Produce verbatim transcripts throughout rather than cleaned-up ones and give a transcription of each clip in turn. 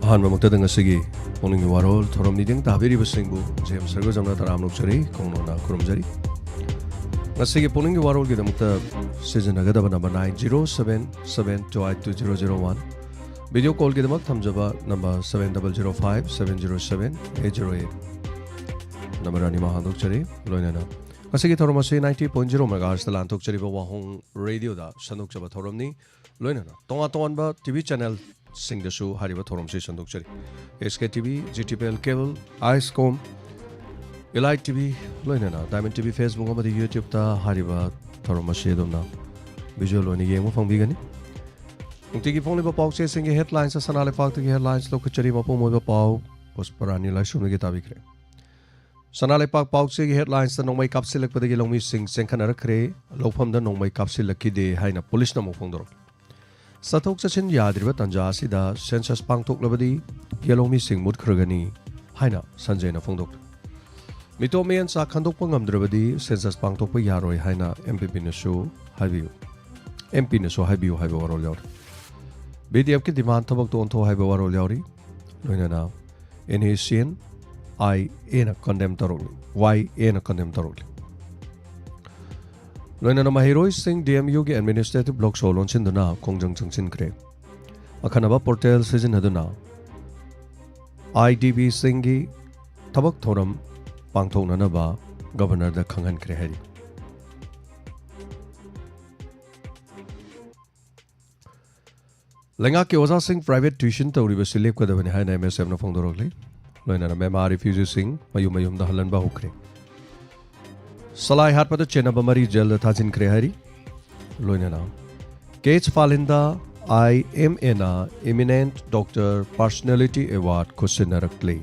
ꯑꯍꯥꯟꯕꯃꯛꯇꯗ ꯉꯁꯤꯒꯤ ꯄꯨꯛꯅꯤꯡꯒꯤ ꯋꯥꯔꯣꯜ ꯊꯧꯔꯝ ꯃꯤꯠꯌꯦꯡ ꯇꯥꯕꯤꯔꯤꯕꯁꯤꯡꯕꯨ ꯖꯦꯝꯁ ꯁꯔꯒꯣꯖꯝꯅ ꯇꯔꯥꯝꯅ ꯑꯣꯛꯆꯔꯤ, ꯈꯣꯡꯅꯣꯟꯅ ꯈꯨꯔꯨꯝꯖꯔꯤ꯫ ꯉꯁꯤꯒꯤ ꯄꯨꯛꯅꯤꯡꯒꯤ ꯋꯥꯔꯣꯜꯒꯤꯗꯃꯛꯇ ꯁꯤꯖꯤꯟꯅꯒꯗꯕ number nine zero seven seven two eight two zero zero one, video ꯀꯣꯜꯒꯤꯗꯃꯛ ꯊꯝꯖꯕ number seven double zero five seven zero seven eight zero eight, number ꯑꯅꯤꯃꯛ ꯍꯥꯡꯗꯣꯛꯆꯔꯤ꯫ ꯂꯣꯏꯅꯅ ꯉꯁꯤꯒꯤ ꯊꯧꯔꯝ ꯑꯁꯤ ninety point zero megahertzꯇ ꯂꯥꯟꯊꯣꯛꯆꯔꯤꯕ ꯋꯥꯍꯣꯡ ꯔꯦꯗꯤꯑꯣꯗ ꯁꯟꯗꯣꯛꯆꯕ ꯊꯧꯔꯝꯅꯤ꯫ ꯂꯣꯏꯅꯅ ꯇꯣꯉꯥꯟ ꯇꯣꯉꯥꯟꯕ ꯇꯤꯚꯤ ꯆꯦꯅꯦꯜꯁꯤꯡꯗꯁꯨ ꯍꯥꯏꯔꯤꯕ ꯊꯧꯔꯝꯁꯤ ꯁꯟꯗꯣꯛꯆꯔꯤ꯫ SKTV, GTPL cable, iScom, Elite TV, ꯂꯣꯏꯅꯅ Diamond TV Facebook ꯑꯃꯗꯤ YouTubeꯇ ꯍꯥꯏꯔꯤꯕ ꯊꯧꯔꯝ ꯑꯁꯤ ꯑꯗꯣꯝꯅ ꯚꯤꯖꯨꯑꯦꯜ ꯑꯣꯏꯅ ꯌꯦꯡꯕ ꯐꯪꯕꯤꯒꯅꯤ꯫ ꯅꯨꯡꯇꯤꯒꯤ ꯐꯣꯡꯂꯤꯕ ꯄꯥꯎꯆꯦꯁꯤꯡꯒꯤ ꯍꯦꯗꯂꯥꯏꯟꯁ, ꯁꯅꯥ ꯂꯩꯄꯥꯛꯇꯒꯤ ꯍꯦꯗꯂꯥꯏꯟꯁ ꯂꯧꯈꯠꯆꯔꯤ꯫ ꯃꯄꯨꯡ ꯑꯣꯏꯕ ꯄꯥꯎ ꯄꯨꯁꯄꯔꯥꯅꯤ ꯂꯥꯏꯁ꯭ꯔꯝꯗꯒꯤ ꯇꯥꯕꯤꯈ꯭ꯔꯦ꯫ ꯁꯅꯥ ꯂꯩꯄꯥꯛ ꯄꯥꯎꯆꯦꯒꯤ ꯍꯦꯗꯂꯥꯏꯟꯁꯇ ꯅꯣꯡꯃꯩ ꯀꯥꯞꯁꯤꯜꯂꯛꯄꯗꯒꯤ ꯂꯧꯃꯤꯁꯤꯡ ꯆꯦꯟꯈꯠꯅꯔꯛꯈ꯭ꯔꯦ, ꯂꯧꯐꯝꯗ ꯅꯣꯡꯃꯩ ꯀꯥꯞꯁꯤꯜꯂꯛꯈꯤꯗꯦ ꯍꯥꯏꯅ ꯄꯨꯂꯤꯁꯅ ꯑꯃꯨꯛ ꯐꯣꯡꯗꯣꯔꯛꯂꯤ꯫ ꯆꯠꯊꯣꯛ ꯆꯠꯁꯤꯟ ꯌꯥꯗ꯭ꯔꯤꯕ ꯇꯥꯟꯖꯥ ꯑꯁꯤꯗ ꯁꯦꯟꯁꯁ ꯄꯥꯡꯊꯣꯛꯂꯕꯗꯤ ꯌꯦꯜꯍꯧꯃꯤꯁꯤꯡ ꯃꯨꯠꯈ꯭ꯔꯒꯅꯤ ꯍꯥꯏꯅ ꯁꯟꯖꯦꯅ ꯐꯣꯡꯗꯣꯛꯂꯤ꯫ ꯃꯤꯇꯣꯞ ꯃꯤꯌꯦꯟ ꯆꯥ ꯈꯟꯗꯣꯛꯄ ꯉꯝꯗ꯭ꯔꯕꯗꯤ ꯁꯦꯟꯁꯁ ꯄꯥꯡꯊꯣꯛꯄ ꯌꯥꯔꯣꯏ ꯍꯥꯏꯅ MPPꯅꯁꯨ ꯍꯥꯏꯕꯤꯌꯨ, MPꯅꯁꯨ ꯍꯥꯏꯕꯤꯌꯨ ꯍꯥꯏꯕ ꯋꯥꯔꯣꯜ ꯌꯥꯎꯔꯤ꯫ VDFꯀꯤ ꯗꯤꯃꯥꯟ ꯊꯕꯛꯇ ꯑꯣꯟꯊꯣꯛ ꯍꯥꯏꯕ ꯋꯥꯔꯣꯜ ꯌꯥꯎꯔꯤ꯫ ꯂꯣꯏꯅꯅ NACNIAꯅ ꯀꯟꯗꯦꯝ ꯇꯧꯔꯛꯂꯤ, YAꯅ ꯀꯟꯗꯦꯝ ꯇꯧꯔꯛꯂꯤ꯫ ꯂꯣꯏꯅꯅ ꯃꯍꯩꯔꯣꯏꯁꯤꯡ DMUꯒꯤ ꯑꯦꯗꯃꯤꯅꯤꯁꯇ꯭ꯔꯦꯇꯤꯚ ꯕ꯭ꯂꯣꯛ ꯁꯣ ꯂꯣꯟꯁꯤꯟꯗꯨꯅ ꯈꯣꯡꯖꯪ ꯆꯪꯁꯤꯟꯈ꯭ꯔꯦ꯫ ꯑꯈꯟꯅꯕ ꯄꯣꯔꯇꯦꯜ ꯁꯤꯖꯤꯟꯅꯗꯨꯅ IDBꯁꯤꯡꯒꯤ ꯊꯕꯛ ꯊꯧꯔꯝ ꯄꯥꯡꯊꯣꯛꯅꯅꯕ ꯒꯕꯔꯅꯔꯗ ꯈꯪꯍꯟꯈ꯭ꯔꯦ ꯍꯥꯏꯔꯤ꯫ ꯂꯩꯉꯥꯛꯀꯤ ꯑꯣꯖꯥꯁꯤꯡ ꯄ꯭ꯔꯥꯏꯚꯦꯠ ꯇ꯭ꯌꯨꯁꯟ ꯇꯧꯔꯤꯕꯁꯤ ꯂꯦꯞꯀꯗꯕꯅꯤ ꯍꯥꯏꯅ MSFꯅ ꯐꯣꯡꯗꯣꯔꯛꯂꯤ꯫ ꯂꯣꯏꯅꯅ ꯃꯦꯟꯃꯥꯔ ꯔꯤꯐ꯭ꯌꯨꯖꯤꯁꯤꯡ ꯃꯌꯨꯝ ꯃꯌꯨꯝꯗ ꯍꯜꯍꯟꯕ ꯍꯧꯈ꯭ꯔꯦ꯫ ꯁꯂꯥꯏ ꯍꯥꯠꯄꯗ ꯆꯦꯟꯅꯕ ꯃꯔꯤ ꯖꯦꯜꯗ ꯊꯥꯖꯤꯟꯈ꯭ꯔꯦ ꯍꯥꯏꯔꯤ꯫ ꯂꯣꯏꯅꯅ ꯀꯦꯆ ꯐꯥꯂꯤꯟꯗ IMAꯅ Eminent Doctor Personality Award ꯈꯨꯠꯁꯤꯟꯅꯔꯛꯂꯤ꯫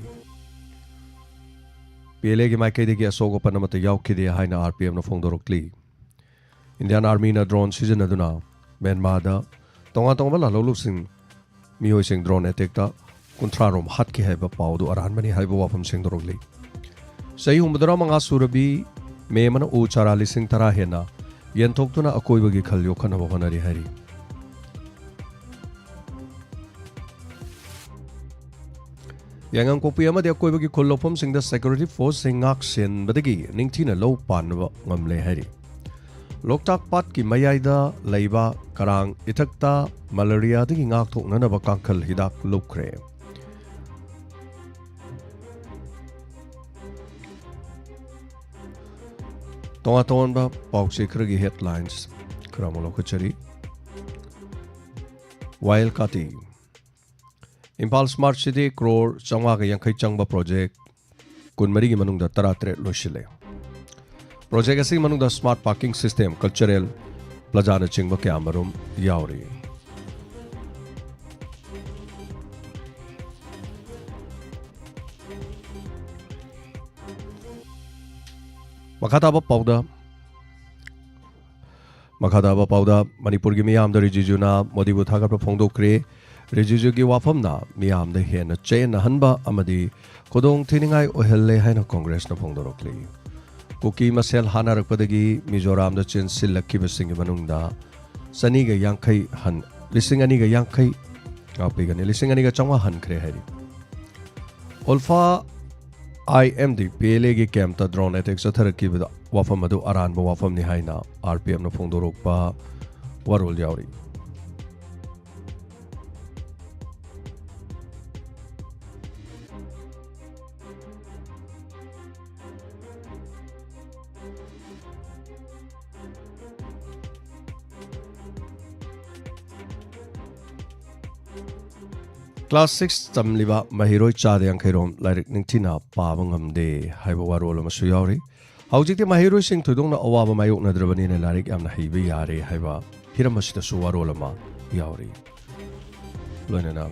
PLAꯒꯤ ꯃꯥꯏꯀꯩꯗꯒꯤ ꯑꯁꯣꯛ ꯑꯄꯟ ꯑꯃꯠꯇ ꯌꯥꯎꯈꯤꯗꯦ ꯍꯥꯏꯅ RPFꯅ ꯐꯣꯡꯗꯣꯔꯛꯂꯤ꯫ ꯏꯟꯗꯤꯌꯥꯟ ꯑꯥꯔꯃꯤꯅ ꯗ꯭ꯔꯣꯟ ꯁꯤꯖꯤꯟꯅꯗꯨꯅ ꯃ꯭ꯌꯥꯟꯃꯥꯔꯗ ꯇꯣꯉꯥꯟ ꯇꯣꯉꯥꯟꯕ ꯂꯥꯜꯍꯧꯂꯨꯞꯁꯤꯡ, ꯃꯤꯑꯣꯏꯁꯤꯡ ꯗ꯭ꯔꯣꯟ ꯑꯦꯇꯦꯛꯇ ꯀꯨꯟꯊ꯭ꯔꯥ ꯔꯣꯝ ꯍꯥꯠꯈꯤ ꯍꯥꯏꯕ ꯄꯥꯎꯗꯨ ꯑꯔꯥꯟꯕꯅꯤ ꯍꯥꯏꯕ ꯋꯥꯐꯝ ꯁꯦꯡꯗꯣꯔꯛꯂꯤ꯫ ꯆꯍꯤ ꯍꯨꯝꯐꯨꯇꯔꯥ ꯃꯉꯥ ꯁꯨꯔꯕꯤ ꯃꯦ ꯑꯃꯅ ꯎ ꯆꯥꯔꯥ ꯂꯤꯁꯤꯡ ꯇꯔꯥ ꯍꯦꯟꯅ ꯌꯦꯟꯊꯣꯛꯇꯨꯅ ꯑꯀꯣꯏꯕꯒꯤ ꯈꯜ ꯌꯣꯛꯈꯠꯅꯕ ꯍꯣꯠꯅꯔꯤ ꯍꯥꯏꯔꯤ꯫ ꯌꯥꯏꯉꯪꯄꯣꯛꯄꯤ ꯑꯃꯗꯤ ꯑꯀꯣꯏꯕꯒꯤ ꯈꯨꯜ ꯂꯧꯐꯝꯁꯤꯡꯗ security forceꯁꯤꯡ ꯉꯥꯛ ꯁꯦꯟꯕꯗꯒꯤ ꯅꯤꯡꯊꯤꯅ ꯂꯧ ꯄꯥꯟꯕ ꯉꯝꯂꯦ ꯍꯥꯏꯔꯤ꯫ ꯂꯣꯛꯇꯥꯛ ꯄꯥꯠꯀꯤ ꯃꯌꯥꯏꯗ ꯂꯩꯕ ꯀꯔꯥꯡ ꯏꯊꯛꯇ ꯃꯂꯦꯔꯤꯌꯥꯗꯒꯤ ꯉꯥꯛꯊꯣꯛꯅꯅꯕ ꯀꯥꯡꯈꯜ ꯍꯤꯗꯥꯛ ꯂꯧꯈ꯭ꯔꯦ꯫ ꯇꯣꯉꯥꯟ ꯇꯣꯉꯥꯟꯕ ꯄꯥꯎꯆꯦ ꯈꯔꯒꯤ headlines ꯈꯔ ꯑꯃꯨꯛ ꯂꯧꯈꯠꯆꯔꯤ꯫ ꯋꯥꯌꯦꯜ ꯀꯥꯇꯤ꯫ ꯏꯝꯐꯥꯜ Smart City ꯀ꯭ꯔꯣꯔ ꯆꯥꯝꯃꯉꯥꯒ ꯌꯥꯡꯈꯩ ꯆꯪꯕ project ꯀꯨꯟꯃꯔꯤꯒꯤ ꯃꯅꯨꯡꯗ ꯇꯔꯥꯇꯔꯦꯠ ꯂꯣꯏꯁꯤꯜꯂꯦ꯫ Project ꯑꯁꯤꯒꯤ ꯃꯅꯨꯡꯗ smart parking system, cultural plazaꯅꯆꯤꯡꯕ ꯀꯌꯥ ꯑꯃꯔꯣꯝ ꯌꯥꯎꯔꯤ꯫ ꯃꯈꯥ ꯇꯥꯕ ꯄꯥꯎꯗ, ꯃꯈꯥ ꯇꯥꯕ ꯄꯥꯎꯗ, ꯃꯅꯤꯄꯨꯔꯒꯤ ꯃꯤꯌꯥꯝꯗ ꯔꯤꯖꯤꯖꯨꯅ ꯃꯣꯗꯤꯕꯨ ꯊꯥꯒꯠꯄ ꯐꯣꯡꯗꯣꯛꯈ꯭ꯔꯦ꯫ ꯔꯤꯖꯤꯖꯨꯒꯤ ꯋꯥꯐꯝꯅ ꯃꯤꯌꯥꯝꯗ ꯍꯦꯟꯅ ꯆꯌꯦꯠꯅꯍꯟꯕ ꯑꯃꯗꯤ ꯈꯨꯗꯣꯡ ꯊꯤꯅꯤꯡꯉꯥꯏ ꯑꯣꯏꯍꯜꯂꯦ ꯍꯥꯏꯅ ꯀꯣꯡꯒ꯭ꯔꯦꯁꯅ ꯐꯣꯡꯗꯣꯔꯛꯂꯤ꯫ ꯀꯨꯀꯤ ꯃꯁꯦꯜ ꯍꯥꯠꯅꯔꯛꯄꯗꯒꯤ ꯃꯤꯖꯣꯔꯥꯝꯗ ꯆꯦꯟꯁꯤꯜꯂꯛꯈꯤꯕꯁꯤꯡꯒꯤ ꯃꯅꯨꯡꯗ ꯆꯅꯤꯒ ꯌꯥꯡꯈꯩ ꯍꯟ-, ꯂꯤꯁꯤꯡ ꯑꯅꯤꯒ ꯌꯥꯡꯈꯩ, ꯉꯥꯛꯄꯤꯒꯅꯤ, ꯂꯤꯁꯤꯡ ꯑꯅꯤꯒ ꯆꯥꯝꯃꯉꯥ ꯍꯟꯈ꯭ꯔꯦ ꯍꯥꯏꯔꯤ꯫ ꯎꯜꯐꯥ ꯑꯥꯏ ꯑꯦꯝ ꯗꯤ ꯄꯤ ꯑꯦꯜ ꯑꯦꯒꯤ campꯇ drone attack ꯆꯠꯊꯔꯛꯈꯤꯕꯗ ꯋꯥꯐꯝ ꯑꯗꯨ ꯑꯔꯥꯟꯕ ꯋꯥꯐꯝꯅꯤ ꯍꯥꯏꯅ ꯑꯥꯔ ꯄꯤ ꯑꯦꯐꯅ ꯐꯣꯡꯗꯣꯔꯛꯄ ꯋꯥꯔꯣꯜ ꯌꯥꯎꯔꯤ꯫ Class six ꯇꯝꯂꯤꯕ ꯃꯍꯩꯔꯣꯏ ꯆꯥꯗ ꯌꯥꯡꯈꯩ ꯔꯣꯝ ꯂꯥꯏꯔꯤꯛ ꯅꯤꯡꯊꯤꯅ ꯄꯥꯕ ꯉꯝꯗꯦ ꯍꯥꯏꯕ ꯋꯥꯔꯣꯜ ꯑꯃꯁꯨ ꯌꯥꯎꯔꯤ꯫ ꯍꯧꯖꯤꯛꯇꯤ ꯃꯍꯩꯔꯣꯏꯁꯤꯡ ꯊꯣꯏꯗꯣꯛꯅ ꯑꯋꯥꯕ ꯃꯥꯌꯣꯛꯅꯗ꯭ꯔꯕꯅꯤꯅ ꯂꯥꯏꯔꯤꯛ ꯌꯥꯝꯅ ꯍꯩꯕ ꯌꯥꯔꯦ ꯍꯥꯏꯕ ꯍꯤꯔꯝ ꯑꯁꯤꯗꯁꯨ ꯋꯥꯔꯣꯜ ꯑꯃ ꯌꯥꯎꯔꯤ꯫ ꯂꯣꯏꯅꯅ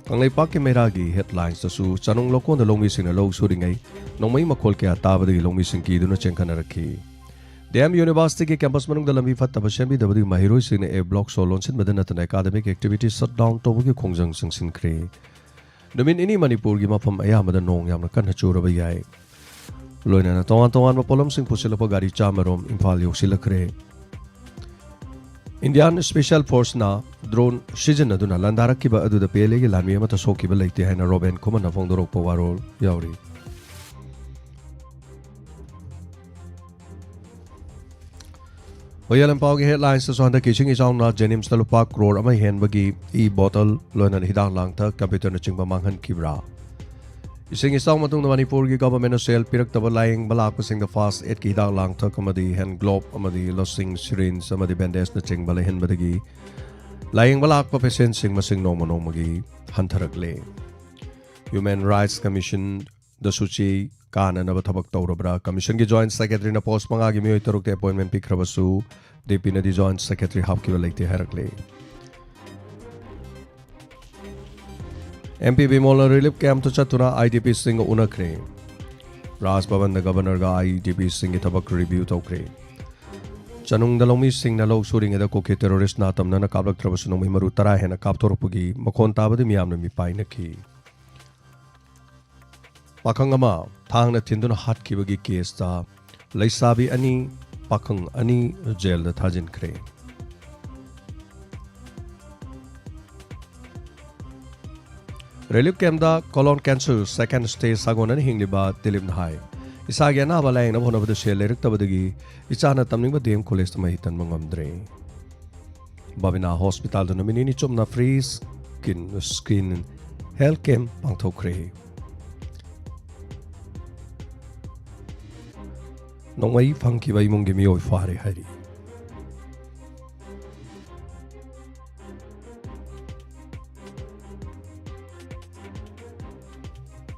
ꯀꯪꯂꯩꯄꯥꯛꯀꯤ ꯃꯩꯔꯥꯒꯤ headlinesꯇꯁꯨ ꯆꯥꯅꯨꯡ ꯂꯧꯀꯣꯟꯗ ꯂꯧꯃꯤꯁꯤꯡꯅ ꯂꯧ ꯁꯨꯔꯤꯉꯩ ꯅꯣꯡꯃꯩ ꯃꯈꯣꯜ ꯀꯌꯥ ꯇꯥꯕꯗꯒꯤ ꯂꯧꯃꯤꯁꯤꯡ ꯀꯤꯗꯨꯅ ꯆꯦꯟꯈꯠꯅꯔꯛꯈꯤ꯫ ꯗꯤ ꯑꯦꯝ Universityꯒꯤ campus ꯃꯅꯨꯡꯗ ꯂꯝꯕꯤ ꯐꯠꯇꯕ ꯁꯦꯝꯕꯤꯗꯕꯗꯒꯤ ꯃꯍꯩꯔꯣꯏꯁꯤꯡꯅ A block ꯁꯣ ꯂꯣꯟꯁꯤꯟꯕꯗ ꯅꯠꯇꯅ academic activity shut down ꯇꯧꯕꯒꯤ ꯈꯣꯡꯖꯪ ꯆꯪꯁꯤꯟꯈ꯭ꯔꯦ꯫ ꯅꯨꯃꯤꯠ ꯅꯤꯅꯤ ꯃꯅꯤꯄꯨꯔꯒꯤ ꯃꯐꯝ ꯑꯌꯥꯝꯕꯗ ꯅꯣꯡ ꯌꯥꯝꯅ ꯀꯟꯅ ꯆꯨꯔꯕ ꯌꯥꯏ꯫ ꯂꯣꯏꯅꯅ ꯇꯣꯉꯥꯟ ꯇꯣꯉꯥꯟꯕ ꯄꯣꯠꯂꯝꯁꯤꯡ ꯄꯨꯁꯤꯜꯂꯛꯄ ꯒꯥꯔꯤ ꯆꯥꯝꯃ ꯔꯣꯝ ꯏꯝꯐꯥꯜ ꯌꯧꯁꯤꯜꯂꯛꯈ꯭ꯔꯦ꯫ Indian Special Forceꯅ drone ꯁꯤꯖꯤꯟꯅꯗꯨꯅ ꯂꯥꯟꯗꯥꯔꯛꯈꯤꯕ ꯑꯗꯨꯗ ꯄꯦꯂꯦꯒꯤ ꯂꯥꯟꯃꯤ ꯑꯃꯠꯇ ꯁꯣꯛꯈꯤꯕ ꯂꯩꯇꯦ ꯍꯥꯏꯅ ꯔꯣꯕꯦꯟ ꯈꯨꯃꯟꯅ ꯐꯣꯡꯗꯣꯔꯛꯄ ꯋꯥꯔꯣꯜ ꯌꯥꯎꯔꯤ꯫ ꯍꯣꯌꯦꯜ ꯏꯝꯄꯥꯜꯒꯤ headlinesꯇꯁꯨ ꯍꯟꯗꯛꯀꯤ ꯏꯁꯤꯡ ꯏꯆꯥꯎꯅ ꯖꯦꯅꯤꯝꯁꯇ ꯂꯨꯄꯥ ꯀ꯭ꯔꯣꯔ ꯑꯃ ꯍꯦꯟꯕꯒꯤ e-bottle, ꯂꯣꯏꯅꯅ ꯍꯤꯗꯥꯛ ꯂꯥꯡꯊꯛ, ꯀꯝꯄ꯭ꯌꯨꯇꯔꯅꯆꯤꯡꯕ ꯃꯥꯡꯍꯟꯈꯤꯕ꯭ꯔꯥ? ꯏꯁꯤꯡ ꯏꯆꯥꯎ ꯃꯇꯨꯡꯗ ꯃꯅꯤꯄꯨꯔꯒꯤ governmentꯅ ꯁꯦꯜ ꯄꯤꯔꯛꯇꯕ ꯂꯥꯌꯦꯡꯕ ꯂꯥꯛꯄꯁꯤꯡꯗ first aidꯀꯤ ꯍꯤꯗꯥꯛ ꯂꯥꯡꯊꯛ ꯑꯃꯗꯤ hand glove ꯑꯃꯗꯤ ꯂꯁꯤꯡ, syringe ꯑꯃꯗꯤ bandageꯅꯆꯤꯡꯕ ꯂꯩꯍꯟꯕꯗꯒꯤ ꯂꯥꯌꯦꯡꯕ ꯂꯥꯛꯄ patientꯁꯤꯡ ꯃꯁꯤꯡ ꯅꯣꯡꯃ ꯅꯣꯡꯃꯒꯤ ꯍꯟꯊꯔꯛꯂꯦ꯫ Human Rights Commissionꯗꯁꯨ ꯆꯦ ꯀꯥꯅꯅꯕ ꯊꯕꯛ ꯇꯧꯔꯕ꯭ꯔꯥ? Commissionꯒꯤ joint secretaryꯅ post ꯃꯉꯥꯒꯤ ꯃꯤꯑꯣꯏ ꯇꯔꯨꯛꯇ appointment ꯄꯤꯈ꯭ꯔꯕꯁꯨ, DPꯅꯗꯤ joint secretary ꯍꯥꯞꯈꯤꯕ ꯂꯩꯇꯦ ꯍꯥꯏꯔꯛꯂꯦ꯫ MP ꯕꯤꯃꯣꯜꯅ relief campꯇ ꯆꯠꯇꯨꯅ IDPꯁꯤꯡꯒ ꯎꯅꯈ꯭ꯔꯦ꯫ ꯔꯥꯖ ꯚꯕꯟꯗ governorꯒ IDPꯁꯤꯡꯒꯤ ꯊꯕꯛ review ꯇꯧꯈ꯭ꯔꯦ꯫ ꯆꯅꯨꯡꯗ ꯂꯧꯃꯤꯁꯤꯡꯅ ꯂꯧ ꯁꯨꯔꯤꯉꯩꯗ ꯀꯨꯀꯤ terroristꯅ ꯇꯝꯅꯅ ꯀꯥꯞꯂꯛꯇ꯭ꯔꯕꯁꯨ ꯅꯣꯡꯃꯩ ꯃꯔꯨ ꯇꯔꯥ ꯍꯦꯟꯅ ꯀꯥꯞꯊꯣꯔꯛꯄꯒꯤ ꯃꯈꯣꯟ ꯇꯥꯕꯗ ꯃꯤꯌꯥꯝꯅ ꯃꯤꯄꯥꯏꯅꯈꯤ꯫ ꯄꯥꯈꯪ ꯑꯃ ꯊꯥꯡꯅ ꯊꯤꯟꯗꯨꯅ ꯍꯥꯠꯈꯤꯕꯒꯤ caseꯇ ꯂꯩꯁꯥꯕꯤ ꯑꯅꯤ, ꯄꯥꯈꯪ ꯑꯅꯤ jailꯗ ꯊꯥꯖꯤꯟꯈ꯭ꯔꯦ꯫ Relief campꯇ colon cancer second stage ꯁꯥꯒꯣꯟꯅꯅ ꯍꯤꯡꯂꯤꯕ ꯗꯤꯂꯤꯞꯅ ꯍꯥꯏ, "ꯏꯁꯥꯒꯤ ꯑꯅꯥꯕ ꯂꯥꯌꯦꯡꯅꯕ ꯍꯣꯠꯅꯕꯗ ꯁꯦꯜ ꯂꯩꯔꯛꯇꯕꯗꯒꯤ ꯏꯆꯥꯅ ꯇꯝꯅꯤꯡꯕ DM collegeꯇ ꯃꯍꯩ ꯇꯝꯕ ꯉꯝꯗ꯭ꯔꯦ꯫" ꯕꯥꯕꯤꯅꯥ ꯍꯣꯁꯄꯤꯇꯥꯜꯗ ꯅꯨꯃꯤꯠ ꯅꯤꯅꯤ ꯆꯨꯞꯅ free skin, skin health camp ꯄꯥꯡꯊꯣꯛꯈ꯭ꯔꯦ꯫ ꯅꯣꯡꯃꯩ ꯐꯪꯈꯤꯕ ꯏꯃꯨꯡꯒꯤ ꯃꯤꯑꯣꯏ ꯐꯥꯔꯦ ꯍꯥꯏꯔꯤ꯫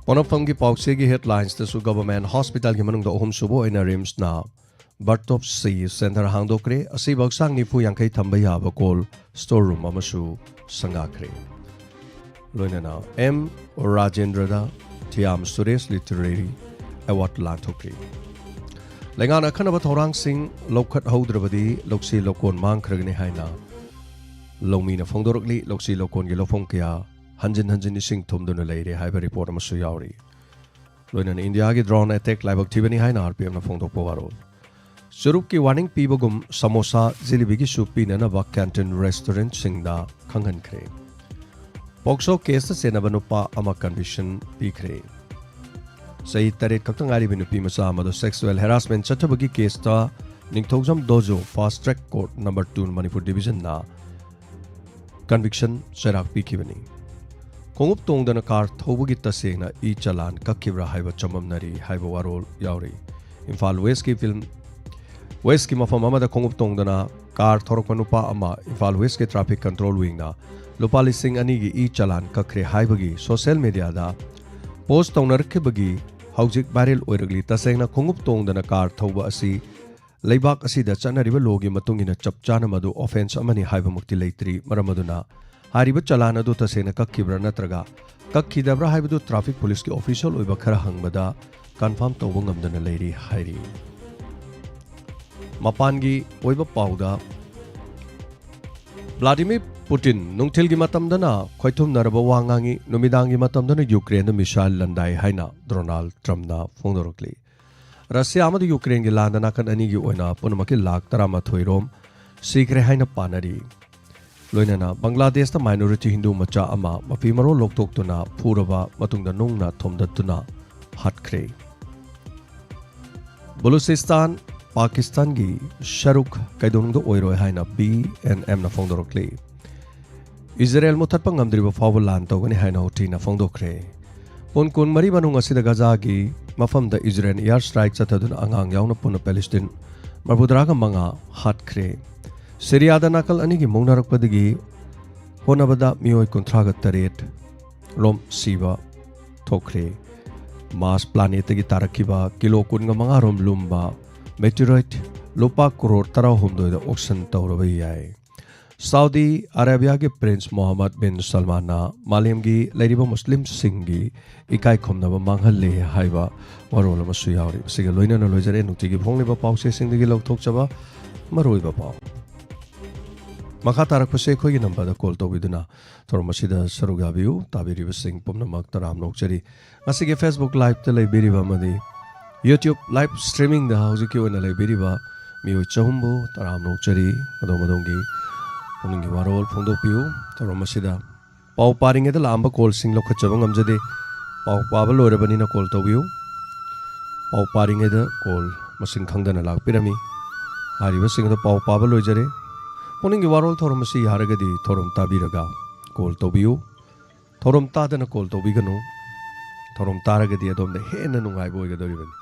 ꯄꯣꯅꯐꯝꯒꯤ ꯄꯥꯎꯆꯦꯒꯤ headlinesꯇꯁꯨ government hospitalꯒꯤ ꯃꯅꯨꯡꯗ ꯑꯍꯨꯝꯁꯨꯕ ꯑꯣꯏꯅ RIMSꯅ Birtopsy Center ꯍꯥꯡꯗꯣꯛꯈ꯭ꯔꯦ꯫ ꯑꯁꯤꯕ ꯍꯛꯆꯥꯡ ꯅꯤꯐꯨ ꯌꯥꯡꯈꯩ ꯊꯝꯕ ꯌꯥꯕ cold store room ꯑꯃꯁꯨ ꯁꯪꯒꯥꯈ꯭ꯔꯦ꯫ ꯂꯣꯏꯅꯅ M ꯔꯥꯖꯦꯟꯗ꯭ꯔꯗ ꯊꯤꯌꯥꯝ ꯁꯨꯔꯦꯁ literary award ꯂꯥꯟꯊꯣꯛꯈ꯭ꯔꯦ꯫ ꯂꯩꯉꯥꯛꯅ ꯑꯈꯟꯅꯕ ꯊꯧꯔꯥꯡꯁꯤꯡ ꯂꯧꯈꯠꯍꯧꯗ꯭ꯔꯕꯗꯤ ꯂꯧꯁꯤ ꯂꯧꯀꯣꯟ ꯃꯥꯡꯈ꯭ꯔꯒꯅꯤ ꯍꯥꯏꯅ ꯂꯧꯃꯤꯅ ꯐꯣꯡꯗꯣꯔꯛꯂꯤ꯫ ꯂꯧꯁꯤ ꯂꯧꯀꯣꯟꯒꯤ ꯂꯧꯐꯝ ꯀꯌꯥ ꯍꯟꯖꯤꯟ ꯍꯟꯖꯤꯟ ꯏꯁꯤꯡ ꯊꯨꯝꯗꯨꯅ ꯂꯩꯔꯦ ꯍꯥꯏꯕ report ꯑꯃꯁꯨ ꯌꯥꯎꯔꯤ꯫ ꯂꯣꯏꯅꯅ ꯏꯟꯗꯤꯌꯥꯒꯤ drone attack ꯂꯥꯏꯕꯛ ꯊꯤꯕꯅꯤ ꯍꯥꯏꯅ RPFꯅ ꯐꯣꯡꯗꯣꯛꯄ ꯋꯥꯔꯣꯜ꯫ ꯆꯨꯔꯨꯞꯀꯤ ꯋꯥꯔꯅꯤꯡ ꯄꯤꯕꯒꯨꯝ ꯁꯃꯣꯁꯥ, ꯖꯤꯂꯤꯕꯤꯒꯤꯁꯨ ꯄꯤꯅꯅꯕ ꯀꯦꯟꯇꯤꯟ ꯔꯦꯁꯇꯨꯔꯦꯟꯠꯁꯤꯡꯗ ꯈꯪꯍꯟꯈ꯭ꯔꯦ꯫ ꯄꯣꯛꯁꯣ ꯀꯦꯁꯇ ꯆꯦꯟꯅꯕ ꯅꯨꯄꯥ ꯑꯃ ꯀꯟꯚꯤꯛꯁꯟ ꯄꯤꯈ꯭ꯔꯦ꯫ ꯆꯍꯤ ꯇꯔꯦꯠ ꯈꯛꯇ ꯉꯥꯏꯔꯤꯕ ꯅꯨꯄꯤ ꯃꯆꯥ ꯑꯃꯗ ꯁꯦꯛꯁꯨꯑꯦꯜ ꯍꯦꯔꯥꯁꯃꯦꯟꯠ ꯆꯠꯊꯕꯒꯤ ꯀꯦꯁꯇ Ningthoujam Dojo fast track court number two Manipur ꯗꯤꯕꯤꯖꯟꯅ ꯀꯟꯚꯤꯛꯁꯟ ꯆꯩꯔꯥꯛ ꯄꯤꯈꯤꯕꯅꯤ꯫ ꯈꯣꯡꯎꯞ ꯇꯣꯡꯗꯅ ꯀꯥꯔ ꯊꯧꯕꯒꯤ ꯇꯁꯦꯡꯅ ꯏ ꯆꯂꯥꯟ ꯀꯛꯈꯤꯕ꯭ꯔꯥ ꯍꯥꯏꯕ ꯆꯃꯝꯅꯔꯤ ꯍꯥꯏꯕ ꯋꯥꯔꯣꯜ ꯌꯥꯎꯔꯤ꯫ ꯏꯝꯐꯥꯜ ꯋꯦꯁꯀꯤ ꯐꯤꯜꯝ, ꯋꯦꯁꯀꯤ ꯃꯐꯝ ꯑꯃꯗ ꯈꯣꯡꯎꯞ ꯇꯣꯡꯗꯅ ꯀꯥꯔ ꯊꯧꯔꯛꯄ ꯅꯨꯄꯥ ꯑꯃ ꯏꯝꯐꯥꯜ ꯋꯦꯁꯀꯤ ꯇ꯭ꯔꯥꯐꯤꯛ ꯀꯟꯇ꯭ꯔꯣꯜ ꯋꯤꯡꯅ ꯂꯨꯄꯥ ꯂꯤꯁꯤꯡ ꯑꯅꯤꯒꯤ ꯏ ꯆꯂꯥꯟ ꯀꯛꯈ꯭ꯔꯦ ꯍꯥꯏꯕꯒꯤ ꯁꯣꯁꯤꯌꯦꯜ ꯃꯤꯗꯤꯌꯥꯗ ꯄꯣꯁ ꯇꯧꯅꯔꯛꯈꯤꯕꯒꯤ ꯍꯧꯖꯤꯛ ꯚꯥꯏꯔꯦꯜ ꯑꯣꯏꯔꯛꯂꯤ꯫ ꯇꯁꯦꯡꯅ ꯈꯣꯡꯎꯞ ꯇꯣꯡꯗꯅ ꯀꯥꯔ ꯊꯧꯕ ꯑꯁꯤ ꯂꯩꯕꯥꯛ ꯑꯁꯤꯗ ꯆꯠꯅꯔꯤꯕ ꯂꯣꯒꯤ ꯃꯇꯨꯡ ꯏꯟꯅ ꯆꯞ ꯆꯥꯅ ꯃꯗꯨ ꯑꯣꯐꯦꯟꯁ ꯑꯃꯅꯤ ꯍꯥꯏꯕꯃꯛꯇꯤ ꯂꯩꯇ꯭ꯔꯤ꯫ ꯃꯔꯝ ꯑꯗꯨꯅ ꯍꯥꯏꯔꯤꯕ ꯆꯂꯥꯟ ꯑꯗꯨ ꯇꯁꯦꯡꯅ ꯀꯛꯈꯤꯕ꯭ꯔꯥ ꯅꯠꯇ꯭ꯔꯒ ꯀꯛꯈꯤꯗꯕ꯭ꯔꯥ ꯍꯥꯏꯕꯗꯨ ꯇ꯭ꯔꯥꯐꯤꯛ ꯄꯨꯂꯤꯁꯀꯤ ꯑꯣꯐꯤꯁꯤꯌꯦꯜ ꯑꯣꯏꯕ ꯈꯔ ꯍꯪꯕꯗ ꯀꯟꯐꯥꯔꯝ ꯇꯧꯕ ꯉꯝꯗꯅ ꯂꯩꯔꯤ ꯍꯥꯏꯔꯤ꯫ ꯃꯄꯥꯟꯒꯤ ꯑꯣꯏꯕ ꯄꯥꯎꯗ, ꯚ꯭ꯂꯥꯗꯤꯃꯤꯔ ꯄꯨꯇꯤꯟ ꯅꯨꯡꯊꯤꯜꯒꯤ ꯃꯇꯝꯗꯅ ꯈꯣꯏꯊꯨꯝꯅꯔꯕ ꯋꯥ ꯉꯥꯡꯏ, ꯅꯨꯃꯤꯗꯥꯡꯒꯤ ꯃꯇꯝꯗꯅ ꯌꯨꯀ꯭ꯔꯦꯟꯗ ꯃꯤꯁꯥꯏꯜ ꯂꯟꯗꯥꯏ ꯍꯥꯏꯅ ꯗꯣꯅꯥꯜꯗ ꯇ꯭ꯔꯝꯞꯅ ꯐꯣꯡꯗꯣꯔꯛꯂꯤ꯫ ꯔꯁꯤꯌꯥ ꯑꯃꯗꯤ ꯌꯨꯀ꯭ꯔꯦꯟꯒꯤ ꯂꯥꯟꯗ ꯅꯥꯀꯟ ꯑꯅꯤꯒꯤ ꯑꯣꯏꯅ ꯄꯨꯝꯅꯃꯛꯀꯤ ꯂꯥꯈ ꯇꯔꯥꯃꯥꯊꯣꯏ ꯔꯣꯝ ꯁꯤꯈ꯭ꯔꯦ ꯍꯥꯏꯅ ꯄꯥꯅꯔꯤ꯫ ꯂꯣꯏꯅꯅ ꯕꯪꯒ꯭ꯂꯥꯗꯦꯁꯇ ꯃꯥꯏꯅꯣꯔꯤꯇꯤ ꯍꯤꯟꯗꯨ ꯃꯆꯥ ꯑꯃ ꯃꯐꯤ ꯃꯔꯣꯜ ꯂꯧꯊꯣꯛꯇꯨꯅ ꯐꯨꯔꯕ ꯃꯇꯨꯡꯗ ꯅꯨꯡꯅ ꯊꯣꯝꯗꯠꯇꯨꯅ ꯍꯥꯠꯈ꯭ꯔꯦ꯫ ꯕꯂꯨꯆꯤꯁꯇꯥꯟ, ꯄꯥꯀꯤꯁꯇꯥꯟꯒꯤ ꯁꯔꯨꯛ ꯀꯩꯗꯧꯅꯨꯡꯗ ꯑꯣꯏꯔꯣꯏ ꯍꯥꯏꯅ ꯕꯤ ꯑꯦꯟ ꯑꯦꯝꯅ ꯐꯣꯡꯗꯣꯔꯛꯂꯤ꯫ ꯏꯖꯔꯦꯜ ꯃꯨꯊꯠꯄ ꯉꯝꯗ꯭ꯔꯤꯕ ꯐꯥꯎꯕ ꯂꯥꯟ ꯇꯧꯒꯅꯤ ꯍꯥꯏꯅ ꯍꯨꯊꯤꯅ ꯐꯣꯡꯗꯣꯛꯈ꯭ꯔꯦ꯫ ꯄꯨꯡ ꯀꯨꯟꯃꯔꯤ ꯃꯅꯨꯡ ꯑꯁꯤꯗ ꯒꯖꯥꯒꯤ ꯃꯐꯝꯗ ꯏꯖꯔꯦꯜ ꯏꯌꯥꯔ ꯁ꯭ꯇ꯭ꯔꯥꯏꯛ ꯆꯠꯊꯗꯨꯅ ꯑꯉꯥꯡ ꯌꯥꯎꯅ ꯄꯨꯟꯅ ꯄꯦꯂꯦꯁꯇꯤꯟ ꯃꯔꯐꯨꯇꯔꯥꯒ ꯃꯉꯥ ꯍꯥꯠꯈ꯭ꯔꯦ꯫ ꯁꯤꯔꯤꯌꯥꯗ ꯅꯥꯀꯜ ꯑꯅꯤꯒꯤ ꯃꯨꯛꯅꯔꯛꯄꯗꯒꯤ ꯍꯣꯠꯅꯕꯗ ꯃꯤꯑꯣꯏ ꯀꯨꯟꯊ꯭ꯔꯥꯒ ꯇꯔꯦꯠ ꯔꯣꯝ ꯁꯤꯕ ꯊꯣꯛꯈ꯭ꯔꯦ꯫ ꯃꯥꯔꯁ ꯄ꯭ꯂꯥꯅꯦꯠꯇꯒꯤ ꯇꯥꯔꯛꯈꯤꯕ ꯀꯤꯂꯣ ꯀꯨꯟꯒ ꯃꯉꯥ ꯔꯣꯝ ꯂꯨꯝꯕ ꯃꯦꯇꯤꯑꯣꯔꯥꯏꯠ ꯂꯨꯄꯥ ꯀ꯭ꯔꯣꯔ ꯇꯔꯥꯍꯨꯝꯗꯣꯏꯗ ꯑꯣꯛꯁꯟ ꯇꯧꯔꯕ ꯌꯥꯏ꯫ ꯁꯥꯎꯗꯤ ꯑꯔꯥꯕꯤꯌꯥꯒꯤ ꯄ꯭ꯔꯤꯟꯁ ꯃꯣꯍꯝꯃꯗ ꯕꯤꯟ ꯁꯜꯃꯥꯟꯅ ꯃꯥꯂꯦꯝꯒꯤ ꯂꯩꯔꯤꯕ ꯃꯨꯁꯂꯤꯝꯁꯤꯡꯒꯤ ꯏꯀꯥꯏ ꯈꯨꯝꯅꯕ ꯃꯥꯡꯍꯜꯂꯦ ꯍꯥꯏꯕ ꯋꯥꯔꯣꯜ ꯑꯃꯁꯨ ꯌꯥꯎꯔꯤ꯫ ꯃꯁꯤꯒ ꯂꯣꯏꯅꯅ ꯂꯣꯏꯖꯔꯦ ꯅꯨꯡꯇꯤꯒꯤ ꯐꯣꯡꯂꯤꯕ ꯄꯥꯎꯆꯦꯁꯤꯡꯗꯒꯤ ꯂꯧꯊꯣꯛꯆꯕ ꯃꯔꯨꯑꯣꯏꯕ ꯄꯥꯎ꯫ ꯃꯈꯥ ꯇꯥꯔꯛꯄꯁꯦ ꯑꯩꯈꯣꯏꯒꯤ ꯅꯝꯕꯔꯗ ꯀꯣꯜ ꯇꯧꯕꯤꯗꯨꯅ ꯊꯧꯔꯝ ꯑꯁꯤꯗ ꯁꯔꯨꯛ ꯌꯥꯕꯤꯌꯨ꯫ ꯇꯥꯕꯤꯔꯤꯕꯁꯤꯡ ꯄꯨꯝꯅꯃꯛ ꯇꯔꯥꯝꯅ ꯑꯣꯛꯆꯔꯤ꯫ ꯉꯁꯤꯒꯤ ꯐꯦꯁꯕꯨꯛ ꯂꯥꯏꯚꯇ ꯂꯩꯕꯤꯔꯤꯕ ꯑꯃꯗꯤ YouTube live streamingꯗ ꯍꯧꯖꯤꯛꯀꯤ ꯑꯣꯏꯅ ꯂꯩꯕꯤꯔꯤꯕ ꯃꯤꯑꯣꯏ ꯆꯍꯨꯝꯕꯨ ꯇꯔꯥꯝꯅ ꯑꯣꯛꯆꯔꯤ꯫ ꯑꯗꯣꯝ ꯑꯗꯣꯝꯒꯤ ꯄꯨꯛꯅꯤꯡꯒꯤ ꯋꯥꯔꯣꯜ ꯐꯣꯡꯗꯣꯛꯄꯤꯌꯨ꯫ ꯊꯧꯔꯝ ꯑꯁꯤꯗ ꯄꯥꯎ ꯄꯥꯔꯤꯉꯩꯗ ꯂꯥꯛꯑꯝꯕ ꯀꯣꯜꯁꯤꯡ ꯂꯧꯈꯠꯆꯕ ꯉꯝꯖꯗꯦ꯫ ꯄꯥꯎ ꯄꯥꯕ ꯂꯣꯏꯔꯕꯅꯤꯅ ꯀꯣꯜ ꯇꯧꯕꯤꯌꯨ꯫ ꯄꯥꯎ ꯄꯥꯔꯤꯉꯩꯗ ꯀꯣꯜ ꯃꯁꯤꯡ ꯈꯪꯗꯅ ꯂꯥꯛꯄꯤꯔꯝꯃꯤ꯫ ꯍꯥꯏꯔꯤꯕꯁꯤꯡ ꯑꯗꯨ ꯄꯥꯎ ꯄꯥꯕ ꯂꯣꯏꯖꯔꯦ꯫ ꯄꯨꯛꯅꯤꯡꯒꯤ ꯋꯥꯔꯣꯜ ꯊꯧꯔꯝ ꯑꯁꯤ ꯌꯥꯔꯒꯗꯤ ꯊꯧꯔꯝ ꯇꯥꯕꯤꯔꯒ ꯀꯣꯜ ꯇꯧꯕꯤꯌꯨ꯫ ꯊꯧꯔꯝ ꯇꯥꯗꯅ ꯀꯣꯜ ꯇꯧꯕꯤꯒꯅꯨ꯫ ꯊꯧꯔꯝ ꯇꯥꯔꯒꯗꯤ ꯑꯗꯣꯝꯗ ꯍꯦꯟꯅ ꯅꯨꯡꯉꯥꯏꯕ ꯑꯣꯏꯒꯗꯧꯔꯤꯕꯅꯤ꯫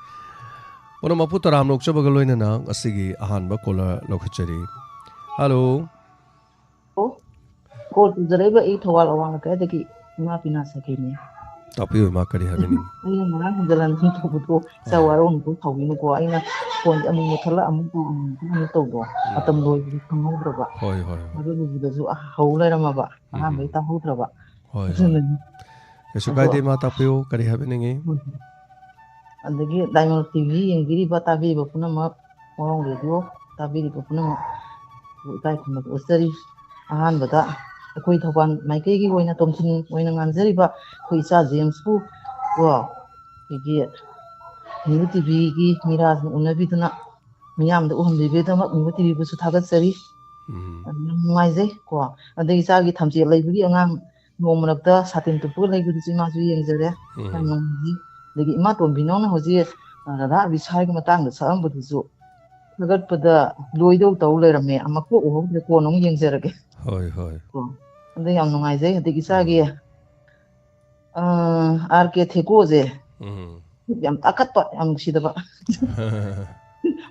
ꯄꯨꯝꯅꯃꯛꯄꯨ ꯇꯔꯥꯝꯅ ꯑꯣꯛꯆꯕꯒ ꯂꯣꯏꯅꯅ ꯉꯁꯤꯒꯤ ꯑꯍꯥꯟꯕ ꯀꯣꯂꯔ ꯂꯧꯈꯠꯆꯔꯤ꯫ ꯍꯜꯂꯣ꯫ ꯑꯣ, ꯀꯣꯜ ꯇꯧꯖꯔꯛꯏꯕ ꯑꯩ ꯊꯧꯕꯥꯜ ꯑꯋꯥꯡ ꯂꯩꯀꯥꯏꯗꯒꯤ ꯏꯃꯥ ꯄꯤꯅꯥ ꯁꯈꯤꯅꯤ꯫ ꯇꯥꯛꯄꯤꯌꯨ ꯏꯃꯥ, ꯀꯔꯤ ꯍꯥꯏꯕꯤꯅꯤꯡꯉꯤ? ꯑꯩꯅ ꯉꯔꯥꯡ ꯍꯟꯖꯤꯜ ꯍꯟꯖꯤꯟ ꯇꯧꯕꯗꯣ ꯏꯆꯥ ꯑꯥ꯫ ꯋꯥꯔꯧꯅ ꯑꯗꯨꯝ ꯁꯥꯎꯕꯤꯅꯨꯀꯣ꯫ ꯑꯩꯅ ꯐꯣꯟꯁꯦ ꯑꯃꯨꯛ ꯃꯨꯠꯊꯠꯂ ꯑꯃꯨꯛ ꯇꯧ, ꯑꯃꯨꯛ ꯃꯨꯠꯊꯠꯂ ꯑꯃꯨꯛ ꯇꯧꯗꯣ ꯎꯝ꯫ ꯃꯇꯝ ꯂꯣꯏꯕꯗꯤ ꯈꯪꯍꯧꯗ꯭ꯔꯕ꯫ ꯍꯣꯏ, ꯍꯣꯏ, ꯍꯣꯏ꯫ ꯑꯗꯨꯗꯨꯗꯁꯨ ꯍꯧ ꯂꯩꯔꯝꯃꯕ꯫ ꯎꯝ꯫ ꯑꯍꯥꯟꯕꯩ ꯇꯥꯍꯧꯗ꯭ꯔꯕ꯫ ꯍꯣꯏ, ꯍꯣꯏ꯫ ꯑꯗꯨꯅꯅꯤ꯫ ꯀꯩꯁꯨ ꯑꯗꯣ ꯀꯥꯏꯗꯦ ꯏꯃꯥ, ꯇꯥꯛꯄꯤꯌꯨ, ꯀꯔꯤ ꯍꯥꯏꯕꯤꯅꯤꯡꯉꯤ? ꯎꯝ꯫ ꯑꯗꯒꯤ ꯗꯥꯏꯃꯟ ꯇꯤ ꯚꯤ ꯌꯦꯡꯕꯤꯔꯤꯕ, ꯇꯥꯕꯤꯔꯤꯕ ꯄꯨꯝꯅꯃꯛ, ꯃꯑꯣꯡ ꯔꯦꯗꯤꯑꯣ ꯇꯥꯕꯤꯔꯤꯕ ꯄꯨꯝꯅꯃꯛ ꯏꯀꯥꯏ ꯈꯨꯝꯅꯕ ꯎꯠꯆꯔꯤ꯫ ꯑꯍꯥꯟꯕꯗ ꯑꯩꯈꯣꯏ ꯊꯧꯕꯥꯜ ꯃꯥꯏꯀꯩꯒꯤ ꯑꯣꯏꯅ ꯇꯣꯝꯊꯤꯟ ꯑꯣꯏꯅ ꯉꯥꯡꯖꯔꯤꯕ ꯑꯩꯈꯣꯏ ꯏꯆꯥ ꯖꯦꯝꯁꯄꯨ ꯀꯣ, ꯑꯩꯈꯣꯏꯒꯤ ꯃꯤꯔꯨ ꯇꯤ ꯚꯤꯒꯤ ꯃꯤꯔꯥꯁꯤꯡ ꯎꯅꯕꯤꯗꯨꯅ ꯃꯤꯌꯥꯝꯗ ꯎꯍꯟꯕꯤꯕꯒꯤꯗꯃꯛ ꯃꯤꯔꯨ ꯇꯤ ꯚꯤꯕꯨꯁꯨ ꯊꯥꯒꯠꯆꯔꯤ꯫ ꯎꯝ꯫ ꯑꯗꯨ ꯌꯥꯝ ꯅꯨꯡꯉꯥꯏꯖꯩ ꯀꯣ꯫ ꯑꯗꯒꯤ ꯏꯆꯥꯒꯤ ꯊꯝꯆꯦꯠ ꯂꯩꯕꯒꯤ ꯑꯉꯥꯡ ꯅꯣꯡ ꯃꯔꯛꯇ ꯁꯥꯇꯤꯟ ꯇꯨꯞꯄꯒ ꯂꯩꯕꯗꯨꯁꯨ ꯏꯃꯥꯁꯨ ꯌꯦꯡꯖꯔꯦ꯫ ꯎꯝ꯫ ꯌꯥꯝ ꯅꯨꯡꯉꯥꯏꯖꯩ꯫ ꯑꯗꯒꯤ ꯏꯃꯥ ꯇꯣꯝꯕꯤꯅꯧꯅ ꯍꯧꯖꯤꯛ, ꯑ, ꯔꯥꯙꯥ ꯑꯕꯤꯁꯥꯏꯒꯤ ꯃꯇꯥꯡꯗ ꯁꯛꯑꯝꯕꯗꯨꯁꯨ ꯊꯥꯒꯠꯄꯗ ꯂꯣꯏꯗꯧ ꯇꯧ ꯂꯩꯔꯝꯃꯦ꯫ ꯑꯃꯨꯛ ꯀꯣꯛ ꯎꯍꯧꯗ꯭ꯔꯦ, ꯀꯣꯟꯅ ꯑꯃꯨꯛ ꯌꯦꯡꯖꯔꯒꯦ꯫ ꯍꯣꯏ, ꯍꯣꯏ꯫ ꯀꯣ꯫ ꯑꯗ ꯌꯥꯝ ꯅꯨꯡꯉꯥꯏꯖꯩ꯫ ꯑꯗꯒꯤ ꯏꯆꯥꯒꯤ, ꯎꯝ꯫ ꯑ, ꯑꯥꯔ ꯀꯦ ꯊꯦꯀꯣꯁꯦ ꯎꯝ꯫ ꯌꯥꯝ ꯇꯥꯈꯠꯄ, ꯌꯥꯝ ꯅꯨꯡꯁꯤꯗꯕ꯫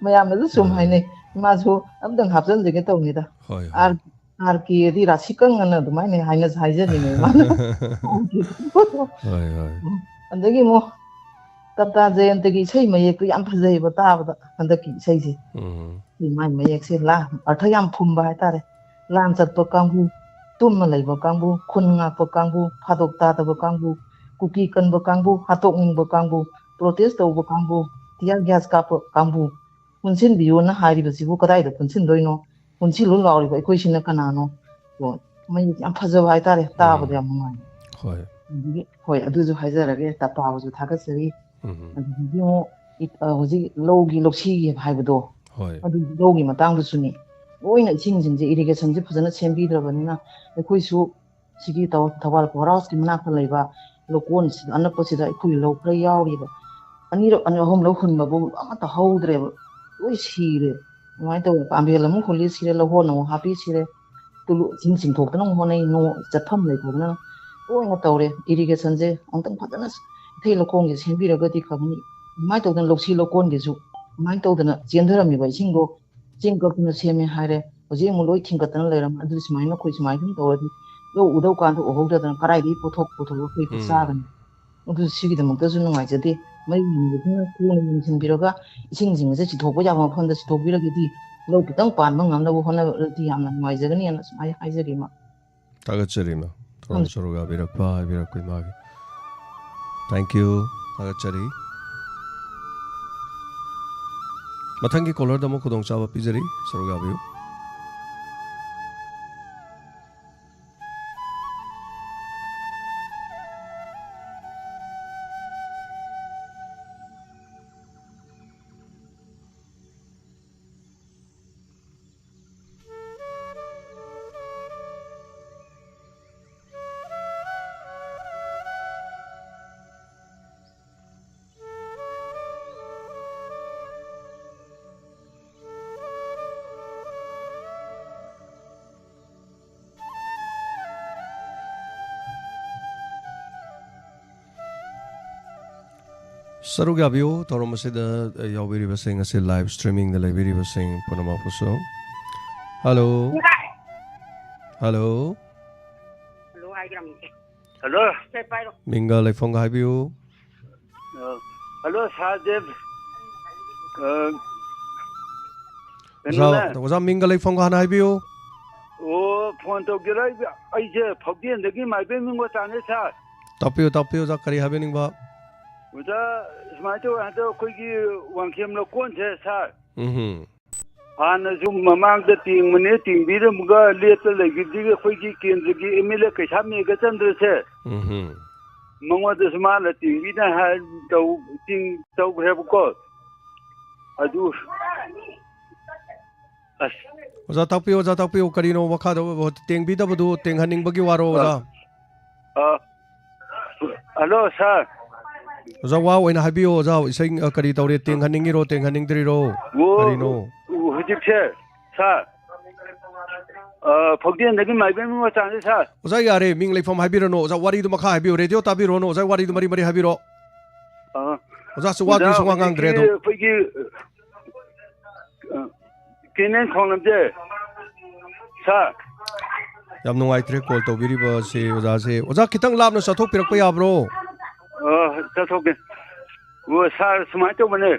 ꯃꯌꯥꯝꯅꯁꯨ ꯁꯨꯝ ꯎꯝ꯫ ꯍꯥꯏꯅꯩ, "ꯏꯃꯥꯁꯨ ꯑꯝꯇꯪ ꯍꯥꯞꯆꯤꯟꯖꯒꯦ ꯇꯧꯅꯤꯗ"꯫ ꯍꯣꯏ, ꯍꯣꯏ꯫ ꯑꯥꯔ, ꯑꯥꯔ ꯀꯦꯗꯤ ꯔꯥꯁꯤ ꯀꯪꯉꯅ ꯑꯗꯨꯃꯥꯏꯅ ꯍꯥꯏꯅ ꯍꯥꯏꯖꯅꯤꯡꯉꯦ ꯏꯃꯥꯅ꯫ ꯍꯣꯏ, ꯍꯣꯏ꯫ ꯑꯗꯒꯤ ꯑꯃꯨꯛ ꯇꯞꯇꯥ ꯖꯌꯟꯇꯒꯤ ꯏꯁꯩ ꯃꯌꯦꯛꯇꯨ ꯌꯥꯝ ꯐꯖꯩꯌꯦꯕ ꯇꯥꯕꯗ, ꯍꯟꯗꯛꯀꯤ ꯏꯁꯩꯁꯦ꯫ ꯎꯝ꯫ ꯑꯩꯈꯣꯏ ꯃꯥꯏ ꯃꯌꯦꯛꯁꯦ ꯂꯥ-, ꯑꯔꯊ ꯌꯥꯝ ꯐꯨꯝꯕ ꯍꯥꯏꯇꯥꯔꯦ꯫ ꯂꯥꯟ ꯆꯠꯄ ꯀꯥꯡꯕꯨ, ꯇꯨꯝꯃ ꯂꯩꯕ ꯀꯥꯡꯕꯨ, ꯈꯨꯟ ꯉꯥꯛꯄ ꯀꯥꯡꯕꯨ, ꯐꯥꯗꯣꯛ ꯇꯥꯗꯕ ꯀꯥꯡꯕꯨ, ꯀꯨꯀꯤ ꯀꯟꯕ ꯀꯥꯡꯕꯨ, ꯍꯥꯠꯇꯣꯛꯅꯤꯡꯕ ꯀꯥꯡꯕꯨ, protest ꯇꯧꯕ ꯀꯥꯡꯕꯨ, tear gas ꯀꯥꯞꯄ ꯀꯥꯡꯕꯨ, ꯄꯨꯟꯁꯤꯟꯕꯤꯌꯣꯅ ꯍꯥꯏꯔꯤꯕꯁꯤꯕꯨ ꯀꯗꯥꯏꯗ ꯄꯨꯟꯁꯤꯟꯗꯣꯏꯅꯣ? ꯄꯨꯟꯁꯤꯜꯂꯨ ꯂꯥꯎꯔꯤꯕ ꯑꯩꯈꯣꯏꯁꯤꯅ ꯀꯅꯥꯅꯣ? ꯀꯣ, ꯃꯌꯦꯛ ꯌꯥꯝ ꯐꯖꯕ ꯍꯥꯏꯇꯥꯔꯦ, ꯇꯥꯕꯗ ꯎꯝ꯫ ꯌꯥꯝ ꯅꯨꯡꯉꯥꯏ꯫ ꯍꯣꯏ꯫ ꯑꯗꯒꯤ, ꯍꯣꯏ, ꯑꯗꯨꯁꯨ ꯍꯥꯏꯖꯔꯒꯦ, ꯇꯄꯥꯕꯁꯨ ꯊꯥꯒꯠꯆꯔꯤ꯫ ꯎꯝ꯫ ꯑꯗꯒꯤ ꯑꯃꯨꯛ ꯏ-, ꯑ, ꯍꯧꯖꯤꯛ ꯂꯧꯒꯤ, ꯂꯧꯁꯤꯒꯤ ꯍꯥꯏꯕꯗꯣ, ꯍꯣꯏ꯫ ꯑꯗꯨ ꯂꯧꯒꯤ ꯃꯇꯥꯡꯗꯁꯨꯅꯤ꯫ ꯂꯣꯏꯅ ꯏꯁꯤꯡꯁꯤꯡꯁꯦ, ꯏꯔꯤꯒꯦꯁꯟꯁꯦ ꯐꯖꯅ ꯁꯦꯝꯕꯤꯗ꯭ꯔꯕꯅꯤꯅ, ꯑꯩꯈꯣꯏꯁꯨ ꯁꯤꯒꯤ ꯊꯧ-, ꯊꯧꯕꯥꯜ ꯄꯋꯥꯔ ꯍꯥꯎꯁꯀꯤ ꯃꯅꯥꯛꯇ ꯂꯩꯕ ꯂꯧꯀꯣꯟꯁꯤꯗ, ꯑꯅꯛꯄꯁꯤꯗ ꯑꯩꯈꯣꯏ ꯂꯧ ꯈꯔ ꯌꯥꯎꯔꯤꯕ꯫ ꯑꯅꯤꯔꯛ, ꯑꯅꯤ, ꯑꯍꯨꯝ ꯂꯧ ꯍꯨꯟꯕꯕꯨ ꯑꯃꯠꯇ ꯍꯧꯗ꯭ꯔꯦꯕ, ꯂꯣꯏ ꯁꯤꯔꯦ꯫ ꯑꯗꯨꯃꯥꯏꯅ ꯇꯧꯗꯅ ꯄꯥꯝꯕꯦꯜ ꯑꯃꯨꯛ ꯍꯨꯜꯂꯤ ꯁꯤꯔꯦ, ꯂꯧꯍꯣꯟ ꯑꯃꯨꯛ ꯍꯥꯞꯄꯤ ꯁꯤꯔꯦ, ꯇꯨꯂꯨ ꯏꯁꯤꯡ ꯆꯤꯡꯊꯣꯛꯇꯅ ꯑꯃꯨꯛ ꯍꯣꯠꯅꯩ, ꯅꯣꯡ ꯆꯠꯐꯝ ꯂꯩꯇꯗꯅ ꯂꯣꯏꯅ ꯇꯧꯔꯦ꯫ ꯏꯔꯤꯒꯦꯁꯟꯁꯦ ꯑꯃꯨꯛꯇꯪ ꯐꯖꯅ ꯏꯊꯩ ꯂꯧꯈꯣꯡꯁꯦ ꯁꯦꯝꯕꯤꯔꯒꯗꯤ ꯐꯒꯅꯤ꯫ ꯑꯗꯨꯃꯥꯏꯅ ꯇꯧꯗꯅ ꯂꯧꯁꯤ ꯂꯧꯀꯣꯟꯒꯤꯁꯨ ꯑꯗꯨꯃꯥꯏꯅ ꯇꯧꯗꯅ ꯆꯦꯟꯊꯔꯝꯃꯤꯕ ꯏꯁꯤꯡꯗꯣ ꯆꯤꯡ ꯀꯛꯇꯅ ꯁꯦꯝꯃꯦ ꯍꯥꯏꯔꯦ, ꯍꯧꯖꯤꯛ ꯑꯃꯨꯛ ꯂꯣꯏ ꯊꯤꯡꯒꯠꯇꯅ ꯂꯩꯔꯝꯃꯦ꯫ ꯑꯗꯨꯗꯤ ꯁꯨꯃꯥꯏꯅ ꯑꯩꯈꯣꯏ ꯁꯨꯃꯥꯏꯅ ꯁꯨꯝ ꯇꯧꯔꯗꯤ ꯂꯧ ꯎꯗꯧ ꯀꯥꯟꯗ ꯎꯍꯧꯗꯗꯅ ꯀꯗꯥꯏꯗꯒꯤ ꯄꯣꯠꯊꯣꯛ ꯄꯨꯊꯣꯛꯑꯒ ꯑꯩꯈꯣꯏ ꯎꯝ꯫ ꯆꯥꯒꯅꯤ? ꯑꯗꯨ ꯁꯤꯒꯤꯗꯃꯛꯇꯁꯨ ꯅꯨꯡꯉꯥꯏꯖꯗꯦ꯫ ꯃꯔꯤ ꯂꯩꯅꯕꯁꯤꯅ ꯊꯨꯅ ꯌꯦꯡꯁꯤꯟꯕꯤꯔꯒ ꯏꯁꯤꯡꯁꯤꯡ ꯑꯁꯦ ꯆꯤꯊꯣꯛꯄ ꯌꯥꯕ ꯃꯐꯝꯗ ꯆꯤꯊꯣꯛꯄꯤꯔꯒꯗꯤ ꯂꯧ ꯈꯤꯇꯪ ꯄꯥꯟꯕ ꯉꯝꯅꯕ ꯍꯣꯠꯅꯔꯗꯤ ꯌꯥꯝꯅ ꯅꯨꯡꯉꯥꯏꯖꯒꯅꯤꯅ ꯁꯨꯃꯥꯏꯅ ꯍꯥꯏꯖꯔꯤ, ꯏꯃꯥ꯫ ꯊꯥꯒꯠꯆꯔꯤ, ꯏꯃꯥ꯫ ꯊꯧꯔꯝ ꯎꯝ꯫ ꯁꯔꯨꯛ ꯌꯥꯕꯤꯔꯛꯄ ꯍꯥꯏꯕꯤꯔꯛꯄ ꯏꯃꯥꯒꯤ꯫ Thank you꯫ ꯊꯥꯒꯠꯆꯔꯤ꯫ ꯃꯊꯪꯒꯤ ꯀꯣꯂꯔꯗ ꯑꯃꯨꯛ ꯈꯨꯗꯣꯡꯆꯥꯕ ꯄꯤꯖꯔꯤ꯫ ꯁꯔꯨꯛ ꯌꯥꯕꯤꯌꯨ꯫ ꯁꯔꯨꯛ ꯌꯥꯕꯤꯌꯨ ꯊꯧꯔꯝ ꯑꯁꯤꯗ ꯌꯥꯎꯕꯤꯔꯤꯕꯁꯤꯡ ꯑꯁꯤ live streamingꯗ ꯂꯩꯕꯤꯔꯤꯕꯁꯤꯡ ꯄꯨꯝꯅꯃꯛꯄꯨꯁꯨ꯫ Hello꯫ Hello꯫ Hello ꯍꯥꯏꯒ꯭ꯔꯝꯅꯦ꯫ Hello꯫ ꯁꯦ ꯄꯥꯏꯔꯣ꯫ ꯃꯤꯡꯒ ꯂꯩꯐꯝꯒ ꯍꯥꯏꯕꯤꯌꯨ꯫ ꯑ, hello, ꯁꯥꯔ ꯗꯦꯕ꯫ ꯑ, ꯑꯣꯖꯥ, ꯀꯩꯅꯣꯅꯦ꯫ ꯑꯣꯖꯥ ꯃꯤꯡꯒ ꯂꯩꯐꯝꯒ ꯍꯥꯟꯅ ꯍꯥꯏꯕꯤꯌꯨ꯫ ꯑꯣ, ꯐꯣꯟ ꯇꯧꯒꯦꯔ? ꯑꯩ, ꯑꯩꯁꯦ ꯐꯥꯎꯗꯦꯟꯗꯒꯤ ꯃꯥꯏꯕꯝ ꯅꯤꯉꯣꯜꯆꯥꯅꯦ, ꯁꯥꯔ꯫ ꯇꯥꯛꯄꯤꯌꯨ, ꯇꯥꯛꯄꯤꯌꯨ, ꯑꯣꯖꯥ, ꯀꯔꯤ ꯍꯥꯏꯕꯤꯅꯤꯡꯕ? ꯑꯣꯖꯥ, ꯁꯨꯃꯥꯏꯅ ꯇꯧꯋꯦ, ꯍꯟꯗꯛ ꯑꯩꯈꯣꯏꯒꯤ ꯋꯥꯡꯈꯦꯝ ꯂꯧꯀꯣꯟꯁꯦ, ꯁꯥꯔ꯫ ꯎꯝꯍꯨꯝ꯫ ꯍꯥꯟꯅꯁꯨ ꯃꯃꯥꯡꯗ ꯇꯦꯡꯕꯅꯦ, ꯇꯦꯡꯕꯤꯔꯝꯃꯒ ꯂꯦꯞꯇ ꯂꯩꯈꯤꯕꯗꯒꯤ ꯑꯩꯈꯣꯏꯒꯤ ꯀꯦꯟꯗ꯭ꯔꯒꯤ ꯑꯦꯝ ꯑꯦꯜ ꯑꯦ ꯀꯩꯁꯥꯝ ꯃꯦꯘꯆꯟꯗ꯭ꯔꯁꯦ ꯎꯝꯍꯨꯝ꯫ ꯃꯉꯣꯟꯗꯁꯨ ꯃꯥꯅ ꯇꯦꯡꯕꯤꯅ ꯍꯥꯏ ꯇꯧ-, ꯇꯤꯡ-, ꯇꯧꯈ꯭ꯔꯦꯕꯀꯣ꯫ ꯑꯗꯨ, ꯑꯁ꯫ ꯑꯣꯖꯥ ꯇꯥꯛꯄꯤꯌꯨ, ꯑꯣꯖꯥ ꯇꯥꯛꯄꯤꯌꯨ, ꯀꯔꯤꯅꯣ ꯃꯈꯥꯗ ꯇꯦꯡꯕꯤꯗꯕꯗꯨ ꯇꯦꯡꯍꯟꯅꯤꯡꯕꯒꯤ ꯋꯥꯔꯣ, ꯑꯣꯖꯥ? ꯑ, ꯍꯜꯂꯣ, ꯁꯥꯔ꯫ ꯑꯣꯖꯥ, ꯋꯥ ꯑꯣꯏꯅ ꯍꯥꯏꯕꯤꯌꯨ, ꯑꯣꯖꯥ, ꯏꯁꯩ, ꯑ, ꯀꯔꯤ ꯇꯧꯔꯦ, ꯇꯦꯡꯍꯟꯅꯤꯡꯉꯤꯔꯣ, ꯇꯦꯡꯍꯟꯅꯤꯡꯗ꯭ꯔꯤꯔꯣ? ꯑꯣ, ꯀꯔꯤꯅꯣ? ꯍꯧꯖꯤꯛꯁꯦ, ꯁꯥꯔ, ꯑ, ꯐꯥꯎꯗꯦꯟꯗꯒꯤ ꯃꯥꯏꯕꯝ ꯃꯆꯥꯅꯤ, ꯁꯥꯔ꯫ ꯑꯣꯖꯥ, ꯌꯥꯔꯦ, ꯃꯤꯡ ꯂꯩꯐꯝ ꯍꯥꯏꯕꯤꯔꯅꯨ, ꯑꯣꯖꯥ, ꯋꯥꯔꯤꯗꯨ ꯃꯈꯥ ꯍꯥꯏꯕꯤꯌꯨ, ꯔꯦꯗꯤꯑꯣ ꯇꯥꯕꯤꯔꯨꯔꯅꯨ, ꯑꯣꯖꯥ, ꯋꯥꯔꯤꯗꯨ ꯃꯔꯤ ꯃꯔꯤ ꯍꯥꯏꯕꯤꯔꯣ꯫ ꯑ, ꯑꯣꯖꯥꯁꯨ ꯋꯥꯗꯨ ꯑꯣꯖꯥ, ꯁꯨꯡꯉꯥꯡ ꯉꯥꯡꯗ꯭ꯔꯦ ꯍꯧꯖꯤꯛꯀꯤ ꯑꯗꯨꯝ꯫ ꯑꯩꯈꯣꯏꯒꯤ, ꯑ, ꯀꯦꯅꯦꯜ ꯈꯣꯡꯂꯝꯁꯦ, ꯁꯥꯔ꯫ ꯌꯥꯝ ꯅꯨꯡꯉꯥꯏꯇ꯭ꯔꯦ ꯀꯣꯜ ꯇꯧꯕꯤꯔꯤꯕꯁꯦ ꯑꯣꯖꯥꯁꯦ꯫ ꯑꯣꯖꯥ, ꯈꯤꯇꯪ ꯂꯥꯞꯅ ꯆꯠꯊꯣꯛꯄꯤꯔꯛꯄ ꯌꯥꯕ꯭ꯔꯣ? ꯑ, ꯆꯠꯊꯣꯛꯀꯦ꯫ ꯑꯣ, ꯁꯥꯔ, ꯁꯨꯃꯥꯏꯅ ꯇꯧꯕꯅꯦ꯫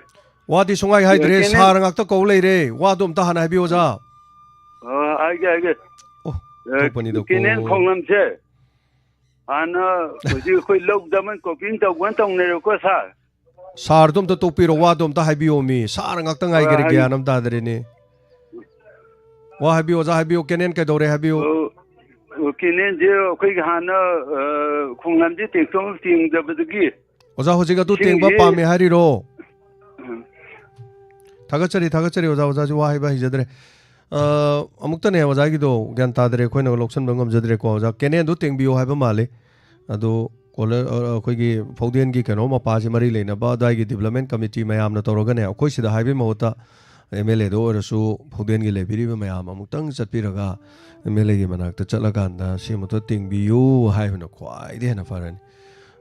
ꯋꯥꯗꯤ ꯁꯨꯡꯉꯥꯏ ꯍꯥꯏꯗ꯭ꯔꯦ, ꯀꯦꯅꯦꯜ ꯁꯥꯔ ꯉꯥꯛꯇ ꯀꯧ ꯂꯩꯔꯦ꯫ ꯋꯥꯗꯣ ꯑꯝꯇ ꯍꯥꯟꯅ ꯍꯥꯏꯕꯤꯌꯨ, ꯑꯣꯖꯥ꯫ ꯑ, ꯍꯥꯏꯒꯦ, ꯍꯥꯏꯒꯦ꯫ ꯑꯣ, ꯑ, ꯊꯣꯛꯄꯅꯤꯗꯀꯣ꯫ ꯀꯦꯅꯦꯜ ꯈꯣꯡꯂꯝꯁꯦ ꯍꯥꯟꯅ ꯍꯧꯖꯤꯛ ꯑꯩꯈꯣꯏ ꯂꯧ ꯗꯕꯜ ꯀ꯭ꯔꯣꯞꯄꯤꯡ ꯇꯧꯕꯅ ꯇꯧꯅꯔꯦꯕꯀꯣ, ꯁꯥꯔ꯫ ꯁꯥꯔꯗꯣ ꯑꯝꯇ ꯇꯣꯛꯄꯤꯔꯣ, ꯋꯥꯗꯣ ꯑꯝꯇ ꯍꯥꯏꯕꯤꯌꯣ ꯃꯤ꯫ ꯁꯥꯔ ꯉꯥꯛꯇ ꯍꯣꯏ, ꯉꯥꯏꯈꯔꯦ, ꯍꯥꯏ-, ꯒ꯭ꯌꯥꯟ ꯑꯃ ꯇꯥꯗꯔꯦꯅꯦ꯫ ꯋꯥ ꯍꯥꯏꯕꯤꯌꯨ, ꯑꯣꯖꯥ ꯍꯥꯏꯕꯤꯌꯨ, ꯀꯦꯅꯦꯜ ꯀꯩꯗꯧꯔꯦ ꯍꯥꯏꯕꯤꯌꯨ꯫ ꯑꯣ, ꯑꯣ, ꯀꯦꯅꯦꯜꯁꯦ ꯑꯩꯈꯣꯏꯒꯤ ꯍꯥꯟꯅ, ꯑ, ꯈꯣꯡꯂꯝꯁꯦ ꯇꯦꯡꯊꯣꯛ ꯇꯦꯡꯗꯕꯗꯒꯤ ꯍꯧꯖꯤꯛ ꯑꯗꯨ ꯇꯦꯡꯕ ꯏꯁꯤꯡꯁꯦ, ꯄꯥꯝꯃꯦ ꯍꯥꯏꯔꯤꯔꯣ? ꯎꯝ꯫ ꯊꯥꯒꯠꯆꯔꯤ, ꯊꯥꯒꯠꯆꯔꯤ, ꯑꯣꯖꯥ, ꯑꯣꯖꯥꯁꯨ ꯋꯥ ꯍꯥꯏꯕ ꯍꯩꯖꯗ꯭ꯔꯦ꯫ ꯑ, ꯑꯃꯨꯛꯇꯅꯦ ꯑꯣꯖꯥꯒꯤꯗꯣ ꯒ꯭ꯌꯥꯟ ꯇꯥꯗ꯭ꯔꯦ, ꯑꯩꯈꯣꯏꯅ ꯂꯧꯁꯟꯕ ꯉꯝꯖꯗ꯭ꯔꯦꯀꯣ꯫ ꯑꯣꯖꯥ, ꯀꯦꯅꯦꯜꯗꯨ ꯇꯦꯡꯕꯤꯌꯣ ꯍꯥꯏꯕ ꯃꯥꯜꯂꯤ꯫ ꯑꯗꯨ ꯀꯣꯂꯔ, ꯑ, ꯑꯩꯈꯣꯏꯒꯤ ꯐꯥꯎꯗꯦꯟꯒꯤ ꯀꯩꯅꯣ ꯃꯄꯥꯁꯤ ꯃꯔꯤ ꯂꯩꯅꯕ ꯑꯗꯨꯋꯥꯏꯒꯤ ꯗꯤꯕ꯭ꯂꯞꯃꯦꯟ ꯀꯝꯃꯤꯇꯤ ꯃꯌꯥꯝꯅ ꯇꯧꯔꯒꯅꯦ, ꯑꯩꯈꯣꯏ ꯁꯤꯗ ꯍꯥꯏꯕꯒꯤ ꯃꯍꯨꯠꯇ ꯑꯦꯝ ꯑꯦꯜ ꯑꯦꯗ ꯑꯣꯏꯔꯁꯨ ꯐꯥꯎꯗꯦꯟꯒꯤ ꯂꯩꯕꯤꯔꯤꯕ ꯃꯌꯥꯝ ꯑꯃꯨꯛꯇꯪ ꯆꯠꯄꯤꯔꯒ ꯑꯦꯝ ꯑꯦꯜ ꯑꯦꯒꯤ ꯃꯅꯥꯛꯇ ꯆꯠꯂꯀꯥꯟꯗ ꯁꯤ ꯑꯃꯨꯛꯇ ꯇꯦꯡꯕꯤꯌꯨ ꯍꯥꯏꯕꯅ ꯈ꯭ꯋꯥꯏꯗꯒꯤ ꯍꯦꯟꯅ ꯐꯔꯅꯤ꯫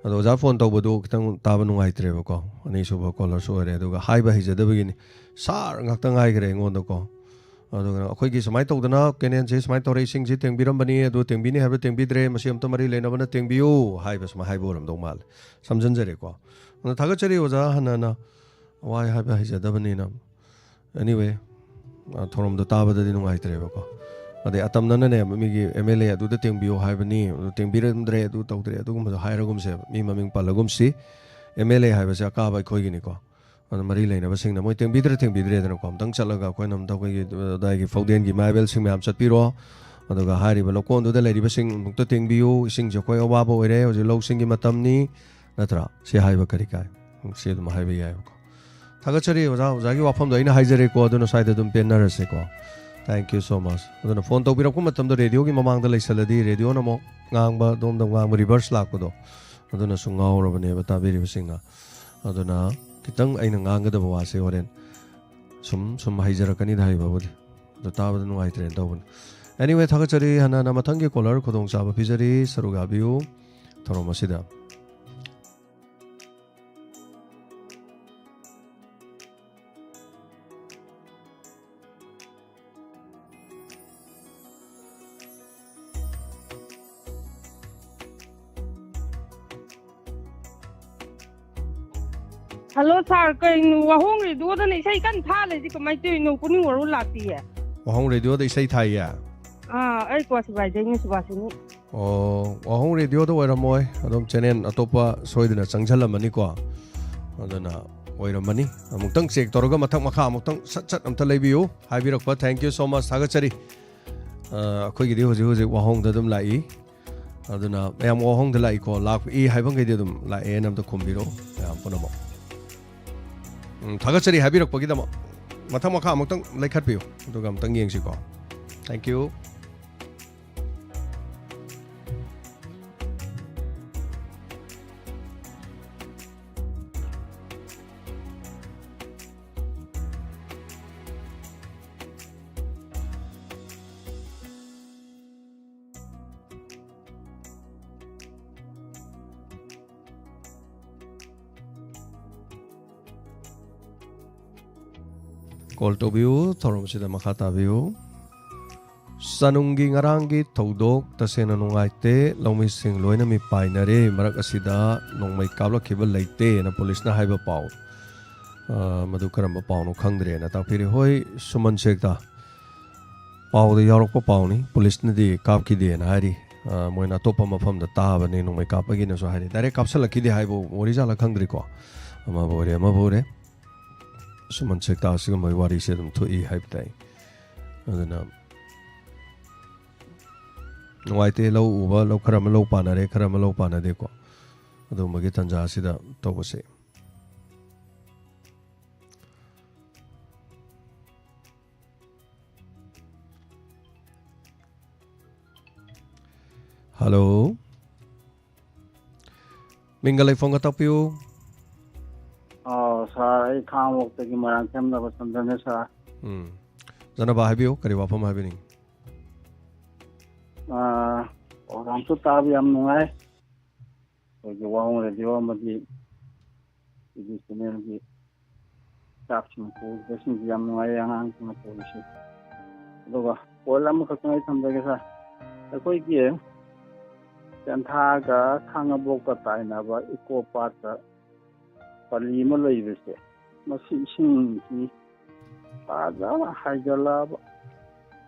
ꯑꯗꯣ ꯑꯣꯖꯥ ꯐꯣꯟ ꯇꯧꯕꯗꯨ ꯈꯤꯇꯪ ꯇꯥꯕ ꯅꯨꯡꯉꯥꯏꯇ꯭ꯔꯦꯕꯀꯣ, ꯑꯅꯤꯁꯨꯕ ꯀꯣꯂꯔꯁꯨ ꯑꯣꯏꯔꯦ, ꯑꯗꯨꯒ ꯍꯥꯏꯕ ꯍꯩꯖꯗꯕꯒꯤꯅꯤ꯫ ꯁꯥꯔ ꯉꯥꯛꯇ ꯉꯥꯏꯈ꯭ꯔꯦ ꯑꯩꯉꯣꯟꯗꯀꯣ꯫ ꯑꯗꯨꯒ ꯑꯩꯈꯣꯏꯒꯤ ꯁꯨꯃꯥꯏꯅ ꯇꯧꯗꯅ ꯀꯦꯅꯦꯜꯁꯦ ꯁꯨꯃꯥꯏꯅ ꯇꯧꯔꯦ, ꯏꯁꯤꯡꯁꯤ ꯇꯦꯡꯕꯤꯔꯝꯕꯅꯤ, ꯑꯗꯨ ꯇꯦꯡꯕꯤꯅꯤ ꯍꯥꯏꯕ ꯇꯦꯡꯕꯤꯗ꯭ꯔꯦ, ꯃꯁꯤ ꯑꯝꯇ ꯃꯔꯤ ꯂꯩꯅꯕꯅ ꯇꯦꯡꯕꯤꯌꯨ ꯍꯥꯏꯕ ꯁꯨꯃꯥꯏꯅ ꯍꯥꯏꯕ ꯑꯣꯏꯔꯝꯗꯧ ꯃꯥꯜꯂꯦ꯫ ꯁꯝꯖꯤꯟꯖꯔꯦꯀꯣ꯫ ꯑꯗꯣ ꯊꯥꯒꯠꯆꯔꯤ ꯑꯣꯖꯥ ꯍꯟꯅ ꯍꯟꯅ ꯋꯥ ꯍꯥꯏꯕ ꯍꯩꯖꯗꯕꯅꯤꯅ꯫ Anyway, ꯑ, ꯊꯧꯔꯝꯗꯣ ꯇꯥꯕꯗꯗꯤ ꯅꯨꯡꯉꯥꯏꯇ꯭ꯔꯦꯕꯀꯣ꯫ ꯑꯗꯩ ꯑꯇꯝꯅꯅꯅꯦ, ꯃꯤꯒꯤ ꯑꯦꯝ ꯑꯦꯜ ꯑꯦ ꯑꯗꯨꯗ ꯇꯦꯡꯕꯤꯌꯨ ꯍꯥꯏꯕꯅꯤ, ꯑꯗꯨ ꯇꯦꯡꯕꯤꯔꯝꯗ꯭ꯔꯦ, ꯑꯗꯨ ꯇꯧꯗ꯭ꯔꯦ, ꯑꯗꯨꯒꯨꯝꯕꯗꯣ ꯍꯥꯏꯔꯒꯨꯝꯁꯦꯕ꯫ ꯃꯤ ꯃꯃꯤꯡ ꯄꯜꯂꯒꯨꯝꯁꯤ꯫ ꯑꯦꯝ ꯑꯦꯜ ꯑꯦ ꯍꯥꯏꯕꯁꯦ ꯑꯀꯥꯕ ꯑꯩꯈꯣꯏꯒꯤꯅꯤꯀꯣ꯫ ꯑꯗꯨ ꯃꯔꯤ ꯂꯩꯅꯕꯁꯤꯡꯅ ꯃꯣꯏ ꯇꯦꯡꯕꯤꯗ꯭ꯔꯦ, ꯇꯦꯡꯕꯤꯗ꯭ꯔꯦꯗꯅꯀꯣ꯫ ꯑꯝꯇꯪ ꯆꯠꯂꯒ ꯑꯩꯈꯣꯏꯅ ꯑꯝꯇ ꯑꯩꯈꯣꯏꯒꯤ ꯑꯗꯥꯏꯒꯤ ꯐꯥꯎꯗꯦꯟꯒꯤ ꯏꯃꯥ ꯏꯕꯦꯜꯁꯤꯡ ꯃꯌꯥꯝ ꯆꯠꯄꯤꯔꯣ꯫ ꯑꯗꯨꯒ ꯍꯥꯏꯔꯤꯕ ꯂꯧꯀꯣꯟꯗꯨꯗ ꯂꯩꯔꯤꯕꯁꯤꯡ ꯑꯃꯨꯛꯇ ꯇꯦꯡꯕꯤꯌꯨ, ꯏꯁꯤꯡꯁꯦ ꯑꯩꯈꯣꯏ ꯑꯋꯥꯕ ꯑꯣꯏꯔꯦ, ꯍꯧꯖꯤꯛ ꯂꯧꯁꯤꯡꯒꯤ ꯃꯇꯝꯅꯤ, ꯅꯠꯇ꯭ꯔꯥ? ꯁꯤ ꯍꯥꯏꯕ ꯀꯔꯤ ꯀꯥꯏ? ꯁꯤ ꯑꯗꯨꯝ ꯍꯥꯏꯕ ꯌꯥꯏꯕꯀꯣ꯫ ꯊꯥꯒꯠꯆꯔꯤ ꯑꯣꯖꯥ, ꯑꯣꯖꯥꯒꯤ ꯋꯥꯐꯝꯗꯣ ꯑꯩꯅ ꯍꯥꯏꯖꯔꯦꯀꯣ, ꯑꯗꯨꯅ ꯁ꯭ꯋꯥꯏꯗ ꯑꯗꯨꯝ ꯄꯦꯟꯅꯔꯁꯦꯀꯣ꯫ Thank you so much. ꯑꯗꯨꯅ ꯐꯣꯟ ꯇꯧꯕꯤꯔꯛꯄ ꯃꯇꯝꯗ ꯔꯦꯗꯤꯑꯣꯒꯤ ꯃꯃꯥꯡꯗ ꯂꯩꯁꯜꯂꯗꯤ ꯔꯦꯗꯤꯑꯣꯅ ꯑꯃꯨꯛ ꯉꯥꯡꯕ, ꯑꯗꯣꯝꯗ ꯉꯥꯡꯕ reverse ꯂꯥꯛꯄꯗꯣ, ꯑꯗꯨꯅꯁꯨ ꯉꯥꯎꯔꯕꯅꯦꯕ ꯇꯥꯕꯤꯔꯤꯕꯁꯤꯡꯅ꯫ ꯑꯗꯨꯅ ꯈꯤꯇꯪ ꯑꯩꯅ ꯉꯥꯡꯒꯗꯕ ꯋꯥꯁꯦ ꯍꯣꯔꯦꯟ ꯁꯨꯝ ꯁꯨꯝ ꯍꯩꯖꯔꯛꯀꯅꯤꯗ, ꯍꯩꯕꯕꯨꯗꯤ꯫ ꯑꯗꯨ ꯇꯥꯕꯗ ꯅꯨꯡꯉꯥꯏꯇ꯭ꯔꯦꯅ ꯇꯧꯕꯅꯤ꯫ Anyway, ꯊꯥꯒꯠꯆꯔꯤ꯫ ꯍꯟꯅ ꯍꯟꯅ ꯃꯊꯪꯒꯤ caller ꯈꯨꯗꯣꯡꯆꯥꯕ ꯄꯤꯖꯔꯤ꯫ ꯁꯔꯨꯛ ꯌꯥꯕꯤꯌꯨ ꯊꯧꯔꯝ ꯑꯁꯤꯗ꯫ ꯍꯜꯂꯣ ꯁꯥꯔ, ꯀꯩꯅꯣ ꯋꯥꯍꯣꯡ ꯔꯦꯗꯤꯑꯣꯗꯅ ꯏꯁꯩ ꯀꯟꯅ ꯊꯥ ꯂꯩꯁꯤ, ꯀꯃꯥꯏꯅ ꯇꯧꯔꯤꯅꯣ? ꯄꯨꯛꯅꯤꯡ ꯋꯥꯔꯣꯜ ꯂꯥꯛꯇꯤꯌꯦ꯫ ꯋꯥꯍꯣꯡ ꯔꯦꯗꯤꯑꯣꯗ ꯏꯁꯩ ꯊꯥꯏꯌꯦ? ꯑꯥ, ꯑꯩ ꯀ꯭ꯋꯥꯁꯤꯕꯥꯏꯗꯩꯅꯦ, ꯁꯨꯕꯥꯁꯤꯅꯤ꯫ ꯑꯣ, ꯋꯥꯍꯣꯡ ꯔꯦꯗꯤꯑꯣꯗ ꯑꯣꯏꯔꯝꯃꯣꯏ, ꯑꯗꯨꯝ ꯆꯦꯅꯦꯜ ꯑꯇꯣꯞꯄ ꯁꯣꯏꯗꯅ ꯆꯪꯁꯜꯂꯝꯃꯅꯤꯀꯣ, ꯑꯗꯨꯅ ꯑꯣꯏꯔꯝꯃꯅꯤ꯫ ꯑꯃꯨꯛꯇꯪ ꯆꯦꯛ ꯇꯧꯔꯒ ꯃꯊꯛ ꯃꯈꯥ ꯑꯃꯨꯛꯇꯪ ꯁꯠ ꯁꯠ ꯑꯝꯇ ꯂꯩꯕꯤꯌꯨ꯫ ꯍꯥꯏꯕꯤꯔꯛꯄ, thank you so much, ꯊꯥꯒꯠꯆꯔꯤ꯫ ꯑ, ꯑꯩꯈꯣꯏꯒꯤꯗꯤ ꯍꯧꯖꯤꯛ ꯍꯧꯖꯤꯛ ꯋꯥꯍꯣꯡꯗ ꯑꯗꯨꯝ ꯂꯥꯛꯏ, ꯑꯗꯨꯅ ꯃꯌꯥꯝ ꯋꯥꯍꯣꯡꯗ ꯂꯥꯛꯏꯀꯣ, ꯂꯥꯛꯏ ꯍꯥꯏꯕꯈꯩꯗꯤ ꯑꯗꯨꯝ ꯂꯥꯛꯑꯦꯅ ꯑꯝꯇ ꯈꯨꯝꯕꯤꯔꯣ ꯃꯌꯥꯝ ꯄꯨꯝꯅꯃꯛ꯫ ꯎꯝ, ꯊꯥꯒꯠꯆꯔꯤ ꯍꯥꯏꯕꯤꯔꯛꯄꯒꯤꯗꯃꯛ꯫ ꯃꯊꯪ ꯃꯈꯥ ꯑꯃꯨꯛꯇꯪ ꯂꯩꯈꯠꯄꯤꯌꯨ, ꯑꯗꯨꯒ ꯑꯃꯨꯛꯇꯪ ꯌꯦꯡꯁꯤꯀꯣ꯫ Thank you꯫ ꯀꯣꯜ ꯇꯧꯕꯤꯌꯨ, ꯊꯧꯔꯝꯁꯤꯗ ꯃꯈꯥ ꯇꯥꯕꯤꯌꯨ꯫ ꯆꯥꯅꯨꯡꯒꯤ ꯉꯔꯥꯡꯒꯤ ꯊꯧꯗꯣꯛ ꯇꯁꯦꯡꯅ ꯅꯨꯡꯉꯥꯏꯇꯦ, ꯂꯧꯃꯤꯁꯤꯡ ꯂꯣꯏꯅ ꯃꯤꯄꯥꯏꯅꯔꯦ, ꯃꯔꯛ ꯑꯁꯤꯗ ꯅꯣꯡꯃꯩ ꯀꯥꯞꯂꯛꯈꯤꯕ ꯂꯩꯇꯦꯅ ꯄꯨꯂꯤꯁꯅ ꯍꯥꯏꯕ ꯄꯥꯎ꯫ ꯑ, ꯃꯗꯨ ꯀꯔꯝꯕ ꯄꯥꯎꯅꯣ ꯈꯪꯗ꯭ꯔꯦꯅ ꯇꯥꯛꯄꯤꯔꯤ꯫ ꯍꯣꯏ, ꯁꯨꯃꯟ ꯁꯦꯛꯇ ꯄꯥꯎꯗ ꯌꯥꯎꯔꯛꯄ ꯄꯥꯎꯅꯤ, ꯄꯨꯂꯤꯁꯅꯗꯤ ꯀꯥꯞꯈꯤꯗꯦꯅ ꯍꯥꯏꯔꯤ꯫ ꯑ, ꯃꯣꯏꯅ ꯑꯇꯣꯞꯄ ꯃꯐꯝꯗ ꯇꯥꯕꯅꯤ ꯅꯣꯡꯃꯩ ꯀꯥꯞꯄꯒꯤꯅꯁꯨ ꯍꯥꯏꯔꯤ꯫ ꯗꯥꯏꯔꯦꯛ ꯀꯥꯞꯁꯤꯜꯂꯛꯈꯤꯗꯦ ꯍꯥꯏꯕ ꯋꯥꯔꯤ ꯖꯥꯠꯂ ꯈꯪꯗ꯭ꯔꯤꯀꯣ꯫ ꯑꯃꯕꯨ ꯑꯣꯏꯔꯦ, ꯑꯃꯕꯨ ꯑꯣꯏꯔꯦ, ꯁꯨꯃꯟ ꯁꯦꯛꯇꯥ ꯁꯤꯒꯨꯝꯕꯒꯤ ꯋꯥꯔꯤꯁꯦ ꯑꯗꯨꯝ ꯊꯣꯛꯏ ꯍꯥꯏꯕ ꯇꯥꯏ꯫ ꯑꯗꯨꯅ ꯅꯨꯡꯉꯥꯏꯇꯦ, ꯂꯧ ꯎꯕ, ꯂꯧ, ꯈꯔ ꯑꯃ ꯂꯧ ꯄꯥꯟꯅꯔꯦ, ꯈꯔ ꯑꯃ ꯂꯧ ꯄꯥꯟꯅꯗꯦꯀꯣ꯫ ꯑꯗꯨꯒꯨꯝꯕꯒꯤ ꯇꯥꯟꯖꯥ ꯑꯁꯤꯗ ꯇꯧꯕꯁꯦ꯫ ꯍꯜꯂꯣ꯫ ꯃꯤꯡꯒ ꯂꯩꯐꯝꯒ ꯇꯥꯛꯄꯤꯌꯨ꯫ ꯑꯥ, ꯁꯥꯔ, ꯑꯩ ꯈꯥꯉꯕꯣꯛꯇꯒꯤ ꯃꯣꯏꯔꯥꯡꯊꯦꯝ ꯅꯕꯆꯟꯗ꯭ꯔꯅꯦ, ꯁꯥꯔ꯫ ꯎꯝ꯫ ꯖꯅꯕ, ꯍꯥꯏꯕꯤꯌꯨ, ꯀꯔꯤ ꯋꯥꯐꯝ ꯍꯥꯏꯕꯤꯅꯤꯡ? ꯑꯥ, ꯄ꯭ꯔꯣꯒ꯭ꯔꯥꯝꯁꯨ ꯇꯥꯕ ꯌꯥꯝ ꯅꯨꯡꯉꯥꯏ꯫ ꯑꯩꯈꯣꯏꯒꯤ ꯋꯥꯍꯣꯡ ꯔꯦꯗꯤꯑꯣ ꯑꯃꯗꯤ ꯇꯤ ꯚꯤ ꯆꯦꯅꯦꯜꯒꯤ ꯁ꯭ꯇꯥꯐꯁꯤꯡ ꯄꯨꯔꯤꯕꯁꯤꯡꯁꯤ ꯌꯥꯝ ꯅꯨꯡꯉꯥꯏꯌꯦ, ꯑꯉꯥꯡꯁꯤꯡꯅ ꯄꯨꯔꯤꯁꯤ꯫ ꯑꯗꯨꯒ ꯄꯣꯏꯟ ꯑꯃꯈꯛꯇꯪ ꯑꯩ ꯊꯝꯖꯒꯦ, ꯁꯥꯔ꯫ ꯑꯩꯈꯣꯏꯒꯤ ꯇꯦꯟꯊꯥꯒ ꯈꯥꯉꯕꯣꯛꯀ ꯇꯥꯏꯅꯕ ꯏꯀꯣ ꯄꯥꯠꯇ ꯄꯜꯂꯤ ꯑꯃ ꯂꯩꯕꯁꯦ, ꯃꯁꯤ ꯏꯁꯤꯡꯁꯤ ꯐꯖꯅ ꯍꯥꯏꯒꯠꯂꯛꯑꯕ,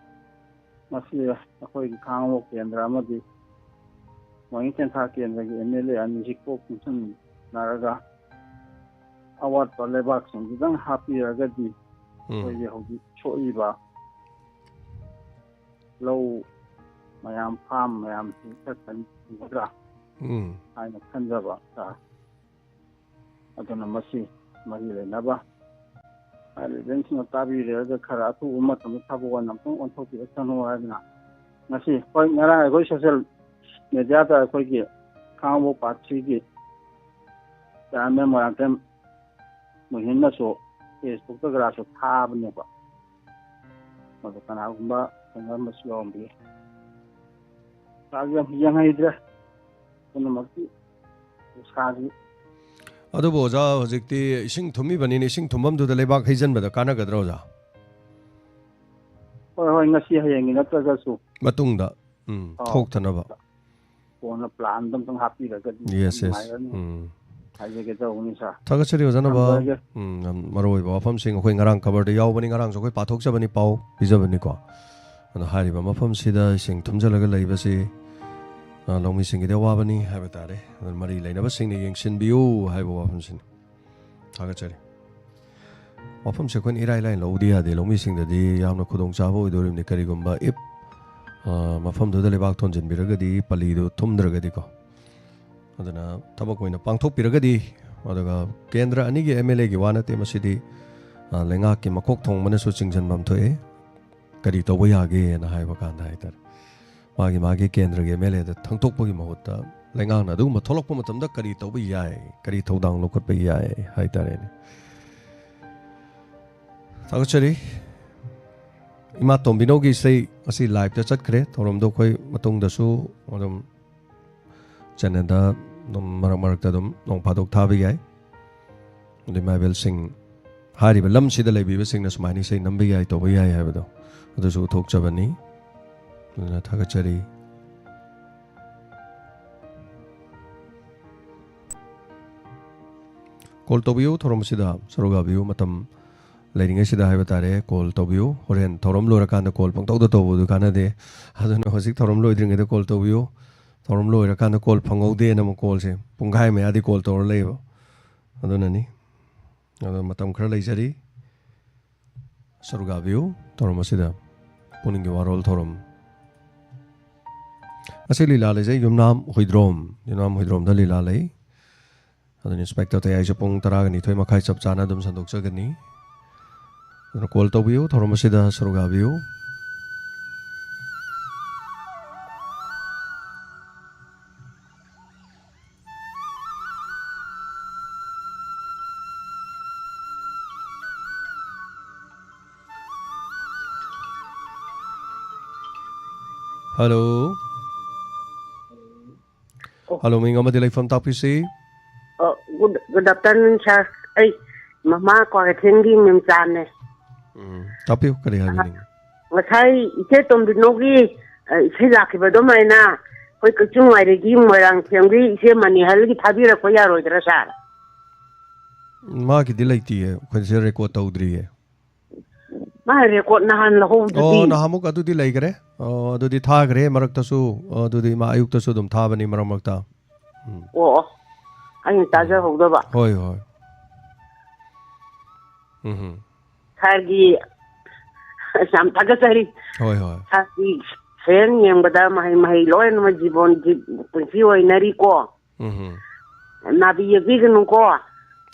ꯃꯁꯤ ꯑꯩꯈꯣꯏꯒꯤ ꯈꯥꯉꯕꯣꯛ ꯀꯦꯟꯗ꯭ꯔ ꯑꯃꯗꯤ ꯃꯣꯏꯔꯥꯡ ꯇꯦꯟꯊꯥ ꯀꯦꯟꯗ꯭ꯔꯒꯤ ꯑꯦꯝ ꯑꯦꯜ ꯑꯦ ꯑꯅꯤꯁꯤ ꯀꯣꯛ ꯄꯨꯟꯁꯤꯟꯅꯔꯒ ꯑꯋꯥꯠꯄ ꯂꯩꯕꯥꯛꯁꯤꯡꯁꯤꯗꯪ ꯍꯥꯞꯄꯤꯔꯒꯗꯤ ꯎꯝ꯫ ꯑꯩꯈꯣꯏꯒꯤ ꯍꯧꯖꯤꯛ ꯁꯣꯛꯏꯕ ꯂꯧ ꯃꯌꯥꯝ, ꯐꯥꯝ ꯃꯌꯥꯝꯁꯤ ꯈꯔ ꯈꯔ ꯐꯪꯒꯗ꯭ꯔꯥ ꯎꯝ꯫ ꯍꯥꯏꯅ ꯈꯟꯖꯕ, ꯁꯥꯔ꯫ ꯑꯗꯨꯅ ꯃꯁꯤ ꯃꯔꯤ ꯂꯩꯅꯕ ꯍꯥꯏꯔꯤꯕꯁꯤꯡꯅ ꯇꯥꯕꯤꯔꯒ ꯈꯔ ꯑꯊꯨꯕ ꯃꯇꯝꯗ ꯊꯕꯛ ꯑꯣꯏꯅ ꯑꯃꯨꯛꯇꯪ ꯑꯣꯟꯊꯣꯛꯄꯤꯔꯛꯁꯅꯨ ꯍꯥꯏꯗꯅ ꯉꯁꯤ, ꯍꯣꯏ, ꯉꯔꯥꯡ ꯑꯩꯈꯣꯏ ꯁꯣꯁꯦꯜ ꯃꯦꯗꯤꯌꯥꯗ ꯑꯩꯈꯣꯏꯒꯤ ꯈꯥꯉꯕꯣꯛ ꯄꯥꯔꯠ ꯊ꯭ꯔꯤꯒꯤ ꯆꯤꯌꯥꯔꯃꯦꯟ ꯃꯣꯏꯔꯥꯡꯊꯦꯝ ꯃꯨꯍꯤꯟꯅꯁꯨ ꯐꯦꯁꯕꯨꯛꯇ ꯈꯔꯁꯨ ꯊꯥꯕꯅꯦꯕ꯫ ꯃꯗꯨ ꯀꯅꯥꯒꯨꯝꯕ ꯊꯦꯡꯅꯔꯝꯕꯁꯨ ꯌꯥꯎꯔꯝꯕ ꯌꯥꯏ꯫ ꯆꯥꯛ ꯌꯥꯝ ꯌꯦꯡꯍꯩꯗ꯭ꯔꯦ꯫ ꯄꯨꯝꯅꯃꯛꯇꯤ ꯎꯁꯥꯁꯤ꯫ ꯑꯗꯨꯕꯨ ꯑꯣꯖꯥ, ꯍꯧꯖꯤꯛꯇꯤ ꯏꯁꯤꯡ ꯊꯨꯝꯃꯤꯕꯅꯤꯅ, ꯏꯁꯤꯡ ꯊꯨꯝꯐꯝꯗꯨꯗ ꯂꯩꯕꯥꯛ ꯍꯩꯖꯤꯟꯕꯗ ꯀꯥꯟꯅꯒꯗ꯭ꯔꯣ, ꯑꯣꯖꯥ? ꯍꯣꯏ, ꯍꯣꯏ, ꯉꯁꯤ ꯍꯌꯦꯡꯒꯤ ꯅꯠꯇ꯭ꯔꯒꯁꯨ꯫ ꯃꯇꯨꯡꯗ, ꯎꯝ, ꯑꯥ꯫ ꯊꯣꯛꯇꯅꯕ꯫ ꯀꯣꯟꯅ ꯄ꯭ꯂꯥꯟꯗꯣ ꯑꯝꯇꯪ ꯍꯥꯞꯄꯤꯔꯒꯗꯤ ꯌꯦꯁ, ꯌꯦꯁ꯫ ꯅꯨꯡꯉꯥꯏꯔꯅꯤ꯫ ꯎꯝ꯫ ꯍꯥꯏꯖꯒꯦ ꯇꯧꯕꯅꯤ, ꯁꯥꯔ꯫ ꯊꯥꯒꯠꯆꯔꯤ, ꯑꯣꯖꯥ ꯅꯕ꯫ ꯊꯝꯖꯔꯒꯦ꯫ ꯎꯝ, ꯌꯥꯝ ꯃꯔꯨ ꯑꯣꯏꯕ ꯋꯥꯐꯝꯁꯤꯡ ꯑꯩꯈꯣꯏ ꯉꯔꯥꯡ ꯈꯕꯔꯗ ꯌꯥꯎꯕꯅꯤ, ꯉꯔꯥꯡꯁꯨ ꯑꯩꯈꯣꯏ ꯄꯥꯊꯣꯛꯆꯕꯅꯤ, ꯄꯥꯎ ꯄꯤꯖꯕꯅꯤꯀꯣ꯫ ꯑꯗꯣ ꯍꯥꯏꯔꯤꯕ ꯃꯐꯝꯁꯤꯗ ꯏꯁꯤꯡ ꯊꯨꯝꯖꯤꯜꯂꯒ ꯂꯩꯕꯁꯤ, ꯑ, ꯂꯧꯃꯤꯁꯤꯡꯒꯤꯗꯤ ꯑꯋꯥꯕꯅꯤ ꯍꯥꯏꯕ ꯇꯥꯔꯦ꯫ ꯑꯗꯨꯅ ꯃꯔꯤ ꯂꯩꯅꯕꯁꯤꯡꯅ ꯌꯦꯡꯁꯤꯟꯕꯤꯌꯨ ꯍꯥꯏꯕ ꯋꯥꯐꯝꯁꯤꯅꯤ꯫ ꯊꯥꯒꯠꯆꯔꯤ꯫ ꯋꯥꯐꯝꯁꯦ ꯑꯩꯈꯣꯏꯅ ꯏꯔꯥꯏ ꯂꯥꯏꯅ ꯂꯧꯕꯗꯤ ꯌꯥꯗꯦ꯫ ꯂꯧꯃꯤꯁꯤꯡꯗꯗꯤ ꯌꯥꯝꯅ ꯈꯨꯗꯣꯡꯆꯥꯕ ꯑꯣꯏꯗꯣꯔꯤꯕꯅꯤ꯫ ꯀꯔꯤꯒꯨꯝꯕ if ꯑ, ꯃꯐꯝꯗꯨꯗ ꯂꯩꯕꯥꯛ ꯊꯣꯟꯖꯤꯟꯕꯤꯔꯒꯗꯤ, ꯄꯜꯂꯤꯗꯨ ꯊꯨꯝꯗ꯭ꯔꯒꯗꯤꯀꯣ, ꯑꯗꯨꯅ ꯊꯕꯛ ꯑꯣꯏꯅ ꯄꯥꯡꯊꯣꯛꯄꯤꯔꯒꯗꯤ, ꯑꯗꯨꯒ ꯀꯦꯟꯗ꯭ꯔ ꯑꯅꯤꯒꯤ ꯑꯦꯝ ꯑꯦꯜ ꯑꯦꯒꯤ ꯋꯥ ꯅꯠꯇꯦ, ꯃꯁꯤꯗꯤ, ꯑ, ꯂꯩꯉꯥꯛꯀꯤ ꯃꯀꯣꯛ ꯊꯣꯡꯕꯅꯁꯨ ꯆꯤꯡꯁꯤꯟꯐꯝ ꯊꯣꯛꯑꯦ꯫ ꯀꯔꯤ ꯇꯧꯕ ꯌꯥꯒꯦꯅ ꯍꯥꯏꯕ ꯀꯥꯟꯗ ꯍꯥꯏꯇꯥꯔꯦ, ꯃꯥꯒꯤ ꯃꯥꯒꯤ ꯀꯦꯟꯗ꯭ꯔꯒꯤ ꯑꯦꯝ ꯑꯦꯜ ꯑꯦꯗ ꯊꯪꯇꯣꯛꯄꯒꯤ ꯃꯍꯨꯠꯇ, ꯂꯩꯉꯥꯛꯅ ꯑꯗꯨꯒꯨꯝꯕ ꯊꯣꯛꯂꯛꯄ ꯃꯇꯝꯗ ꯀꯔꯤ ꯇꯧꯕ ꯌꯥꯏ, ꯀꯔꯤ ꯊꯧꯗꯥꯡ ꯂꯧꯈꯠꯄ ꯌꯥꯏ ꯍꯥꯏꯇꯥꯔꯦꯅꯦ꯫ ꯊꯥꯒꯠꯆꯔꯤ꯫ ꯏꯃꯥ ꯇꯣꯝꯕꯤꯅꯧꯒꯤ ꯏꯁꯩ ꯑꯁꯤ ꯂꯥꯏꯞꯇ ꯆꯠꯈ꯭ꯔꯦ꯫ ꯊꯧꯔꯝꯗꯣ ꯑꯩꯈꯣꯏ ꯃꯇꯨꯡꯗꯁꯨ ꯑꯗꯨꯝ ꯆꯦꯅꯦꯜꯗ ꯑꯗꯨꯝ ꯃꯔꯛ ꯃꯔꯛꯇ ꯑꯗꯨꯝ ꯅꯣꯡ ꯐꯥꯗꯣꯛ ꯊꯥꯕ ꯌꯥꯏ꯫ ꯑꯗꯨ ꯏꯃꯥ ꯏꯕꯦꯜꯁꯤꯡ ꯍꯥꯏꯔꯤꯕ ꯂꯝꯁꯤꯗ ꯂꯩꯕꯤꯕꯁꯤꯡꯅ ꯁꯨꯃꯥꯏꯅ ꯏꯁꯩ ꯅꯝꯕ ꯌꯥꯏ, ꯇꯧꯕ ꯌꯥꯏ ꯍꯥꯏꯕꯗꯣ ꯑꯗꯨꯁꯨ ꯎꯠꯊꯣꯛꯆꯕꯅꯤ꯫ ꯑꯗꯨꯅ ꯊꯥꯒꯠꯆꯔꯤ꯫ ꯀꯣꯜ ꯇꯧꯕꯤꯌꯨ, ꯊꯧꯔꯝ ꯑꯁꯤꯗ ꯁꯔꯨꯛ ꯌꯥꯕꯤꯌꯨ꯫ ꯃꯇꯝ ꯂꯩꯔꯤꯉꯩꯁꯤꯗ ꯍꯥꯏꯕ ꯇꯥꯔꯦ, ꯀꯣꯜ ꯇꯧꯕꯤꯌꯨ꯫ ꯍꯣꯔꯦꯟ ꯊꯧꯔꯝ ꯂꯣꯏꯔꯀꯥꯟꯗ ꯀꯣꯜ ꯄꯪꯇꯧꯗ ꯇꯧꯕꯗꯨ ꯀꯥꯟꯅꯗꯦ꯫ ꯑꯗꯨꯅ ꯍꯧꯖꯤꯛ ꯊꯧꯔꯝ ꯂꯣꯏꯗ꯭ꯔꯤꯉꯩꯗ ꯀꯣꯜ ꯇꯧꯕꯤꯌꯨ꯫ ꯊꯧꯔꯝ ꯂꯣꯏꯔꯀꯥꯟꯗ ꯀꯣꯜ ꯐꯪꯍꯧꯗꯦꯅ ꯑꯃꯨꯛ ꯀꯣꯜꯁꯦ ꯄꯨꯡꯈꯥꯏ ꯃꯌꯥꯗꯤ ꯀꯣꯜ ꯇꯧꯔ ꯂꯩꯌꯦꯕ꯫ ꯑꯗꯨꯅꯅꯤ꯫ ꯑꯗꯣ ꯃꯇꯝ ꯈꯔ ꯂꯩꯖꯔꯤ꯫ ꯁꯔꯨꯛ ꯌꯥꯕꯤꯌꯨ ꯊꯧꯔꯝ ꯑꯁꯤꯗ, ꯄꯨꯛꯅꯤꯡꯒꯤ ꯋꯥꯔꯣꯜ ꯊꯧꯔꯝ꯫ ꯉꯁꯤ ꯂꯤꯂꯥ ꯂꯩꯖꯩ, ꯌꯨꯝꯅꯥꯝ ꯍꯨꯏꯗ꯭ꯔꯣꯝ, ꯌꯨꯝꯅꯥꯝ ꯍꯨꯏꯗ꯭ꯔꯣꯝꯗ ꯂꯤꯂꯥ ꯂꯩ꯫ ꯑꯗꯨꯅ ꯏꯟꯁꯄꯦꯛꯇꯔ ꯇꯌꯥꯏꯁꯨ ꯄꯨꯡ ꯇꯔꯥꯒ ꯅꯤꯊꯣꯏ ꯃꯈꯥꯏ ꯆꯞ ꯆꯥꯅ ꯑꯗꯨꯝ ꯁꯟꯗꯣꯛꯆꯒꯅꯤ꯫ ꯑꯗꯨꯅ ꯀꯣꯜ ꯇꯧꯕꯤꯌꯨ, ꯊꯧꯔꯝ ꯑꯁꯤꯗ ꯁꯔꯨꯛ ꯌꯥꯕꯤꯌꯨ꯫ ꯍꯜꯂꯣ꯫ ꯑꯣ꯫ ꯍꯜꯂꯣ, ꯃꯤꯡ ꯑꯃꯗꯤ ꯂꯩꯐꯝ ꯇꯥꯛꯄꯤꯁꯤ꯫ ꯑꯣ, good, good afternoon, sir. ꯑꯩ ꯃꯃꯥ ꯀ꯭ꯋꯥꯀꯩꯊꯦꯜꯒꯤ ꯃꯦꯝꯆꯥꯅꯦ꯫ ꯎꯝ, ꯇꯥꯛꯄꯤꯌꯨ, ꯀꯔꯤ ꯍꯥꯏꯕꯤꯅꯤꯡꯉꯤ? ꯉꯁꯥꯏ ꯏꯆꯦ ꯇꯣꯝꯕꯤꯅꯧꯒꯤ, ꯑ, ꯏꯁꯩ ꯂꯥꯛꯈꯤꯕ ꯑꯗꯨꯃꯥꯏꯅ ꯑꯩꯈꯣꯏ ꯀꯛꯆꯤꯡ ꯋꯥꯏꯔꯤꯒꯤ ꯃꯣꯏꯔꯥꯡꯊꯦꯝꯒꯤ ꯏꯆꯦ ꯃꯅꯤꯍꯜꯒꯤ ꯊꯥꯕꯤꯔꯛꯄ ꯌꯥꯔꯣꯏꯗ꯭ꯔꯥ, sir? ꯃꯥꯒꯤꯗꯤ ꯂꯩꯇꯤꯌꯦ, ꯑꯩꯈꯣꯏꯁꯦ ꯔꯦꯀꯣꯔꯗ ꯇꯧꯗ꯭ꯔꯤꯌꯦ꯫ ꯃꯥ ꯔꯦꯀꯣꯔꯗ ꯅꯍꯥꯟ ꯂꯧꯍꯧꯕꯗꯨꯗꯤ? ꯑꯣ, ꯅꯍꯥꯟꯃꯨꯛ ꯑꯗꯨꯗꯤ ꯂꯩꯈ꯭ꯔꯦ꯫ ꯑꯣ, ꯑꯗꯨꯗꯤ ꯊꯥꯈ꯭ꯔꯦ ꯃꯔꯛꯇꯁꯨ꯫ ꯑꯣ, ꯑꯗꯨꯗꯤ ꯃꯥ ꯑꯌꯨꯛꯇꯁꯨ ꯑꯗꯨꯝ ꯊꯥꯕꯅꯤ ꯃꯔꯛ ꯃꯔꯛꯇ꯫ ꯎꯝ꯫ ꯑꯣ, ꯑꯣ꯫ ꯑꯩꯅ ꯇꯥꯖꯍꯧꯗꯕ꯫ ꯍꯣꯏ, ꯍꯣꯏ꯫ ꯎꯝ ꯍꯝ꯫ Sirꯒꯤ ꯌꯥꯝ ꯊꯥꯒꯠꯆꯔꯤ꯫ ꯍꯣꯏ, ꯍꯣꯏ꯫ Sirꯒꯤ ꯍꯌꯦꯡ ꯌꯦꯡꯕꯗ ꯃꯍꯩ ꯃꯍꯩ ꯂꯣꯏꯅꯃꯛ ꯖꯤꯕꯣꯟ ꯖꯤ-, ꯄꯨꯟꯁꯤ ꯑꯣꯏꯅꯔꯤꯀꯣ꯫ ꯎꯝ ꯍꯝ꯫ ꯅꯥꯕꯤ ꯌꯦꯛꯄꯤꯒꯅꯨꯀꯣ꯫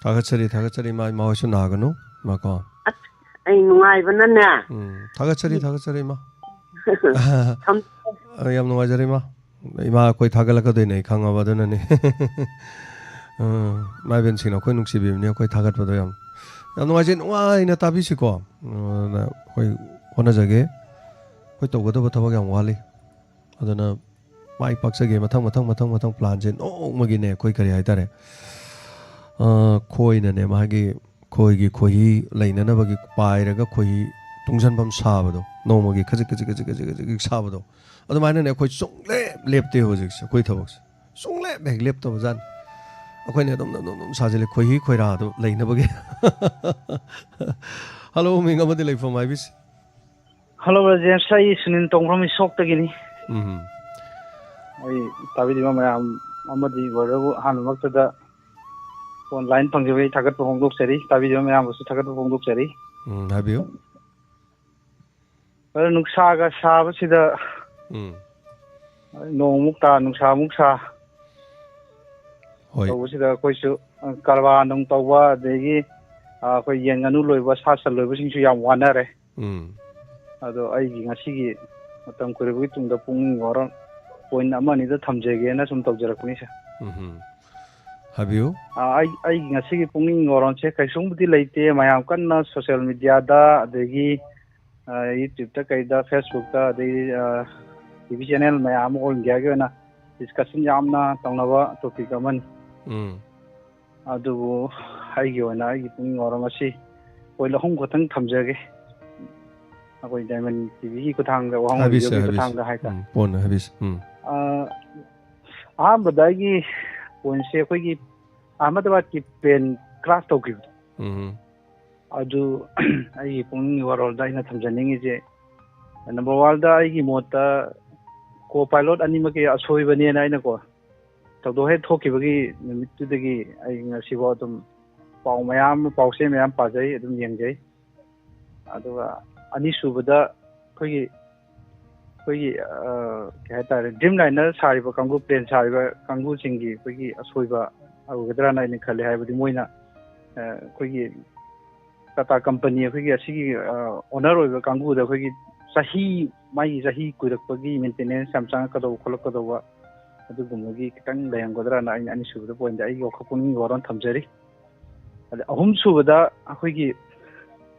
ꯊꯥꯒꯠꯆꯔꯤ, ꯊꯥꯒꯠꯆꯔꯤ, ꯏꯃꯥ, ꯏꯃꯥ ꯍꯣꯏꯁꯨ ꯅꯥꯒꯅꯨ, ꯏꯃꯥ ꯀꯣ꯫ ꯑꯁ, ꯑꯩ ꯅꯨꯡꯉꯥꯏꯕꯅꯅꯦ꯫ ꯎꯝ, ꯊꯥꯒꯠꯆꯔꯤ, ꯊꯥꯒꯠꯆꯔꯤ, ꯏꯃꯥ꯫ ꯊꯝ- ꯑ, ꯌꯥꯝ ꯅꯨꯡꯉꯥꯏꯖꯔꯦ, ꯏꯃꯥ꯫ ꯏꯃꯥ ꯑꯩꯈꯣꯏ ꯊꯥꯒꯠꯂꯛꯀꯗꯣꯏꯅꯦ ꯑꯩ ꯈꯪꯉꯕ, ꯑꯗꯨꯅꯅꯦ꯫ ꯎꯝ, ꯏꯃꯥ ꯏꯕꯦꯟꯁꯤꯡꯅ ꯑꯩꯈꯣꯏ ꯅꯨꯡꯁꯤꯕꯤꯕꯅꯤ, ꯑꯩꯈꯣꯏ ꯊꯥꯒꯠꯄꯗꯣ ꯌꯥꯝ, ꯌꯥꯝ ꯅꯨꯡꯉꯥꯏꯖꯩ꯫ ꯅꯨꯡꯉꯥꯏꯅ ꯇꯥꯕꯤꯁꯤꯀꯣ꯫ ꯑꯗꯨꯅ ꯑꯩꯈꯣꯏ ꯍꯣꯠꯅꯖꯒꯦ꯫ ꯑꯩꯈꯣꯏ ꯇꯧꯒꯗꯕ ꯊꯕꯛ ꯌꯥꯝ ꯋꯥꯠꯂꯤ꯫ ꯑꯗꯨꯅ ꯃꯥꯏ ꯄꯥꯛꯆꯒꯦ꯫ ꯃꯊꯪ, ꯃꯊꯪ, ꯃꯊꯪ, ꯃꯊꯪ planꯁꯦ ꯅꯣꯡꯃꯒꯤꯅꯦ, ꯑꯩꯈꯣꯏ ꯀꯔꯤ ꯍꯥꯏꯇꯥꯔꯦ, ꯑ, ꯈꯣꯏꯅꯅꯦ, ꯃꯥꯒꯤ ꯈꯣꯏꯒꯤ ꯈꯣꯏꯍꯤ ꯂꯩꯅꯅꯕꯒꯤ ꯄꯥꯏꯔꯒ ꯈꯣꯏꯍꯤ ꯇꯨꯡꯁꯤꯟꯐꯝ ꯁꯥꯕꯗꯣ, ꯅꯣꯡꯃꯒꯤ ꯈꯖꯤꯛ, ꯈꯖꯤꯛ, ꯈꯖꯤꯛ, ꯈꯖꯤꯛ, ꯈꯖꯤꯛ ꯁꯥꯕꯗꯣ, ꯑꯗꯨꯃꯥꯏꯅꯅꯦ, ꯑꯩꯈꯣꯏ ꯁꯨꯡꯂꯦꯞ ꯂꯦꯞꯇꯦ ꯍꯧꯖꯤꯛꯁꯦ, ꯑꯩꯈꯣꯏ ꯊꯕꯛꯁꯦ꯫ ꯁꯨꯡꯂꯦꯞ ꯍꯦꯛ ꯂꯦꯞꯇꯕꯖꯥꯠꯅꯤ꯫ ꯑꯩꯈꯣꯏꯅ ꯑꯗꯨꯝ, ꯑꯗꯨꯝ, ꯑꯗꯨꯝ ꯁꯥꯖꯤꯜꯂꯦ, ꯈꯣꯏꯍꯤ ꯈꯣꯏꯔꯥꯗꯣ ꯂꯩꯅꯕꯒꯤ꯫ ꯍꯜꯂꯣ, ꯃꯤꯡ ꯑꯃꯗꯤ ꯂꯩꯐꯝ ꯍꯥꯏꯕꯤꯁꯤ꯫ ꯍꯜꯂꯣ, ꯕ꯭ꯔꯖꯦꯟꯁ, ꯑꯩ ꯁꯨꯅꯤꯜ ꯇꯣꯡꯕ꯭ꯔꯝ ꯏꯁꯣꯛꯇꯒꯤꯅꯤ꯫ ꯎꯝ꯫ ꯑꯩ ꯇꯥꯕꯤꯔꯤꯕ ꯃꯌꯥꯝ ꯑꯃꯗꯤ ꯕ꯭ꯔꯗꯔꯕꯨ ꯑꯍꯥꯟꯕꯃꯛꯇꯗ online ꯐꯪꯖꯕꯒꯤ ꯊꯥꯒꯠꯄ ꯐꯣꯡꯗꯣꯛꯆꯔꯤ꯫ ꯇꯥꯕꯤꯔꯤꯕ ꯃꯌꯥꯝꯕꯨꯁꯨ ꯊꯥꯒꯠꯄ ꯐꯣꯡꯗꯣꯛꯆꯔꯤ꯫ ꯎꯝ, ꯍꯥꯏꯕꯤꯌꯨ꯫ ꯕ꯭ꯔꯗꯔ, ꯅꯨꯡꯁꯥꯒ ꯁꯥꯕꯁꯤꯗ ꯎꯝ꯫ ꯅꯣꯡꯃꯨꯛ ꯇꯥ, ꯅꯨꯡꯁꯥꯃꯨꯛ ꯁꯥ, ꯍꯣꯏ꯫ ꯇꯧꯕꯁꯤꯗ ꯑꯩꯈꯣꯏꯁꯨ, ꯑ, ꯀꯔꯕꯥꯔ ꯅꯨꯡ ꯇꯧꯕ, ꯑꯗꯒꯤ, ꯑ, ꯑꯩꯈꯣꯏ ꯌꯦꯟ ꯉꯥꯅꯨ ꯂꯣꯏꯕ, ꯁꯥ ꯁꯟ ꯂꯣꯏꯕꯁꯤꯡꯁꯨ ꯌꯥꯝ ꯋꯥꯅꯔꯦ꯫ ꯎꯝ꯫ ꯑꯗꯣ ꯑꯩꯒꯤ ꯉꯁꯤꯒꯤ ꯃꯇꯝ ꯀꯨꯏꯔꯕꯒꯤ ꯇꯨꯡꯗ ꯄꯨꯛꯅꯤꯡ ꯋꯥꯔꯣꯜ point ꯑꯃ ꯑꯅꯤꯗ ꯊꯝꯖꯒꯦꯅ ꯁꯨꯝ ꯇꯧꯖꯔꯛꯄꯅꯤ, ꯁꯥꯔ꯫ ꯎꯝꯍꯨꯝ꯫ ꯍꯥꯏꯕꯤꯌꯨ꯫ ꯑ, ꯑꯩ, ꯑꯩꯒꯤ ꯉꯁꯤꯒꯤ ꯄꯨꯛꯅꯤꯡ ꯋꯥꯔꯣꯜꯁꯦ ꯀꯩꯁꯨꯝꯕꯨꯗꯤ ꯂꯩꯇꯦ꯫ ꯃꯌꯥꯝ ꯀꯟꯅ social mediaꯗ, ꯑꯗꯒꯤ, ꯑ, YouTubeꯇ ꯀꯩꯗ, Facebookꯇ, ꯑꯗꯒꯤ, ꯑ, TV channel ꯃꯌꯥꯝ ꯑꯃ All Indiaꯒꯤ ꯑꯣꯏꯅ discussion ꯌꯥꯝꯅ ꯇꯧꯅꯕ topic ꯑꯃꯅꯤ꯫ ꯎꯝ꯫ ꯑꯗꯨꯕꯨ ꯑꯩꯒꯤ ꯑꯣꯏꯅ ꯑꯩꯒꯤ ꯄꯨꯛꯅꯤꯡ ꯋꯥꯔꯣꯜ ꯑꯁꯤ point ꯑꯍꯨꯝ ꯈꯛꯇꯪ ꯊꯝꯖꯒꯦ꯫ ꯑꯩꯈꯣꯏ Diamond TVꯒꯤ ꯈꯨꯠꯊꯥꯡꯗ, ꯋꯥꯍꯪ ꯍꯥꯏꯕꯤꯁꯦ, radioꯒꯤ ꯍꯥꯏꯕꯤꯁꯦ꯫ ꯈꯨꯠꯊꯥꯡꯗ ꯍꯥꯏꯇꯥꯔꯦ꯫ ꯎꯝ, ꯄꯣꯟꯅ ꯍꯥꯏꯕꯤꯁꯦ꯫ ꯎꯝ꯫ ꯑ, ꯑꯍꯥꯟꯕꯗ ꯑꯩꯒꯤ pointꯁꯦ ꯑꯩꯈꯣꯏꯒꯤ ꯑꯍꯃꯗꯕꯥꯗꯀꯤ plane crash ꯇꯧꯈꯤꯕꯗꯣ꯫ ꯎꯝ꯫ ꯑꯗꯨ ꯑꯩꯒꯤ ꯄꯨꯛꯅꯤꯡꯒꯤ ꯋꯥꯔꯣꯜꯗ ꯑꯩꯅ ꯊꯝꯖꯅꯤꯡꯉꯤꯁꯦ, number oneꯗ ꯑꯩꯒꯤ ꯃꯣꯠꯇ co-pilot ꯑꯅꯤꯃꯛꯀꯤ ꯑꯁꯣꯏꯕꯅꯦꯅ ꯑꯩꯅꯀꯣ, ꯊꯧꯗꯣꯛ ꯍꯦꯛ ꯊꯣꯛꯈꯤꯕꯒꯤ ꯅꯨꯃꯤꯠꯇꯨꯗꯒꯤ ꯑꯩ ꯉꯁꯤꯐꯥꯎ ꯑꯗꯨꯝ ꯄꯥꯎ ꯃꯌꯥꯝ, ꯄꯥꯎꯆꯦ ꯃꯌꯥꯝ ꯄꯥꯖꯩ, ꯑꯗꯨꯝ ꯌꯦꯡꯖꯩ꯫ ꯑꯗꯨꯒ ꯑꯅꯤꯁꯨꯕꯗ ꯑꯩꯈꯣꯏꯒꯤ ꯑꯩꯈꯣꯏꯒꯤ ꯑ, ꯀꯩ ꯍꯥꯏꯇꯥꯔꯦ, ꯗ꯭ꯔꯤꯝ ꯂꯥꯏꯅꯔ ꯁꯥꯔꯤꯕ ꯀꯥꯡꯕꯨ, ꯄ꯭ꯂꯦꯟ ꯁꯥꯔꯤꯕ ꯀꯥꯡꯕꯨꯁꯤꯡꯒꯤ ꯑꯩꯈꯣꯏꯒꯤ ꯑꯁꯣꯏꯕ ꯑꯣꯏꯒꯗ꯭ꯔꯥꯅ ꯑꯩꯅ ꯈꯜꯂꯤ꯫ ꯍꯥꯏꯕꯗꯤ ꯃꯣꯏꯅ ꯑ, ꯑꯩꯈꯣꯏꯒꯤ ꯇꯥꯇꯥ ꯀꯝꯄꯅꯤ ꯑꯩꯈꯣꯏꯒꯤ ꯑꯁꯤꯒꯤ ꯑꯣꯅꯔ ꯑꯣꯏꯕ ꯀꯥꯡꯕꯨꯗ ꯑꯩꯈꯣꯏꯒꯤ ꯆꯍꯤ, ꯃꯥꯒꯤ ꯆꯍꯤ ꯀꯨꯏꯔꯛꯄꯒꯤ ꯃꯦꯟꯇꯦꯅꯦꯟꯁ ꯌꯥꯝ ꯆꯪꯉꯛꯀꯗꯧꯕ ꯈꯣꯠꯂꯛꯀꯗꯧꯕ ꯑꯗꯨꯒꯨꯝꯕꯒꯤ ꯈꯤꯇꯪ ꯂꯩꯔꯝꯒꯗ꯭ꯔꯥꯅ ꯑꯩꯅ ꯑꯅꯤꯁꯨꯕꯗ ꯄꯣꯏꯟꯗ ꯑꯩꯒꯤ ꯋꯥꯈꯜ ꯄꯨꯛꯅꯤꯡꯒꯤ ꯋꯥꯔꯣꯜ ꯊꯝꯖꯔꯤ꯫ ꯑꯗ ꯑꯍꯨꯝꯁꯨꯕꯗ ꯑꯩꯈꯣꯏꯒꯤ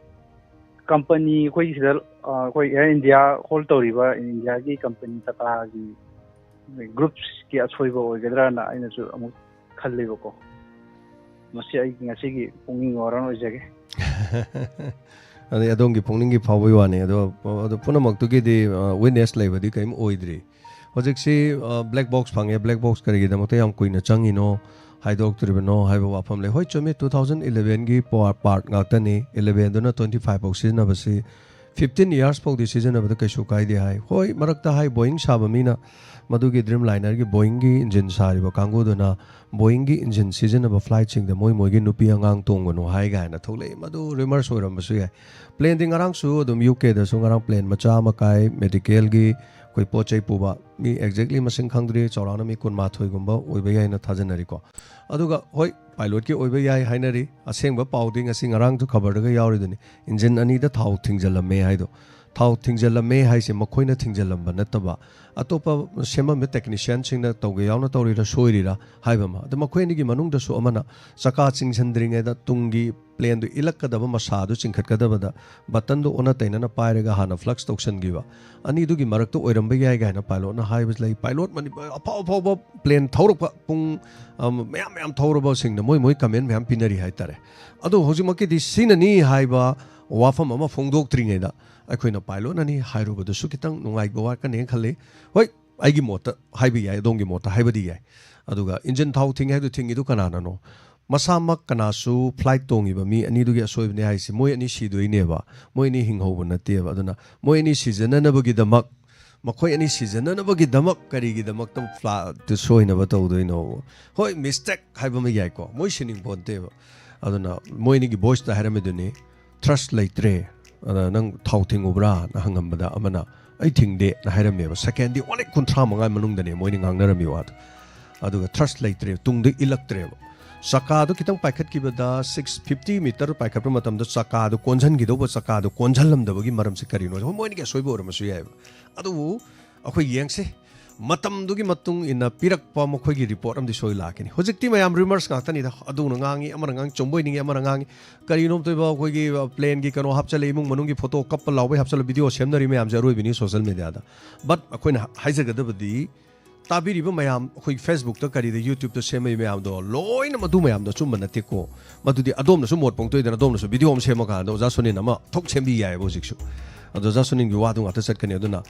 ꯀꯝꯄꯅꯤ ꯑꯩꯈꯣꯏꯒꯤ ꯁꯤꯗ ꯑ, ꯑꯩꯈꯣꯏ ꯑꯦꯌꯔ ꯏꯟꯗꯤꯌꯥ ꯍꯣꯜ ꯇꯧꯔꯤꯕ ꯏꯟꯗꯤꯌꯥꯒꯤ ꯀꯝꯄꯅꯤ ꯇꯥꯇꯥꯒꯤ ꯒ꯭ꯔꯨꯞꯁꯀꯤ ꯑꯁꯣꯏꯕ ꯑꯣꯏꯒꯗ꯭ꯔꯥꯅ ꯑꯩꯅꯁꯨ ꯑꯃꯨꯛ ꯈꯜꯂꯦꯕꯀꯣ꯫ ꯃꯁꯤ ꯑꯩꯒꯤ ꯉꯁꯤꯒꯤ ꯄꯨꯛꯅꯤꯡꯒꯤ ꯋꯥꯔꯣꯜ ꯑꯣꯏꯖꯒꯦ꯫ ꯑꯗꯩ ꯑꯗꯣꯝꯒꯤ ꯄꯨꯛꯅꯤꯡꯒꯤ ꯐꯥꯎꯕꯒꯤ ꯋꯥꯅꯤ꯫ ꯑꯗꯣ ꯑꯗꯣ ꯄꯨꯝꯅꯃꯛꯇꯨꯒꯤꯗꯤ ꯋꯤꯠꯅꯦꯁ ꯂꯩꯕꯗꯤ ꯀꯔꯤꯝ ꯑꯣꯏꯗ꯭ꯔꯤ꯫ ꯍꯧꯖꯤꯛꯁꯤ ꯕ꯭ꯂꯦꯛ ꯕꯣꯛꯁ ꯐꯪꯉꯦ꯫ ꯕ꯭ꯂꯦꯛ ꯕꯣꯛꯁ ꯀꯔꯤꯒꯤꯗꯃꯛꯇ ꯌꯥꯝ ꯀꯨꯏꯅ ꯆꯪꯉꯤꯅꯣ, ꯍꯥꯏꯗꯣꯛꯇ꯭ꯔꯤꯕꯅꯣ ꯍꯥꯏꯕ ꯋꯥꯐꯝ ꯂꯩ꯫ ꯍꯣꯏ, ꯆꯨꯝꯃꯤ, ꯇꯨ ꯊꯥꯎꯖꯟ ꯏꯂꯚꯦꯟꯒꯤ ꯄꯥꯔꯠ ꯉꯥꯛꯇꯅꯤ꯫ ꯏꯂꯚꯦꯟꯗꯨꯅ ꯇ꯭ꯋꯦꯟꯇꯤ ꯐꯥꯏꯚ ꯐꯥꯎ ꯁꯤꯖꯤꯟꯅꯕꯁꯤ, ꯐꯤꯐꯇꯤꯟ ꯏꯌꯥꯔꯁ ꯐꯥꯎꯗꯤ ꯁꯤꯖꯤꯟꯅꯕꯗ ꯀꯩꯁꯨ ꯀꯥꯏꯗꯦ ꯍꯥꯏ꯫ ꯍꯣꯏ, ꯃꯔꯛꯇ ꯍꯥꯏ, ꯕꯣꯏꯡ ꯁꯥꯕ ꯃꯤꯅ ꯃꯗꯨꯒꯤ ꯗ꯭ꯔꯤꯝ ꯂꯥꯏꯅꯔꯒꯤ ꯕꯣꯏꯡꯒꯤ ꯏꯟꯖꯤꯟ ꯁꯥꯔꯤꯕ ꯀꯥꯡꯕꯨꯗꯨꯅ ꯕꯣꯏꯡꯒꯤ ꯏꯟꯖꯤꯟ ꯁꯤꯖꯤꯟꯅꯕ ꯐ꯭ꯂꯥꯏꯠꯁꯤꯡꯗ ꯃꯣꯏ ꯃꯣꯏꯒꯤ ꯅꯨꯄꯤ ꯑꯉꯥꯡ ꯇꯣꯡꯒꯅꯨ ꯍꯥꯏ ꯀꯥꯏꯅ ꯊꯣꯛꯂꯛꯏ꯫ ꯃꯗꯨ ꯔꯤꯃꯔꯁ ꯑꯣꯏꯔꯝꯕꯁꯨ ꯌꯥꯏ꯫ ꯄ꯭ꯂꯦꯟꯗꯤ ꯉꯔꯥꯡꯁꯨ ꯑꯗꯨꯝ ꯌꯨ ꯀꯦꯗꯁꯨ ꯉꯔꯥꯡ ꯄ꯭ꯂꯦꯟ ꯃꯆꯥ ꯑꯃ ꯀꯥꯏ, ꯃꯦꯗꯤꯀꯦꯜꯒꯤ ꯑꯩꯈꯣꯏ ꯄꯣꯠ ꯆꯩ ꯄꯨꯕ꯫ ꯃꯤ ꯑꯦꯛꯖꯦꯛꯂꯤ ꯃꯁꯤꯡ ꯈꯪꯗ꯭ꯔꯤ, ꯆꯥꯎꯔꯥꯛꯅ ꯃꯤ ꯀꯨꯟꯃꯥꯊꯣꯏꯒꯨꯝꯕ ꯑꯣꯏꯕ ꯌꯥꯏꯅ ꯊꯥꯖꯅꯔꯤꯀꯣ꯫ ꯑꯗꯨꯒ ꯍꯣꯏ, ꯄꯥꯏꯂꯣꯠꯀꯤ ꯑꯣꯏꯕ ꯌꯥꯏ ꯍꯥꯏꯅꯔꯤ꯫ ꯑꯁꯦꯡꯕ ꯄꯥꯎꯗꯤ ꯉꯁꯤ ꯉꯔꯥꯡꯁꯨ ꯈꯕꯔꯗꯒ ꯌꯥꯎꯔꯤꯗꯨꯅꯤ, ꯏꯟꯖꯤꯟ ꯑꯅꯤꯗ ꯊꯥꯎ ꯊꯤꯡꯖꯤꯜꯂꯝꯃꯦ ꯍꯥꯏꯗꯣ꯫ ꯊꯥꯎ ꯊꯤꯡꯖꯤꯜꯂꯝꯃꯦ ꯍꯥꯏꯁꯦ ꯃꯈꯣꯏꯅ ꯊꯤꯡꯖꯤꯜꯂꯝꯕ ꯅꯠꯇꯕ, ꯑꯇꯣꯞꯄ ꯁꯦꯝꯃꯝꯕ ꯇꯦꯛꯅꯤꯁꯤꯌꯥꯟꯁꯤꯡꯅ ꯇꯧꯒꯦ ꯌꯥꯎꯅ ꯇꯧꯔꯤꯔꯥ ꯁꯣꯏꯔꯤꯔꯥ ꯍꯥꯏꯕ ꯑꯃ꯫ ꯑꯗ ꯃꯈꯣꯏ ꯑꯅꯤꯒꯤ ꯃꯅꯨꯡꯗꯁꯨ ꯑꯃꯅ ꯆꯀꯥ ꯆꯤꯡꯁꯤꯟꯗ꯭ꯔꯤꯉꯩꯗ ꯇꯨꯡꯒꯤ ꯄ꯭ꯂꯦꯟꯗꯨ ꯏꯜꯂꯛꯀꯗꯕ ꯃꯁꯥꯗꯨ ꯆꯤꯡꯈꯠꯀꯗꯕꯗ ꯕꯇꯟꯗꯨ ꯑꯣꯟꯅ ꯇꯩꯅꯅ ꯄꯥꯏꯔꯒ ꯍꯥꯟꯅ ꯐ꯭ꯂꯛꯁ ꯇꯧꯁꯟꯈꯤꯕ꯫ ꯑꯅꯤꯗꯨꯒꯤ ꯃꯔꯛꯇ ꯑꯣꯏꯔꯝꯕ ꯌꯥꯏ ꯀꯥꯏꯅ ꯄꯥꯏꯂꯣꯠꯅ ꯍꯥꯏꯕꯁꯨ ꯂꯩ꯫ ꯄꯥꯏꯂꯣꯠ ꯃꯅꯤꯄꯨꯔ ꯑꯐꯥꯎ ꯑꯐꯥꯎꯕ ꯄ꯭ꯂꯦꯟ ꯊꯧꯔꯛꯄ ꯄꯨꯡ, ꯑꯝ, ꯃꯌꯥꯝ ꯃꯌꯥꯝ ꯊꯧꯔꯕꯁꯤꯡꯅ ꯃꯣꯏ ꯃꯣꯏ ꯀꯃꯦꯟ ꯃꯌꯥꯝ ꯄꯤꯅꯔꯤ ꯍꯥꯏꯇꯥꯔꯦ꯫ ꯑꯗꯣ ꯍꯧꯖꯤꯛꯃꯛꯀꯤꯗꯤ ꯁꯤꯅꯅꯤ ꯍꯥꯏꯕ ꯋꯥꯐꯝ ꯑꯃ ꯐꯣꯡꯗꯣꯛꯇ꯭ꯔꯤꯉꯩꯗ ꯑꯩꯈꯣꯏꯅ ꯄꯥꯏꯂꯣꯠꯅꯅꯤ ꯍꯥꯏꯔꯨꯕꯗꯨꯁꯨ ꯈꯤꯇꯪ ꯅꯨꯡꯉꯥꯏꯕ ꯋꯥꯠꯀꯅꯦꯅ ꯈꯜꯂꯤ꯫ ꯍꯣꯏ, ꯑꯩꯒꯤ ꯃꯣꯠꯇ ꯍꯥꯏꯕ ꯌꯥꯏ, ꯑꯗꯣꯝꯒꯤ ꯃꯣꯠꯇ ꯍꯥꯏꯕꯗꯤ ꯌꯥꯏ꯫ ꯑꯗꯨꯒ ꯏꯟꯖꯤꯟ ꯊꯥꯎ ꯊꯤꯡꯉꯦ ꯍꯥꯏꯗꯨ ꯊꯤꯡꯉꯤꯗꯨ ꯀꯅꯥꯅꯅꯣ? ꯃꯁꯥꯃꯛ ꯀꯅꯥꯁꯨ ꯐ꯭ꯂꯥꯏꯠ ꯇꯣꯡꯉꯤꯕ ꯃꯤ ꯑꯅꯤꯗꯨꯒꯤ ꯑꯁꯣꯏꯕꯅꯦ ꯍꯥꯏꯁꯤ ꯃꯣꯏ ꯑꯅꯤ ꯁꯤꯗꯣꯏꯅꯦꯕ, ꯃꯣꯏ ꯑꯅꯤ ꯍꯤꯡꯍꯧꯕ ꯅꯠꯇꯦꯕ꯫ ꯑꯗꯨꯅ ꯃꯣꯏ ꯑꯅꯤ ꯁꯤꯖꯅꯅꯕꯒꯤꯗꯃꯛ, ꯃꯈꯣꯏ ꯑꯅꯤ ꯁꯤꯖꯅꯅꯕꯒꯤꯗꯃꯛ ꯀꯔꯤꯒꯤꯗꯃꯛꯇ ꯐ꯭ꯂꯥꯏꯠꯇꯨ ꯁꯣꯏꯅꯕ ꯇꯧꯗꯣꯏꯅꯣ? ꯍꯣꯏ, ꯃꯤꯁꯇꯦꯛ ꯍꯥꯏꯕ ꯑꯃ ꯌꯥꯏꯀꯣ, ꯃꯣꯏ ꯁꯤꯅꯤꯡ ꯄꯣꯟꯇꯦꯕ꯫ ꯑꯗꯨꯅ ꯃꯣꯏ ꯑꯅꯤꯒꯤ ꯚꯣꯏꯁꯇ ꯍꯥꯏꯔꯝꯃꯤꯗꯨꯅꯤ, "ꯊ꯭ꯔꯁ ꯂꯩꯇ꯭ꯔꯦ, ꯑꯗ ꯅꯪ ꯊꯥꯎ ꯊꯤꯡꯉꯨꯕ꯭ꯔꯥꯅ?" ꯍꯪꯉꯝꯕꯗ ꯑꯃꯅ, ꯑꯩ ꯊꯤꯡꯗꯦꯅ ꯍꯥꯏꯔꯝꯃꯦꯕ꯫ ꯁꯦꯀꯦꯟꯗꯤ ꯑꯣꯟꯂꯤ ꯀꯨꯟꯊ꯭ꯔꯥ ꯃꯉꯥ ꯃꯅꯨꯡꯗꯅꯦ ꯃꯣꯏꯅ ꯉꯥꯡꯅꯔꯝꯃꯤ ꯋꯥꯗꯣ꯫ ꯑꯗꯨꯒ ꯊ꯭ꯔꯁ ꯂꯩꯇ꯭ꯔꯦ, ꯇꯨꯡꯗ ꯏꯜꯂꯛꯇ꯭ꯔꯦꯕ꯫ ꯆꯀꯥꯗꯣ ꯈꯤꯇꯪ ꯄꯥꯏꯈꯠꯈꯤꯕꯗ, ꯁꯤꯛꯁ ꯐꯤꯐꯇꯤ ꯃꯤꯇꯔ ꯄꯥꯏꯈꯠꯄ ꯃꯇꯝꯗ ꯆꯀꯥꯗꯣ ꯀꯣꯟꯁꯤꯟꯈꯤꯗꯧꯕ, ꯆꯀꯥꯗꯣ ꯀꯣꯟꯁꯤꯜꯂꯝꯗꯕꯒꯤ ꯃꯔꯝꯁꯦ ꯀꯔꯤꯅꯣ? ꯍꯣꯏ, ꯃꯣꯏꯅꯒꯤ ꯑꯁꯣꯏꯕ ꯑꯣꯏꯔꯝꯕꯁꯨ ꯌꯥꯏꯑꯕ꯫ ꯑꯗꯨꯕꯨ ꯑꯩꯈꯣꯏ ꯌꯦꯡꯁꯦ, ꯃꯇꯝꯗꯨꯒꯤ ꯃꯇꯨꯡ ꯏꯟꯅ ꯄꯤꯔꯛꯄ ꯃꯈꯣꯏꯒꯤ ꯔꯤꯄꯣꯔꯠ ꯑꯃꯗꯤ ꯁꯣꯏ ꯂꯥꯛꯀꯅꯤ꯫ ꯍꯧꯖꯤꯛꯇꯤ ꯃꯌꯥꯝ ꯔꯤꯃꯔꯁ ꯉꯥꯛꯇꯅꯤꯗ, ꯑꯗꯨꯅ ꯉꯥꯡꯉꯤ, ꯑꯃꯅ ꯉꯥꯡꯉꯤ, ꯆꯨꯝꯕꯣꯏ ꯅꯤꯡꯉꯤ, ꯑꯃꯅ ꯉꯥꯡꯉꯤ꯫ ꯀꯔꯤꯅꯣꯝꯇ ꯏꯕ ꯑꯩꯈꯣꯏꯒꯤ, ꯑ, ꯄ꯭ꯂꯦꯟꯒꯤ ꯀꯩꯅꯣ ꯍꯥꯞꯆꯜꯂꯦ, ꯏꯃꯨꯡ ꯃꯅꯨꯡꯒꯤ ꯐꯣꯇꯣ ꯀꯞꯄ ꯂꯥꯎꯕꯩ ꯍꯥꯞꯆꯜꯂꯦ, ꯚꯤꯗꯤꯑꯣ ꯁꯦꯝꯅꯔꯤ ꯃꯌꯥꯝꯁꯦ ꯑꯔꯣꯏꯕꯅꯤ ꯁꯣꯁꯦꯜ ꯃꯦꯗꯤꯌꯥꯗ꯫ ꯕꯠ ꯑꯩꯈꯣꯏꯅ ꯍꯥꯏꯖꯒꯗꯕꯗꯤ, ꯇꯥꯕꯤꯔꯤꯕ ꯃꯌꯥꯝ, ꯑꯩꯈꯣꯏꯒꯤ ꯐꯦꯁꯕꯨꯛꯇ ꯀꯔꯤꯗ, ꯌꯨꯇ꯭ꯌꯨꯕꯇ ꯁꯦꯝꯃꯛꯏ ꯃꯌꯥꯝꯗꯣ ꯂꯣꯏꯅ ꯃꯗꯨ ꯃꯌꯥꯝꯗꯣ ꯑꯆꯨꯝꯕ ꯅꯠꯇꯦꯀꯣ꯫ ꯃꯗꯨꯗꯤ ꯑꯗꯣꯝꯅꯁꯨ ꯃꯣꯠ ꯐꯣꯡꯗꯣꯛꯏꯗꯅ, ꯑꯗꯣꯝꯅꯁꯨ ꯚꯤꯗꯤꯑꯣ ꯑꯃ ꯁꯦꯝꯃꯀꯥꯟꯗ ꯑꯣꯖꯥ ꯁꯨꯅꯤꯟ ꯑꯃ ꯊꯣꯛ ꯁꯦꯝꯕꯤ ꯌꯥꯏꯑꯕ ꯍꯧꯖꯤꯛꯁꯨ꯫ ꯑꯗꯣ ꯑꯣꯖꯥ ꯁꯨꯅꯤꯟꯒꯤ ꯋꯥꯗꯨ ꯉꯥꯛꯇ ꯆꯠꯀꯅꯤ꯫ ꯑꯗꯨꯅ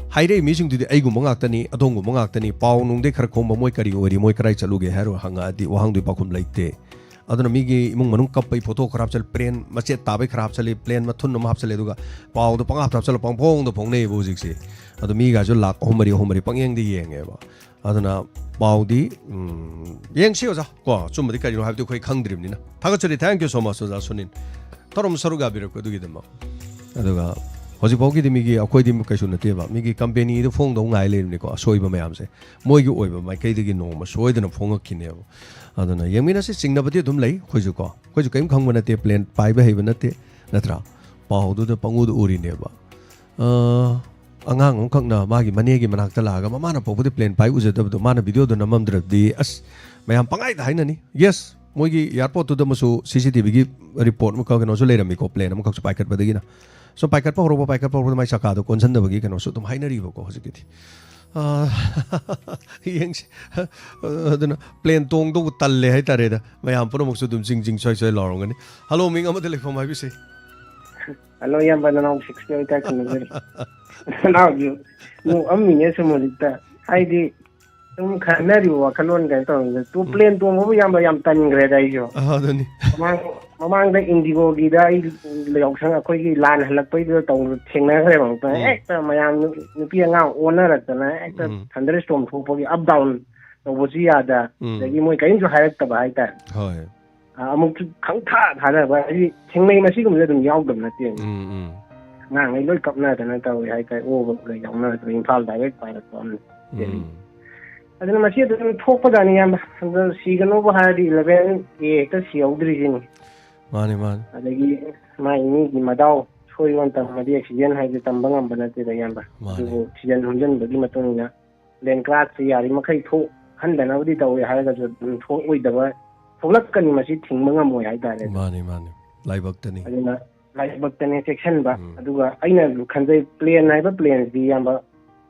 ꯍꯥꯏꯔꯛꯏ ꯃꯤꯁꯤꯡꯗꯨꯗꯤ ꯑꯩꯒꯨꯝꯕ ꯉꯥꯛꯇꯅꯤ, ꯑꯗꯣꯝꯒꯨꯝꯕ ꯉꯥꯛꯇꯅꯤ, ꯄꯥꯎ ꯅꯨꯡꯗꯩ ꯈꯔ ꯈꯣꯝꯕ ꯃꯣꯏ ꯀꯔꯤ ꯑꯣꯏꯔꯤ, ꯃꯣꯏ ꯀꯗꯥꯏ ꯆꯠꯂꯨꯒꯦ ꯍꯥꯏꯔꯣ ꯍꯪꯉꯛꯑꯗꯤ ꯋꯥꯍꯪꯗꯨꯒꯤ ꯄꯥꯎꯈꯨꯝ ꯂꯩꯇꯦ꯫ ꯑꯗꯨꯅ ꯃꯤꯒꯤ ꯏꯃꯨꯡ ꯃꯅꯨꯡ ꯀꯞꯄꯩ ꯐꯣꯇꯣ ꯈꯔ ꯍꯥꯞꯆꯜꯂꯤ, ꯄ꯭ꯂꯦꯟ ꯃꯆꯦꯠ ꯇꯥꯕꯩ ꯈꯔ ꯍꯥꯞꯆꯜꯂꯤ, ꯄ꯭ꯂꯦꯟ ꯃꯊꯨꯟ ꯑꯃ ꯍꯥꯞꯆꯜꯂꯤ, ꯑꯗꯨꯒ ꯄꯥꯎꯗꯣ ꯄꯪꯍꯥꯞꯇ ꯍꯥꯞꯆꯜꯂ ꯄꯪꯐꯣꯡꯗ ꯐꯣꯡꯅꯩꯌꯦꯕ ꯍꯧꯖꯤꯛꯁꯦ꯫ ꯑꯗꯣ ꯃꯤꯒꯥꯁꯨ ꯂꯥꯛ ꯑꯍꯨꯝ ꯃꯔꯤ, ꯑꯍꯨꯝ ꯃꯔꯤ ꯄꯪꯌꯦꯡꯗ ꯌꯦꯡꯉꯦꯕ꯫ ꯑꯗꯨꯅ ꯄꯥꯎꯗꯤ, ꯎꯝ, ꯌꯦꯡꯁꯤ ꯑꯣꯖꯥ, ꯀꯣ, ꯑꯆꯨꯝꯕꯗꯤ ꯀꯔꯤꯅꯣ ꯍꯥꯏꯕꯗꯤ ꯑꯩꯈꯣꯏ ꯈꯪꯗ꯭ꯔꯤꯕꯅꯤꯅ꯫ ꯊꯥꯒꯠꯆꯔꯤ, thank you so much ꯑꯣꯖꯥ ꯁꯨꯅꯤꯟ꯫ ꯇꯧꯔꯝ ꯁꯔꯨꯛ ꯌꯥꯕꯤꯔꯛꯄ ꯑꯗꯨꯒꯤꯗꯃꯛ꯫ ꯑꯗꯨꯒ ꯍꯧꯖꯤꯛꯐꯥꯎꯒꯤꯗꯤ ꯃꯤꯒꯤ, ꯑꯩꯈꯣꯏꯗꯤ ꯀꯩꯁꯨ ꯅꯠꯇꯦꯕ, ꯃꯤꯒꯤ ꯀꯝꯄꯦꯅꯤꯗ ꯐꯣꯡꯗꯧ ꯉꯥꯏ ꯂꯩꯔꯤꯕꯅꯤꯀꯣ, ꯑꯁꯣꯏꯕ ꯃꯌꯥꯝꯁꯦ꯫ ꯃꯣꯏꯒꯤ ꯑꯣꯏꯕ ꯃꯥꯏꯀꯩꯗꯒꯤ ꯅꯣꯡꯃ ꯁꯣꯏꯗꯅ ꯐꯣꯡꯉꯛꯈꯤꯅꯦꯕ꯫ ꯑꯗꯨꯅ ꯌꯦꯡꯃꯤꯟꯅꯁꯤ, ꯆꯤꯡꯅꯕꯗꯤ ꯑꯗꯨꯝ ꯂꯩ꯫ ꯑꯩꯈꯣꯏꯁꯨ ꯀꯣ, ꯑꯩꯈꯣꯏꯁꯨ ꯀꯔꯤꯝ ꯈꯪꯕ ꯅꯠꯇꯦ, ꯄ꯭ꯂꯦꯟ ꯄꯥꯏꯕ ꯍꯩꯕ ꯅꯠꯇꯦ, ꯅꯠꯇ꯭ꯔꯥ? ꯄꯥꯎꯗꯨꯗ ꯄꯪꯎꯗ ꯎꯔꯤꯅꯦꯕ꯫ ꯑ, ꯑꯉꯥꯡ ꯑꯃꯈꯛꯅ ꯃꯥꯒꯤ ꯃꯅꯦꯒꯤ ꯃꯅꯥꯛꯇ ꯂꯥꯛꯑꯒ ꯃꯃꯥꯅ ꯄꯣꯛꯄꯗꯤ ꯄ꯭ꯂꯦꯟ ꯄꯥꯏ ꯎꯖꯗꯕꯗꯣ ꯃꯥꯅ ꯚꯤꯗꯤꯑꯣꯗꯣ ꯅꯝꯃꯝꯗ꯭ꯔꯗꯤ, ꯑꯁ, ꯃꯌꯥꯝ ꯄꯪꯍꯥꯏꯗ ꯍꯥꯏꯅꯅꯤ꯫ ꯌꯦꯁ, ꯃꯣꯏꯒꯤ ꯑꯦꯌꯥꯔꯄꯣꯔꯠꯇꯨꯗ ꯑꯃꯁꯨ ꯁꯤ ꯁꯤ ꯇꯤ ꯚꯤꯒꯤ ꯔꯤꯄꯣꯔꯠ ꯑꯃꯈꯛ, ꯀꯩꯅꯣꯁꯨ ꯂꯩꯔꯝꯃꯤꯀꯣ, ꯄ꯭ꯂꯦꯟ ꯑꯃꯈꯛꯁꯨ ꯄꯥꯏꯈꯠꯄꯗꯒꯤꯅ꯫ ꯁꯨꯝ ꯄꯥꯏꯈꯠꯄ ꯍꯧꯔꯛꯄ, ꯄꯥꯏꯈꯠꯄ ꯍꯧꯔꯛꯄꯗ ꯃꯥꯏ ꯆꯀꯥꯗꯣ ꯀꯣꯟꯁꯤꯟꯗꯕꯒꯤ ꯀꯩꯅꯣꯁꯨ ꯑꯗꯨꯝ ꯍꯥꯏꯅꯔꯤꯕꯀꯣ ꯍꯧꯖꯤꯛꯀꯤꯗꯤ꯫ ꯑ, ꯌꯦꯡꯁꯤ꯫ ꯑꯗꯨꯅ ꯄ꯭ꯂꯦꯟ ꯇꯣꯡꯗꯧꯕ ꯇꯜꯂꯦ ꯍꯥꯏꯇꯥꯔꯦꯗ꯫ ꯃꯌꯥꯝ ꯄꯨꯝꯅꯃꯛꯁꯨ ꯑꯗꯨꯝ ꯆꯤꯡ ꯆꯤꯡ ꯁ꯭ꯋꯥꯏ ꯁ꯭ꯋꯥꯏ ꯂꯥꯎꯔꯝꯒꯅꯤ꯫ ꯍꯜꯂꯣ, ꯃꯤꯡ ꯑꯃꯗ ꯂꯩꯐꯝ ꯍꯥꯏꯕꯤꯁꯦ꯫ ꯍꯜꯂꯣ, ꯏꯌꯥꯝꯕ, ꯅꯅꯥꯎ ꯁꯤꯛꯁꯇꯤ ꯑꯣꯏꯇꯥ ꯈꯪꯅꯖꯔꯤ꯫ ꯅꯅꯥꯎꯁꯨ ꯅꯣꯛꯑꯝꯃꯤꯅꯦ ꯁꯨꯝ ꯍꯧꯖꯤꯛꯇ꯫ ꯍꯥꯏꯗꯤ, ꯁꯨꯝ ꯈꯟꯅꯔꯤꯕ ꯋꯥꯈꯜꯂꯣꯟ ꯀꯩꯅꯣ ꯇꯧꯔꯤꯁꯦ꯫ ꯇꯨ ꯎꯝ꯫ ꯄ꯭ꯂꯦꯟ ꯇꯣꯡꯕꯕꯨ ꯏꯌꯥꯝꯕ ꯌꯥꯝ ꯇꯟꯈ꯭ꯔꯦꯗ ꯑꯩꯁꯨ꯫ ꯑ, ꯑꯗꯨꯅꯤ꯫ ꯃꯃꯥꯡ, ꯃꯃꯥꯡꯗ ꯏꯟꯗꯤꯒꯣꯒꯤꯗ ꯑꯩ ꯌꯥꯎꯁꯪ ꯑꯩꯈꯣꯏꯒꯤ ꯂꯥꯟ ꯍꯜꯂꯛꯄꯩꯗꯨꯗ ꯇꯧ-, ꯊꯦꯡꯅꯈ꯭ꯔꯦꯕ꯫ ꯎꯝ꯫ ꯍꯦꯛꯇ ꯃꯌꯥꯝ ꯅꯨ-, ꯅꯨꯄꯤ ꯑꯉꯥꯡ ꯑꯣꯟꯅꯔꯛꯇꯅ ꯍꯦꯛꯇ ꯎꯝ꯫ ꯊꯟꯗꯔ ꯁ꯭ꯇꯣꯔꯝ ꯊꯣꯛꯄꯒꯤ ꯑꯞ ꯗꯥꯎꯟ ꯇꯧꯕꯁꯨ ꯌꯥꯗ꯫ ꯎꯝ꯫ ꯑꯗꯒꯤ ꯃꯣꯏ ꯀꯔꯤꯝꯁꯨ ꯍꯥꯏꯔꯛꯇꯕ ꯍꯥꯏꯇꯥꯔꯦ꯫ ꯍꯣꯏ꯫ ꯑ, ꯑꯃꯨꯛꯁꯨ ꯈꯪꯊꯥ ꯊꯥꯖꯕ, ꯍꯥꯏꯗꯤ ꯊꯦꯡꯅꯩ, ꯃꯁꯤꯒꯨꯝꯕꯁꯦ ꯑꯗꯨꯝ ꯌꯥꯎꯗꯕ ꯅꯠꯇꯦ꯫ ꯎꯝ, ꯎꯝ꯫ ꯑꯉꯥꯡꯈꯩ ꯂꯣꯏ ꯀꯞꯅꯗꯅ ꯇꯧꯋꯦ ꯍꯥꯏꯇꯥꯔꯦ, ꯑꯣꯕ ꯂꯩ ꯌꯥꯎꯅꯗꯅ ꯏꯝꯐꯥꯜ ꯗꯥꯏꯔꯦꯛ ꯄꯥꯏꯔꯛꯄ ꯑꯃꯅꯤ꯫ ꯎꯝ꯫ ꯑꯗꯨꯅ ꯃꯁꯤ ꯑꯗꯨꯝ ꯊꯣꯛꯄꯖꯥꯠꯅꯤ ꯏꯌꯥꯝꯕ꯫ ꯑꯗꯣ ꯁꯤꯒꯅꯨꯕ ꯍꯥꯏꯔꯗꯤ ꯏꯂꯚꯦꯟ ꯑꯦ ꯍꯦꯛꯇ ꯁꯤꯍꯧꯗ꯭ꯔꯤꯁꯤꯅꯤ꯫ ꯃꯥꯅꯤ, ꯃꯥꯅꯤ꯫ ꯑꯗꯒꯤ ꯃꯥꯏ ꯃꯤꯒꯤ ꯃꯗꯥꯎ ꯁꯣꯏꯌꯣꯅ ꯇꯝꯃꯗꯤ ꯑꯦꯛꯁꯤꯗꯦꯟ ꯍꯥꯏꯁꯦ ꯇꯝꯕ ꯉꯝꯕ ꯅꯠꯇꯦꯗ ꯏꯌꯥꯝꯕ꯫ ꯃꯥꯅꯤ꯫ ꯑꯗꯨꯕꯨ ꯁꯤꯖꯟ ꯍꯨꯝꯖꯤꯟꯕꯒꯤ ꯃꯇꯨꯡ ꯏꯟꯅ ꯄ꯭ꯂꯦꯟ ꯀ꯭ꯔꯥꯁꯁꯦ ꯌꯥꯔꯤꯃꯈꯩ ꯊꯣꯛꯍꯟꯗꯅꯕꯗꯤ ꯇꯧꯋꯦ ꯍꯥꯏꯔꯒꯁꯨ ꯑꯗꯨꯝ ꯊꯣꯛꯑꯣꯏꯗꯕ, ꯊꯣꯛꯂꯛꯀꯅꯤ, ꯃꯁꯤ ꯊꯤꯡꯕ ꯉꯝꯃꯣꯏ ꯍꯥꯏꯇꯥꯔꯦ꯫ ꯃꯥꯅꯤ, ꯃꯥꯅꯤ꯫ ꯂꯥꯏꯕꯛꯇꯅꯤ꯫ ꯑꯗꯨꯅ ꯂꯥꯏꯕꯛꯇꯅꯦ ꯆꯦꯛꯁꯤꯟꯕ꯫ ꯎꯝ꯫ ꯑꯗꯨꯒ ꯑꯩꯅ ꯈꯟꯖꯩ, ꯄ꯭ꯂꯦꯟ ꯍꯥꯏꯕ ꯄ꯭ꯂꯦꯟꯁꯤꯗꯤ ꯏꯌꯥꯝꯕ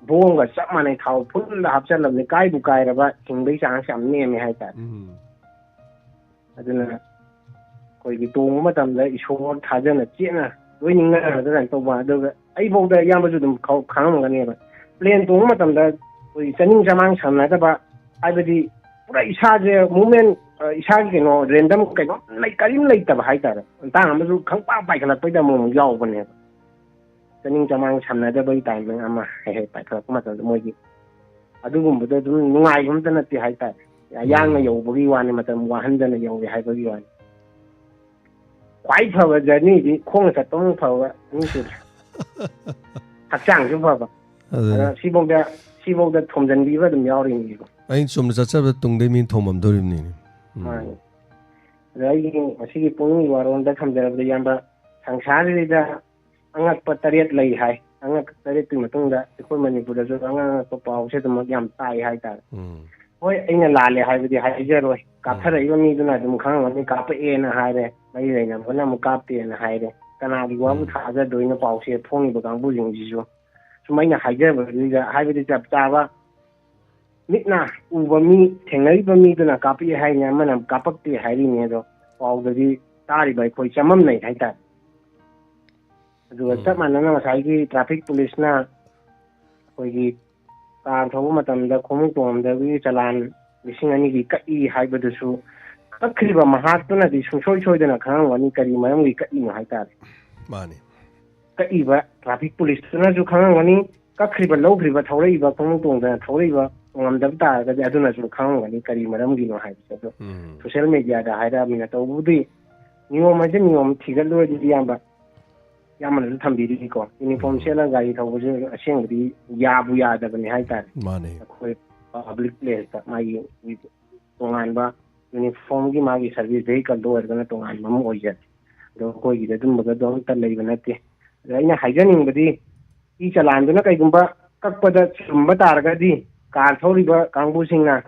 ꯕꯣꯝꯒ ꯆꯞ ꯃꯥꯟꯅꯩ, ꯊꯥꯎ ꯐꯨꯜꯗ ꯍꯥꯞꯆꯜꯂꯕꯅꯤ, ꯀꯥꯏꯕꯨ ꯀꯥꯏꯔꯕ ꯍꯤꯡꯕꯒꯤ ꯆꯥꯟꯁ ꯌꯥꯝ ꯅꯦꯝꯃꯦ ꯍꯥꯏꯇꯥꯔꯦ꯫ ꯎꯝ꯫ ꯑꯗꯨꯅ ꯑꯩꯈꯣꯏꯒꯤ ꯇꯣꯡꯕ ꯃꯇꯝꯗ ꯏꯁꯣꯔ ꯊꯥꯖꯅ ꯆꯦꯠꯅ ꯂꯣꯏ ꯅꯤꯡꯅꯔꯒ ꯀꯩꯅꯣ ꯇꯧꯕ꯫ ꯑꯗꯨꯒ ꯑꯩꯐꯥꯎꯗ ꯏꯌꯥꯝꯕꯁꯨ ꯑꯗꯨꯝ ꯈꯪ-, ꯈꯪꯉꯝꯒꯅꯦꯕ, ꯄ꯭ꯂꯦꯟ ꯇꯣꯡꯕ ꯃꯇꯝꯗ ꯑꯩꯈꯣꯏ ꯆꯥꯅꯤꯡ ꯆꯃꯥꯡ ꯁꯝꯅꯗꯕ, ꯍꯥꯏꯕꯗꯤ ꯄꯨꯔꯥ ꯏꯁꯥꯁꯦ ꯃꯨꯞꯃꯦꯟ, ꯑ, ꯏꯁꯥꯒꯤ ꯀꯩꯅꯣ ꯔꯦꯟꯗꯝ ꯀꯩꯅꯣꯝ ꯂꯩ, ꯀꯔꯤꯝ ꯂꯩꯇꯕ ꯍꯥꯏꯇꯥꯔꯦ꯫ ꯃꯇꯥꯡ ꯑꯃꯁꯨ ꯈꯪꯄꯥ ꯄꯥꯏꯈꯠꯂꯛꯄꯩꯗ ꯑꯃꯨꯛ ꯑꯃꯨꯛ ꯌꯥꯎꯕꯅꯦꯕ꯫ ꯆꯥꯅꯤꯡ ꯆꯃꯥꯡ ꯁꯝꯅꯗꯕꯒꯤ ꯇꯥꯏꯃꯤꯡ ꯑꯃ ꯍꯦꯛ ꯍꯦꯛ ꯄꯥꯏꯈꯠꯂꯛꯄ ꯃꯇꯝꯗ ꯃꯣꯏꯒꯤ ꯑꯗꯨꯒꯨꯝꯕꯗ ꯑꯗꯨꯝ ꯅꯨꯡꯉꯥꯏꯕ ꯑꯝꯇ ꯅꯠꯇꯦ ꯍꯥꯏꯇꯥꯔꯦ꯫ ꯌꯥꯡꯅ ꯎꯝ꯫ ꯌꯧꯕꯒꯤ ꯋꯥꯅꯤ, ꯃꯇꯝ ꯋꯥꯍꯟꯗꯅ ꯌꯧꯋꯦ ꯍꯥꯏꯕꯒꯤ ꯋꯥꯅꯤ꯫ ꯈ꯭ꯋꯥꯏ ꯐꯕ ꯖꯔꯅꯤꯗꯤ ꯈꯣꯡꯅ ꯆꯠꯄ ꯑꯃꯨꯛ ꯐꯕ ꯑꯅꯤ ꯁꯨꯔꯦ꯫ ꯍꯛꯆꯥꯡꯁꯨ ꯐꯕ꯫ ꯑꯗꯨꯅꯤ꯫ ꯑꯗ ꯁꯤꯐꯧꯗ, ꯁꯤꯐꯧꯗ ꯊꯣꯝꯖꯤꯟꯕꯤꯕ ꯑꯗꯨꯝ ꯌꯥꯎꯔꯤꯅꯤꯀꯣ꯫ ꯑꯩꯅ ꯆꯨꯝꯅ ꯆꯠꯆꯕꯗ ꯇꯨꯡꯗꯩ ꯃꯤꯅ ꯊꯣꯝꯃꯝꯗꯣꯔꯤꯕꯅꯤꯅꯦ꯫ ꯎꯝ꯫ ꯃꯥꯅꯤ꯫ ꯑꯗ ꯑꯩꯒꯤ ꯉꯁꯤꯒꯤ ꯄꯨꯛꯅꯤꯡꯒꯤ ꯋꯥꯔꯣꯜꯗ ꯊꯝꯖꯔꯕꯗ, ꯏꯌꯥꯝꯕ, ꯁꯪꯁꯥꯔꯁꯤꯗ ꯑꯉꯛꯄ ꯇꯔꯦꯠ ꯂꯩ ꯍꯥꯏ꯫ ꯑꯉꯛꯄ ꯇꯔꯦꯠꯀꯤ ꯃꯇꯨꯡꯗ ꯑꯩꯈꯣꯏ ꯃꯅꯤꯄꯨꯔꯗꯁꯨ ꯑꯉꯛ ꯑꯉꯛꯄ ꯄꯥꯎꯁꯦ ꯑꯗꯨꯃꯛ ꯌꯥꯝ ꯇꯥꯏ ꯍꯥꯏꯇꯥꯔꯦ꯫ ꯎꯝ꯫ ꯍꯣꯏ, ꯑꯩꯅ ꯂꯥꯜꯂꯦ ꯍꯥꯏꯕꯗꯤ ꯍꯥꯏꯖꯔꯣꯏ꯫ ꯎꯝ꯫ ꯀꯥꯞꯊꯔꯛꯏꯕ ꯃꯤꯗꯨꯅ ꯑꯗꯨꯝ ꯈꯪꯉꯝꯒꯅꯤ, ꯀꯥꯞꯄꯛꯑꯦꯅ ꯍꯥꯏꯔꯦ, ꯃꯔꯤ ꯂꯩꯅꯕꯅ ꯑꯃꯨꯛ ꯀꯥꯞꯇꯦꯅ ꯍꯥꯏꯔꯦ꯫ ꯀꯅꯥꯒꯤ ꯋꯥꯕꯨ ꯎꯝ꯫ ꯊꯥꯖꯗꯣꯏꯅꯣ ꯄꯥꯎꯁꯦ ꯐꯣꯡꯉꯤꯕ ꯀꯥꯡꯕꯨꯁꯤꯡꯁꯤꯁꯨ? ꯁꯨꯝ ꯑꯩꯅ ꯍꯥꯏꯖꯕꯗꯨꯗ, ꯍꯥꯏꯕꯗꯤ ꯆꯞ ꯆꯥꯕ ꯃꯤꯠꯅ ꯎꯕ ꯃꯤ, ꯊꯦꯡꯅꯔꯤꯕ ꯃꯤꯗꯨꯅ ꯀꯥꯞꯄꯛꯑꯦ ꯍꯥꯏꯅꯤ, ꯑꯃꯅ ꯀꯥꯞꯄꯛꯇꯦ ꯍꯥꯏꯔꯤꯅꯤ꯫ ꯑꯗꯣ ꯄꯥꯎꯗꯗꯤ ꯇꯥꯔꯤꯕ ꯑꯩꯈꯣꯏ ꯆꯃꯝꯅꯩ ꯍꯥꯏꯇꯥꯔꯦ꯫ ꯑꯗꯨꯒ ꯎꯝ꯫ ꯆꯞ ꯃꯥꯟꯅꯅ ꯉꯁꯥꯏꯒꯤ ꯇ꯭ꯔꯥꯐꯤꯛ ꯄꯨꯂꯤꯁꯅ ꯑꯩꯈꯣꯏꯒꯤ ꯀꯥꯔ ꯊꯧꯕ ꯃꯇꯝꯗ ꯈꯣꯡꯎꯞ ꯇꯣꯡꯉꯝꯗꯕꯒꯤ ꯆꯂꯥꯟ ꯂꯤꯁꯤꯡ ꯑꯅꯤꯒꯤ ꯀꯛꯏ ꯍꯥꯏꯕꯗꯨꯁꯨ, ꯀꯛꯈ꯭ꯔꯤꯕ ꯃꯍꯥꯛꯇꯨꯅꯗꯤ ꯁꯨꯡꯁꯣꯏ ꯁꯣꯏꯗꯅ ꯈꯪꯉꯝꯒꯅꯤ ꯀꯔꯤ ꯃꯔꯝꯒꯤ ꯀꯛꯏꯅꯣ ꯍꯥꯏꯇꯥꯔꯦ꯫ ꯃꯥꯅꯤ꯫ ꯀꯛꯏꯕ ꯇ꯭ꯔꯥꯐꯤꯛ ꯄꯨꯂꯤꯁꯇꯨꯅꯁꯨ ꯈꯪꯉꯝꯒꯅꯤ, ꯀꯛꯈ꯭ꯔꯤꯕ, ꯂꯧꯈ꯭ꯔꯤꯕ, ꯊꯧꯔꯛꯏꯕ, ꯈꯣꯡꯎꯞ ꯇꯣꯡꯗꯅ ꯊꯧꯔꯛꯏꯕ, ꯇꯣꯡꯉꯝꯗꯕ ꯇꯥꯔꯒꯗꯤ ꯑꯗꯨꯅꯁꯨ ꯈꯪꯉꯝꯒꯅꯤ ꯀꯔꯤ ꯃꯔꯝꯒꯤꯅꯣ ꯍꯥꯏꯕꯁꯦ꯫ ꯑꯗꯣ ꯎꯝ꯫ ꯁꯣꯁꯦꯜ ꯃꯦꯗꯤꯌꯥꯗ ꯍꯥꯏꯔꯛꯑꯕꯅꯤꯅ, ꯇꯧꯕꯕꯨꯗꯤ ꯅꯤꯌꯣꯝ ꯍꯥꯏꯁꯦ ꯅꯤꯌꯣꯝ ꯊꯤꯒꯠꯂꯨꯔꯗꯤ, ꯏꯌꯥꯝꯕ, ꯌꯥꯝꯅꯁꯨ ꯊꯝꯕꯤꯔꯤꯀꯣ꯫ ꯌꯨꯅꯤꯐꯣꯔꯝ ꯎꯝ꯫ ꯁꯦꯠꯂꯒ ꯒꯥꯔꯤ ꯊꯧꯕꯁꯦ ꯑꯁꯦꯡꯕꯗꯤ ꯌꯥꯕꯨ ꯌꯥꯗꯕꯅꯤ ꯍꯥꯏꯇꯥꯔꯦ꯫ ꯃꯥꯅꯦ꯫ ꯑꯩꯈꯣꯏ ꯄꯕ꯭ꯂꯤꯛ ꯄ꯭ꯂꯦꯁꯇ ꯃꯥꯒꯤ ꯇꯣꯉꯥꯟꯕ ꯌꯨꯅꯤꯐꯣꯔꯝꯒꯤ ꯃꯥꯒꯤ ꯁꯔꯚꯤꯁ ꯚꯦꯍꯤꯀꯜꯗ ꯑꯣꯏꯔꯒꯅ ꯇꯣꯉꯥꯟꯕ ꯑꯃ ꯑꯣꯏꯖꯔꯦ꯫ ꯑꯗꯣ ꯑꯩꯈꯣꯏꯒꯤꯗꯤ ꯑꯗꯨꯝꯕꯒꯗꯣ ꯑꯝꯇ ꯂꯩꯕ ꯅꯠꯇꯦ꯫ ꯑꯗꯣ ꯑꯩꯅ ꯍꯥꯏꯖꯅꯤꯡꯕꯗꯤ, ꯏ ꯆꯂꯥꯟꯗꯨꯅ ꯀꯩꯒꯨꯝꯕ ꯀꯛꯄꯗ ꯆꯨꯝꯕ ꯇꯥꯔꯒꯗꯤ, ꯀꯥꯔ ꯊꯧꯔꯤꯕ ꯀꯥꯡꯕꯨꯁꯤꯡꯅ,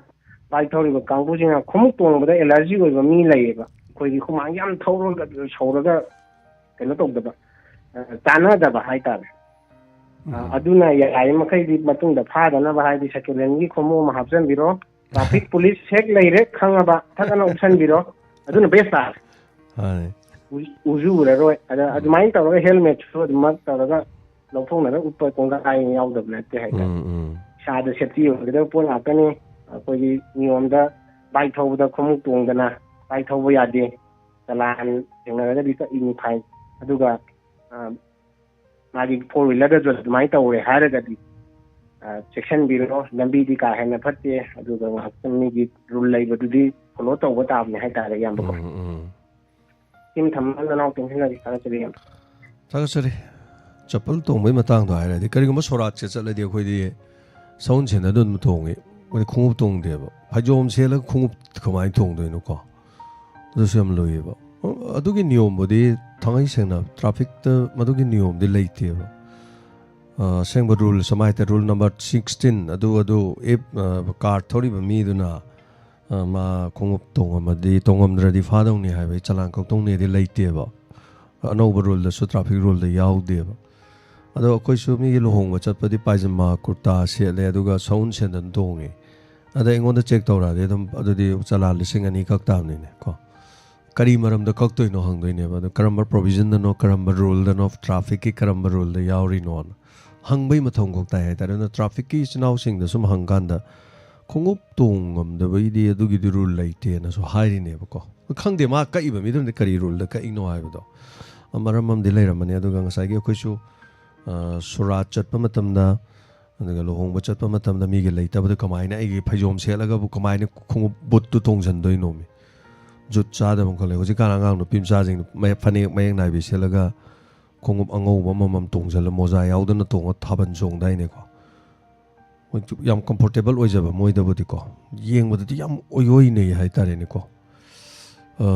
ꯕꯥꯏꯛ ꯊꯧꯔꯤꯕ ꯀꯥꯡꯕꯨꯁꯤꯡꯅ, ꯈꯣꯡꯎꯞ ꯇꯣꯡꯕꯗ ꯑꯦꯂꯔꯖꯤ ꯑꯣꯏꯕ ꯃꯤ ꯂꯩꯌꯦꯕ꯫ ꯑꯩꯈꯣꯏꯒꯤ ꯍꯨꯃꯥꯡ ꯌꯥꯝ ꯊꯧꯔꯒ, ꯁꯧꯔꯒ ꯀꯩꯅꯣ ꯇꯧꯗꯕ, ꯑ, ꯆꯥꯟꯅꯗꯕ ꯍꯥꯏꯇꯥꯔꯦ꯫ ꯑ, ꯎꯝ꯫ ꯑꯗꯨꯅ ꯌꯥꯔꯤꯃꯈꯩꯗꯤ ꯃꯇꯨꯡꯗ ꯐꯥꯗꯅꯕ ꯍꯥꯏꯗꯤ ꯁꯦꯀꯦꯟ ꯍꯦꯟꯒꯤ ꯈꯣꯡꯎꯞ ꯑꯃ ꯍꯥꯞꯆꯤꯟꯕꯤꯔꯣ꯫ ꯇ꯭ꯔꯥꯐꯤꯛ ꯄꯨꯂꯤꯁ ꯍꯦꯛ ꯂꯩꯔꯦ ꯈꯪꯉꯕ, ꯊꯛ ꯑꯅ ꯎꯞꯁꯟꯕꯤꯔꯣ꯫ ꯑꯗꯨꯅ ꯕꯦꯁ ꯇꯥꯔꯦ꯫ ꯃꯥꯅꯦ꯫ ꯎ-, ꯎꯁꯨ ꯎꯔꯔꯣꯏ꯫ ꯑꯗ ꯎꯝ꯫ ꯑꯗꯨꯃꯥꯏꯅ ꯇꯧꯔꯒ ꯍꯦꯜꯃꯦꯠꯁꯨ ꯑꯗꯨꯃꯛ ꯇꯧꯔꯒ ꯂꯧꯊꯣꯛꯅꯔꯒ ꯎꯞꯄ ꯀꯣꯡꯒꯥꯏ ꯑꯃ ꯌꯥꯎꯗꯕ ꯅꯠꯇꯦ ꯍꯥꯏꯇꯥꯔꯦ꯫ ꯎꯝ, ꯎꯝ꯫ ꯏꯁꯥꯗ ꯁꯦꯐꯇꯤ ꯑꯣꯏꯒꯗꯕ ꯄꯣꯠ ꯉꯥꯛꯇꯅꯤ꯫ ꯑꯩꯈꯣꯏꯒꯤ ꯅꯤꯌꯣꯝꯗ ꯕꯥꯏꯛ ꯊꯧꯕꯗ ꯈꯣꯡꯎꯞ ꯇꯣꯡꯗꯅ ꯕꯥꯏꯛ ꯊꯧꯕ ꯌꯥꯗꯦ꯫ ꯆꯂꯥꯟ ꯊꯦꯡꯅꯔꯒꯗꯤ ꯀꯛꯏꯅꯤ ꯐꯥꯏꯟ꯫ ꯑꯗꯨꯒ, ꯑ, ꯃꯥꯒꯤ ꯐꯣꯔ ꯋꯤꯂꯔꯗꯁꯨ ꯑꯗꯨꯃꯥꯏꯅ ꯇꯧꯔꯦ ꯍꯥꯏꯔꯒꯗꯤ, ꯑ, ꯆꯦꯛꯁꯤꯟꯕꯤꯔꯣ꯫ ꯂꯝꯕꯤꯗꯤ ꯀꯥ ꯍꯦꯟꯅ ꯐꯠꯇꯦ꯫ ꯑꯗꯨꯒ ꯉꯥꯏꯍꯥꯛꯇꯪ ꯃꯤꯒꯤ ꯔꯨꯜ ꯂꯩꯕꯗꯨꯗꯤ ꯐꯣꯂꯣ ꯇꯧꯕ ꯇꯥꯕꯅꯤ ꯍꯥꯏꯇꯥꯔꯦ, ꯏꯌꯥꯝꯕꯀꯣ꯫ ꯎꯝ, ꯎꯝ꯫ ꯁꯤꯃ ꯊꯝꯃꯒ ꯅꯅꯥꯎ ꯇꯦꯟꯁꯤꯜꯂꯒꯦ꯫ ꯊꯥꯒꯠꯆꯔꯤ, ꯏꯌꯥꯝꯕ꯫ ꯊꯥꯒꯠꯆꯔꯤ꯫ ꯆꯄꯜ ꯇꯣꯡꯕꯒꯤ ꯃꯇꯥꯡꯗꯣ ꯍꯥꯏꯔꯗꯤ, ꯀꯔꯤꯒꯨꯝꯕ ꯁꯣꯔꯥꯠꯁꯦ ꯆꯠꯂꯗꯤ ꯑꯩꯈꯣꯏꯗꯤ ꯁꯎꯟ ꯁꯦꯟꯗꯜꯗꯣ ꯑꯗꯨꯝ ꯇꯣꯡꯉꯤ, ꯑꯩꯈꯣꯏꯗꯤ ꯈꯣꯡꯎꯞ ꯇꯣꯡꯗꯦꯕ꯫ ꯐꯩꯖꯣꯝ ꯁꯦꯠꯂꯒ ꯈꯣꯡꯎꯞ ꯀꯃꯥꯏꯅ ꯇꯣꯡꯗꯣꯏꯅꯣꯀꯣ? ꯑꯗꯨꯁꯨ ꯌꯥꯝ ꯂꯨꯏꯌꯦꯕ꯫ ꯑꯗꯨꯒꯤ ꯅꯤꯌꯣꯝꯕꯨꯗꯤ ꯊꯥꯡꯉꯩ ꯁꯦꯡꯅ ꯇ꯭ꯔꯥꯐꯤꯛꯇ ꯃꯗꯨꯒꯤ ꯅꯤꯌꯣꯝꯗꯤ ꯂꯩꯇꯦꯕ꯫ ꯑ, ꯑꯁꯦꯡꯕ ꯔꯨꯜꯁ ꯑꯃ ꯍꯥꯏꯇꯥꯔꯦ, ꯔꯨꯜ ꯅꯝꯕꯔ ꯁꯤꯛꯁꯇꯤꯟ, ꯑꯗꯨ, ꯑꯗꯨ, if, ꯑ, ꯀꯥꯔ ꯊꯧꯔꯤꯕ ꯃꯤꯗꯨꯅ, ꯑ, ꯃꯥ ꯈꯣꯡꯎꯞ ꯇꯣꯡꯉꯝꯃꯗꯤ, ꯇꯣꯡꯉꯝꯗ꯭ꯔꯗꯤ ꯐꯥꯗꯧꯅꯤ ꯍꯥꯏꯕꯒꯤ ꯆꯂꯥꯟ ꯀꯛꯇꯧꯅꯤꯗꯤ ꯂꯩꯇꯦꯕ꯫ ꯑꯅꯧꯕ ꯔꯨꯜꯗꯁꯨ, ꯇ꯭ꯔꯥꯐꯤꯛ ꯔꯨꯜꯗ ꯌꯥꯎꯗꯦꯕ꯫ ꯑꯗꯣ ꯑꯩꯈꯣꯏꯁꯨ ꯃꯤꯒꯤ ꯂꯨꯍꯣꯡꯕ ꯆꯠꯄꯗꯤ ꯄꯥꯏꯖꯃꯥ ꯀꯨꯔꯇꯥ ꯁꯦꯠꯂꯦ, ꯑꯗꯨꯒ ꯁꯎꯟ ꯁꯦꯟꯗꯜ ꯇꯣꯡꯉꯦ꯫ ꯑꯗ ꯑꯩꯉꯣꯟꯗ ꯆꯦꯛ ꯇꯧꯔꯛꯑꯗꯤ ꯑꯗꯨꯝ ꯑꯗꯨꯗꯤ ꯆꯂꯥꯟ ꯂꯤꯁꯤꯡ ꯑꯅꯤ ꯀꯛ ꯇꯥꯕꯅꯤꯅꯦ ꯀꯣ꯫ ꯀꯔꯤ ꯃꯔꯝꯗ ꯀꯛꯇꯣꯏꯅꯣ ꯍꯪꯗꯣꯏꯅꯦꯕ꯫ ꯑꯗꯣ ꯀꯔꯝꯕ ꯄ꯭ꯔꯣꯚꯤꯖꯟꯗꯅꯣ, ꯀꯔꯝꯕ ꯔꯨꯜꯗꯅꯣ, ꯇ꯭ꯔꯥꯐꯤꯛꯀꯤ ꯀꯔꯝꯕ ꯔꯨꯜꯗ ꯌꯥꯎꯔꯤꯅꯣꯅ ꯍꯪꯕꯩ ꯃꯊꯧ ꯈꯛ ꯇꯥꯏ ꯍꯥꯏꯇꯥꯔꯦ꯫ ꯑꯗꯨꯅ ꯇ꯭ꯔꯥꯐꯤꯛꯀꯤ ꯏꯆꯤꯟ ꯏꯅꯥꯎꯁꯤꯡꯗ ꯁꯨꯝ ꯍꯪꯀꯥꯟꯗ, "ꯈꯣꯡꯎꯞ ꯇꯣꯡꯉꯝꯗꯕꯒꯤꯗꯤ ꯑꯗꯨꯒꯤꯗꯤ ꯔꯨꯜ ꯂꯩꯇꯦꯅꯁꯨ" ꯍꯥꯏꯔꯤꯅꯦꯕꯀꯣ꯫ ꯈꯪꯗꯦ ꯃꯥ ꯀꯛꯏꯕ ꯃꯤꯗꯨꯅꯗꯤ ꯀꯔꯤ ꯔꯨꯜꯗ ꯀꯛꯏꯅꯣ ꯍꯥꯏꯕꯗꯣ꯫ ꯃꯔꯝ ꯑꯃꯗꯤ ꯂꯩꯔꯝꯃꯅꯤ꯫ ꯑꯗꯨꯒ ꯉꯁꯥꯏꯒꯤ ꯑꯩꯈꯣꯏꯁꯨ, ꯑ, ꯁꯨꯔꯥꯠ ꯆꯠꯄ ꯃꯇꯝꯗ, ꯑꯗꯨꯒ ꯂꯨꯍꯣꯡꯕ ꯆꯠꯄ ꯃꯇꯝꯗ ꯃꯤꯒꯤ ꯂꯩꯇꯕꯗ ꯀꯃꯥꯏꯅ ꯑꯩꯒꯤ ꯐꯩꯖꯣꯝ ꯁꯦꯠꯂꯒꯕꯨ ꯀꯃꯥꯏꯅ ꯈꯣꯡꯎꯞ ꯕꯨꯠꯇꯨ ꯇꯣꯡꯁꯤꯟꯗꯣꯏꯅꯣꯃꯤ? ꯖꯨꯠ ꯆꯥꯗꯕ ꯑꯃ ꯈꯜꯂꯦ꯫ ꯍꯧꯖꯤꯛꯀꯥꯟ ꯑꯉꯥꯡ ꯅꯨꯄꯤ ꯃꯆꯥꯁꯤꯡ ꯃꯌꯦꯛ-, ꯐꯅꯦꯛ ꯃꯌꯦꯛ ꯅꯥꯏꯕꯤ ꯁꯦꯠꯂꯒ ꯈꯣꯡꯎꯞ ꯑꯉꯧꯕ ꯑꯃꯃꯝ ꯇꯣꯡꯁꯤꯜꯂ, ꯃꯣꯖꯥ ꯌꯥꯎꯗꯅ ꯇꯣꯡꯉ ꯊꯥꯕꯜ ꯆꯣꯡꯗꯥꯏꯅꯦꯀꯣ꯫ ꯃꯣꯏ ꯌꯥꯝ ꯀꯝꯐꯣꯔꯇꯦꯕꯜ ꯑꯣꯏꯖꯕ, ꯃꯣꯏꯗꯕꯨꯗꯤꯀꯣ, ꯌꯦꯡꯕꯗꯗꯤ ꯌꯥꯝ ꯑꯣꯏ ꯑꯣꯏꯅꯩ ꯍꯥꯏꯇꯥꯔꯦꯅꯦꯀꯣ꯫ ꯑ,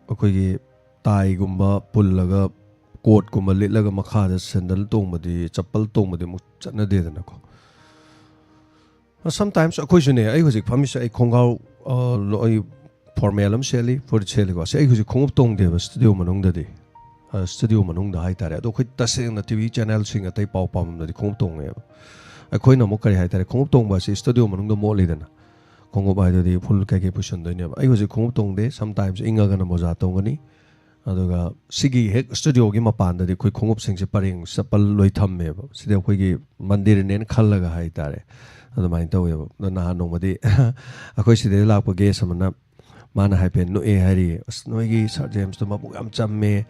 ꯑꯩꯈꯣꯏꯒꯤ ꯇꯥꯏꯒꯨꯝꯕ ꯄꯨꯜꯂꯒ, ꯀꯣꯠꯀꯨꯝꯕ ꯂꯤꯠꯂꯒ ꯃꯈꯥꯗ ꯁꯦꯟꯗꯜ ꯇꯣꯡꯕꯗꯤ, ꯆꯞꯄꯜ ꯇꯣꯡꯕꯗꯤ ꯑꯃꯨꯛ ꯆꯠꯅꯗꯦꯗꯅꯀꯣ꯫ ꯁꯝꯇꯥꯏꯝꯁ ꯑꯩꯈꯣꯏꯁꯨꯅꯦ, ꯑꯩ ꯍꯧꯖꯤꯛ ꯐꯝꯃꯤꯁꯦ ꯑꯩ ꯈꯣꯡꯒ꯭ꯔꯥꯎ, ꯑ, ꯂꯣ-, ꯑꯩ ꯐꯣꯔꯃꯦꯜ ꯑꯃ ꯁꯦꯠꯂꯤ, ꯐꯨꯔꯤꯠ ꯁꯦꯠꯂꯤꯀꯣ꯫ ꯁꯤ ꯑꯩ ꯍꯧꯖꯤꯛ ꯈꯣꯡꯎꯞ ꯇꯣꯡꯗꯦꯕ ꯁ꯭ꯇꯨꯗꯤꯑꯣ ꯃꯅꯨꯡꯗꯗꯤ꯫ ꯑ, ꯁ꯭ꯇꯨꯗꯤꯑꯣ ꯃꯅꯨꯡꯗ ꯍꯥꯏꯇꯥꯔꯦ꯫ ꯑꯗꯣ ꯑꯩꯈꯣꯏ ꯇꯁꯦꯡꯅ ꯇꯤ ꯚꯤ ꯆꯦꯅꯦꯜꯁꯤꯡ ꯑꯇꯩ ꯄꯥꯎ ꯄꯥꯐꯝꯗꯗꯤ ꯈꯣꯡꯎꯞ ꯇꯣꯡꯉꯦꯕ꯫ ꯑꯩꯈꯣꯏꯅ ꯑꯃꯨꯛ ꯀꯔꯤ ꯍꯥꯏꯇꯥꯔꯦ, ꯈꯣꯡꯎꯞ ꯇꯣꯡꯕ ꯑꯁꯤ ꯁ꯭ꯇꯨꯗꯤꯑꯣ ꯃꯅꯨꯡꯗ ꯃꯣꯠꯂꯤꯗꯅ꯫ ꯈꯣꯡꯎꯞ ꯍꯥꯏꯗꯨꯗꯤ ꯐꯨꯜ ꯀꯩꯀꯩ ꯄꯨꯁꯟꯗꯣꯏꯅꯦꯕ꯫ ꯑꯩ ꯍꯧꯖꯤꯛ ꯈꯣꯡꯎꯞ ꯇꯣꯡꯗꯦ, ꯁꯝꯇꯥꯏꯝꯁ ꯏꯪꯉꯒꯅ ꯃꯣꯖꯥ ꯇꯣꯡꯒꯅꯤ꯫ ꯑꯗꯨꯒ ꯁꯤꯒꯤ ꯍꯦꯛ ꯁ꯭ꯇꯨꯗꯤꯑꯣꯒꯤ ꯃꯄꯥꯟꯗꯗꯤ ꯑꯩꯈꯣꯏ ꯈꯣꯡꯎꯞꯁꯤꯡꯁꯦ ꯄꯔꯦꯡ ꯆꯞꯄꯜ ꯂꯣꯏ ꯊꯝꯃꯦꯕ꯫ ꯁꯤꯗꯤ ꯑꯩꯈꯣꯏꯒꯤ ꯃꯟꯗꯤꯔꯅꯦꯅ ꯈꯜꯂꯒ ꯍꯥꯏꯇꯥꯔꯦ, ꯑꯗꯨꯃꯥꯏꯅ ꯇꯧꯋꯦꯕ꯫ ꯑꯗꯣ ꯅꯍꯥꯟ ꯅꯣꯡꯃꯗꯤ ꯑꯩꯈꯣꯏ ꯁꯤꯗꯩ ꯂꯥꯛꯄ ꯒꯦꯁ ꯑꯃꯅ, ꯃꯥꯅ ꯍꯥꯏꯐꯦꯠ ꯅꯣꯛꯑꯦ ꯍꯥꯏꯔꯤ, "ꯑꯁ, ꯅꯣꯏꯒꯤ ꯁꯥꯔ ꯖꯦꯝꯁꯇꯣ ꯃꯕꯨꯛ ꯌꯥꯝ ꯆꯝꯃꯦ,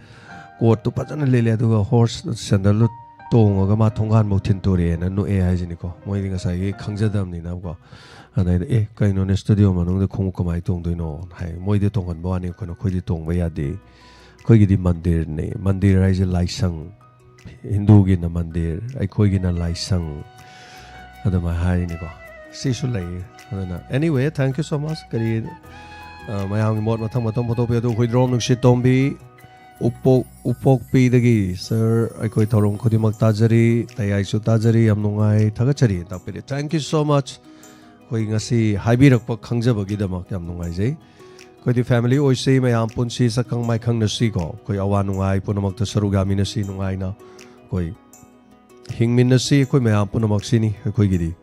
ꯀꯣꯠꯇꯨ ꯐꯖꯅ ꯂꯤꯠꯂꯦ, ꯑꯗꯨꯒ ꯍꯣꯔꯁ ꯁꯦꯟꯗꯜꯗꯨ ꯇꯣꯡꯉꯒ ꯃꯥ ꯊꯣꯡꯒꯥꯟꯐꯧ ꯊꯤꯟꯇꯣꯔꯛꯑꯦꯅ" ꯅꯣꯛꯑꯦ ꯍꯥꯏꯁꯤꯅꯤꯀꯣ꯫ ꯃꯣꯏꯗꯤ ꯉꯁꯥꯏꯒꯤ ꯈꯪꯖꯗꯕꯅꯤꯅꯀꯣ꯫ ꯑꯗꯩꯗ, "ꯑꯦ, ꯀꯩꯅꯣꯅꯦ, ꯁ꯭ꯇꯨꯗꯤꯑꯣ ꯃꯅꯨꯡꯗ ꯈꯣꯡꯎꯞ ꯀꯃꯥꯏꯅ ꯇꯣꯡꯗꯣꯏꯅꯣ?" ꯍꯥꯏ꯫ ꯃꯣꯏꯗꯤ ꯇꯣꯡꯍꯟꯕ ꯋꯥꯅꯤ, ꯑꯩꯈꯣꯏꯅ, ꯑꯩꯈꯣꯏꯗꯤ ꯇꯣꯡꯕ ꯌꯥꯗꯦ꯫ ꯑꯩꯈꯣꯏꯒꯤꯗꯤ ꯃꯟꯗꯤꯔꯅꯦ, ꯃꯟꯗꯤꯔ ꯍꯥꯏꯁꯦ ꯂꯥꯏꯁꯪ, ꯍꯤꯟꯗꯨꯒꯤꯅ ꯃꯟꯗꯤꯔ, ꯑꯩꯈꯣꯏꯒꯤꯅ ꯂꯥꯏꯁꯪ꯫ ꯑꯗꯨꯃꯥꯏꯅ ꯍꯥꯏꯔꯤꯅꯤꯀꯣ꯫ ꯁꯤꯁꯨ ꯂꯩ꯫ ꯑꯗꯨꯅ, anyway, thank you so much꯫ ꯀꯔꯤ, ꯑ, ꯃꯌꯥꯝꯒꯤ ꯃꯣꯠ ꯃꯊꯪ ꯃꯊꯪ ꯐꯣꯡꯗꯣꯛꯄꯤꯌꯨ꯫ ꯑꯗꯨ ꯑꯩꯈꯣꯏ ꯗ꯭ꯔꯣꯝ ꯅꯨꯡꯁꯤꯠ ꯇꯣꯝꯕꯤ, ꯎꯄꯣꯛ-, ꯎꯄꯣꯛꯄꯤꯗꯒꯤ, "ꯁꯥꯔ, ꯑꯩꯈꯣꯏ ꯊꯧꯔꯝ ꯈꯨꯗꯤꯡꯃꯛ ꯇꯥꯖꯔꯤ, ꯇꯌꯥꯏꯁꯨ ꯇꯥꯖꯔꯤ, ꯌꯥꯝ ꯅꯨꯡꯉꯥꯏ, ꯊꯥꯒꯠꯆꯔꯤ" ꯇꯥꯛꯄꯤꯔꯦ꯫ Thank you so much꯫ ꯑꯩꯈꯣꯏ ꯉꯁꯤ ꯍꯥꯏꯕꯤꯔꯛꯄ ꯈꯪꯖꯕꯒꯤꯗꯃꯛ ꯌꯥꯝ ꯅꯨꯡꯉꯥꯏꯖꯩ꯫ ꯑꯩꯈꯣꯏꯗꯤ ꯐꯦꯃꯤꯂꯤ ꯑꯣꯏꯁꯤ, ꯃꯌꯥꯝ ꯄꯨꯟꯁꯤ, ꯁꯛꯈꯪ ꯃꯥꯏꯈꯪꯅꯁꯤꯀꯣ꯫ ꯑꯩꯈꯣꯏ ꯑꯋꯥ ꯅꯨꯡꯉꯥꯏ ꯄꯨꯝꯅꯃꯛꯇ ꯁꯔꯨꯛ ꯌꯥꯃꯤꯟꯅꯁꯤ, ꯅꯨꯡꯉꯥꯏꯅ ꯑꯩꯈꯣꯏ ꯍꯤꯡꯃꯤꯟꯅꯁꯤ, ꯑꯩꯈꯣꯏ ꯃꯌꯥꯝ ꯄꯨꯝꯅꯃꯛꯁꯤꯅꯤ ꯑꯩꯈꯣꯏꯒꯤꯗꯤ꯫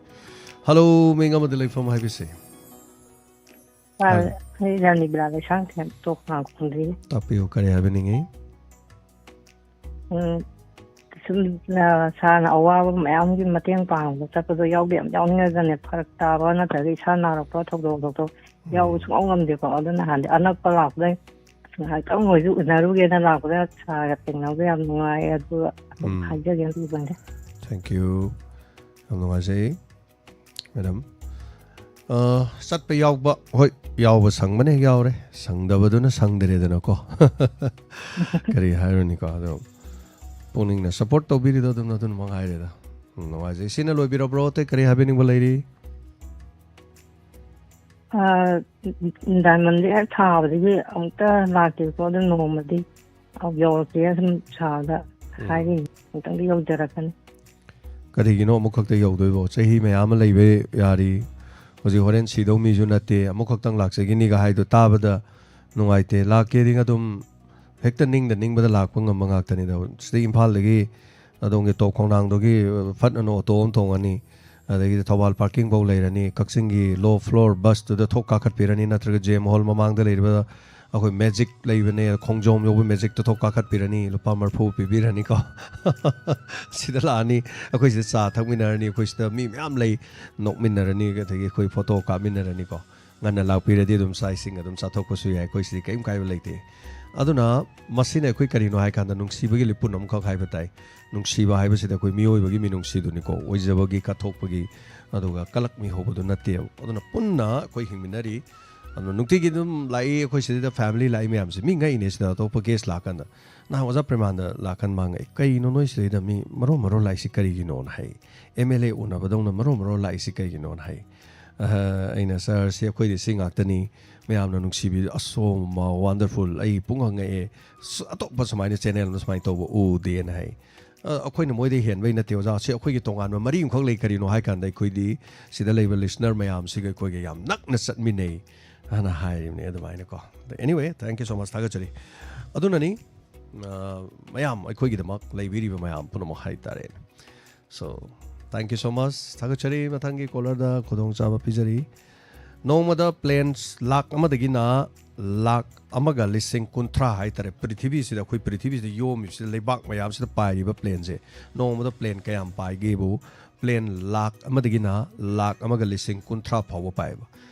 ꯍꯜꯂꯣ, ꯃꯤꯡ ꯑꯃꯗꯤ ꯂꯩꯐꯝ ꯍꯥꯏꯕꯤꯁꯤ꯫ ꯁꯥꯔ, ꯍꯜꯂꯣ꯫ ꯑꯩ ꯔꯥꯅꯤ ꯕꯂꯥ ꯂꯩꯁꯥꯡꯊꯦꯝ, ꯇꯣꯞ ꯈꯣꯡꯅꯥꯡ ꯈꯣꯡꯗꯒꯤꯅꯤ꯫ ꯇꯥꯛꯄꯤꯌꯨ, ꯀꯔꯤ ꯍꯥꯏꯕꯤꯅꯤꯡꯉꯤ? ꯎꯝ, ꯁꯨꯝ, ꯑ, ꯁꯥꯔꯅ ꯑꯋꯥꯕ ꯃꯌꯥꯝꯒꯤ ꯃꯇꯦꯡ ꯄꯥꯡꯕ ꯆꯠꯄꯗꯣ ꯌꯥꯎꯗꯤ ꯌꯥꯝ ꯌꯥꯎꯅꯤꯡꯉꯒꯅꯦ, ꯐꯔꯛ ꯇꯥꯕ ꯅꯠꯇ꯭ꯔꯒ ꯏꯁꯥ ꯅꯥꯔꯛꯄ ꯊꯧꯗꯣꯛ ꯊꯣꯛꯇꯣꯛ ꯌꯥꯎꯕ ꯎꯝ꯫ ꯁꯨꯡꯉꯝ ꯉꯝꯗꯦꯀꯣ꯫ ꯑꯗꯨꯅ ꯍꯥꯟꯗꯤ ꯑꯅꯛꯄ ꯂꯥꯛꯄꯗ ꯉꯥꯏꯍꯥꯛꯇꯪ ꯑꯣꯏꯁꯨ ꯎꯅꯔꯨꯒꯦꯅ ꯂꯥꯛꯄꯗ ꯁꯥꯔꯒ ꯊꯦꯡꯅꯕꯗ ꯌꯥꯝ ꯅꯨꯡꯉꯥꯏ꯫ ꯑꯗꯨꯒ ꯑꯗꯨꯝ ꯎꯝ꯫ ꯍꯥꯏꯖꯒꯦꯅ ꯇꯧꯕꯅꯦ꯫ Thank you꯫ ꯌꯥꯝ ꯅꯨꯡꯉꯥꯏꯖꯩ꯫ ꯃꯦꯗꯥꯝ, ꯑ, ꯆꯠꯄ ꯌꯥꯎꯕ, ꯍꯣꯏ, ꯌꯥꯎꯕ ꯁꯪꯕꯅ ꯍꯦꯛ ꯌꯥꯎꯔꯦ, ꯁꯪꯗꯕꯗꯨꯅ ꯁꯪꯗ꯭ꯔꯦꯗꯅꯀꯣ꯫ ꯀꯔꯤ ꯍꯥꯏꯔꯨꯅꯤꯀꯣ, ꯑꯗꯣ ꯄꯨꯛꯅꯤꯡꯅ ꯁꯞꯄꯣꯔꯠ ꯇꯧꯕꯤꯔꯤꯗꯣ ꯑꯗꯨꯝ ꯑꯗꯨꯅ ꯃꯉꯥꯏꯔꯦꯗ꯫ ꯎꯝ, ꯅꯨꯡꯉꯥꯏꯖꯩ꯫ ꯏꯆꯦꯅ ꯂꯣꯏꯕꯤꯔꯕ꯭ꯔꯣ? ꯑꯇꯩ ꯀꯔꯤ ꯍꯥꯏꯕꯤꯅꯤꯡꯕ ꯂꯩꯔꯤ? ꯑ, ꯗꯥꯏꯃꯟꯁꯦ ꯍꯦꯛ ꯊꯥꯕꯗꯒꯤ ꯑꯃꯨꯛꯇ ꯂꯥꯛꯇꯦꯀꯣ, ꯑꯗꯨꯝ ꯅꯣꯡꯃꯗꯤ ꯌꯧꯔꯛꯀꯦ ꯁꯨꯝ ꯁꯥꯔꯗ ꯎꯝ꯫ ꯍꯥꯏꯔꯤꯅꯤ, ꯑꯃꯨꯛꯇꯪꯗꯤ ꯌꯧꯖꯔꯛꯀꯅꯤ꯫ ꯀꯔꯤꯒꯤꯅꯣ ꯑꯃꯨꯛꯈꯛꯇ ꯌꯧꯗꯣꯏꯕꯣ? ꯆꯍꯤ ꯃꯌꯥꯝ ꯑꯃ ꯂꯩꯕ ꯌꯥꯔꯤ꯫ ꯍꯧꯖꯤꯛ ꯍꯣꯔꯦꯟ ꯁꯤꯗꯧ ꯃꯤꯁꯨ ꯅꯠꯇꯦ, ꯑꯃꯨꯛꯈꯛꯇꯪ ꯂꯥꯛꯆꯈꯤꯅꯤꯒ ꯍꯥꯏꯗꯣ ꯇꯥꯕꯗ ꯅꯨꯡꯉꯥꯏꯇꯦ꯫ ꯂꯥꯛꯀꯦꯗꯤ ꯑꯗꯨꯝ ꯍꯦꯛꯇ ꯅꯤꯡꯗ ꯅꯤꯡꯕꯗ ꯂꯥꯛꯄ ꯉꯝꯕ ꯉꯥꯛꯇꯅꯤꯗ꯫ ꯁꯤꯗꯩ ꯏꯝꯐꯥꯜꯗꯒꯤ ꯑꯗꯣꯝꯒꯤ ꯇꯣꯞ ꯈꯣꯡꯅꯥꯡꯗꯒꯤ, ꯑ, ꯐꯠ ꯑꯅ ꯑꯣꯇꯣ ꯑꯃ ꯇꯣꯡꯉꯅꯤ, ꯑꯗꯒꯤꯗꯤ ꯊꯧꯕꯥꯜ ꯄꯥꯔꯀꯤꯡ ꯐꯥꯎ ꯂꯩꯔꯅꯤ, ꯀꯛꯆꯤꯡꯒꯤ ꯂꯣ ꯐ꯭ꯂꯣꯔ ꯕꯁꯇꯨꯗ ꯊꯣꯛ ꯀꯥꯈꯠꯄꯤꯔꯅꯤ, ꯅꯠꯇ꯭ꯔꯒ ꯖꯦ ꯑꯦꯝ ꯍꯣꯜ ꯃꯃꯥꯡꯗ ꯂꯩꯔꯤꯕ ꯑꯩꯈꯣꯏ ꯃꯦꯖꯤꯛ ꯂꯩꯕꯅꯦ, ꯈꯣꯡꯖꯣꯝ ꯌꯧꯕ ꯃꯦꯖꯤꯛꯇ ꯊꯣꯛ ꯀꯥꯈꯠꯄꯤꯔꯅꯤ, ꯂꯨꯄꯥ ꯃꯔꯤꯐꯨ ꯄꯤꯕꯤꯔꯅꯤꯀꯣ꯫ ꯁꯤꯗ ꯂꯥꯛꯑꯅꯤ, ꯑꯩꯈꯣꯏ ꯁꯤꯗ ꯆꯥ ꯊꯛꯃꯤꯟꯅꯔꯅꯤ, ꯑꯩꯈꯣꯏ ꯁꯤꯗ ꯃꯤ ꯃꯌꯥꯝ ꯂꯩ, ꯅꯣꯛꯃꯤꯟꯅꯔꯅꯤ, ꯑꯗꯒꯤ ꯑꯩꯈꯣꯏ ꯐꯣꯇꯣ ꯀꯥꯞꯃꯤꯟꯅꯔꯅꯤꯀꯣ꯫ ꯉꯟꯅ ꯂꯥꯛꯄꯤꯔꯗꯤ ꯑꯗꯨꯝ ꯆꯥꯛ ꯏꯁꯤꯡ ꯑꯗꯨꯝ ꯆꯥꯊꯣꯛꯄꯁꯨ ꯌꯥꯏ, ꯑꯩꯈꯣꯏ ꯁꯤꯗꯤ ꯀꯔꯤꯝ ꯀꯥꯏꯕ ꯂꯩꯇꯦ꯫ ꯑꯗꯨꯅ ꯃꯁꯤꯅ ꯑꯩꯈꯣꯏ ꯀꯔꯤꯅꯣ ꯍꯥꯏ ꯀꯥꯟꯗ ꯅꯨꯡꯁꯤꯕꯒꯤ ꯂꯤꯄꯨꯟ ꯑꯃꯈꯛ ꯍꯥꯏꯕ ꯇꯥꯏ꯫ ꯅꯨꯡꯁꯤꯕ ꯍꯥꯏꯕꯁꯤꯗ ꯑꯩꯈꯣꯏ ꯃꯤꯑꯣꯏꯕꯒꯤ ꯃꯤꯅꯨꯡꯁꯤꯗꯨꯅꯤꯀꯣ, ꯑꯣꯏꯖꯕꯒꯤ ꯀꯠꯊꯣꯛꯄꯒꯤ, ꯑꯗꯨꯒ ꯀꯂꯛ ꯃꯤ ꯍꯧꯕꯗꯨ ꯅꯠꯇꯦꯕ꯫ ꯑꯗꯨꯅ ꯄꯨꯟꯅ ꯑꯩꯈꯣꯏ ꯍꯤꯡꯃꯤꯟꯅꯔꯤ꯫ ꯑꯗꯨꯅ ꯅꯨꯡꯇꯤꯒꯤ ꯑꯗꯨꯝ ꯂꯥꯛꯏ, ꯑꯩꯈꯣꯏ ꯁꯤꯗꯩꯗ ꯐꯦꯃꯤꯂꯤ ꯂꯥꯛꯏ ꯃꯌꯥꯝꯁꯦ꯫ ꯃꯤ ꯉꯛꯏꯅꯦ ꯁꯤꯗ, ꯑꯇꯣꯞꯄ ꯒꯦꯁ ꯂꯥꯛꯀꯥꯟꯗ꯫ ꯅꯍꯥꯟ ꯑꯣꯖꯥ ꯄ꯭ꯔꯦꯃꯥꯟꯗ ꯂꯥꯛꯀꯥꯟ ꯃꯥ ꯉꯛꯏ, "ꯀꯩꯅꯣ ꯅꯣꯏ ꯁꯤꯗꯩꯗ ꯃꯤ ꯃꯔꯣꯟ ꯃꯔꯣꯟ ꯂꯥꯛꯏꯁꯤ ꯀꯔꯤꯒꯤꯅꯣꯅ?" ꯍꯥꯏ꯫ "ꯑꯦꯝ ꯑꯦꯜ ꯑꯦ ꯎꯅꯕꯗꯧꯅ ꯃꯔꯣꯟ ꯃꯔꯣꯟ ꯂꯥꯛꯏꯁꯤ ꯀꯩꯒꯤꯅꯣꯅ?" ꯍꯥꯏ꯫ ꯑꯍ, ꯑꯩꯅ, "ꯁꯥꯔ, ꯁꯤ ꯑꯩꯈꯣꯏꯗꯤ ꯁꯤ ꯉꯥꯛꯇꯅꯤ, ꯃꯌꯥꯝꯅ ꯅꯨꯡꯁꯤꯕꯤ, ꯑꯁꯣꯝ ꯋꯥꯟꯗꯔꯐꯨꯜ, ꯑꯩ ꯄꯨꯡꯉꯛ ꯉꯛꯑꯦ, ꯑꯁ, ꯑꯇꯣꯞꯄ ꯁꯨꯃꯥꯏꯅ ꯆꯦꯅꯦꯜ ꯑꯃ ꯁꯨꯃꯥꯏꯅ ꯇꯧꯕ ꯎꯗꯦꯅ" ꯍꯥꯏ꯫ ꯑ, ꯑꯩꯈꯣꯏꯅ ꯃꯣꯏꯗꯩ ꯍꯦꯟꯕꯩ ꯅꯠꯇꯦ ꯑꯣꯖꯥ, ꯁꯤ ꯑꯩꯈꯣꯏꯒꯤ ꯇꯣꯉꯥꯟꯕ ꯃꯔꯤ ꯑꯃꯈꯛ ꯂꯩ꯫ ꯀꯔꯤꯅꯣ ꯍꯥꯏ ꯀꯥꯟꯗ ꯑꯩꯈꯣꯏꯗꯤ ꯁꯤꯗ ꯂꯩꯕ ꯂꯤꯁꯅꯔ ꯃꯌꯥꯝꯁꯤꯒ ꯑꯩꯈꯣꯏꯒ ꯌꯥꯝ ꯅꯛꯅ ꯆꯠꯃꯤꯟꯅꯩ ꯍꯥꯏꯅ ꯍꯥꯏꯔꯤꯕꯅꯦ ꯑꯗꯨꯃꯥꯏꯅꯀꯣ꯫ Anyway, thank you so much, ꯊꯥꯒꯠꯆꯔꯤ꯫ ꯑꯗꯨꯅꯅꯤ, ꯑ, ꯃꯌꯥꯝ ꯑꯩꯈꯣꯏꯒꯤꯗꯃꯛ ꯂꯩꯕꯤꯔꯤꯕ ꯃꯌꯥꯝ ꯄꯨꯝꯅꯃꯛ ꯍꯥꯏꯇꯥꯔꯦ꯫ So, thank you so much, ꯊꯥꯒꯠꯆꯔꯤ꯫ ꯃꯊꯪꯒꯤ ꯀꯣꯂꯔꯗ ꯈꯨꯗꯣꯡꯆꯥꯕ ꯄꯤꯖꯔꯤ꯫ ꯅꯣꯡꯃꯗ ꯄ꯭ꯂꯦꯟ ꯂꯥꯛ ꯑꯃꯗꯒꯤꯅ ꯂꯥꯛ ꯑꯃꯒ ꯂꯤꯁꯤꯡ ꯀꯨꯟꯊ꯭ꯔꯥ ꯍꯥꯏꯇꯥꯔꯦ, ꯄ꯭ꯔꯤꯊꯤꯕꯤꯁꯤꯗ, ꯑꯩꯈꯣꯏ ꯄ꯭ꯔꯤꯊꯤꯕꯤꯁꯤꯗ ꯌꯣꯝꯃꯤꯕꯁꯤꯗ, ꯂꯩꯕꯥꯛ ꯃꯌꯥꯝꯁꯤꯗ ꯄꯥꯏꯔꯤꯕ ꯄ꯭ꯂꯦꯟꯁꯦ, ꯅꯣꯡꯃꯗ ꯄ꯭ꯂꯦꯟ ꯀꯌꯥꯝ ꯄꯥꯏꯒꯦꯕꯨ, ꯄ꯭ꯂꯦꯟ ꯂꯥꯛ ꯑꯃꯗꯒꯤꯅ ꯂꯥꯛ ꯑꯃꯒ ꯂꯤꯁꯤꯡ ꯀꯨꯟꯊ꯭ꯔꯥ ꯐꯥꯎꯕ ꯄꯥꯏꯕ꯫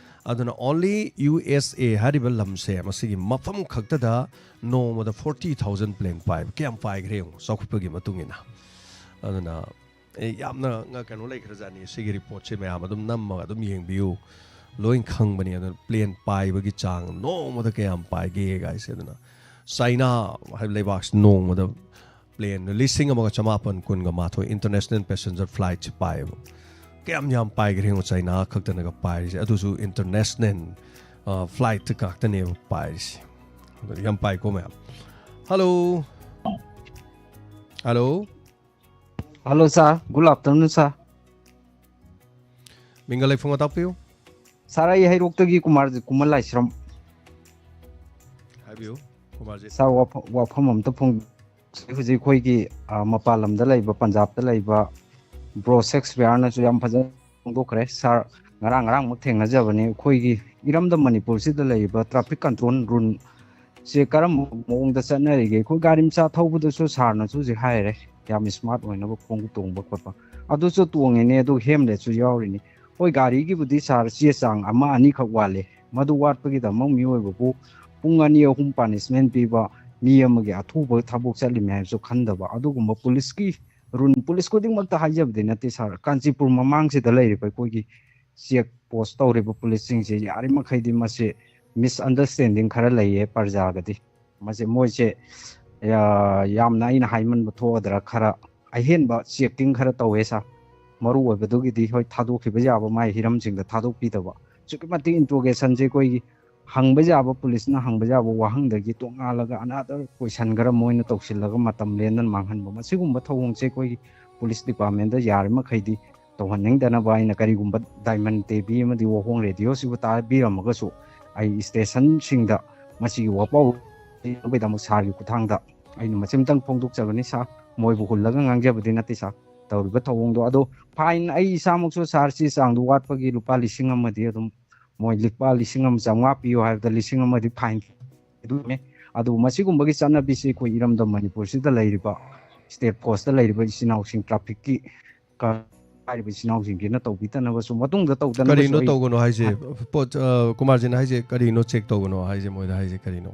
ꯑꯗꯨꯅ only ꯌꯨ ꯑꯦꯁ ꯑꯦ ꯍꯥꯏꯔꯤꯕ ꯂꯝꯁꯦ, ꯃꯁꯤꯒꯤ ꯃꯐꯝ ꯈꯛꯇꯗ ꯅꯣꯡꯃꯗ forty thousand ꯄ꯭ꯂꯦꯟ ꯄꯥꯏꯕ꯫ ꯀꯌꯥꯝ ꯄꯥꯏꯈ꯭ꯔꯦ ꯌꯦꯡꯉꯨ, ꯆꯥꯎꯈꯠꯄꯒꯤ ꯃꯇꯨꯡ ꯏꯟꯅ꯫ ꯑꯗꯨꯅ ꯑꯦ, ꯌꯥꯝꯅ ꯉ-, ꯀꯩꯅꯣ ꯂꯩꯈ꯭ꯔꯖꯥꯠꯅꯤ꯫ ꯁꯤꯒꯤ ꯔꯤꯄꯣꯔꯠꯁꯦ ꯃꯌꯥꯝ ꯑꯗꯨꯝ ꯅꯝꯃꯒ ꯑꯗꯨꯝ ꯌꯦꯡꯕꯤꯌꯨ꯫ ꯂꯣꯏ ꯈꯪꯕꯅꯤ꯫ ꯑꯗꯨꯅ ꯄ꯭ꯂꯦꯟ ꯄꯥꯏꯕꯒꯤ ꯆꯥꯡ ꯅꯣꯡꯃꯗ ꯀꯌꯥꯝ ꯄꯥꯏꯒꯦ ꯀꯥꯏꯁꯦ꯫ ꯑꯗꯨꯅ ꯆꯥꯏꯅꯥ ꯍꯥꯏꯕ ꯂꯩꯕꯥꯛꯁꯤ ꯅꯣꯡꯃꯗ ꯄ꯭ꯂꯦꯟ ꯂꯤꯁꯤꯡ ꯑꯃꯒ ꯆꯃꯥꯄꯟ ꯀꯨꯟꯒ ꯃꯥꯊꯣꯏ ꯏꯟꯇꯔꯅꯦꯁꯅꯦꯜ ꯄꯦꯁꯦꯟꯖꯔ ꯐ꯭ꯂꯥꯏꯠꯁꯤ ꯄꯥꯏꯌꯦꯕ꯫ ꯀꯌꯥꯝ ꯌꯥꯝ ꯄꯥꯏꯒ꯭ꯔꯦ ꯌꯦꯡꯉꯣ, ꯆꯥꯏꯅꯥ ꯈꯛꯇꯅꯒ ꯄꯥꯏꯔꯤꯁꯦ, ꯑꯗꯨꯁꯨ ꯏꯟꯇꯔꯅꯦꯁꯅꯦꯜ, ꯑ, ꯐ꯭ꯂꯥꯏꯠꯇ ꯉꯥꯛꯇꯅꯦꯕ ꯄꯥꯏꯔꯤꯁꯦ꯫ ꯑꯗꯨ ꯌꯥꯝ ꯄꯥꯏꯀꯣ ꯃꯌꯥꯝ꯫ ꯍꯜꯂꯣ꯫ ꯍꯜꯂꯣ꯫ ꯍꯜꯂꯣ ꯁꯥꯔ, ꯒꯨꯗ ꯑꯥꯐꯇꯔꯅꯨꯟ ꯁꯥꯔ꯫ ꯃꯤꯡꯒ ꯂꯩꯐꯝꯒ ꯇꯥꯛꯄꯤꯌꯨ꯫ ꯁꯥꯔ, ꯑꯩ ꯍꯩꯔꯣꯛꯇꯒꯤ ꯀꯨꯃꯥꯔ, ꯀꯨꯃꯥꯔ ꯂꯥꯏꯁ꯭ꯔꯝ꯫ ꯍꯥꯏꯕꯤꯌꯨ, ꯀꯨꯃꯥꯔꯖꯤꯠ꯫ ꯁꯥꯔ, ꯋꯥꯐ-, ꯋꯥꯐꯝ ꯑꯝꯇ ꯐꯣꯡ-, ꯍꯧꯖꯤꯛ ꯑꯩꯈꯣꯏꯒꯤ, ꯑ, ꯃꯄꯥꯟ ꯂꯝꯗ ꯂꯩꯕ, ꯄꯟꯖꯥꯕꯇ ꯂꯩꯕ ꯕ꯭ꯔꯣ ꯁꯦꯛꯁꯄꯤꯌꯥꯔꯅꯁꯨ ꯌꯥꯝ ꯐꯖꯅ ꯐꯣꯡꯗꯣꯛꯈ꯭ꯔꯦ꯫ ꯁꯥꯔ, ꯉꯔꯥꯡ, ꯉꯔꯥꯡꯃꯛ ꯊꯦꯡꯅꯖꯕꯅꯤ꯫ ꯑꯩꯈꯣꯏꯒꯤ ꯏꯔꯝꯗꯝ ꯃꯅꯤꯄꯨꯔꯁꯤꯗ ꯂꯩꯔꯤꯕ ꯇ꯭ꯔꯥꯐꯤꯛ ꯀꯟꯇ꯭ꯔꯣꯜ ꯔꯨꯜ ꯁꯦ ꯀꯔꯝꯕ ꯃꯑꯣꯡꯗ ꯆꯠꯅꯔꯤꯒꯦ? ꯑꯩꯈꯣꯏ ꯒꯥꯔꯤ ꯃꯆꯥ ꯊꯧꯕꯗꯁꯨ ꯁꯥꯔꯅꯁꯨ ꯍꯧꯖꯤꯛ ꯍꯥꯏꯔꯦ, ꯌꯥꯝ ꯁ꯭ꯃꯥꯔꯠ ꯑꯣꯏꯅꯕ ꯈꯣꯡꯎꯞ ꯇꯣꯡꯕ ꯈꯣꯠꯄ꯫ ꯑꯗꯨꯁꯨ ꯇꯣꯡꯉꯤꯅꯦ, ꯑꯗꯨ ꯍꯦꯝꯂꯦꯠꯁꯨ ꯌꯥꯎꯔꯤꯅꯤ꯫ ꯍꯣꯏ, ꯒꯥꯔꯤꯒꯤꯕꯨꯗꯤ ꯁꯥꯔ ꯆꯦ ꯆꯥꯡ ꯑꯃ ꯑꯅꯤꯈꯛ ꯋꯥꯠꯂꯦ꯫ ꯃꯗꯨ ꯋꯥꯠꯄꯒꯤꯗꯃꯛ ꯃꯤꯑꯣꯏꯕꯕꯨ ꯄꯨꯡ ꯑꯅꯤ ꯑꯍꯨꯝ ꯄꯥꯅꯤꯁꯃꯦꯟ ꯄꯤꯕ ꯃꯤ ꯑꯃꯒꯤ ꯑꯊꯨꯕ ꯊꯕꯛ ꯆꯠꯂꯤꯃꯦ ꯍꯥꯏꯕꯁꯨ ꯈꯟꯗꯕ꯫ ꯑꯗꯨꯒꯨꯝꯕ ꯄꯨꯂꯤꯁꯀꯤ ꯔꯨꯜ, ꯄꯨꯂꯤꯁ ꯈꯨꯗꯤꯡꯃꯛꯇ ꯍꯥꯏꯖꯕꯗꯤ ꯅꯠꯇꯦ ꯁꯥꯔ, ꯀꯥꯟꯆꯤꯄꯨꯔ ꯃꯃꯥꯡꯁꯤꯗ ꯂꯩꯔꯤꯕ ꯑꯩꯈꯣꯏꯒꯤ ꯆꯦꯛ ꯄꯣꯁ ꯇꯧꯔꯤꯕ ꯄꯨꯂꯤꯁꯁꯤꯡꯁꯦ ꯌꯥꯔꯤꯃꯈꯩꯗꯤ ꯃꯁꯤ ꯃꯤꯁꯑꯟꯗꯔꯁ꯭ꯇꯦꯟꯗꯤꯡ ꯈꯔ ꯂꯩꯌꯦ ꯄ꯭ꯔꯖꯥꯒꯗꯤ꯫ ꯃꯁꯤ ꯃꯣꯏꯁꯦ, ꯌꯥ-, ꯌꯥꯝꯅ ꯑꯩꯅ ꯍꯥꯏꯃꯟꯕ ꯊꯣꯛꯑꯗ꯭ꯔꯥ, ꯈꯔ ꯑꯍꯦꯟꯕ ꯆꯦꯛꯀꯤꯡ ꯈꯔ ꯇꯧꯋꯦ ꯁꯥꯔ꯫ ꯃꯔꯨ ꯑꯣꯏꯕꯗꯨꯒꯤꯗꯤ ꯍꯣꯏ ꯊꯥꯗꯣꯛꯈꯤꯕ ꯌꯥꯕ ꯃꯥꯏ ꯍꯤꯔꯝꯁꯤꯡꯗ ꯊꯥꯗꯣꯛꯄꯤꯗꯕ꯫ ꯑꯁꯨꯛꯀꯤ ꯃꯇꯤꯛ ꯏꯟꯇ꯭ꯔꯣꯒꯦꯁꯟꯁꯦ ꯑꯩꯈꯣꯏꯒꯤ ꯍꯪꯕ ꯌꯥꯕ, ꯄꯨꯂꯤꯁꯅ ꯍꯪꯕ ꯌꯥꯕ ꯋꯥꯍꯪꯗꯒꯤ ꯇꯣꯉꯥꯜꯂꯒ ꯑꯅꯥꯗꯔ ꯀꯣꯏꯁꯟ ꯈꯔ ꯃꯣꯏꯅ ꯇꯧꯁꯤꯜꯂꯒ ꯃꯇꯝ ꯂꯦꯟꯗꯅ ꯃꯥꯡꯍꯟꯕ, ꯃꯁꯤꯒꯨꯝꯕ ꯊꯧꯑꯣꯡꯁꯦ ꯑꯩꯈꯣꯏꯒꯤ ꯄꯨꯂꯤꯁ ꯗꯤꯄꯥꯔꯠꯃꯦꯟꯗ ꯌꯥꯔꯤꯃꯈꯩꯗꯤ ꯇꯧꯍꯟꯅꯤꯡꯗꯅꯕ ꯑꯩꯅ ꯀꯔꯤꯒꯨꯝꯕ ꯗꯥꯏꯃꯟ ꯇꯤ ꯚꯤ ꯑꯃꯗꯤ ꯋꯥꯍꯣꯡ ꯔꯦꯗꯤꯑꯣꯁꯤꯕꯨ ꯇꯥꯕꯤꯔꯝꯃꯒꯁꯨ ꯑꯩ ꯁ꯭ꯇꯦꯁꯟꯁꯤꯡꯗ ꯃꯁꯤꯒꯤ ꯋꯥꯄꯥꯎ ꯄꯤꯅꯕꯒꯤꯗꯃꯛ ꯁꯥꯔꯒꯤ ꯈꯨꯠꯊꯥꯡꯗ ꯑꯩꯅ ꯃꯁꯤꯝꯇꯪ ꯐꯣꯡꯗꯣꯛꯆꯕꯅꯤ ꯁꯥꯔ꯫ ꯃꯣꯏꯕꯨ ꯍꯨꯜꯂꯒ ꯉꯥꯡꯖꯕꯗꯤ ꯅꯠꯇꯦ ꯁꯥꯔ꯫ ꯇꯧꯔꯤꯕ ꯊꯧꯑꯣꯡꯗꯣ ꯑꯗꯣ ꯐꯥꯏꯟ ꯑꯩ ꯏꯁꯥꯃꯛꯁꯨ ꯁꯥꯔ ꯆꯦ ꯆꯥꯡꯗꯣ ꯋꯥꯠꯄꯒꯤ ꯂꯨꯄꯥ ꯂꯤꯁꯤꯡ ꯑꯃꯗꯤ ꯑꯗꯨꯝ ꯃꯣꯏ ꯂꯨꯄꯥ ꯂꯤꯁꯤꯡ ꯑꯃ ꯆꯥꯝꯃꯉꯥ ꯄꯤꯌꯨ ꯍꯥꯏꯕꯗ ꯂꯤꯁꯤꯡ ꯑꯃꯗꯤ ꯐꯥꯏꯟ ꯑꯗꯨ ꯃꯁꯤꯒꯨꯝꯕꯒꯤ ꯆꯠꯅꯕꯤꯁꯤ ꯑꯩꯈꯣꯏ ꯏꯔꯝꯗꯝ ꯃꯅꯤꯄꯨꯔꯁꯤꯗ ꯂꯩꯔꯤꯕ ꯁ꯭ꯇꯦꯠ ꯐꯣꯔꯁꯇ ꯂꯩꯔꯤꯕ ꯏꯆꯤꯟ ꯏꯅꯥꯎꯁꯤꯡ ꯇ꯭ꯔꯥꯐꯤꯛꯀꯤ ꯀ-, ꯍꯥꯏꯔꯤꯕ ꯏꯆꯤꯟ ꯏꯅꯥꯎꯁꯤꯡꯁꯤꯅ ꯇꯧꯕꯤꯗꯅꯕꯁꯨ ꯃꯇꯨꯡꯗ ꯇꯧꯗꯅꯕꯁꯨ ꯀꯔꯤꯅꯣ ꯑꯩ ꯇꯧꯒꯅꯣ ꯍꯥꯏꯁꯦ? ꯄꯣꯠ, ꯑ, ꯀꯨꯃꯥꯔꯖꯤꯠꯅ ꯍꯥꯏꯁꯦ ꯀꯔꯤꯅꯣ ꯆꯦꯛ ꯇꯧꯒꯅꯣ ꯍꯥꯏꯁꯦ? ꯃꯣꯏꯗ ꯍꯥꯏꯁꯦ ꯀꯔꯤꯅꯣ?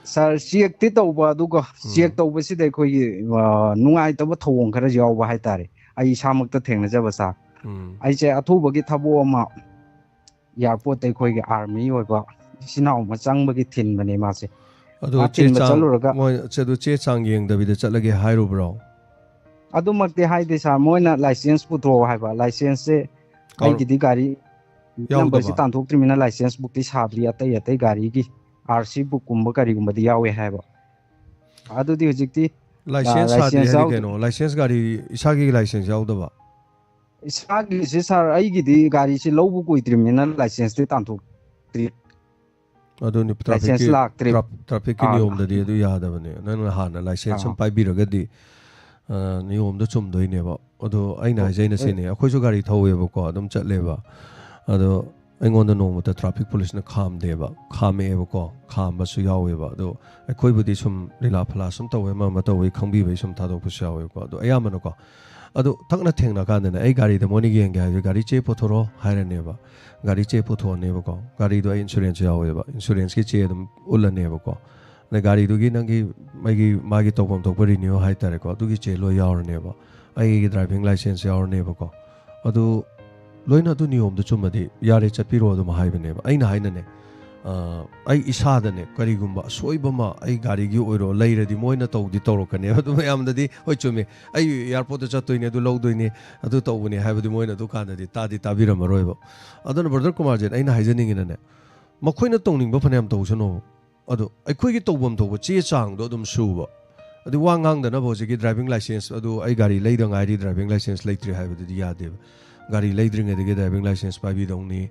ꯁꯥꯔ, ꯆꯦꯛꯇꯤ ꯇꯧꯕ, ꯑꯗꯨꯒ ꯎꯝ꯫ ꯆꯦꯛ ꯇꯧꯕꯁꯤꯗ ꯑꯩꯈꯣꯏꯒꯤ, ꯑ, ꯅꯨꯡꯉꯥꯏꯇꯕ ꯊꯧꯑꯣꯡ ꯈꯔ ꯌꯥꯎꯕ ꯍꯥꯏꯇꯥꯔꯦ꯫ ꯑꯩ ꯏꯁꯥꯃꯛꯇ ꯊꯦꯡꯅꯖꯕ ꯁꯥꯔ꯫ ꯎꯝ꯫ ꯑꯩꯁꯦ ꯑꯊꯨꯕꯒꯤ ꯊꯕꯛ ꯑꯃ, ꯑꯦꯌꯥꯔꯄꯣꯔꯠꯇ ꯑꯩꯈꯣꯏꯒꯤ ꯑꯥꯔꯃꯤ ꯑꯣꯏꯕ ꯏꯆꯤꯟ ꯏꯅꯥꯎ ꯑꯃ ꯆꯪꯕꯒꯤ ꯊꯤꯟꯕꯅꯦ ꯃꯥꯁꯦ꯫ ꯑꯗꯣ ꯃꯥ ꯆꯦ ꯊꯤꯟꯕ ꯆꯥꯡ ꯆꯠꯂꯨꯔꯒ ꯃꯣꯏ ꯑꯗꯨ ꯆꯦ ꯆꯥꯡ ꯌꯦꯡꯗꯕꯤꯗ ꯆꯠꯂꯒꯦ ꯍꯥꯏꯔꯨꯕ꯭ꯔꯣ? ꯑꯗꯨꯃꯛꯇꯤ ꯍꯥꯏꯗꯦ ꯁꯥꯔ, ꯃꯣꯏꯅ ꯂꯥꯏꯁꯦꯟꯁ ꯄꯨꯊꯣꯛꯑꯣ ꯍꯥꯏꯕ꯫ ꯂꯥꯏꯁꯦꯟꯁꯁꯦ ꯀꯥꯎ- ꯑꯩꯒꯤꯗꯤ ꯒꯥꯔꯤ ꯌꯥꯎꯗꯕ? ꯅꯝꯕꯔꯁꯤ ꯇꯥꯟꯊꯣꯛꯇ꯭ꯔꯤꯕꯅꯤꯅ ꯂꯥꯏꯁꯦꯟꯁ ꯕꯨꯛꯇꯤ ꯁꯥꯗ꯭ꯔꯤ꯫ ꯑꯇꯩ ꯑꯇꯩ ꯒꯥꯔꯤꯒꯤ ꯑꯥꯔ ꯁꯤ ꯕꯨꯛꯀꯨꯝꯕ ꯀꯔꯤꯒꯨꯝꯕꯗꯤ ꯌꯥꯎꯋꯦ ꯍꯥꯏꯕ꯫ ꯑꯗꯨꯗꯤ ꯍꯧꯖꯤꯛꯇꯤ ꯂꯥꯏꯁꯦꯟꯁ ꯂꯥꯏꯁꯦꯟꯁ ꯁꯥꯗ꯭ꯔꯤ ꯍꯥꯏꯗꯤ ꯌꯥꯎꯗ- ꯀꯩꯅꯣ? ꯂꯥꯏꯁꯦꯟꯁ ꯒꯥꯔꯤ ꯏꯁꯥꯒꯤ ꯂꯥꯏꯁꯦꯟꯁ ꯌꯥꯎꯗꯕ? ꯏꯁꯥꯒꯤꯁꯤ ꯁꯥꯔ, ꯑꯩꯒꯤꯗꯤ ꯒꯥꯔꯤꯁꯤ ꯂꯧꯕ ꯀꯨꯏꯗ꯭ꯔꯤꯕꯅꯤꯅ ꯂꯥꯏꯁꯦꯟꯁꯇꯤ ꯇꯥꯟꯊꯣꯛꯇ꯭ꯔꯤ꯫ ꯑꯗꯨꯅꯤ ꯂꯥꯏꯁꯦꯟꯁ ꯇ꯭ꯔꯥꯐꯤꯛꯀꯤ ꯂꯥꯛꯇ꯭ꯔꯤ꯫ ꯇ꯭ꯔꯥꯐ- ꯇ꯭ꯔꯥꯐꯤꯛꯀꯤ ꯑꯥ꯫ ꯅꯤꯌꯣꯝꯗꯗꯤ ꯑꯗꯨ ꯌꯥꯗꯕꯅꯦ꯫ ꯅꯪꯅ ꯍꯥꯟꯅ ꯂꯥꯏꯁꯦꯟꯁ ꯑꯃ ꯑꯥ꯫ ꯄꯥꯏꯕꯤꯔꯒꯗꯤ, ꯑ, ꯅꯤꯌꯣꯝꯗ ꯆꯨꯝꯗꯣꯏꯅꯦꯕ꯫ ꯑꯗꯣ ꯑꯩꯅ ꯑꯣ, ꯍꯥꯏꯖꯩꯅ ꯑꯦ꯫ ꯁꯤꯅꯤ, ꯑꯩꯈꯣꯏꯁꯨ ꯒꯥꯔꯤ ꯊꯧꯋꯦꯕꯀꯣ, ꯑꯗꯨꯝ ꯆꯠꯂꯦꯕ꯫ ꯑꯗꯣ ꯑꯩꯉꯣꯟꯗ ꯅꯣꯡꯃꯇ ꯇ꯭ꯔꯥꯐꯤꯛ ꯄꯨꯂꯤꯁꯅ ꯈꯥꯝꯗꯦꯕ, ꯈꯥꯝꯃꯛꯑꯦꯕꯀꯣ, ꯈꯥꯝꯕꯁꯨ ꯌꯥꯎꯋꯦꯕ꯫ ꯑꯗꯣ ꯑꯩꯈꯣꯏꯕꯨꯗꯤ ꯁꯨꯝ ꯂꯤꯂꯥ ꯐꯂꯥ ꯁꯨꯝ ꯇꯧꯋꯦ, ꯑꯃ ꯑꯃ ꯇꯧꯋꯦ ꯈꯪꯕꯤꯕꯩ ꯁꯨꯝ ꯊꯥꯗꯣꯛꯄꯁꯨ ꯌꯥꯎꯋꯦꯕꯀꯣ꯫ ꯑꯗꯣ ꯑꯌꯥꯝꯕꯅꯀꯣ, ꯑꯗꯣ ꯊꯛꯅ ꯊꯦꯡꯅ ꯀꯥꯟꯗꯅꯦ, ꯑꯩ ꯒꯥꯔꯤꯗ ꯃꯣꯏꯅ ꯌꯦꯡꯒꯦ ꯍꯥꯏꯔꯗꯤ ꯒꯥꯔꯤ ꯆꯦ ꯄꯨꯊꯣꯔꯛꯑꯣ ꯍꯥꯏꯔꯅꯦꯕ꯫ ꯒꯥꯔꯤ ꯆꯦ ꯄꯨꯊꯣꯛꯑꯅꯦꯕꯀꯣ꯫ ꯒꯥꯔꯤꯗꯣ ꯑꯩ ꯏꯟꯁꯨꯔꯦꯟꯁ ꯌꯥꯎꯋꯦꯕ, ꯏꯟꯁꯨꯔꯦꯟꯁꯀꯤ ꯆꯦ ꯑꯗꯨꯝ ꯎꯠꯂꯅꯦꯕꯀꯣ꯫ ꯑꯗꯩ ꯒꯥꯔꯤꯗꯨꯒꯤ ꯅꯪꯒꯤ, ꯃꯥꯒꯤ, ꯃꯥꯒꯤ ꯇꯧꯐꯝ ꯊꯣꯛꯄ ꯔꯤꯅ꯭ꯌꯨ ꯍꯥꯏꯇꯥꯔꯦꯀꯣ, ꯑꯗꯨꯒꯤ ꯆꯦ ꯂꯣꯏ ꯌꯥꯎꯔꯅꯦꯕ꯫ ꯑꯩꯒꯤ ꯗ꯭ꯔꯥꯏꯚꯤꯡ ꯂꯥꯏꯁꯦꯟꯁ ꯌꯥꯎꯔꯅꯦꯕꯀꯣ꯫ ꯑꯗꯨ ꯂꯣꯏꯅ ꯑꯗꯨ ꯅꯤꯌꯣꯝꯗ ꯆꯨꯝꯃꯗꯤ ꯌꯥꯔꯦ, ꯆꯠꯄꯤꯔꯣ ꯑꯗꯨꯝ ꯍꯥꯏꯕꯅꯦꯕ꯫ ꯑꯩꯅ ꯍꯥꯏꯅꯅꯦ, ꯑ, ꯑꯩ ꯏꯁꯥꯗꯅꯦ ꯀꯔꯤꯒꯨꯝꯕ ꯑꯁꯣꯏꯕ ꯑꯃ ꯑꯩ ꯒꯥꯔꯤꯒꯤ ꯑꯣꯏꯔꯣ ꯂꯩꯔꯗꯤ ꯃꯣꯏꯅ ꯇꯧꯗꯤ ꯇꯧꯔꯛꯀꯅꯦꯕ꯫ ꯑꯗꯨ ꯃꯌꯥꯝꯗꯗꯤ, "ꯍꯣꯏ, ꯆꯨꯝꯃꯦ, ꯑꯩ ꯑꯦꯌꯥꯔꯄꯣꯔꯠꯇ ꯆꯠꯇꯣꯏꯅꯦ, ꯑꯗꯨ ꯂꯧꯗꯣꯏꯅꯦ, ꯑꯗꯨ ꯇꯧꯕꯅꯦ" ꯍꯥꯏꯕꯗꯤ ꯃꯣꯏꯅ ꯑꯗꯨ ꯀꯥꯟꯗꯗꯤ ꯇꯥꯗꯤ ꯇꯥꯕꯤꯔꯝꯃꯔꯣꯏꯕ꯫ ꯑꯗꯨꯅ ꯕ꯭ꯔꯗꯔ ꯀꯨꯃꯥꯔꯖꯤꯠ, ꯑꯩꯅ ꯍꯥꯏꯖꯅꯤꯡꯉꯤꯅꯅꯦ, ꯃꯈꯣꯏꯅ ꯇꯧꯅꯤꯡꯕ ꯐꯅꯌꯥꯝ ꯇꯧꯁꯅꯣꯕ, ꯑꯗꯣ ꯑꯩꯈꯣꯏꯒꯤ ꯇꯧꯐꯝ ꯊꯣꯛꯄ ꯆꯦ ꯆꯥꯡꯗꯣ ꯑꯗꯨꯝ ꯁꯨꯕ꯫ ꯑꯗꯨ ꯋꯥ ꯉꯥꯡꯗꯅꯕ ꯍꯧꯖꯤꯛꯀꯤ ꯗ꯭ꯔꯥꯏꯚꯤꯡ ꯂꯥꯏꯁꯦꯟꯁ ꯑꯗꯨ, "ꯑꯩ ꯒꯥꯔꯤ ꯂꯩꯗ ꯉꯥꯏꯔꯤ, ꯗ꯭ꯔꯥꯏꯚꯤꯡ ꯂꯥꯏꯁꯦꯟꯁ ꯂꯩꯇ꯭ꯔꯤ" ꯍꯥꯏꯕꯗꯨꯗꯤ ꯌꯥꯗꯦꯕ꯫ ꯒꯥꯔꯤ ꯂꯩꯗ꯭ꯔꯤꯉꯩꯗꯒꯤ ꯗ꯭ꯔꯥꯏꯚꯤꯡ ꯂꯥꯏꯁꯦꯟꯁ ꯄꯥꯏꯕꯤꯗꯧꯅꯤ꯫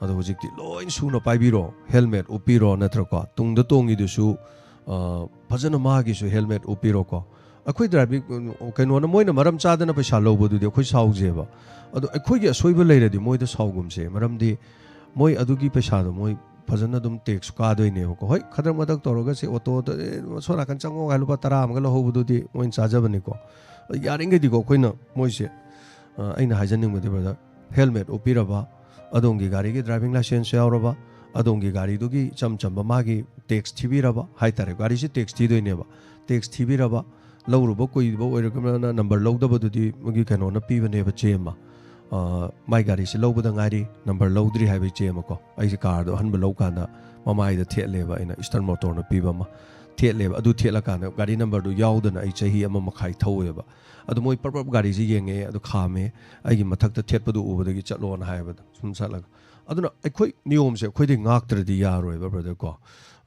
ꯑꯗꯣ ꯍꯧꯖꯤꯛꯇꯤ ꯂꯣꯏ ꯁꯨꯅ ꯄꯥꯏꯕꯤꯔꯣ, ꯍꯦꯜꯃꯦꯠ ꯎꯞꯄꯤꯔꯣ, ꯅꯠꯇ꯭ꯔꯀꯣ? ꯇꯨꯡꯗ ꯇꯣꯡꯉꯤꯗꯨꯁꯨ, ꯑ, ꯐꯖꯅ ꯃꯥꯒꯤꯁꯨ ꯍꯦꯜꯃꯦꯠ ꯎꯞꯄꯤꯔꯣꯀꯣ꯫ ꯑꯩꯈꯣꯏ ꯗ꯭ꯔꯥꯏꯚꯤꯡ, ꯀꯩꯅꯣꯅ, ꯃꯣꯏꯅ ꯃꯔꯝ ꯆꯥꯗꯅ ꯄꯩꯁꯥ ꯂꯧꯕꯗꯨꯗꯤ ꯑꯩꯈꯣꯏ ꯁꯥꯎꯖꯦꯕ꯫ ꯑꯗꯣ ꯑꯩꯈꯣꯏꯒꯤ ꯑꯁꯣꯏꯕ ꯂꯩꯔꯗꯤ ꯃꯣꯏꯗ ꯁꯥꯎꯒꯨꯝꯁꯦ, ꯃꯔꯝꯗꯤ ꯃꯣꯏ ꯑꯗꯨꯒꯤ ꯄꯩꯁꯥꯗꯣ ꯃꯣꯏ ꯐꯖꯅ ꯑꯗꯨꯝ ꯇꯦꯛꯁ ꯀꯥꯗꯣꯏꯅꯦꯕꯀꯣ꯫ ꯍꯣꯏ, ꯈꯗ꯭ꯔꯛ ꯃꯗꯛ ꯇꯧꯔꯒ ꯁꯤ ꯑꯣꯇꯣꯗ, "ꯑꯦ, ꯁꯣꯝ ꯅꯥꯀꯟ ꯆꯪꯉꯣ" ꯍꯥꯏ ꯂꯨꯄꯥ ꯇꯔꯥ ꯑꯃꯒ ꯂꯧꯍꯧꯕꯗꯨꯗꯤ ꯃꯣꯏꯅ ꯆꯥꯖꯕꯅꯤꯀꯣ꯫ ꯌꯥꯔꯤꯉꯩꯗꯤꯀꯣ ꯑꯩꯈꯣꯏꯅ ꯃꯣꯏꯁꯦ, ꯑ, ꯑꯩꯅ ꯍꯥꯏꯖꯅꯤꯡꯕꯗꯤ, ꯕ꯭ꯔꯗꯔ, ꯍꯦꯜꯃꯦꯠ ꯎꯞꯄꯤꯔꯕ, ꯑꯗꯣꯝꯒꯤ ꯒꯥꯔꯤꯒꯤ ꯗ꯭ꯔꯥꯏꯚꯤꯡ ꯂꯥꯏꯁꯦꯟꯁ ꯌꯥꯎꯔꯕ, ꯑꯗꯣꯝꯒꯤ ꯒꯥꯔꯤꯗꯨꯒꯤ ꯏꯆꯝ ꯆꯝꯕ ꯃꯥꯒꯤ ꯇꯦꯛꯁ ꯊꯤꯕꯤꯔꯕ ꯍꯥꯏꯇꯥꯔꯦ, ꯒꯥꯔꯤꯁꯤ ꯇꯦꯛꯁ ꯊꯤꯗꯣꯏꯅꯦꯕ, ꯇꯦꯛꯁ ꯊꯤꯕꯤꯔꯕ, ꯂꯧꯔꯨꯕ ꯀꯨꯏꯕ ꯑꯣꯏꯔꯒꯅ ꯅꯝꯕꯔ ꯂꯧꯗꯕꯗꯨꯗꯤ ꯃꯣꯏꯒꯤ ꯀꯩꯅꯣꯅ ꯄꯤꯕꯅꯦꯕ, ꯆꯦ ꯑꯃ꯫ ꯑ, "ꯃꯥꯏ ꯒꯥꯔꯤꯁꯤ ꯂꯧꯕꯗ ꯉꯥꯏꯔꯤ, ꯅꯝꯕꯔ ꯂꯧꯗ꯭ꯔꯤ" ꯍꯥꯏꯕꯒꯤ ꯆꯦ ꯑꯃꯀꯣ꯫ ꯑꯩꯁꯦ ꯀꯥꯔꯗꯣ ꯑꯍꯟꯕ ꯂꯧ ꯀꯥꯟꯗ ꯃꯃꯥꯏꯗ ꯊꯦꯠꯂꯦꯕ, ꯑꯩꯅ ꯏꯁꯇꯔꯟ ꯃꯣꯇꯣꯔꯅ ꯄꯤꯕ ꯑꯃ ꯊꯦꯠꯂꯦꯕ꯫ ꯑꯗꯨ ꯊꯦꯠꯂꯀꯥꯟꯗ ꯒꯥꯔꯤ ꯅꯝꯕꯔꯗꯨ ꯌꯥꯎꯗꯅ ꯑꯩ ꯆꯍꯤ ꯑꯃ ꯃꯈꯥꯏ ꯊꯧꯋꯦꯕ꯫ ꯑꯗꯨ ꯃꯣꯏ ꯄ꯭ꯔꯞ ꯄ꯭ꯔꯞ ꯒꯥꯔꯤꯁꯤ ꯌꯦꯡꯉꯛꯑꯦ, ꯑꯗꯨ ꯈꯥꯝꯃꯦ꯫ ꯑꯩꯒꯤ ꯃꯊꯛꯇ ꯊꯦꯠꯄꯗꯨ ꯎꯕꯗꯒꯤ ꯆꯠꯂꯣꯅ ꯍꯥꯏꯕꯗ ꯁꯨꯝ ꯆꯠꯂꯒ꯫ ꯑꯗꯨꯅ ꯑꯩꯈꯣꯏ ꯅꯤꯌꯣꯝꯁꯦ ꯑꯩꯈꯣꯏꯗꯤ ꯉꯥꯛꯇ꯭ꯔꯗꯤ ꯌꯥꯔꯣꯏꯕ, ꯕ꯭ꯔꯗꯔ ꯀꯣ꯫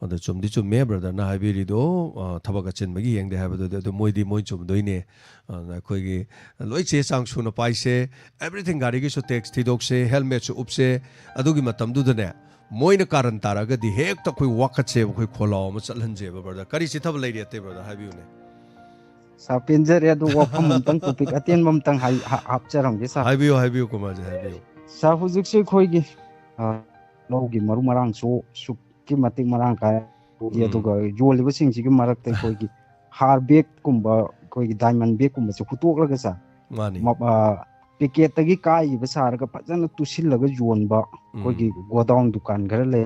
ꯑꯗꯣ ꯆꯨꯝꯗꯤ ꯆꯨꯝꯃꯦ ꯕ꯭ꯔꯗꯔꯅ ꯍꯥꯏꯕꯤꯔꯤꯗꯣ, ꯑ, ꯊꯕꯛ ꯑꯆꯤꯟꯕꯒꯤ ꯌꯦꯡꯗꯦ ꯍꯥꯏꯕꯗꯨꯗꯤ, ꯑꯗꯨ ꯃꯣꯏꯗꯤ ꯃꯣꯏ ꯆꯨꯝꯗꯣꯏꯅꯦ꯫ ꯑꯗꯨꯅ ꯑꯩꯈꯣꯏꯒꯤ ꯂꯣꯏ ꯆꯦ ꯆꯥꯡ ꯁꯨꯅ ꯄꯥꯏꯁꯦ, everything, ꯒꯥꯔꯤꯒꯤꯁꯨ ꯇꯦꯛꯁ ꯊꯤꯗꯣꯛꯁꯦ, ꯍꯦꯜꯃꯦꯠꯁꯨ ꯎꯞꯁꯦ꯫ ꯑꯗꯨꯒꯤ ꯃꯇꯝꯗꯨꯗꯅꯦ, ꯃꯣꯏꯅ ꯀꯥꯔꯟ ꯇꯥꯔꯒꯗꯤ ꯍꯦꯛꯇ ꯑꯩꯈꯣꯏ ꯋꯥꯀꯠꯁꯦꯕ, ꯑꯩꯈꯣꯏ ꯈꯣꯜꯂꯥꯎ ꯑꯃ ꯆꯠꯍꯟꯁꯦꯕ, ꯕ꯭ꯔꯗꯔ꯫ ꯀꯔꯤ ꯆꯤꯊꯕ ꯂꯩꯔꯤ ꯑꯇꯩ, ꯕ꯭ꯔꯗꯔ? ꯍꯥꯏꯕꯤꯌꯨꯅꯦ꯫ ꯁꯥꯔ, ꯄꯦꯟꯖꯔꯦ꯫ ꯑꯗꯨ ꯋꯥꯐꯝ ꯑꯃꯇꯪ, ꯇꯣꯄꯤꯛ ꯑꯇꯦꯟꯕ ꯑꯃꯇꯪ ꯍꯥꯏ-, ꯍꯥ-, ꯍꯥꯞꯆꯔꯝꯒꯦ, ꯁꯥꯔ꯫ ꯍꯥꯏꯕꯤꯌꯨ, ꯍꯥꯏꯕꯤꯌꯨ, ꯀꯨꯃꯥꯔꯖꯤ, ꯍꯥꯏꯕꯤꯌꯨ꯫ ꯁꯥꯔ, ꯍꯧꯖꯤꯛꯁꯦ ꯑꯩꯈꯣꯏꯒꯤ, ꯑ, ꯂꯧꯒꯤ ꯃꯔꯨ ꯃꯔꯥꯡꯁꯨ ꯑꯁꯨꯛꯀꯤ ꯃꯇꯤꯛ ꯃꯔꯥꯡ ꯀꯥꯏ, ꯎꯝ꯫ ꯑꯗꯨꯒ ꯌꯣꯜꯂꯤꯕꯁꯤꯡꯁꯤꯒꯤ ꯃꯔꯛꯇ ꯑꯩꯈꯣꯏꯒꯤ ꯍꯥꯔ ꯕꯦꯒꯀꯨꯝꯕ, ꯑꯩꯈꯣꯏꯒꯤ ꯗꯥꯏꯃꯟ ꯕꯦꯒꯀꯨꯝꯕꯁꯦ ꯍꯨꯠꯇꯣꯛꯂꯒ, ꯁꯥꯔ, ꯃꯥꯅꯤ꯫ ꯃ-, ꯑ, ꯄꯦꯀꯦꯠꯇꯒꯤ ꯀꯥꯏꯈꯤꯕ ꯁꯥꯔꯒ ꯐꯖꯅ ꯇꯨꯁꯤꯜꯂꯒ ꯌꯣꯟꯕ ꯑꯩꯈꯣꯏꯒꯤ ꯎꯝ꯫ ꯒꯣꯗꯥꯎꯟ ꯗꯨꯀꯥꯟ ꯈꯔ ꯂꯩ꯫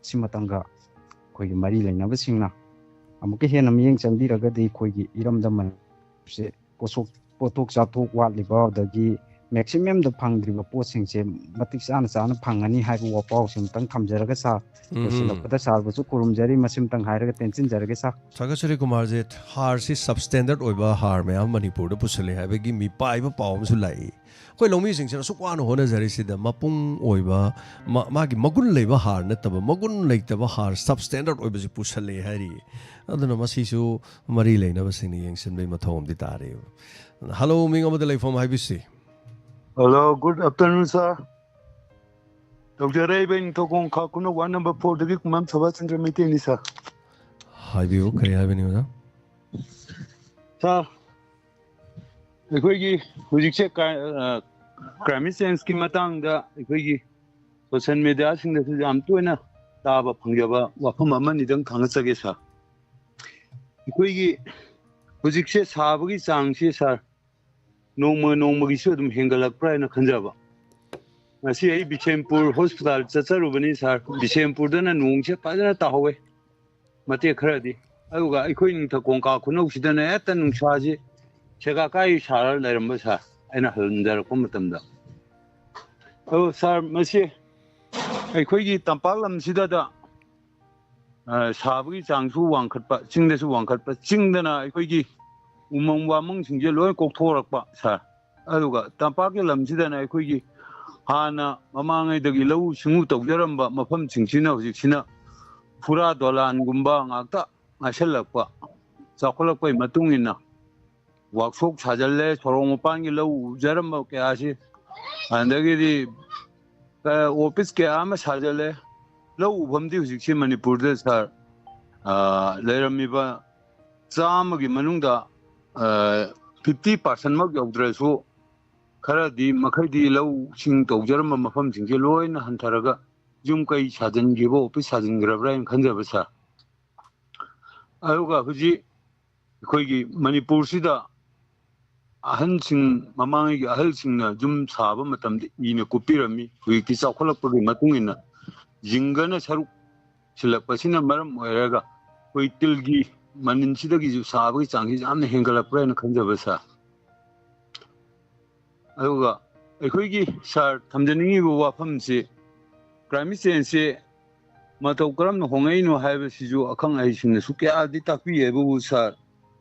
ꯁꯤ ꯃꯇꯝꯒ ꯑꯩꯈꯣꯏꯒꯤ ꯃꯔꯤ ꯂꯩꯅꯕꯁꯤꯡꯅ ꯑꯃꯨꯛꯀ ꯍꯦꯟꯅ ꯃꯤꯠꯌꯦꯡ ꯆꯪꯕꯤꯔꯒꯗꯤ ꯑꯩꯈꯣꯏꯒꯤ ꯏꯔꯝꯗꯝ ꯃꯅꯤꯄꯨꯔꯁꯦ ꯄꯣꯠꯊꯣꯛ, ꯄꯣꯠꯊꯣꯛ ꯆꯥꯊꯣꯛ ꯋꯥꯠꯂꯤꯕ, ꯑꯗꯒꯤ ꯃꯦꯛꯁꯤꯃꯝꯗ ꯐꯪꯗ꯭ꯔꯤꯕ ꯄꯣꯠꯁꯤꯡꯁꯦ ꯃꯇꯤꯛ ꯆꯥꯅ ꯆꯥꯅ ꯐꯪꯒꯅꯤ ꯍꯥꯏꯕ ꯋꯥꯄꯥꯎꯁꯦ ꯑꯃꯇꯪ ꯊꯝꯖꯔꯒ, ꯁꯥꯔ, ꯎꯝ, ꯎꯝ꯫ ꯂꯣꯏꯁꯤꯜꯂꯛꯄꯗ ꯁꯥꯔꯕꯨꯁꯨ ꯈꯨꯔꯨꯝꯖꯔꯤ, ꯃꯁꯤꯃꯇꯪ ꯍꯥꯏꯔꯒ ꯇꯦꯟꯁꯤꯟꯖꯔꯒꯦ, ꯁꯥꯔ꯫ ꯁꯥꯒꯠꯆꯔꯤ ꯀꯨꯃꯥꯔꯖꯤꯠ, ꯍꯥꯔꯁꯤ ꯁꯕꯁ꯭ꯇꯦꯟꯗꯔꯠ ꯑꯣꯏꯕ ꯍꯥꯔ ꯃꯌꯥꯝ ꯃꯅꯤꯄꯨꯔꯗ ꯄꯨꯁꯤꯜꯂꯤ ꯍꯥꯏꯕꯒꯤ ꯃꯤꯄꯥꯏꯕ ꯄꯥꯎ ꯑꯃꯁꯨ ꯂꯥꯛꯏ꯫ ꯑꯩꯈꯣꯏ ꯂꯧꯃꯤꯁꯤꯡꯁꯤꯅ ꯑꯁꯨꯛ ꯋꯥꯅ ꯍꯣꯠꯅꯖꯔꯤꯁꯤꯗ ꯃꯄꯨꯡ ꯑꯣꯏꯕ, ꯃꯥ-, ꯃꯥꯒꯤ ꯃꯒꯨꯟ ꯂꯩꯕ ꯍꯥꯔ ꯅꯠꯇꯕ, ꯃꯒꯨꯟ ꯂꯩꯇꯕ ꯍꯥꯔ ꯁꯕꯁ꯭ꯇꯦꯟꯗꯔꯠ ꯑꯣꯏꯕꯁꯤ ꯄꯨꯁꯜꯂꯛꯑꯦ ꯍꯥꯏꯔꯤ꯫ ꯑꯗꯨꯅ ꯃꯁꯤꯁꯨ ꯃꯔꯤ ꯂꯩꯅꯕꯁꯤꯡꯅ ꯌꯦꯡꯁꯤꯟꯕꯒꯤ ꯃꯊꯧ ꯑꯃꯗꯤ ꯇꯥꯔꯤꯕ꯫ ꯍꯜꯂꯣ, ꯃꯤꯡ ꯑꯃꯗ ꯂꯩꯐꯝ ꯍꯥꯏꯕꯤꯁꯤ꯫ ꯍꯜꯂꯣ, ꯒꯨꯗ ꯑꯐꯇꯔꯅꯨꯟ, ꯁꯥꯔ꯫ ꯇꯧꯖꯔꯛꯏꯕ ꯅꯤꯡꯊꯧꯈꯣꯡ ꯈꯥ ꯈꯨꯅꯧ ꯋꯥꯔꯗ ꯅꯝꯕꯔ ꯐꯣꯔꯗꯒꯤ ꯀꯨꯃꯥꯝ ꯁꯕꯥꯁ ꯆꯟꯗ꯭ꯔ ꯃꯩꯇꯩꯅꯤ, ꯁꯥꯔ꯫ ꯍꯥꯏꯕꯤꯌꯨ, ꯀꯔꯤ ꯍꯥꯏꯕꯤꯅꯤꯡꯕꯅꯣ? ꯁꯥꯔ, ꯑꯩꯈꯣꯏꯒꯤ ꯍꯧꯖꯤꯛꯁꯦ ꯀ꯭ꯔꯥꯏ-, ꯑ, ꯀ꯭ꯂꯥꯏꯃꯦꯠ ꯆꯦꯟꯖꯀꯤ ꯃꯇꯥꯡꯗ ꯑꯩꯈꯣꯏꯒꯤ ꯁꯣꯁꯤꯌꯦꯜ ꯃꯦꯗꯤꯌꯥꯁꯤꯡꯗꯁꯨ ꯌꯥꯝ ꯇꯣꯏꯅ ꯇꯥꯕ ꯐꯪꯖꯕ ꯋꯥꯐꯝ ꯑꯃꯅꯤꯗꯪ ꯊꯥꯡꯒꯠꯆꯒꯦ, ꯁꯥꯔ꯫ ꯑꯩꯈꯣꯏꯒꯤ ꯍꯧꯖꯤꯛꯁꯦ ꯁꯥꯕꯒꯤ ꯆꯥꯡꯁꯤ, ꯁꯥꯔ, ꯅꯣꯡꯃ ꯅꯣꯡꯃꯒꯤꯁꯨ ꯑꯗꯨꯝ ꯍꯦꯟꯒꯠꯂꯛꯄ꯭ꯔꯥ ꯍꯥꯏꯅ ꯈꯟꯖꯕ꯫ ꯉꯁꯤ ꯑꯩ ꯕꯤꯁꯦꯝꯄꯨꯔ ꯍꯣꯁꯄꯤꯇꯥꯜ ꯆꯠꯆꯔꯨꯕꯅꯤ, ꯁꯥꯔ꯫ ꯕꯤꯁꯦꯝꯄꯨꯔꯗꯅ ꯅꯣꯡꯁꯦ ꯐꯖꯅ ꯇꯥꯍꯧꯋꯦ, ꯃꯇꯦꯛ ꯈꯔꯗꯤ꯫ ꯑꯗꯨꯒ ꯑꯩꯈꯣꯏ ꯅꯤꯡꯊꯧ ꯀꯣꯡꯀꯥ ꯈꯨꯅꯧꯁꯤꯗꯅ ꯍꯦꯛꯇ ꯅꯨꯡꯁꯥꯁꯤ ꯁꯦꯒꯥ ꯀꯥꯏ ꯁꯥꯔ ꯂꯩꯔꯝꯕ ꯁꯥꯔ, ꯑꯩꯅ ꯍꯟꯖꯔꯛꯄ ꯃꯇꯝꯗ꯫ ꯑꯗꯣ ꯁꯥꯔ, ꯃꯁꯤ ꯑꯩꯈꯣꯏꯒꯤ ꯇꯝꯄꯥꯛ ꯂꯝꯁꯤꯗꯗ, ꯑ, ꯁꯥꯕꯒꯤ ꯆꯥꯡꯁꯨ ꯋꯥꯡꯈꯠꯄ, ꯆꯤꯡꯗꯁꯨ ꯋꯥꯡꯈꯠꯄ, ꯆꯤꯡꯗꯅ ꯑꯩꯈꯣꯏꯒꯤ ꯎꯃꯪ ꯋꯥꯃꯪꯁꯤꯡꯁꯦ ꯂꯣꯏ ꯀꯣꯛꯊꯣꯔꯛꯄ ꯁꯥꯔ꯫ ꯑꯗꯨꯒ ꯇꯝꯄꯥꯛꯀꯤ ꯂꯝꯁꯤꯗꯅ ꯑꯩꯈꯣꯏꯒꯤ ꯍꯥꯟꯅ ꯃꯃꯥꯡꯉꯩꯗꯒꯤ ꯂꯧꯎ ꯁꯤꯡꯎ ꯇꯧꯖꯔꯝꯕ ꯃꯐꯝꯁꯤꯡꯁꯤꯅ ꯍꯧꯖꯤꯛꯁꯤꯅ ꯐꯨꯔꯥ ꯗꯣꯂꯥꯟꯒꯨꯝꯕ ꯉꯥꯛꯇ ꯉꯥꯏꯁꯜꯂꯛꯄ, ꯆꯥꯎꯈꯠꯂꯛꯄꯒꯤ ꯃꯇꯨꯡ ꯏꯟꯅ ꯋꯥꯛꯁꯣꯞ ꯁꯥꯖꯜꯂꯦ, ꯁꯣꯔꯣꯛ ꯃꯄꯥꯟꯒꯤ ꯂꯧ ꯎꯖꯔꯝꯕ ꯀꯌꯥꯁꯤ, ꯑꯗꯒꯤꯗꯤ, ꯑ, ꯑꯣꯐꯤꯁ ꯀꯌꯥ ꯑꯃ ꯁꯥꯖꯜꯂꯦ꯫ ꯂꯧ ꯎꯐꯝꯗꯤ ꯍꯧꯖꯤꯛꯁꯤ ꯃꯅꯤꯄꯨꯔꯗ ꯁꯥꯔ, ꯑ, ꯂꯩꯔꯝꯃꯤꯕ ꯆꯥꯝꯃꯒꯤ ꯃꯅꯨꯡꯗ, ꯑ, ꯐꯤꯐꯇꯤ ꯄꯥꯔꯁꯦꯟꯃꯛ ꯌꯧꯗ꯭ꯔꯁꯨ ꯈꯔꯗꯤ ꯃꯈꯩꯗꯤ ꯂꯧꯁꯤꯡ ꯇꯧꯖꯔꯝꯕ ꯃꯐꯝꯁꯤꯡꯁꯦ ꯂꯣꯏꯅ ꯍꯟꯊꯔꯒ ꯌꯨꯝ ꯀꯩ ꯁꯥꯖꯤꯟꯈꯤꯕ, ꯑꯣꯐꯤꯁ ꯁꯥꯖꯤꯟꯈ꯭ꯔꯕ꯭ꯔꯥ ꯍꯥꯏꯅ ꯈꯟꯖꯕ ꯁꯥꯔ꯫ ꯑꯗꯨꯒ ꯍꯧꯖꯤꯛ ꯑꯩꯈꯣꯏꯒꯤ ꯃꯅꯤꯄꯨꯔꯁꯤꯗ ꯑꯍꯟꯁꯤꯡ, ꯃꯃꯥꯡꯉꯩꯒꯤ ꯑꯍꯜꯁꯤꯡꯅ ꯌꯨꯝ ꯁꯥꯕ ꯃꯇꯝꯗ ꯏꯅ ꯀꯨꯞꯄꯤꯔꯝꯃꯤ꯫ ꯍꯧꯖꯤꯛꯇꯤ ꯆꯥꯎꯈꯠꯂꯛꯄꯒꯤ ꯃꯇꯨꯡ ꯏꯟꯅ ꯖꯤꯡꯒꯅ ꯁꯔꯨꯛ ꯁꯤꯜꯂꯛꯄꯁꯤꯅ ꯃꯔꯝ ꯑꯣꯏꯔꯒ ꯑꯩꯈꯣꯏ ꯇꯤꯜꯒꯤ ꯃꯅꯤꯟꯁꯤꯗꯒꯤꯁꯨ ꯁꯥꯕꯒꯤ ꯆꯥꯡꯁꯤ ꯌꯥꯝꯅ ꯍꯦꯟꯒꯠꯂꯛꯄ꯭ꯔꯥ ꯍꯥꯏꯅ ꯈꯟꯖꯕ ꯁꯥꯔ꯫ ꯑꯗꯨꯒ ꯑꯩꯈꯣꯏꯒꯤ ꯁꯥꯔ ꯊꯝꯖꯅꯤꯡꯉꯤꯕ ꯋꯥꯐꯝꯁꯤ, ꯀ꯭ꯂꯥꯏꯃꯦꯠ ꯆꯦꯟꯖꯁꯦ ꯃꯇꯧ ꯀꯔꯝꯅ ꯍꯣꯡꯉꯛꯏꯅꯣ ꯍꯥꯏꯕꯁꯤꯁꯨ ꯑꯈꯪ ꯑꯍꯩꯁꯤꯡꯅꯁꯨ ꯀꯌꯥꯗꯤ ꯇꯥꯛꯄꯤ ꯍꯥꯏꯕꯕꯨ ꯁꯥꯔ,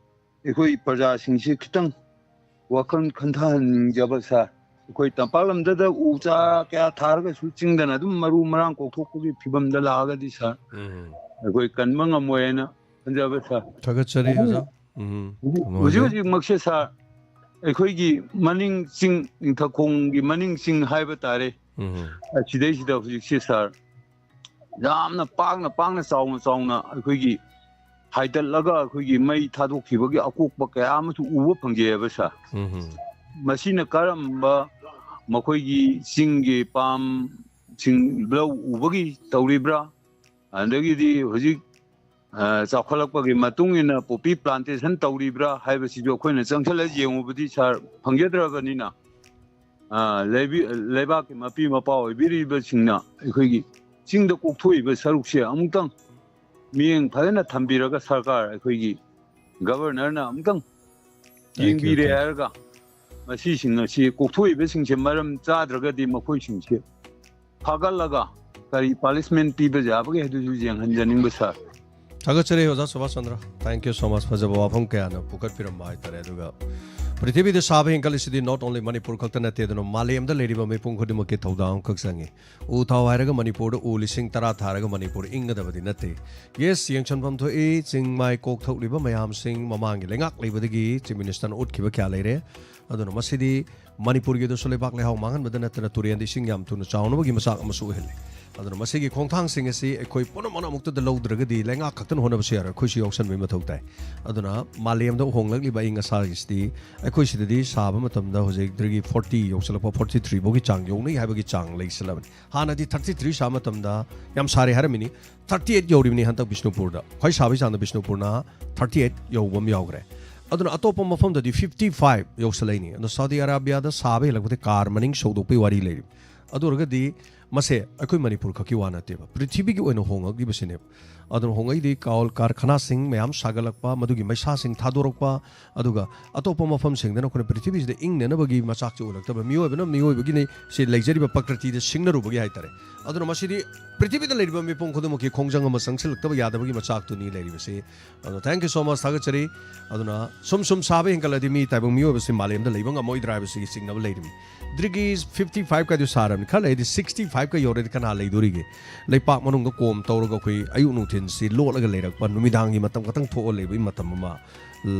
ꯑꯩꯈꯣꯏ ꯄ꯭ꯔꯖꯥꯁꯤꯡꯁꯤ ꯈꯤꯇꯪ ꯋꯥꯈꯜ ꯈꯟꯊꯍꯟꯅꯤꯡꯖꯕ ꯁꯥꯔ꯫ ꯑꯩꯈꯣꯏ ꯇꯝꯄꯥꯛ ꯂꯝꯗꯗ ꯎ ꯆꯥ ꯀꯌꯥ ꯊꯥꯔꯒꯁꯨ ꯆꯤꯡꯗꯅ ꯑꯗꯨꯝ ꯃꯔꯨ ꯃꯔꯥꯡ ꯀꯣꯛꯊꯣꯛꯄꯒꯤ ꯐꯤꯕꯝꯗ ꯂꯥꯛꯑꯒꯗꯤ ꯁꯥꯔ, ꯎꯝ꯫ ꯑꯩꯈꯣꯏ ꯀꯟꯕ ꯉꯝꯃꯣꯏ ꯍꯥꯏꯅ ꯈꯟꯖꯕ ꯁꯥꯔ꯫ ꯊꯥꯒꯠꯆꯔꯤ ꯑꯗꯨ ꯑꯣꯖꯥ꯫ ꯎꯝ, ꯍꯧꯖꯤꯛ, ꯍꯧꯖꯤꯛ ꯅꯨꯡꯉꯥꯏꯖꯔꯦ꯫ ꯍꯧꯖꯤꯛꯃꯛꯁꯦ ꯁꯥꯔ, ꯑꯩꯈꯣꯏꯒꯤ ꯃꯅꯤꯡ ꯆꯤꯡ, ꯅꯤꯡꯊꯧꯈꯣꯡꯒꯤ ꯃꯅꯤꯡ ꯆꯤꯡ ꯍꯥꯏꯕ ꯇꯥꯔꯦ, ꯎꯝ꯫ ꯑꯁꯤꯗꯩꯁꯤꯗ ꯍꯧꯖꯤꯛꯁꯦ ꯁꯥꯔ, ꯌꯥꯝꯅ ꯄꯥꯛꯅ, ꯄꯥꯛꯅ, ꯆꯥꯎꯅ, ꯆꯥꯎꯅ ꯑꯩꯈꯣꯏꯒꯤ ꯍꯥꯏꯗꯠꯂꯒ ꯑꯩꯈꯣꯏꯒꯤ ꯃꯩ ꯊꯥꯗꯣꯛꯈꯤꯕꯒꯤ ꯑꯀꯣꯛꯄ ꯀꯌꯥ ꯑꯃꯁꯨ ꯎꯕ ꯐꯪꯖꯩꯑꯕ ꯁꯥꯔ꯫ ꯎꯝ꯫ ꯃꯁꯤꯅ ꯀꯔꯝꯕ ꯃꯈꯣꯏꯒꯤ ꯆꯤꯡꯒꯤ ꯄꯥꯝꯁꯤꯡ ꯂꯧ ꯎꯕꯒꯤ ꯇꯧꯔꯤꯕ꯭ꯔꯥ? ꯑꯗꯒꯤꯗꯤ ꯍꯧꯖꯤꯛ, ꯑ, ꯆꯥꯎꯈꯠꯂꯛꯄꯒꯤ ꯃꯇꯨꯡ ꯏꯟꯅ ꯄꯣꯄꯤ ꯄ꯭ꯂꯥꯟꯇꯦꯁꯟ ꯇꯧꯔꯤꯕ꯭ꯔꯥ ꯍꯥꯏꯕꯁꯤꯁꯨ ꯑꯩꯈꯣꯏꯅ ꯆꯪꯁꯤꯜꯂ ꯌꯦꯡꯉꯨꯕꯗꯤ ꯁꯥꯔ ꯐꯪꯖꯗ꯭ꯔꯕꯅꯤꯅ, ꯑ, ꯂꯩꯕꯤ-, ꯂꯩꯕꯥꯛꯀꯤ ꯃꯄꯤ ꯃꯄꯥ ꯑꯣꯏꯕꯤꯔꯤꯕꯁꯤꯡꯅ ꯑꯩꯈꯣꯏꯒꯤ ꯆꯤꯡꯗ ꯀꯣꯛꯊꯣꯛꯏꯕ ꯁꯔꯨꯛꯁꯦ ꯑꯃꯨꯛꯇꯪ ꯃꯤꯠꯌꯦꯡ ꯐꯖꯅ ꯊꯝꯕꯤꯔꯒ ꯁꯔꯀꯥꯔ ꯑꯩꯈꯣꯏꯒꯤ ꯒꯕꯔꯅꯔꯅ ꯑꯃꯨꯛꯇꯪ Thank you, ꯌꯦꯡꯕꯤꯔꯦ thank you. ꯍꯥꯏꯔꯒ ꯃꯁꯤꯁꯤꯡ ꯑꯁꯤ ꯀꯣꯛꯊꯣꯛꯏꯕꯁꯤꯡꯁꯦ ꯃꯔꯝ ꯆꯥꯗ꯭ꯔꯒꯗꯤ ꯃꯈꯣꯏꯁꯤꯡꯁꯦ ꯐꯥꯒꯠꯂꯒ ꯀꯔꯤ ꯄꯥꯅꯤꯁꯃꯦꯟ ꯄꯤꯕ ꯌꯥꯕꯒꯦ ꯍꯥꯏꯗꯨꯁꯨ ꯌꯦꯡꯍꯟꯖꯅꯤꯡꯕ ꯁꯥꯔ꯫ ꯊꯥꯒꯠꯆꯔꯤ ꯑꯣꯖꯥ Subhas Chandra, thank you so much. ꯐꯖꯕ ꯋꯥꯐꯝ ꯀꯌꯥꯅ ꯄꯨꯈꯠꯄꯤꯔꯝꯕ ꯍꯥꯏꯇꯥꯔꯦ꯫ ꯑꯗꯨꯒ ꯄ꯭ꯔꯤꯊꯤꯕꯤꯗ ꯁꯥꯕ ꯍꯦꯟꯒꯠꯂꯤꯁꯤꯗꯤ not only ꯃꯅꯤꯄꯨꯔ ꯈꯛꯇ ꯅꯠꯇꯦ, ꯑꯗꯨꯅ ꯃꯥꯂꯦꯝꯗ ꯂꯩꯔꯤꯕ ꯃꯤꯄꯨꯝ ꯈꯨꯗꯤꯡꯃꯛꯀꯤ ꯊꯧꯗꯥꯡ ꯑꯃꯈꯛ ꯆꯪꯉꯤ꯫ ꯎ ꯊꯥꯎ ꯍꯥꯏꯔꯒ ꯃꯅꯤꯄꯨꯔꯗ ꯎ ꯂꯤꯁꯤꯡ ꯇꯔꯥ ꯊꯥꯔꯒ ꯃꯅꯤꯄꯨꯔ ꯏꯪꯒꯗꯕꯗꯤ ꯅꯠꯇꯦ꯫ Yes, ꯌꯦꯡꯁꯤꯟꯐꯝ ꯊꯣꯛꯏ, ꯆꯤꯡ ꯃꯥꯏ ꯀꯣꯛꯊꯣꯛꯂꯤꯕ ꯃꯌꯥꯝꯁꯤꯡ ꯃꯃꯥꯡꯒꯤ ꯂꯩꯉꯥꯛ ꯂꯩꯕꯗꯒꯤ ꯆꯤꯐ ꯃꯤꯅꯤꯁꯇꯔꯅ ꯎꯠꯈꯤꯕ ꯀꯌꯥ ꯂꯩꯔꯦ꯫ ꯑꯗꯨꯅ ꯃꯁꯤꯗꯤ ꯃꯅꯤꯄꯨꯔꯒꯤꯗꯁꯨ ꯂꯩꯕꯥꯛ ꯂꯩꯍꯥꯎ ꯃꯥꯡꯍꯟꯕꯗ ꯅꯠꯇꯅ ꯇꯨꯔꯦꯜꯗ ꯏꯁꯤꯡ ꯌꯥꯝ ꯊꯨꯅ ꯆꯥꯎꯅꯕꯒꯤ ꯃꯆꯥꯛ ꯑꯃꯁꯨ ꯑꯣꯏꯍꯜꯂꯤ꯫ ꯑꯗꯨꯅ ꯃꯁꯤꯒꯤ ꯈꯣꯡꯊꯥꯡꯁꯤꯡ ꯑꯁꯤ ꯑꯩꯈꯣꯏ ꯄꯨꯝꯅꯃꯛꯅ ꯑꯃꯨꯛꯇꯗ ꯂꯧꯗ꯭ꯔꯒꯗꯤ ꯂꯩꯉꯥꯛ ꯈꯛꯇꯅ ꯍꯣꯠꯅꯕꯁꯨ ꯌꯥꯔꯣꯏ, ꯑꯩꯈꯣꯏꯁꯨ ꯌꯥꯎꯁꯟꯕꯒꯤ ꯃꯊꯧ ꯇꯥꯏ꯫ ꯑꯗꯨꯅ ꯃꯥꯂꯦꯝꯗ ꯍꯣꯡꯂꯛꯂꯤꯕ ꯑꯏꯪ ꯑꯁꯥꯒꯤꯁꯤꯗꯤ ꯑꯩꯈꯣꯏ ꯁꯤꯗꯗꯤ ꯁꯥꯕ ꯃꯇꯝꯗ ꯍꯧꯖꯤꯛꯇꯒꯤ forty ꯌꯧꯁꯤꯜꯂꯛꯄ, forty three ꯐꯥꯎꯒꯤ ꯆꯥꯡ ꯌꯧꯅꯩ ꯍꯥꯏꯕꯒꯤ ꯆꯥꯡ ꯂꯩꯁꯤꯜꯂꯕꯅꯤ꯫ ꯍꯥꯟꯅꯗꯤ thirty three ꯁꯥꯕ ꯃꯇꯝꯗ ꯌꯥꯝ ꯁꯥꯔꯦ ꯍꯥꯏꯔꯝꯃꯤꯅꯤ, thirty eight ꯌꯧꯔꯤꯕꯅꯤ ꯍꯟꯗꯛ ꯕꯤꯁꯅꯨꯄꯨꯔꯗ꯫ ꯈ꯭ꯋꯥꯏ ꯁꯥꯕꯒꯤ ꯆꯥꯡꯗ ꯕꯤꯁꯅꯨꯄꯨꯔꯅ thirty eight ꯌꯧꯕ ꯑꯃ ꯌꯥꯎꯈ꯭ꯔꯦ꯫ ꯑꯗꯨꯅ ꯑꯇꯣꯞꯄ ꯃꯐꯝꯗꯗꯤ fifty five ꯌꯧꯁꯜꯂꯛꯏꯅꯤ꯫ ꯑꯗꯣ ꯁꯥꯎꯗꯤ ꯑꯔꯥꯕꯤꯌꯥꯗ ꯁꯥꯕ ꯍꯦꯜꯂꯛꯄꯗꯤ ꯀꯥꯔ ꯃꯅꯤꯡ ꯁꯧꯗꯣꯛꯄꯒꯤ ꯋꯥꯔꯤ ꯂꯩꯔꯤ꯫ ꯑꯗꯨ ꯑꯣꯏꯔꯒꯗꯤ ꯃꯁꯦ ꯑꯩꯈꯣꯏ ꯃꯅꯤꯄꯨꯔ ꯈꯛꯀꯤ ꯋꯥ ꯅꯠꯇꯦꯕ, ꯄ꯭ꯔꯤꯊꯤꯕꯤꯒꯤ ꯑꯣꯏꯅ ꯍꯣꯡꯉꯛꯂꯤꯕꯁꯤꯅꯦꯕ꯫ ꯑꯗꯨꯅ ꯍꯣꯡꯉꯛꯏꯗꯤ ꯀꯥꯎ-, ꯀꯥꯔꯈꯅꯥꯁꯤꯡ ꯃꯌꯥꯝ ꯁꯥꯒꯠꯂꯛꯄ, ꯃꯗꯨꯒꯤ ꯃꯩꯁꯥꯁꯤꯡ ꯊꯥꯗꯣꯔꯛꯄ, ꯑꯗꯨꯒ ꯑꯇꯣꯞꯄ ꯃꯐꯝꯁꯤꯡꯗꯅ ꯑꯩꯈꯣꯏꯅ ꯄ꯭ꯔꯤꯊꯤꯕꯤꯁꯤꯗ ꯏꯪꯅꯅꯕꯒꯤ ꯃꯆꯥꯛꯁꯦ ꯑꯣꯏꯔꯛꯇꯕ, ꯃꯤꯑꯣꯏꯕꯅ ꯃꯤꯑꯣꯏꯕꯒꯤꯅꯦ ꯁꯤ ꯂꯩꯖꯔꯤꯕ ꯄ꯭ꯔꯀ꯭ꯔꯤꯇꯤꯗ ꯁꯤꯡꯅꯔꯨꯕꯒꯤ ꯍꯥꯏꯇꯥꯔꯦ꯫ ꯑꯗꯨꯅ ꯃꯁꯤꯗꯤ ꯄ꯭ꯔꯤꯊꯤꯕꯤꯗ ꯂꯩꯔꯤꯕ ꯃꯤꯄꯨꯝ ꯈꯨꯗꯤꯡꯃꯛꯀꯤ ꯈꯣꯡꯖꯪ ꯑꯃ ꯆꯪꯁꯤꯜꯂꯛꯇꯕ ꯌꯥꯗꯕꯒꯤ ꯃꯆꯥꯛꯇꯨꯅꯤ ꯂꯩꯔꯤꯕꯁꯤ꯫ ꯑꯗꯣ thank you so much, ꯊꯥꯒꯠꯆꯔꯤ꯫ ꯑꯗꯨꯅ ꯁꯨꯝ ꯁꯨꯝ ꯁꯥꯕ ꯍꯦꯟꯒꯠꯂꯗꯤ ꯃꯤ ꯇꯥꯏꯕꯪ ꯃꯤꯑꯣꯏꯕꯁꯤ ꯃꯥꯂꯦꯝꯗ ꯂꯩꯕ ꯉꯝꯃꯣꯏꯗ꯭ꯔꯥ ꯍꯥꯏꯕꯁꯤꯒꯤ ꯆꯤꯡꯅꯕ ꯂꯩꯔꯤꯕꯅꯤ꯫ Degree fifty five ꯀꯥꯏꯗꯨ ꯁꯥꯔꯕꯅꯤ, ꯈꯔ ꯂꯩꯔꯗꯤ sixty five ꯀ ꯌꯧꯔꯗꯤ ꯀꯅꯥ ꯂꯩꯗꯣꯔꯤꯒꯦ? ꯂꯩꯄꯥꯛ ꯃꯅꯨꯡꯗ ꯀꯣꯝ ꯇꯧꯔꯒ ꯑꯩꯈꯣꯏ ꯑꯌꯨꯛ ꯅꯨꯡꯊꯤꯟꯁꯤ ꯂꯣꯠꯂꯒ ꯂꯩꯔꯛꯄ, ꯅꯨꯃꯤꯗꯥꯡꯒꯤ ꯃꯇꯝ ꯈꯛꯇꯪ ꯊꯣꯛꯑ ꯂꯩꯕꯒꯤ ꯃꯇꯝ ꯑꯃ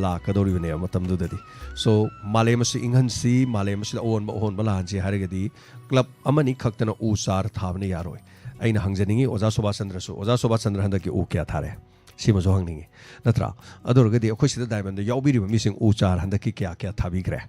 ꯂꯥꯛꯀꯗꯧꯔꯤꯕꯅꯦꯕ ꯃꯇꯝꯗꯨꯗꯗꯤ꯫ So, ꯃꯥꯂꯦꯝ ꯑꯁꯤ ꯏꯪꯍꯟꯁꯤ, ꯃꯥꯂꯦꯝ ꯑꯁꯤꯗ ꯑꯑꯣꯟꯕ ꯑꯍꯣꯟꯕ ꯂꯥꯛꯍꯟꯁꯤ ꯍꯥꯏꯔꯒꯗꯤ club ꯑꯃꯅꯤ ꯈꯛꯇꯅ ꯎ ꯆꯥꯔ ꯊꯥꯕꯅ ꯌꯥꯔꯣꯏ꯫ ꯑꯩꯅ ꯍꯪꯖꯅꯤꯡꯉꯤ ꯑꯣꯖꯥ ꯁꯨꯕꯥꯁ ꯆꯟꯗ꯭ꯔꯁꯨ, ꯑꯣꯖꯥ ꯁꯨꯕꯥꯁ ꯆꯟꯗ꯭ꯔ ꯍꯟꯗꯛꯀꯤ ꯎ ꯀꯌꯥ ꯊꯥꯔꯦ? ꯁꯤꯃꯁꯨ ꯍꯪꯅꯤꯡꯉꯤ, ꯅꯠꯇ꯭ꯔꯥ? ꯑꯗꯨ ꯑꯣꯏꯔꯒꯗꯤ ꯑꯩꯈꯣꯏ ꯁꯤꯗ ꯗꯥꯏꯃꯟꯗ ꯌꯥꯎꯕꯤꯔꯤꯕ ꯃꯤꯁꯤꯡ ꯎ ꯆꯥꯔ ꯍꯟꯗꯛꯀꯤ ꯀꯌꯥ ꯀꯌꯥ ꯊꯥꯕꯤꯈ꯭ꯔꯦ?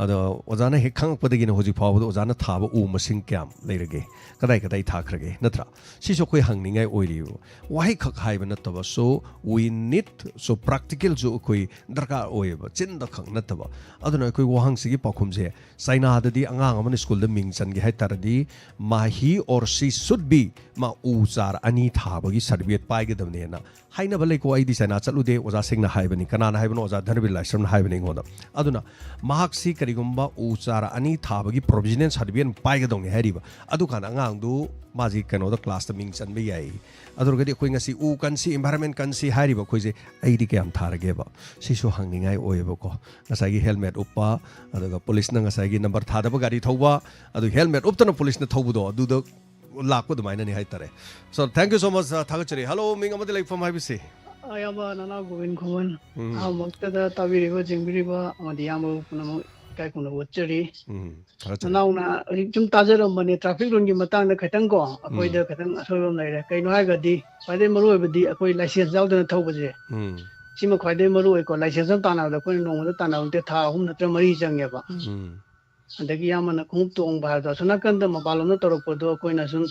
ꯑꯗꯣ ꯑꯣꯖꯥꯅ ꯍꯦꯛ ꯈꯪꯉꯛꯄꯗꯒꯤꯅ ꯍꯧꯖꯤꯛ ꯐꯥꯎꯕꯗ ꯑꯣꯖꯥꯅ ꯊꯥꯕ ꯎ ꯃꯁꯤꯡ ꯀꯌꯥꯝ ꯂꯩꯔꯒꯦ? ꯀꯗꯥꯏ ꯀꯗꯥꯏ ꯊꯥꯈ꯭ꯔꯒꯦ, ꯅꯠꯇ꯭ꯔꯥ? ꯁꯤꯁꯨ ꯑꯩꯈꯣꯏ ꯍꯪꯅꯤꯡꯉꯥꯏ ꯑꯣꯏꯔꯤꯕ꯫ ꯋꯥꯍꯩꯈꯛ ꯍꯥꯏꯕ ꯅꯠꯇꯕ, so we need, so practical ꯁꯨ ꯑꯩꯈꯣꯏ ꯗꯔꯀꯥꯔ ꯑꯣꯏꯌꯦꯕ, ꯆꯤꯟꯗ ꯈꯛ ꯅꯠꯇꯕ꯫ ꯑꯗꯨꯅ ꯑꯩꯈꯣꯏ ꯋꯥꯍꯪꯁꯤꯒꯤ ꯄꯥꯎꯈꯨꯝꯁꯦ, ꯆꯥꯏꯅꯥꯗꯗꯤ ꯑꯉꯥꯡ ꯑꯃꯅ ꯁ꯭ꯀꯨꯜꯗ ꯃꯤꯡ ꯆꯟꯒꯦ ꯍꯥꯏ ꯇꯥꯔꯗꯤ, ꯃꯥ, he or she should be, ꯃꯥ ꯎ ꯆꯥꯔ ꯑꯅꯤ ꯊꯥꯕꯒꯤ ꯁꯥꯔꯇꯤꯐꯤꯀꯦꯠ ꯄꯥꯏꯒꯗꯕꯅꯦꯅ ꯍꯥꯏꯅꯕ ꯂꯩꯀꯣ꯫ ꯑꯩꯗꯤ ꯆꯥꯏꯅꯥ ꯆꯠꯂꯨꯗꯦ, ꯑꯣꯖꯥꯁꯤꯡꯅ ꯍꯥꯏꯕꯅꯤ꯫ ꯀꯅꯥꯅ ꯍꯥꯏꯕꯅꯣ? ꯑꯣꯖꯥ ꯙꯅꯕꯤꯔ ꯂꯥꯏꯁ꯭ꯔꯝꯅ ꯍꯥꯏꯕꯅꯤ ꯑꯩꯉꯣꯟꯗ꯫ ꯑꯗꯨꯅ ꯃꯍꯥꯛꯁꯤ ꯀꯔꯤꯒꯨꯝꯕ ꯎ ꯆꯥꯔ ꯑꯅꯤ ꯊꯥꯕꯒꯤ ꯄ꯭ꯔꯣꯚꯤꯖꯅꯦꯜ ꯁꯥꯔꯇꯤꯐꯤꯀꯦꯠ ꯄꯥꯏꯒꯗꯧꯅꯤ ꯍꯥꯏꯔꯤꯕ, ꯑꯗꯨꯀꯥꯟꯗ ꯑꯉꯥꯡꯗꯨ ꯃꯥꯁꯤ ꯀꯩꯅꯣꯗ ꯀ꯭ꯂꯥꯁꯇ ꯃꯤꯡ ꯆꯟꯕ ꯌꯥꯏ꯫ ꯑꯗꯨ ꯑꯣꯏꯔꯒꯗꯤ ꯑꯩꯈꯣꯏ ꯉꯁꯤ ꯎ ꯀꯟꯁꯤ, ꯏꯟꯚꯥꯏꯔꯟꯃꯦꯟ ꯀꯟꯁꯤ ꯍꯥꯏꯔꯤꯕ ꯑꯩꯈꯣꯏꯁꯦ, ꯑꯩꯗꯤ ꯀꯌꯥꯝ ꯊꯥꯔꯒꯦꯕ? ꯁꯤꯁꯨ ꯍꯪꯅꯤꯡꯉꯥꯏ ꯑꯣꯏꯌꯦꯕꯀꯣ꯫ ꯉꯁꯥꯏꯒꯤ ꯍꯦꯜꯃꯦꯠ ꯎꯞꯄ, ꯑꯗꯨꯒ ꯄꯨꯂꯤꯁꯅ ꯉꯁꯥꯏꯒꯤ ꯅꯝꯕꯔ ꯊꯥꯗꯕ ꯒꯥꯔꯤ ꯊꯧꯕ, ꯑꯗꯨ ꯍꯦꯜꯃꯦꯠ ꯎꯞꯇꯅ ꯄꯨꯂꯤꯁꯅ ꯊꯧꯕꯗꯣ, ꯑꯗꯨꯗ ꯂꯥꯛꯄ ꯑꯗꯨꯃꯥꯏꯅꯅꯤ ꯍꯥꯏꯇꯥꯔꯦ꯫ So, thank you so much, uh, ꯊꯥꯒꯠꯆꯔꯤ꯫ ꯍꯜꯂꯣ, ꯃꯤꯡ ꯑꯃꯗꯤ ꯂꯩꯐꯝ ꯍꯥꯏꯕꯁꯤ꯫ ꯑꯌꯥꯝꯕ ꯅꯅꯥꯎ ꯒꯣꯕꯤꯟ ꯈꯨꯃꯟ, ꯎꯝ꯫ ꯑꯍꯥꯟꯕꯃꯛꯇꯗ ꯇꯥꯕꯤꯔꯤꯕ, ꯌꯦꯡꯕꯤꯔꯤꯕ ꯑꯃꯗꯤ ꯏꯌꯥꯝꯕꯕꯨ ꯄꯨꯝꯅꯃꯛ ꯏꯀꯥꯏ ꯈꯨꯝꯅꯕ ꯎꯠꯆꯔꯤ꯫ ꯎꯝ, ꯊꯥꯒꯠꯆꯔꯤ꯫ ꯅꯅꯥꯎꯅ ꯍꯧꯖꯤꯛ ꯁꯨꯝ ꯇꯥꯖꯔꯝꯕꯅꯦ, traffic rule ꯒꯤ ꯃꯇꯥꯡꯗ ꯈꯤꯇꯪ ꯀꯣ, ꯑꯩꯈꯣꯏꯗ ꯎꯝ꯫ ꯈꯤꯇꯪ ꯑꯁꯣꯏꯕ ꯑꯃ ꯂꯩꯔꯦ꯫ ꯀꯩꯅꯣ ꯍꯥꯏꯔꯒꯗꯤ, ꯈ꯭ꯋꯥꯏꯗꯒꯤ ꯃꯔꯨ ꯑꯣꯏꯕꯗꯤ ꯑꯩꯈꯣꯏ ꯂꯥꯏꯁꯦꯟꯁ ꯌꯥꯎꯗꯅ ꯊꯧꯕꯁꯦ, ꯎꯝ꯫ ꯁꯤꯃ ꯈ꯭ꯋꯥꯏꯗꯒꯤ ꯃꯔꯨ ꯑꯣꯏꯀꯣ꯫ ꯂꯥꯏꯁꯦꯟꯁ ꯑꯃ ꯇꯥꯟꯅꯕꯗ ꯑꯩꯈꯣꯏꯅ ꯅꯣꯡꯃꯗ ꯇꯥꯟꯅꯕ ꯅꯠꯇꯦ, ꯊꯥ ꯑꯍꯨꯝ ꯅꯠꯇ꯭ꯔꯒ ꯃꯔꯤ ꯆꯪꯉꯦꯕ꯫ ꯎꯝ꯫ ꯑꯗꯒꯤ ꯏꯌꯥꯝꯕꯅ ꯈꯣꯡꯎꯞ ꯇꯣꯡꯕ ꯍꯥꯏꯕꯗꯣ, ꯑꯁꯣꯝ ꯅꯥꯀꯟꯗ ꯃꯄꯥꯟꯂꯣꯝꯗ ꯇꯧꯔꯛꯄꯗꯣ, ꯑꯩꯈꯣꯏꯅ ꯁꯨꯝ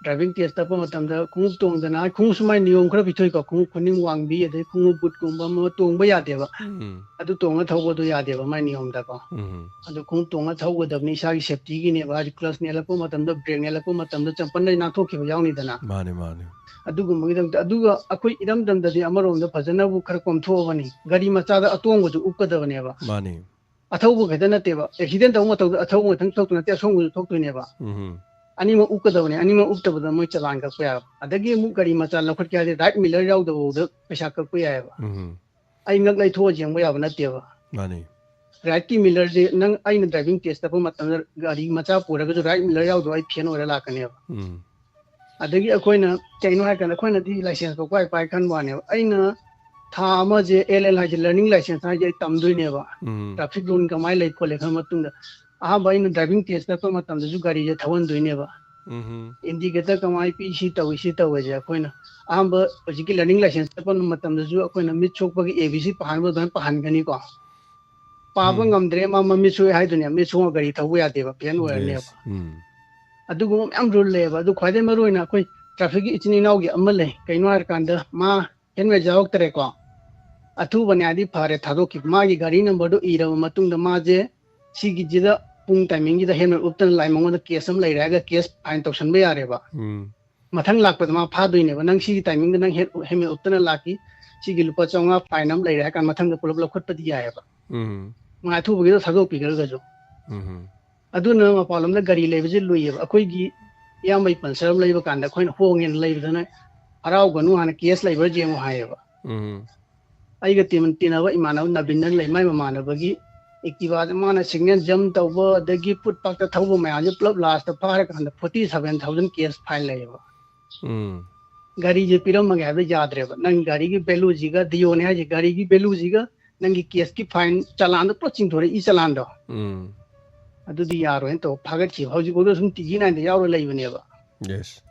driving test ꯇꯛꯄ ꯃꯇꯝꯗ ꯈꯣꯡꯎꯞ ꯇꯣꯡꯗꯅ, ꯈꯣꯡꯎꯞꯁꯨ ꯃꯥꯏ ꯅꯤꯌꯣꯝ ꯈꯔ ꯄꯤꯊꯣꯛꯏꯀꯣ, ꯈꯣꯡꯎꯞ ꯈꯨꯅꯤꯡ ꯋꯥꯡꯕꯤ, ꯑꯗꯩ ꯈꯣꯡꯎꯞ ꯕꯨꯠꯀꯨꯝꯕ ꯑꯃ ꯇꯣꯡꯕ ꯌꯥꯗꯦꯕ꯫ ꯎꯝ꯫ ꯑꯗꯨ ꯇꯣꯡꯉ ꯊꯧꯕꯗꯣ ꯌꯥꯗꯦꯕ ꯃꯥꯏ ꯅꯤꯌꯣꯝꯗꯀꯣ꯫ ꯎꯝ꯫ ꯑꯗꯨ ꯈꯣꯡꯎꯞ ꯇꯣꯡꯉ ꯊꯧꯒꯗꯕꯅꯤ, ꯏꯁꯥꯒꯤ ꯁꯦꯐꯇꯤꯒꯤꯅꯦꯕ, ꯍꯥꯏꯗꯤ clutch ꯅꯦꯜꯂꯛꯄ ꯃꯇꯝꯗ, brake ꯅꯦꯜꯂꯛꯄ ꯃꯇꯝꯗ ꯆꯝꯄꯜꯗꯩ ꯅꯥꯟꯊꯣꯛꯈꯤꯕ ꯌꯥꯎꯅꯤꯗꯅ꯫ ꯃꯥꯅꯦ, ꯃꯥꯅꯦ꯫ ꯑꯗꯨꯒꯨꯝꯕꯒꯤꯗꯃꯛꯇ, ꯑꯗꯨꯒ ꯑꯩꯈꯣꯏ ꯏꯔꯝꯗꯝꯗꯗꯤ ꯑꯃꯔꯣꯝꯗ ꯐꯖꯅꯕꯨ ꯈꯔ ꯀꯣꯝꯊꯣꯛꯑꯕꯅꯤ, ꯒꯥꯔꯤ ꯃꯆꯥꯗ ꯑꯇꯣꯡꯕꯁꯨ ꯎꯞꯀꯗꯕꯅꯦꯕ꯫ ꯃꯥꯅꯦ꯫ ꯑꯊꯧꯕ ꯈꯛꯇ ꯅꯠꯇꯦꯕ, accident ꯇꯧꯕ ꯃꯇꯝꯗ ꯑꯊꯧꯕ ꯈꯛꯇꯪ ꯊꯣꯛꯇꯣꯏ ꯅꯠꯇꯦ, ꯑꯁꯣꯡꯕꯁꯨ ꯊꯣꯛꯇꯣꯏꯅꯦꯕ꯫ ꯎꯝ꯫ ꯑꯅꯤꯃꯛ ꯎꯞꯀꯗꯕꯅꯦ, ꯑꯅꯤꯃꯛ ꯎꯞꯇꯕꯗ ꯃꯣꯏ ꯆꯂꯥꯟ ꯀꯛꯄ ꯌꯥꯕ꯫ ꯑꯗꯒꯤ ꯑꯃꯨꯛ ꯒꯥꯔꯤ ꯃꯆꯥ ꯂꯧꯈꯠꯀꯦ ꯍꯥꯏꯔꯗꯤ right mirror ꯌꯥꯎꯗꯕꯐꯥꯎꯗ ꯄꯩꯁꯥ ꯀꯛꯄ ꯌꯥꯏꯑꯕ꯫ ꯎꯝ꯫ ꯑꯩ ꯉꯛ ꯂꯩꯊꯣꯛꯑ ꯌꯦꯡꯕ ꯌꯥꯕ ꯅꯠꯇꯦꯕ꯫ ꯃꯥꯅꯤ꯫ Right ꯀꯤ mirror ꯁꯦ ꯅꯪ, ꯑꯩꯅ driving test ꯇꯧꯕ ꯃꯇꯝꯗ ꯒꯥꯔꯤ ꯃꯆꯥ ꯄꯨꯔꯒꯁꯨ right mirror ꯌꯥꯎꯗꯕ ꯑꯩ fan ꯑꯣꯏꯔ ꯂꯥꯛꯀꯅꯦꯕ꯫ ꯎꯝ꯫ ꯑꯗꯒꯤ ꯑꯩꯈꯣꯏꯅ ꯀꯩꯅꯣ ꯍꯥꯏꯔꯀꯥꯟꯗ, ꯑꯩꯈꯣꯏꯅꯗꯤ ꯂꯥꯏꯁꯦꯟꯁ ꯄꯥꯏ ꯄꯥꯏ ꯈꯟꯕ ꯋꯥꯅꯦꯕ꯫ ꯑꯩꯅ ꯊꯥ ꯑꯃꯁꯦ L L ꯍꯥꯏꯁꯦ, learning license ꯍꯥꯏꯁꯦ ꯑꯩ ꯇꯝꯗꯣꯏꯅꯦꯕ꯫ ꯎꯝ꯫ Traffic rule ꯀꯃꯥꯏꯅ ꯂꯩ ꯈꯣꯠꯂꯦ ꯈꯪꯉ ꯃꯇꯨꯡꯗ, ꯑꯍꯥꯟꯕ ꯑꯩꯅ driving test ꯆꯠꯄ ꯃꯇꯝꯗꯁꯨ ꯒꯥꯔꯤꯁꯦ ꯊꯧꯍꯟꯗꯣꯏꯅꯦꯕ꯫ ꯎꯝ ꯏꯟꯗꯤꯀꯦꯇꯔ ꯀꯃꯥꯏꯅ ꯄꯤ, ꯁꯤ ꯇꯧꯏ, ꯁꯤ ꯇꯧꯏꯁꯦ꯫ ꯑꯩꯈꯣꯏꯅ ꯑꯍꯥꯟꯕ ꯍꯧꯖꯤꯛꯀꯤ ꯂꯔꯅꯤꯡ ꯂꯥꯏꯁꯦꯟꯁ ꯆꯠꯄ ꯃꯇꯝꯗꯁꯨ ꯑꯩꯈꯣꯏꯅ ꯃꯤꯠ ꯁꯣꯛꯄꯒꯤ ꯑꯦ ꯕꯤ ꯁꯤ ꯄꯥꯍꯟꯕ ꯑꯗꯨꯃꯥꯏꯅ ꯄꯥꯍꯟꯒꯅꯤꯀꯣ꯫ ꯄꯥꯕ ꯎꯝ ꯉꯝꯗ꯭ꯔꯦ, ꯃꯥ ꯃꯃꯤꯠ ꯁꯣꯛꯑꯦ ꯍꯥꯏꯗꯨꯅꯦ, ꯃꯤꯠ ꯁꯣꯛꯑꯒ ꯒꯥꯔꯤ ꯊꯧꯕ ꯌꯥꯗꯦꯕ, ꯐꯦꯟ ꯑꯣꯏꯔꯅꯦꯕ꯫ ꯌꯦꯁ ꯎꯝ ꯑꯗꯨꯒꯨꯝꯕ ꯃꯌꯥꯝ ꯔꯨꯜ ꯂꯩꯌꯦꯕ꯫ ꯑꯗꯨ ꯈ꯭ꯋꯥꯏꯗꯩ ꯃꯔꯨ ꯑꯣꯏꯅ ꯑꯩꯈꯣꯏ ꯇ꯭ꯔꯥꯐꯤꯛꯀꯤ ꯏꯆꯤꯟ ꯏꯅꯥꯎꯒꯤ ꯑꯃ ꯂꯩ꯫ ꯀꯩꯅꯣ ꯍꯥꯏꯔꯀꯥꯟꯗ, ꯃꯥ ꯍꯦꯜꯃꯦꯠ ꯌꯥꯎꯔꯛꯇ꯭ꯔꯦꯀꯣ, ꯑꯊꯨꯕꯅꯦ ꯍꯥꯏꯗꯤ ꯐꯔꯦ, ꯊꯥꯗꯣꯛꯈꯤꯕ꯫ ꯃꯥꯒꯤ ꯒꯥꯔꯤ ꯅꯝꯕꯔꯗꯨ ꯏꯔꯕ ꯃꯇꯨꯡꯗ ꯃꯥꯁꯦ ꯁꯤꯒꯤꯁꯤꯗ ꯄꯨꯡ ꯇꯥꯏꯃꯤꯡꯁꯤꯗ ꯍꯦꯜꯃꯦꯠ ꯎꯞꯇꯅ ꯂꯥꯛꯏ, ꯃꯉꯣꯟꯗ ꯀꯦꯁ ꯑꯃ ꯂꯩꯔꯦ ꯍꯥꯏꯔꯒ ꯀꯦꯁ ꯐꯥꯏꯟ ꯇꯧꯁꯟꯕ ꯌꯥꯔꯦꯕ꯫ ꯎꯝ ꯃꯊꯪ ꯂꯥꯛꯄꯗ ꯃꯥ ꯐꯥꯗꯣꯏꯅꯦꯕ꯫ "ꯅꯪ ꯁꯤꯒꯤ ꯇꯥꯏꯃꯤꯡꯗ ꯅꯪ ꯍꯦꯜ-, ꯍꯦꯜꯃꯦꯠ ꯎꯞꯇꯅ ꯂꯥꯛꯈꯤ, ꯁꯤꯒꯤ ꯂꯨꯄꯥ ꯆꯥꯝꯃꯉꯥ ꯐꯥꯏꯟ ꯑꯃ ꯂꯩꯔꯦ" ꯍꯥꯏꯔ ꯀꯥꯟꯗ ꯃꯊꯪꯗ ꯄꯨꯂꯞ ꯂꯧꯈꯠꯄꯗꯤ ꯌꯥꯏꯑꯕ꯫ ꯎꯝ ꯃꯥ ꯑꯊꯨꯕꯒꯤꯗꯣ ꯊꯥꯗꯣꯛꯄꯤꯈ꯭ꯔꯒꯁꯨ꯫ ꯎꯝ ꯑꯗꯨꯅ ꯃꯄꯥꯟꯂꯣꯝꯗ ꯒꯥꯔꯤ ꯂꯩꯕꯁꯦ ꯂꯨꯏꯌꯦꯕ꯫ ꯑꯩꯈꯣꯏꯒꯤ ꯏꯌꯥꯝꯕꯩ ꯄꯜꯁꯔ ꯑꯃ ꯂꯩꯕ ꯀꯥꯟꯗ ꯑꯩꯈꯣꯏꯅ ꯍꯣꯡꯉꯦꯅ ꯂꯩꯕꯗꯅ, "ꯍꯔꯥꯎꯒꯅꯨ, ꯍꯥꯟꯅ ꯀꯦꯁ ꯂꯩꯕ꯭ꯔꯥ ꯌꯦꯡꯉꯨ" ꯍꯥꯏꯌꯦꯕ꯫ ꯎꯝ ꯑꯩꯒ ꯇꯤꯟ-, ꯇꯤꯟꯅꯕ ꯏꯃꯥꯟꯅꯕ ꯅꯕꯤꯟꯗꯅ ꯂꯩ, ꯃꯥꯏ ꯃꯃꯥꯟꯅꯕꯒꯤ ꯑꯦꯛꯇꯤꯚꯥꯁꯦ ꯃꯥꯅ ꯁꯤꯒꯅꯦꯜ ꯖꯝ ꯇꯧꯕ, ꯑꯗꯒꯤ ꯐꯨꯠ ꯄꯥꯛꯇ ꯊꯧꯕ ꯃꯌꯥꯝꯁꯦ ꯄꯨꯂꯞ ꯂꯥꯁꯇ ꯐꯥꯔꯀꯥꯟꯗ forty seven thousand case fine ꯂꯩꯌꯦꯕ꯫ ꯎꯝ ꯒꯥꯔꯤꯁꯦ ꯄꯤꯔꯝꯃꯒꯦ ꯍꯥꯏꯕꯗ ꯌꯥꯗ꯭ꯔꯦꯕ꯫ "ꯅꯪ ꯒꯥꯔꯤꯒꯤ ꯚꯦꯂꯨꯁꯤꯒ", ꯗꯤꯑꯣꯅꯦ ꯍꯥꯏꯁꯦ, "ꯒꯥꯔꯤꯒꯤ ꯚꯦꯂꯨꯁꯤꯒ ꯅꯪꯒꯤ ꯀꯦꯁꯀꯤ ꯐꯥꯏꯟ ꯆꯂꯥꯟꯗꯣ ꯄꯨꯂꯞ ꯆꯤꯡꯊꯣꯔꯛꯏ, ꯆꯂꯥꯟꯗꯣ꯫ ꯎꯝ ꯑꯗꯨꯗꯤ ꯌꯥꯔꯣꯏꯅ" ꯇꯧ ꯐꯥꯒꯠꯈꯤꯕ꯫ ꯍꯧꯖꯤꯛꯐꯥꯎꯗ ꯁꯨꯝ ꯇꯤ ꯖꯤ ꯅꯥꯏꯟꯗ ꯌꯥꯎꯔ ꯂꯩꯕꯅꯦꯕ꯫ ꯌꯦꯁ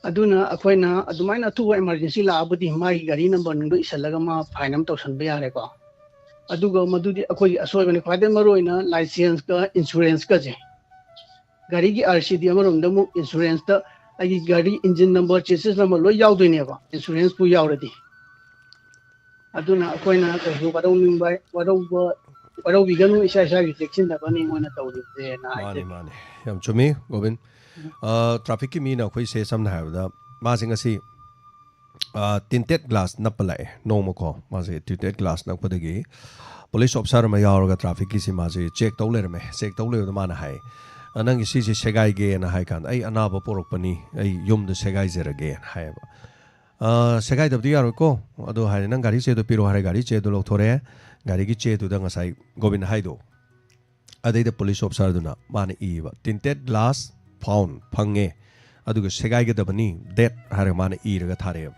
ꯑꯗꯨꯅ ꯑꯩꯈꯣꯏꯅ ꯑꯗꯨꯃꯥꯏꯅ ꯑꯊꯨꯕ ꯏꯃꯥꯔꯖꯦꯟꯁꯤ ꯂꯥꯛꯑꯕꯨꯗꯤ ꯃꯥꯒꯤ ꯒꯥꯔꯤ ꯅꯝꯕꯔ ꯅꯨꯡꯗꯣ ꯏꯁꯜꯂꯒ ꯃꯥ ꯐꯥꯏꯟ ꯑꯃ ꯇꯧꯁꯟꯕ ꯌꯥꯔꯦꯀꯣ꯫ ꯑꯗꯨꯒ ꯃꯗꯨꯗꯤ ꯑꯩꯈꯣꯏꯒꯤ ꯑꯁꯣꯏꯕꯅꯤ꯫ ꯈ꯭ꯋꯥꯏꯗꯩ ꯃꯔꯨ ꯑꯣꯏꯅ ꯂꯥꯏꯁꯦꯟꯁꯀ ꯏꯟꯁꯨꯔꯦꯟꯁꯀꯁꯦ, ꯒꯥꯔꯤꯒꯤ ꯑꯥꯔ ꯁꯤ ꯗꯤ ꯑꯃꯔꯣꯝꯗ ꯑꯃꯨꯛ ꯏꯟꯁꯨꯔꯦꯟꯁꯇ ꯑꯩꯒꯤ ꯒꯥꯔꯤ ꯏꯟꯖꯤꯟ ꯅꯝꯕꯔ, ꯆꯦꯁꯤꯁ ꯅꯝꯕꯔ ꯂꯣꯏ ꯌꯥꯎꯗꯣꯏꯅꯦꯕ, ꯏꯟꯁꯨꯔꯦꯟꯁꯄꯨ ꯌꯥꯎꯔꯗꯤ꯫ ꯑꯗꯨꯅ ꯑꯩꯈꯣꯏꯅ ꯀꯩꯁꯨ ꯋꯥꯔꯧꯅꯤꯡꯕ, ꯋꯥꯔꯧꯕ, ꯋꯥꯔꯧꯕꯤꯒꯅꯨ, ꯏꯁꯥ ꯏꯁꯥꯒꯤ ꯆꯦꯛꯁꯤꯟꯅꯕꯅꯤ ꯃꯣꯏꯅ ꯇꯧꯔꯤꯁꯦꯅ ꯃꯥꯅꯤ ꯍꯥꯏꯖꯒꯦ꯫ ꯃꯥꯅꯤ ꯌꯥꯝ ꯆꯨꯝꯃꯤ ꯒꯣꯕꯤꯟ꯫ ꯇ꯭ꯔꯥꯐꯤꯛꯀꯤ ꯃꯤꯅ ꯑꯩꯈꯣꯏꯁꯦ ꯁꯝꯅ ꯍꯥꯏꯔꯕꯗ ꯃꯥꯁꯦ ꯉꯁꯤ ꯇꯤꯟꯇꯦꯠ ꯒ꯭ꯂꯥꯁ ꯅꯞꯄ ꯂꯥꯛꯑꯦ ꯅꯣꯡꯃꯀꯣ꯫ ꯃꯥꯁꯦ ꯇꯤꯟꯇꯦꯠ ꯒ꯭ꯂꯥꯁ ꯅꯞꯄꯗꯒꯤ ꯄꯨꯂꯤꯁ ꯑꯣꯐꯤꯁꯥꯔ ꯑꯃ ꯌꯥꯎꯔꯒ ꯇ꯭ꯔꯥꯐꯤꯛꯀꯤꯁꯤ ꯃꯥꯁꯦ ꯆꯦꯛ ꯇꯧ ꯂꯩꯔꯝꯃꯦ꯫ ꯆꯦꯛ ꯇꯧ ꯂꯩꯕꯗ ꯃꯥꯅ ꯍꯥꯏ, "ꯑ, ꯅꯪꯒꯤ ꯁꯤꯁꯦ ꯁꯦꯒꯥꯏꯒꯦꯅ" ꯍꯥꯏ ꯀꯥꯟꯗ, "ꯑꯩ ꯑꯅꯥꯕ ꯄꯣꯔꯛꯄꯅꯤ, ꯑꯩ ꯌꯨꯝꯗ ꯁꯦꯒꯥꯏꯖꯔꯒꯦꯅ" ꯍꯥꯏꯌꯦꯕ꯫ "ꯑ, ꯁꯦꯒꯥꯏꯗꯕꯗꯤ ꯌꯥꯔꯣꯏꯀꯣ, ꯑꯗꯣ" ꯍꯥꯏꯔꯦ, "ꯅꯪ ꯒꯥꯔꯤ ꯆꯦꯗꯣ ꯄꯤꯔꯛꯑꯣ" ꯍꯥꯏꯔꯦ꯫ ꯒꯥꯔꯤ ꯆꯦꯗꯣ ꯂꯧꯊꯣꯔꯛꯑꯦ꯫ ꯒꯥꯔꯤꯒꯤ ꯆꯦꯗꯨꯗ ꯉꯁꯥꯏ ꯒꯣꯕꯤꯟ ꯍꯥꯏꯗꯣ, ꯑꯗꯩꯗ ꯄꯨꯂꯤꯁ ꯑꯣꯐꯤꯁꯥꯔꯗꯨꯅ ꯃꯥꯅ ꯏꯕ, "ꯇꯤꯟꯇꯦꯠ ꯒ꯭ꯂꯥꯁ ꯐꯥꯎꯟ", ꯐꯪꯉꯦ, ꯑꯗꯨꯒ "ꯁꯦꯒꯥꯏꯒꯗꯕꯅꯤ, ꯗꯦꯠ" ꯍꯥꯏꯔꯒ ꯃꯥꯅ ꯏꯔꯒ ꯊꯥꯔꯛꯑꯦꯕ꯫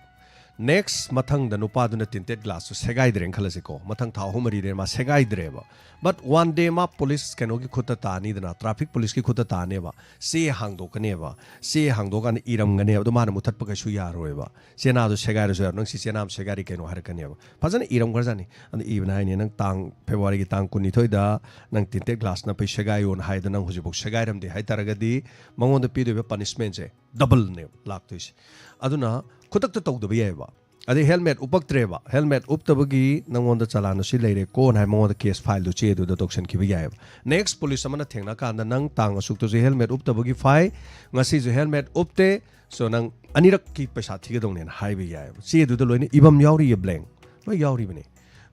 Next, ꯃꯊꯪꯗ ꯅꯨꯄꯥꯗꯨꯅ tinted glass ꯇꯨ ꯁꯦꯒꯥꯏꯗ꯭ꯔꯦꯅ ꯈꯜꯂꯁꯤꯀꯣ, ꯃꯊꯪ ꯊꯥ ꯑꯍꯨꯝ ꯃꯔꯤ ꯂꯩꯔ ꯃꯥ ꯁꯦꯒꯥꯏꯗ꯭ꯔꯦꯕ, but one day ꯃꯥ ꯄꯨꯂꯤꯁ ꯀꯩꯅꯣꯒꯤ ꯈꯨꯠꯇ ꯇꯥꯅꯤꯗꯅ, ꯇ꯭ꯔꯥꯐꯤꯛ ꯄꯨꯂꯤꯁꯀꯤ ꯈꯨꯠꯇ ꯇꯥꯅꯦꯕ, ꯆꯦ ꯍꯥꯡꯗꯣꯛꯀꯅꯦꯕ, ꯆꯦ ꯍꯥꯡꯗꯣꯛꯑꯀꯥꯟꯗ ꯏꯔꯝꯒꯅꯦꯕ, ꯑꯗꯣ ꯃꯥꯅ ꯃꯨꯊꯠꯄ ꯀꯩꯁꯨ ꯌꯥꯔꯣꯏꯕ꯫ "ꯆꯦꯅꯥꯗꯣ ꯁꯦꯒꯥꯏꯔꯁꯨ ꯌꯥꯔꯣꯏ, ꯅꯪ ꯁꯤ ꯆꯦꯅꯥ ꯑꯃ ꯁꯦꯒꯥꯏꯔꯤ ꯀꯩꯅꯣ?" ꯍꯥꯏꯔꯛꯀꯅꯦꯕ꯫ ꯐꯖꯅ ꯏꯔꯝꯈ꯭ꯔꯖꯥꯠꯅꯤ꯫ ꯑꯗ ꯏꯕꯅ ꯍꯥꯏꯅꯤ, "ꯅꯪ ꯇꯥꯡ ꯐꯦꯕ꯭ꯔꯨꯋꯥꯔꯤꯒꯤ ꯇꯥꯡ ꯀꯨꯟꯅꯤꯊꯣꯏꯗ ꯅꯪ tinted glass ꯅꯞꯄꯩ ꯁꯦꯒꯥꯏꯌꯣꯅ ꯍꯥꯏꯗ ꯅꯪ ꯍꯧꯖꯤꯛꯐꯥꯎ ꯁꯦꯒꯥꯏꯔꯝꯗꯦ ꯍꯥꯏꯇꯥꯔꯒꯗꯤ ꯃꯉꯣꯟꯗ ꯄꯤꯗꯣꯏꯕ punishment ꯁꯦ double ꯅꯦꯕ ꯂꯥꯛꯇꯣꯏꯁꯦ꯫ ꯑꯗꯨꯅ ꯈꯨꯗꯛꯇ ꯇꯧꯗꯕ ꯌꯥꯏꯑꯕ꯫ ꯑꯗꯩ helmet ꯎꯞꯄꯛꯇ꯭ꯔꯦꯕ, helmet ꯎꯞꯇꯕꯒꯤ ꯅꯪꯉꯣꯟꯗ ꯆꯂꯥꯟ ꯑꯁꯤ ꯂꯩꯔꯦꯀꯣꯅ ꯍꯥꯏ ꯃꯉꯣꯟꯗ case file ꯗꯨ ꯆꯦꯗꯨꯗ ꯇꯧꯁꯟꯈꯤꯕ ꯌꯥꯏꯑꯕ꯫ Next ꯄꯨꯂꯤꯁ ꯑꯃꯅ ꯊꯦꯡꯅꯀꯥꯟꯗ ꯅꯪ ꯇꯥꯡ ꯑꯁꯨꯛꯇꯁꯨ helmet ꯎꯞꯇꯕꯒꯤ fine, ꯉꯁꯤꯁꯨ helmet ꯎꯞꯇꯦ, so ꯅꯪ ꯑꯅꯤꯔꯛꯀꯤ ꯄꯩꯁꯥ ꯊꯤꯒꯗꯧꯅꯦꯅ ꯍꯥꯏꯕ ꯌꯥꯏꯑꯕ꯫ ꯆꯦꯗꯨꯗ ꯂꯣꯏꯅ ꯏꯕꯝ ꯌꯥꯎꯔꯤꯌꯦ, blank ꯂꯣꯏ ꯌꯥꯎꯔꯤꯕꯅꯤ꯫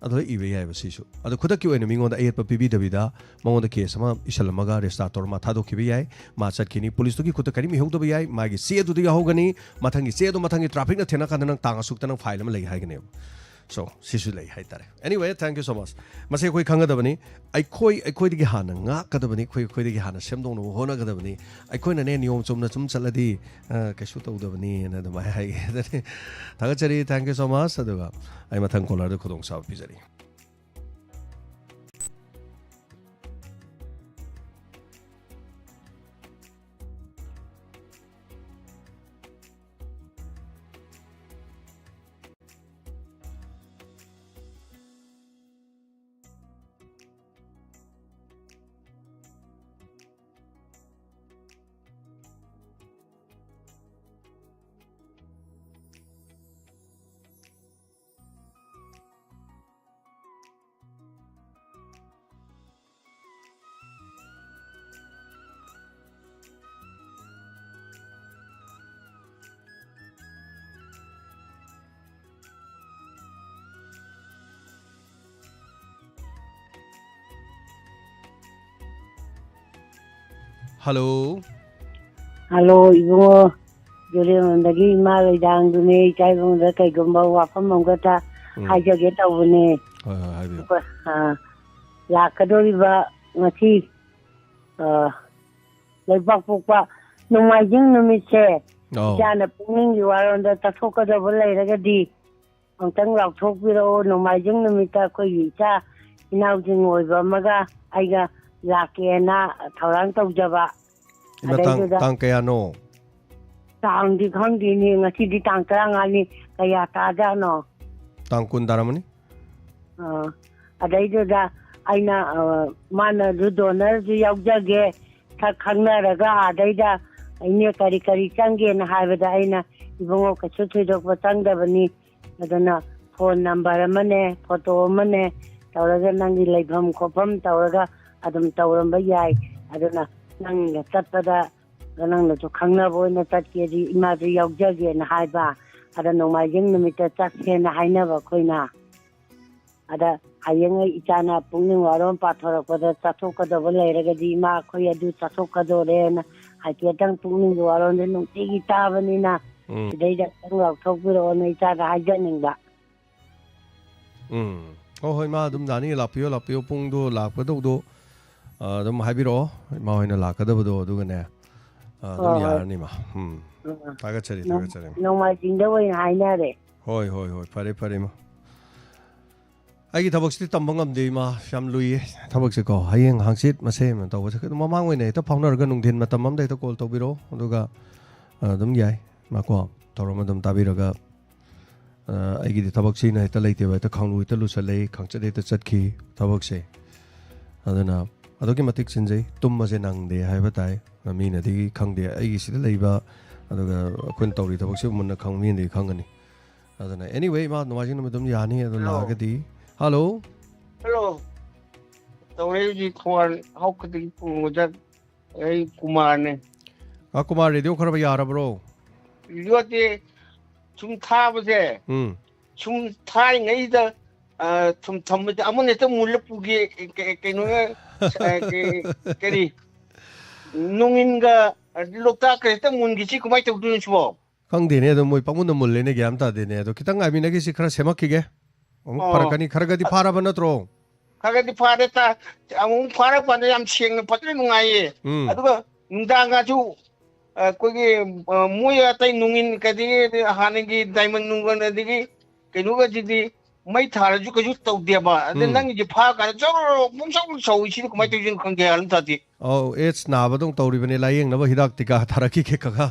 ꯑꯗꯨꯗ ꯏꯕ ꯌꯥꯏꯑꯕ ꯁꯤꯁꯨ꯫ ꯑꯗꯣ ꯈꯨꯗꯛꯀꯤ ꯑꯣꯏꯅ ꯃꯤꯉꯣꯟꯗ ꯑꯌꯦꯠꯄ ꯄꯤꯕꯤꯗꯕꯤꯗ ꯃꯉꯣꯟꯗ case ꯑꯃ ꯏꯁꯜꯂꯝꯃꯒ register ꯇꯧꯔ ꯃꯥ ꯊꯥꯗꯣꯛꯈꯤꯕ ꯌꯥꯏ꯫ ꯃꯥ ꯆꯠꯈꯤꯅꯤ, ꯄꯨꯂꯤꯁꯇꯨꯒꯤ ꯈꯨꯠꯇ ꯀꯔꯤꯝ ꯏꯍꯧꯗꯕ ꯌꯥꯏ꯫ ꯃꯥꯒꯤ ꯆꯦ ꯑꯗꯨꯗ ꯌꯥꯎꯍꯧꯒꯅꯤ꯫ ꯃꯊꯪꯒꯤ ꯆꯦ ꯑꯗꯨ ꯃꯊꯪꯒꯤ ꯇ꯭ꯔꯥꯐꯤꯛꯅ ꯊꯦꯡꯅꯀꯥꯟꯗ ꯅꯪ ꯇꯥꯡ ꯑꯁꯨꯛꯇ ꯅꯪ fine ꯑꯃ ꯂꯩ ꯍꯥꯏꯒꯅꯦꯕ꯫ So ꯁꯤꯁꯨ ꯂꯩ ꯍꯥꯏꯇꯥꯔꯦ꯫ Anyway, thank you so much. ꯃꯁꯤ ꯑꯩꯈꯣꯏ ꯈꯪꯒꯗꯕꯅꯤ꯫ ꯑꯩꯈꯣꯏ ꯑꯩꯈꯣꯏꯗꯒꯤ ꯍꯥꯟꯅ ꯉꯥꯛꯀꯗꯕꯅꯤ꯫ ꯑꯩꯈꯣꯏ ꯑꯩꯈꯣꯏꯗꯒꯤ ꯍꯥꯟꯅ ꯁꯦꯝꯗꯣꯛꯅꯕ ꯍꯣꯠꯅꯒꯗꯕꯅꯤ꯫ ꯑꯩꯈꯣꯏꯅꯅꯦ ꯅꯤꯌꯣꯝ ꯆꯨꯝꯅ ꯁꯨꯝ ꯆꯠꯂꯗꯤ ꯑ, ꯀꯩꯁꯨ ꯇꯧꯗꯕꯅꯤꯅ ꯑꯗꯨꯃꯥꯏꯅ ꯍꯥꯏꯒꯦ꯫ ꯊꯥꯒꯠꯆꯔꯤ, thank you so much꯫ ꯑꯗꯨꯒ ꯑꯩ ꯃꯊꯪ caller ꯗ ꯈꯨꯗꯣꯡꯆꯥꯕ ꯄꯤꯖꯔꯤ꯫ Hello꯫ Hello, ꯏꯕꯨꯡꯉꯣ꯫ ꯖꯨꯔꯦꯂꯣꯟꯗꯒꯤ ꯏꯃꯥ ꯂꯩꯗꯥꯡꯗꯨꯅꯦ꯫ ꯏꯆꯥ ꯏꯕꯨꯡꯗ ꯀꯩꯒꯨꯝꯕ ꯋꯥꯐꯝ ꯑꯃꯈꯛꯇ ꯎꯝ꯫ ꯍꯥꯏꯖꯒꯦ ꯇꯧꯕꯅꯦ꯫ ꯍꯣꯏ, ꯍꯣꯏ, ꯍꯥꯏꯕꯤꯌꯨ꯫ ꯑꯩꯈꯣꯏ, ꯑ, ꯂꯥꯛꯀꯗꯧꯔꯤꯕ ꯉꯁꯤ, ꯑ, ꯂꯩꯕꯥꯛꯄꯣꯛꯄ ꯅꯣꯡꯃꯥꯏꯖꯤꯡ ꯅꯨꯃꯤꯠꯁꯦ, ꯑꯧ꯫ ꯏꯆꯥꯅ ꯄꯨꯛꯅꯤꯡꯒꯤ ꯋꯥꯔꯣꯝꯗ ꯆꯠꯊꯣꯛꯀꯗꯕ ꯂꯩꯔꯒꯗꯤ ꯑꯃꯨꯛꯇꯪ ꯂꯥꯎꯊꯣꯛꯄꯤꯔꯛꯑꯣ꯫ ꯅꯣꯡꯃꯥꯏꯖꯤꯡ ꯅꯨꯃꯤꯠꯇ ꯑꯩꯈꯣꯏꯒꯤ ꯏꯆꯥ ꯏꯅꯥꯎꯁꯤꯡ ꯑꯣꯏꯕ ꯑꯃꯒ ꯑꯩꯒ ꯂꯥꯛꯀꯦꯅ ꯊꯧꯔꯥꯡ ꯇꯧꯖꯕ꯫ ꯏꯃꯥ, ꯇꯥꯡ, ꯑꯗꯩꯗꯨꯗ ꯇꯥꯡ ꯀꯌꯥꯅꯣ? ꯇꯥꯡꯗꯤ ꯈꯪꯗꯦꯅꯦ, ꯉꯁꯤꯗꯤ ꯇꯥꯡ ꯇꯔꯥꯃꯉꯥꯅꯤ, ꯀꯌꯥ ꯇꯥꯖꯥꯠꯅꯣ? ꯇꯥꯡ ꯀꯨꯟ ꯇꯥꯔꯝꯃꯅꯤ꯫ ꯑꯥ, ꯑꯗꯩꯗꯨꯗ ꯑꯩꯅ, ꯑ, ꯃꯥꯅꯁꯨ ꯗꯣꯅꯔꯁꯨ ꯌꯥꯎꯖꯒꯦ, ꯁꯛ ꯈꯪꯅꯔꯒ ꯑꯥꯗꯩꯗ ꯏꯅꯦ ꯀꯔꯤ ꯀꯔꯤ ꯆꯪꯒꯦꯅ ꯍꯥꯏꯕꯗ ꯑꯩꯅ, "ꯏꯕꯨꯡꯉꯣ, ꯀꯩꯁꯨ ꯊꯣꯏꯗꯣꯛꯄ ꯆꯪꯗꯕꯅꯤ, ꯑꯗꯨꯅ ꯐꯣꯟ ꯅꯝꯕꯔ ꯑꯃꯅꯦ, ꯐꯣꯇꯣ ꯑꯃꯅꯦ ꯇꯧꯔꯒ ꯅꯪꯒꯤ ꯂꯩꯐꯝ ꯈꯣꯠꯐꯝ ꯇꯧꯔꯒ ꯑꯗꯨꯝ ꯇꯧꯔꯝꯕ ꯌꯥꯏ꯫ ꯑꯗꯨꯅ ꯅꯪꯅ ꯆꯠꯄꯗ ꯅꯪꯅꯁꯨ ꯈꯪꯅꯕ ꯑꯣꯏꯅ ꯆꯠꯀꯦꯗꯤ ꯏꯃꯥꯁꯨ ꯌꯥꯎꯖꯒꯦꯅ" ꯍꯥꯏꯕ꯫ ꯑꯗ ꯅꯣꯡꯃꯥꯏꯖꯤꯡ ꯅꯨꯃꯤꯠꯇ ꯆꯠꯁꯦꯅ ꯍꯥꯏꯅꯕ ꯑꯩꯈꯣꯏꯅ꯫ ꯑꯗ ꯍꯌꯦꯡ ꯑꯩ ꯏꯆꯥꯅ ꯄꯨꯛꯅꯤꯡ ꯋꯥꯔꯣꯝ ꯄꯥꯊꯣꯔꯛꯄꯗ ꯆꯠꯊꯣꯛꯀꯗꯕ ꯂꯩꯔꯒꯗꯤ, "ꯏꯃꯥ, ꯑꯩꯈꯣꯏ ꯑꯗꯨ ꯆꯠꯊꯣꯛꯀꯗꯣꯔꯦꯅ" ꯍꯥꯏꯐꯦꯠꯇꯪ ꯄꯨꯛꯅꯤꯡꯒꯤ ꯋꯥꯔꯣꯝꯁꯦ ꯅꯨꯡꯇꯤꯒꯤ ꯇꯥꯕꯅꯤꯅ, ꯎꯝ꯫ ꯁꯤꯗꯩꯗ ꯑꯃꯨꯛꯇꯪ ꯂꯥꯎꯊꯣꯛꯄꯤꯔꯛꯑꯣꯅ ꯏꯆꯥꯗ ꯍꯥꯏꯖꯅꯤꯡꯕ꯫ ꯎꯝ꯫ ꯍꯣꯏ, ꯍꯣꯏ, ꯃꯥ ꯑꯗꯨꯝ ꯌꯥꯅꯤ, ꯂꯥꯛꯄꯤꯌꯣ, ꯂꯥꯛꯄꯤꯌꯣ, ꯄꯨꯡꯗꯣ ꯂꯥꯛꯀꯗꯧꯗꯣ, ꯑ, ꯑꯗꯨꯝ ꯍꯥꯏꯕꯤꯔꯛꯑꯣ, ꯏꯃꯥ ꯍꯣꯏꯅ ꯂꯥꯛꯀꯗꯕꯗꯣ, ꯑꯗꯨꯒꯅꯦ, ꯑ, ꯑꯗꯨꯝ ꯍꯣꯏ, ꯍꯣꯏ꯫ ꯌꯥꯔꯅꯤ, ꯃꯥ꯫ ꯎꯝ꯫ ꯑꯥ꯫ ꯊꯥꯒꯠꯆꯔꯤ, ꯅꯣꯡ-, ꯊꯥꯒꯠꯆꯔꯤ꯫ ꯅꯣꯡꯃꯥꯏꯖꯤꯡꯗ ꯑꯣꯏꯅ ꯍꯥꯏꯅꯔꯦ꯫ ꯍꯣꯏ, ꯍꯣꯏ, ꯍꯣꯏ, ꯐꯔꯦ, ꯐꯔꯦ, ꯏꯃꯥ꯫ ꯑꯩꯒꯤ ꯊꯕꯛꯁꯤꯗꯤ ꯇꯝꯕ ꯉꯝꯗꯦ, ꯏꯃꯥ, ꯌꯥꯝ ꯂꯨꯏꯌꯦ ꯊꯕꯛꯁꯦꯀꯣ꯫ ꯍꯌꯦꯡ ꯍꯪꯆꯤꯠ ꯃꯁꯦꯝ ꯑꯃ ꯇꯧꯕꯁꯦ, ꯑꯗꯨꯝ ꯃꯃꯥꯡ ꯑꯣꯏꯅ ꯍꯦꯛꯇ ꯐꯥꯎꯅꯔꯒ ꯅꯨꯡꯊꯤꯟ ꯃꯇꯝ ꯑꯝꯗ ꯍꯦꯛꯇ call ꯇꯧꯕꯤꯔꯛꯑꯣ, ꯑꯗꯨꯒ, ꯑ, ꯑꯗꯨꯝ ꯌꯥꯏ, ꯃꯥꯀꯣ, ꯊꯧꯔꯝ ꯑꯗꯨꯝ ꯇꯥꯕꯤꯔꯒ꯫ ꯑ, ꯑꯩꯒꯤꯗꯤ ꯊꯕꯛꯁꯤꯅ ꯍꯦꯛꯇ ꯂꯩꯇꯦꯕ, ꯍꯦꯛꯇ ꯈꯥꯡꯂꯨ ꯍꯦꯛꯇ ꯂꯨꯁꯜꯂꯛꯏ, ꯈꯥꯡꯆꯠ ꯍꯦꯛꯇ ꯆꯠꯈꯤ ꯊꯕꯛꯁꯦ꯫ ꯑꯗꯨꯅ ꯑꯗꯨꯛꯀꯤ ꯃꯇꯤꯛ ꯆꯤꯟꯖꯩ, ꯇꯨꯝꯕꯁꯦ ꯅꯪꯗꯦ ꯍꯥꯏꯕ ꯇꯥꯏ꯫ ꯃꯤꯅꯗꯤ ꯈꯪꯗꯦ, ꯑꯩꯒꯤ ꯁꯤꯗ ꯂꯩꯕ, ꯑꯗꯨꯒ ꯑꯩꯈꯣꯏꯅ ꯇꯧꯔꯤ ꯊꯕꯛꯁꯦ ꯃꯨꯟꯅ ꯈꯪ-, ꯃꯤꯅꯗꯤ ꯈꯪꯒꯅꯤ꯫ ꯑꯗꯨꯅ anyway, ꯏꯃꯥ, ꯅꯣꯡꯃꯥꯏꯖꯤꯡ ꯅꯨꯃꯤꯠ ꯑꯗꯨꯝ ꯌꯥꯅꯤ, ꯑꯗꯨ hello꯫ ꯂꯥꯛꯑꯒꯗꯤ꯫ Hello꯫ Hello꯫ ꯇꯧꯔꯛꯏꯁꯤ ꯈꯣꯟ ꯍꯧꯈꯤꯗꯒꯤ ꯄꯨꯡ ꯑꯣꯖꯥ ꯑꯩ ꯀꯨꯃꯥꯔꯅꯦ꯫ ꯑ, ꯀꯨꯃꯥꯔ, radio ꯈꯔ ꯌꯥꯔꯕ꯭ꯔꯣ? Radioꯁꯦ ꯁꯨꯝ ꯊꯥꯕꯁꯦ, ꯎꯝ꯫ ꯁꯨꯝ ꯊꯥꯔꯤꯉꯩꯗ, ꯑ, ꯁꯨꯝ ꯊꯝꯕꯁꯦ ꯑꯃꯅ ꯍꯦꯛꯇ ꯃꯨꯜꯂ ꯄꯨꯒꯤ, ꯀ-, ꯀꯩꯅꯣꯅ, ꯑ, ꯀ-, ꯀꯔꯤ, ꯅꯣꯡꯏꯟꯒ, ꯑ, ꯂꯣꯛꯇꯥꯛꯀ ꯍꯦꯛꯇ ꯃꯨꯟꯈꯤꯁꯤ ꯀꯃꯥꯏꯅ ꯇꯧꯗꯣꯏꯅꯣ ꯁꯤꯕꯣ? ꯈꯪꯗꯦꯅꯦ, ꯑꯗꯣ ꯃꯣꯏ ꯄꯪꯃꯨꯟꯗ ꯃꯨꯜꯂꯦꯅꯦ, ꯒ꯭ꯌꯥꯟ ꯇꯥꯗꯦꯅꯦ꯫ ꯑꯗꯣ ꯈꯤꯇꯪ ꯉꯥꯏꯃꯤꯟꯅꯈꯤꯁꯤ, ꯈꯔ ꯁꯦꯝꯃꯛꯈꯤꯒꯦ꯫ ꯑꯃꯨꯛ ꯑꯣ꯫ ꯐꯔꯛꯀꯅꯤ꯫ ꯈꯔꯒꯗꯤ ꯐꯥꯔꯕ ꯅꯠꯇ꯭ꯔꯣ? ꯈꯔꯒꯗꯤ ꯐꯥꯔꯦ ꯇꯥ-, ꯑꯃꯨꯛ ꯐꯥꯔꯛꯄꯗ ꯌꯥꯝ ꯁꯦꯡꯅ ꯐꯖꯅ ꯅꯨꯡꯉꯥꯏꯌꯦ꯫ ꯎꯝ꯫ ꯑꯗꯨꯒ ꯅꯨꯡꯗꯥꯡꯒꯁꯨ ꯑꯩꯈꯣꯏꯒꯤ, ꯑ, ꯃꯣꯏ ꯑꯇꯩ ꯅꯨꯡꯏꯟ ꯀꯗꯤ ꯍꯥꯟꯅꯒꯤ ꯗꯥꯏꯃꯟ ꯅꯨꯡꯒꯟ ꯑꯗꯒꯤ ꯀꯩꯅꯣꯒꯁꯤꯗꯤ ꯃꯩ ꯊꯥꯔꯁꯨ ꯀꯩꯁꯨ ꯇꯧꯗꯦꯕ꯫ ꯑꯗ ꯎꯝ꯫ ꯅꯪꯒꯤꯁꯦ ꯐꯥ ꯀꯥꯟꯗ ꯆꯧꯔ ꯄꯨꯡꯁꯧ ꯁꯧꯏ꯫ ꯁꯤꯗꯤ ꯀꯃꯥꯏꯅ ꯇꯧꯔꯤꯅꯣ ꯈꯪꯗꯦ, ꯒ꯭ꯌꯥꯟ ꯑꯃ ꯇꯥꯗꯦ꯫ ꯑꯧ, AIDS ꯅꯥꯕꯗꯧ ꯇꯧꯔꯤꯕꯅꯦ꯫ ꯂꯥꯏꯌꯦꯡꯅꯕ ꯍꯤꯗꯥꯛ ꯇꯤꯀꯥ ꯊꯥꯔꯛꯈꯤꯒꯦ ꯀꯀꯥ꯫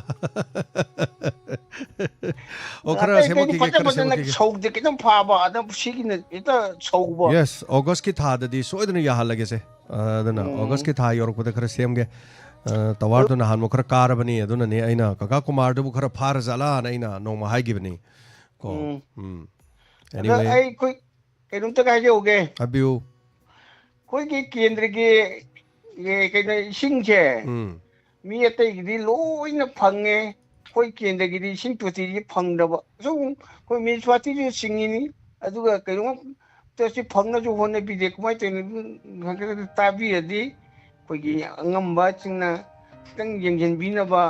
ꯑꯣ, ꯈꯔ ꯑꯇꯩ ꯑꯇꯩꯗꯤ ꯁꯦꯝꯃꯛꯈꯤꯒꯦ, ꯐꯖ ꯈꯔ ꯐꯖꯅ ꯁꯦꯝꯃꯛꯈꯤꯒꯦ꯫ ꯁꯧꯗꯦ, ꯈꯤꯇꯪ ꯐꯥꯕ꯫ ꯑꯗ ꯁꯤꯒꯤꯅ ꯍꯦꯛꯇ ꯁꯧꯕ꯫ Yes, Augustꯀꯤ ꯊꯥꯗꯗꯤ ꯁꯣꯏꯗꯅ ꯌꯥꯍꯜꯂꯒꯦꯁꯦ꯫ ꯑ, ꯑꯗꯨꯅ ꯎꯝ꯫ Augustꯀꯤ ꯊꯥ ꯌꯧꯔꯛꯄꯗ ꯈꯔ ꯁꯦꯝꯒꯦ꯫ ꯑ, towerꯗꯣ ꯅꯍꯥꯟꯃꯨꯛ ꯈꯔ ꯀꯥꯔꯕꯅꯤ, ꯑꯗꯨꯅꯅꯦ ꯑꯩꯅ ꯀꯀꯥ ꯀꯨꯃꯥꯔꯗꯨꯕꯨ ꯈꯔ ꯐꯥꯔ ꯖꯥꯠꯂꯥꯅ ꯑꯩꯅ ꯅꯣꯡꯃ ꯍꯥꯏꯈꯤꯕꯅꯤ꯫ ꯀꯣ꯫ ꯎꯝ꯫ ꯎꯝ꯫ ꯑꯗꯣ Anyway꯫ ꯑꯩ ꯑꯩꯈꯣꯏ ꯀꯩꯅꯣꯝꯇꯒ ꯍꯥꯏꯖꯍꯧꯒꯦ꯫ ꯍꯥꯏꯕꯤꯌꯨ꯫ ꯑꯩꯈꯣꯏꯒꯤ ꯀꯦꯟꯗ꯭ꯔꯒꯤ, ꯑꯦ, ꯀꯩꯅꯣ, ꯏꯁꯤꯡꯁꯦ ꯎꯝ꯫ ꯃꯤ ꯑꯇꯩꯒꯤꯗꯤ ꯂꯣꯏꯅ ꯐꯪꯉꯦ, ꯑꯩꯈꯣꯏ ꯀꯦꯟꯗ꯭ꯔꯒꯤꯗꯤ ꯏꯁꯤꯡ ꯇꯣꯇꯤꯁꯤ ꯐꯪꯗꯕ꯫ ꯁꯨꯝ ꯑꯩꯈꯣꯏ ꯃ꯭ꯌꯨꯅꯤꯁꯤꯄꯥꯂꯤꯇꯤꯁꯨ ꯆꯤꯡꯉꯤꯅꯤ, ꯑꯗꯨꯒ ꯀꯩꯅꯣꯝꯇ ꯁꯤ ꯐꯪꯅꯁꯨ ꯍꯣꯠꯅꯕꯤꯗꯦ꯫ ꯀꯃꯥꯏꯅ ꯇꯧꯔꯤꯅꯣ? ꯈꯔ ꯈꯔ ꯇꯥꯕꯤꯔꯗꯤ ꯑꯩꯈꯣꯏꯒꯤ ꯑꯉꯝꯕꯁꯤꯡꯅ ꯈꯤꯇꯪ ꯌꯦꯡꯁꯤꯟꯕꯤꯅꯕ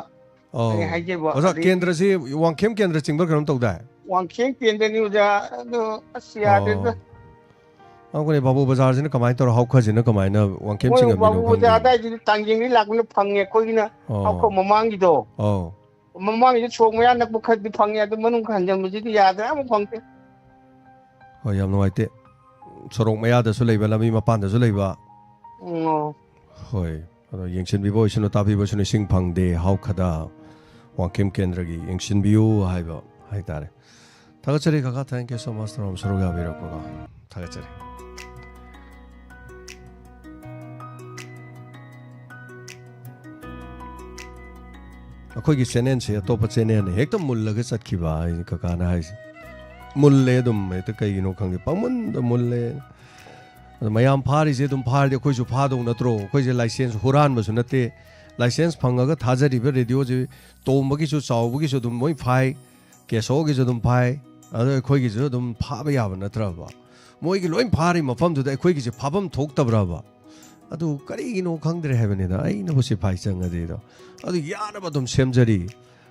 ꯑꯧ꯫ ꯑꯩ ꯍꯥꯏꯖꯕ꯫ ꯑꯣꯖꯥ, ꯑꯗꯩ ꯀꯦꯟꯗ꯭ꯔꯁꯤ ꯋꯥꯡꯈꯦꯝ ꯀꯦꯟꯗ꯭ꯔ ꯆꯤꯡꯕ ꯀꯩꯅꯣꯝ ꯇꯧꯗꯥꯏ? ꯋꯥꯡꯈꯦꯝ ꯀꯦꯟꯗ꯭ꯔꯅꯤ ꯑꯣꯖꯥ, ꯑꯗꯣ ꯑꯁ ꯌꯥꯗꯦꯗ꯫ ꯑꯣ꯫ ꯑꯩꯈꯣꯏ ꯕꯥꯕꯨ ꯕꯖꯥꯔꯁꯤꯅ ꯀꯃꯥꯏꯅ ꯇꯧꯔ, ꯍꯥꯎꯈꯁꯤꯅ ꯀꯃꯥꯏꯅ ꯋꯥꯡꯈꯦꯝ ꯃꯣꯏ ꯆꯤꯡꯉꯝꯃꯤꯅꯣ ꯕꯥꯕꯨ ꯈꯪꯗꯦ꯫ ꯕꯖꯥꯔ ꯑꯗꯥꯏꯗꯨꯗꯤ ꯇꯥꯡꯖꯤꯡꯗꯤ ꯂꯥꯛꯄꯅ ꯐꯪꯉꯦ, ꯑꯩꯈꯣꯏꯒꯤꯅ ꯑꯣ꯫ ꯍꯥꯎꯈ ꯃꯃꯥꯡꯒꯤꯗꯣ꯫ ꯑꯧ꯫ ꯃꯃꯥꯡꯒꯤꯗ ꯁꯣꯔꯣꯛ ꯃꯌꯥ ꯅꯛꯄ ꯈꯔꯗꯤ ꯐꯪꯉꯦ, ꯑꯗꯨ ꯃꯅꯨꯡ ꯈꯔ ꯍꯟꯖꯟꯕꯁꯤꯗꯤ ꯌꯥꯗ꯭ꯔꯦ, ꯑꯃꯨꯛ ꯐꯪꯗꯦ꯫ ꯍꯣꯏ, ꯌꯥꯝ ꯅꯨꯡꯉꯥꯏꯇꯦ꯫ ꯁꯣꯔꯣꯛ ꯃꯌꯥꯗꯁꯨ ꯂꯩꯕ, ꯂꯝꯕꯤ ꯃꯄꯥꯟꯗꯁꯨ ꯂꯩꯕ꯫ ꯎꯝ, ꯑꯣ꯫ ꯍꯣꯏ, ꯑꯗꯣ ꯌꯦꯡꯁꯤꯟꯕꯤꯕ ꯑꯣꯏꯁꯅꯨ, ꯇꯥꯕꯤꯕ ꯑꯣꯏꯁꯅꯨ, ꯏꯁꯤꯡ ꯐꯪꯗꯦ, ꯍꯥꯎꯈꯗ, ꯋꯥꯡꯈꯦꯝ ꯀꯦꯟꯗ꯭ꯔꯒꯤ ꯌꯦꯡꯁꯤꯟꯕꯤꯌꯨ ꯍꯥꯏꯕ ꯍꯥꯏꯇꯥꯔꯦ꯫ ꯊꯥꯒꯠꯆꯔꯤ ꯀꯀꯥ, thank you so much ꯇꯧꯔꯝ ꯁꯔꯨꯛ ꯌꯥꯕꯤꯔꯛꯄꯀꯣ꯫ ꯊꯥꯒꯠꯆꯔꯤ꯫ ꯑꯩꯈꯣꯏꯒꯤ channelꯁꯦ ꯑꯇꯣꯞꯄ channelꯅ ꯍꯦꯛꯇ ꯃꯨꯜꯂꯒ ꯆꯠꯈꯤꯕ ꯍꯥꯏꯅꯤ ꯀꯀꯥꯅ ꯍꯥꯏꯁꯦ꯫ ꯃꯨꯜꯂꯦ ꯑꯗꯨꯝ ꯍꯦꯛꯇ, ꯀꯩꯒꯤꯅꯣ ꯈꯪꯗꯦ, ꯄꯪꯃꯨꯟꯗ ꯃꯨꯜꯂꯦ꯫ ꯑꯗꯣ ꯃꯌꯥꯝ ꯐꯥꯔꯤꯁꯦ ꯑꯗꯨꯝ ꯐꯥꯔꯗꯤ ꯑꯩꯈꯣꯏꯁꯨ ꯐꯥꯗꯧ ꯅꯠꯇ꯭ꯔꯣ? ꯑꯩꯈꯣꯏꯁꯦ license ꯍꯨꯔꯥꯟꯕꯁꯨ ꯅꯠꯇꯦ꯫ License ꯐꯪꯉꯒ ꯊꯥꯖꯔꯤꯕ radioꯁꯦ ꯇꯣꯝꯕꯒꯤꯁꯨ ꯆꯥꯎꯕꯒꯤꯁꯨ ꯑꯗꯨꯝ ꯂꯣꯏ ꯐꯥꯏ, ꯀꯦꯁꯣꯒꯤꯁꯨ ꯑꯗꯨꯝ ꯐꯥꯏ, ꯑꯗꯣ ꯑꯩꯈꯣꯏꯒꯤꯁꯨ ꯑꯗꯨꯝ ꯐꯥꯕ ꯌꯥꯕ ꯅꯠꯇ꯭ꯔꯕ? ꯃꯣꯏꯒꯤ ꯂꯣꯏ ꯐꯥꯔꯤ ꯃꯐꯝꯗꯨꯗ ꯑꯩꯈꯣꯏꯒꯤꯁꯦ ꯐꯥꯐꯝ ꯊꯣꯛꯇꯕ꯭ꯔꯕ? ꯑꯗꯨ ꯀꯔꯤꯒꯤꯅꯣ ꯈꯪꯗ꯭ꯔꯦ ꯍꯥꯏꯕꯅꯤꯗ, ꯑꯩꯅꯕꯨ ꯁꯤꯐꯥꯏ ꯆꯪꯉꯗꯤꯗꯣ꯫ ꯑꯗꯨ ꯌꯥꯅꯕ ꯑꯗꯨꯝ ꯁꯦꯝꯖꯔꯤ꯫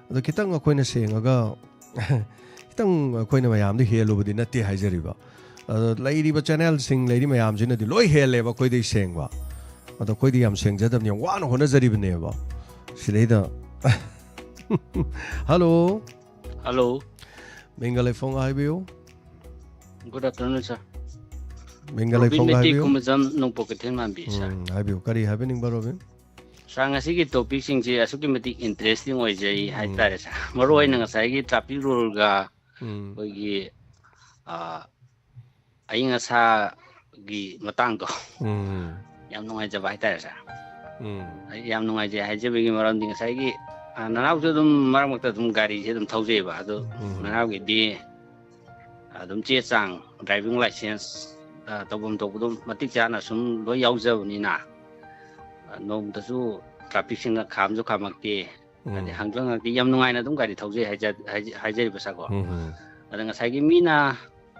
ꯑꯗꯣ ꯈꯤꯇꯪ ꯑꯩꯈꯣꯏꯅ ꯁꯦꯡꯉꯒ, ꯈꯤꯇꯪ ꯑꯩꯈꯣꯏꯅ ꯃꯌꯥꯝꯗꯤ ꯍꯦꯜꯂꯨꯕꯗꯤ ꯅꯠꯇꯦ ꯍꯥꯏꯖꯔꯤꯕ꯫ ꯑꯗꯣ ꯂꯩꯔꯤꯕ channelꯁꯤꯡ ꯂꯩꯔꯤ ꯃꯌꯥꯝꯁꯤꯅꯗꯤ ꯂꯣꯏ ꯍꯦꯜꯂꯦꯕ ꯑꯩꯈꯣꯏꯗꯩ ꯁꯦꯡꯕ꯫ ꯑꯗꯣ ꯑꯩꯈꯣꯏꯗꯤ ꯌꯥꯝ ꯁꯦꯡꯖꯗꯕꯅꯤ, ꯌꯥꯝ ꯋꯥꯅ ꯍꯣꯠꯅꯖꯔꯤꯕꯅꯦꯕ꯫ ꯁꯤꯗꯩꯗ ꯍꯜꯂꯣ꯫ ꯍꯜꯂꯣ꯫ ꯃꯤꯡꯒ ꯂꯩꯐꯝꯒ ꯍꯥꯏꯕꯤꯌꯨ꯫ Good afternoon, sir. ꯃꯤꯡꯒ ꯔꯣꯕꯤꯟ ꯂꯩꯐꯝꯒ ꯃꯩꯇꯩ ꯍꯥꯏꯕꯤꯌꯨ꯫ ꯈꯨꯃꯟꯖꯝ, ꯅꯣꯡꯄꯣꯛ ꯀꯩꯊꯦꯜ ꯃꯥꯟꯕꯤ, sir꯫ ꯎꯝ, ꯍꯥꯏꯕꯤꯌꯨ, ꯀꯔꯤ ꯍꯥꯏꯕꯤꯅꯤꯡꯕ, ꯔꯣꯕꯤꯟ? Sir, ꯉꯁꯤꯒꯤ topicꯁꯤꯡꯁꯦ ꯑꯁꯨꯛꯀꯤ ꯃꯇꯤꯛ interesting ꯑꯣꯏꯖꯩ ꯍꯥꯏꯇꯥꯔꯦ, sir꯫ ꯃꯔꯨ ꯑꯣꯏꯅ ꯉꯁꯥꯏꯒꯤ traffic ruleꯒ ꯎꯝ꯫ ꯑꯩꯈꯣꯏꯒꯤ, ꯑ, ꯑꯏꯪ ꯑꯁꯥꯒꯤ ꯃꯇꯥꯡꯗꯣ ꯎꯝ꯫ ꯌꯥꯝ ꯅꯨꯡꯉꯥꯏꯖꯕ ꯍꯥꯏꯇꯥꯔꯦ, sir꯫ ꯎꯝ꯫ ꯑꯩ ꯌꯥꯝ ꯅꯨꯡꯉꯥꯏꯖꯩ ꯍꯥꯏꯖꯕꯒꯤ ꯃꯔꯝꯗꯤ ꯉꯁꯥꯏꯒꯤ, ꯑ, ꯅꯅꯥꯎꯁꯨ ꯑꯗꯨꯝ ꯃꯔꯛ ꯃꯔꯛꯇ ꯑꯗꯨꯝ ꯒꯥꯔꯤꯁꯦ ꯑꯗꯨꯝ ꯊꯧꯖꯩꯑꯕ꯫ ꯑꯗꯨ ꯎꯝ꯫ ꯅꯅꯥꯎꯒꯤꯗꯤ ꯑꯗꯨꯝ ꯆꯦ ꯆꯥꯡ, driving licence, ꯑ, ꯇꯧꯐꯝ ꯊꯣꯛꯄ ꯑꯗꯨꯝ ꯃꯇꯤꯛ ꯆꯥꯅ ꯁꯨꯝ ꯂꯣꯏ ꯌꯥꯎꯖꯕꯅꯤꯅ, ꯑ, ꯅꯣꯡꯃꯇꯁꯨ trafficꯁꯤꯡꯅ ꯈꯥꯝꯁꯨ ꯈꯥꯝꯃꯛꯇꯦ꯫ ꯎꯝ꯫ ꯑꯗꯩ ꯍꯪꯁꯨ ꯍꯪꯉꯛꯇꯦ, ꯌꯥꯝ ꯅꯨꯡꯉꯥꯏꯅ ꯑꯗꯨꯝ ꯒꯥꯔꯤ ꯊꯧꯖꯩ ꯍꯥꯏꯖ-, ꯍꯥꯏꯖ-, ꯍꯥꯏꯖꯔꯤꯕ, sirꯀꯣ꯫ ꯎꯝ, ꯎꯝ꯫ ꯑꯗ ꯉꯁꯥꯏꯒꯤ ꯃꯤꯅ,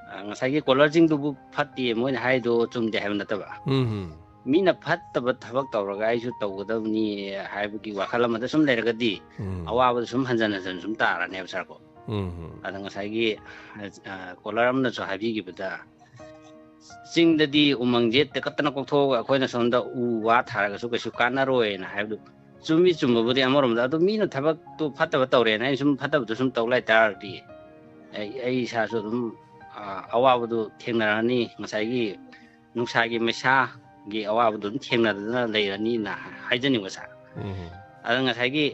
ꯑ, ꯉꯁꯥꯏꯒꯤ caller ꯁꯤꯡꯗꯨꯕꯨ ꯐꯠꯇꯦ ꯃꯣꯏꯅ ꯍꯥꯏꯗꯣ ꯆꯨꯝꯗꯦ ꯍꯥꯏꯕ ꯅꯠꯇꯕ꯫ ꯎꯝ, ꯎꯝ꯫ ꯃꯤꯅ ꯐꯠꯇꯕ ꯊꯕꯛ ꯇꯧꯔꯒ ꯑꯩꯁꯨ ꯇꯧꯒꯗꯕꯅꯤ ꯍꯥꯏꯕꯒꯤ ꯋꯥꯈꯜ ꯑꯃꯗ ꯁꯨꯝ ꯂꯩꯔꯒꯗꯤ ꯎꯝ꯫ ꯑꯋꯥꯕꯗ ꯁꯨꯝ ꯍꯟꯖꯟ ꯍꯟꯖꯟ ꯁꯨꯝ ꯇꯥꯔꯅꯦꯕ, sirꯀꯣ꯫ ꯎꯝ, ꯎꯝ꯫ ꯑꯗ ꯉꯁꯥꯏꯒꯤ, ꯑ, caller ꯑꯃꯅꯁꯨ ꯍꯥꯏꯕꯤꯈꯤꯕꯗ, ꯆꯤꯡꯗꯗꯤ ꯎꯃꯪꯁꯦ ꯇꯦꯛꯀꯠꯇꯅ ꯀꯣꯛꯊꯣꯛꯑꯒ ꯑꯩꯈꯣꯏꯅ ꯁꯣꯝꯗ ꯎ ꯋꯥ ꯊꯥꯔꯒꯁꯨ ꯀꯩꯁꯨ ꯀꯥꯟꯅꯔꯣꯏꯅ ꯍꯥꯏꯕꯗꯨ ꯆꯨꯝꯃꯤ, ꯆꯨꯝꯕꯕꯨꯗꯤ꯫ ꯑꯃꯔꯣꯝꯗ ꯑꯗꯨ ꯃꯤꯅ ꯊꯕꯛꯇꯨ ꯐꯠꯇꯕ ꯇꯧꯔꯦꯅ ꯑꯩꯅ ꯁꯨꯝ ꯐꯠꯇꯕꯗꯨ ꯁꯨꯝ ꯇꯧ ꯂꯩ ꯇꯥꯔꯗꯤ ꯑꯩ, ꯑꯩ ꯏꯁꯥꯁꯨ ꯑꯗꯨꯝ, ꯑ, ꯑꯋꯥꯕꯗꯨ ꯊꯦꯡꯅꯔꯅꯤ꯫ ꯉꯁꯥꯏꯒꯤ ꯅꯨꯡꯁꯥꯒꯤ ꯃꯩꯁꯥꯒꯤ ꯑꯋꯥꯕꯗꯨ ꯑꯗꯨꯝ ꯊꯦꯡꯅꯗꯅ ꯂꯩꯔꯅꯤꯅ ꯍꯥꯏꯖꯅꯤꯡꯕ, sir꯫ ꯎꯝ꯫ ꯑꯗ ꯉꯁꯥꯏꯒꯤ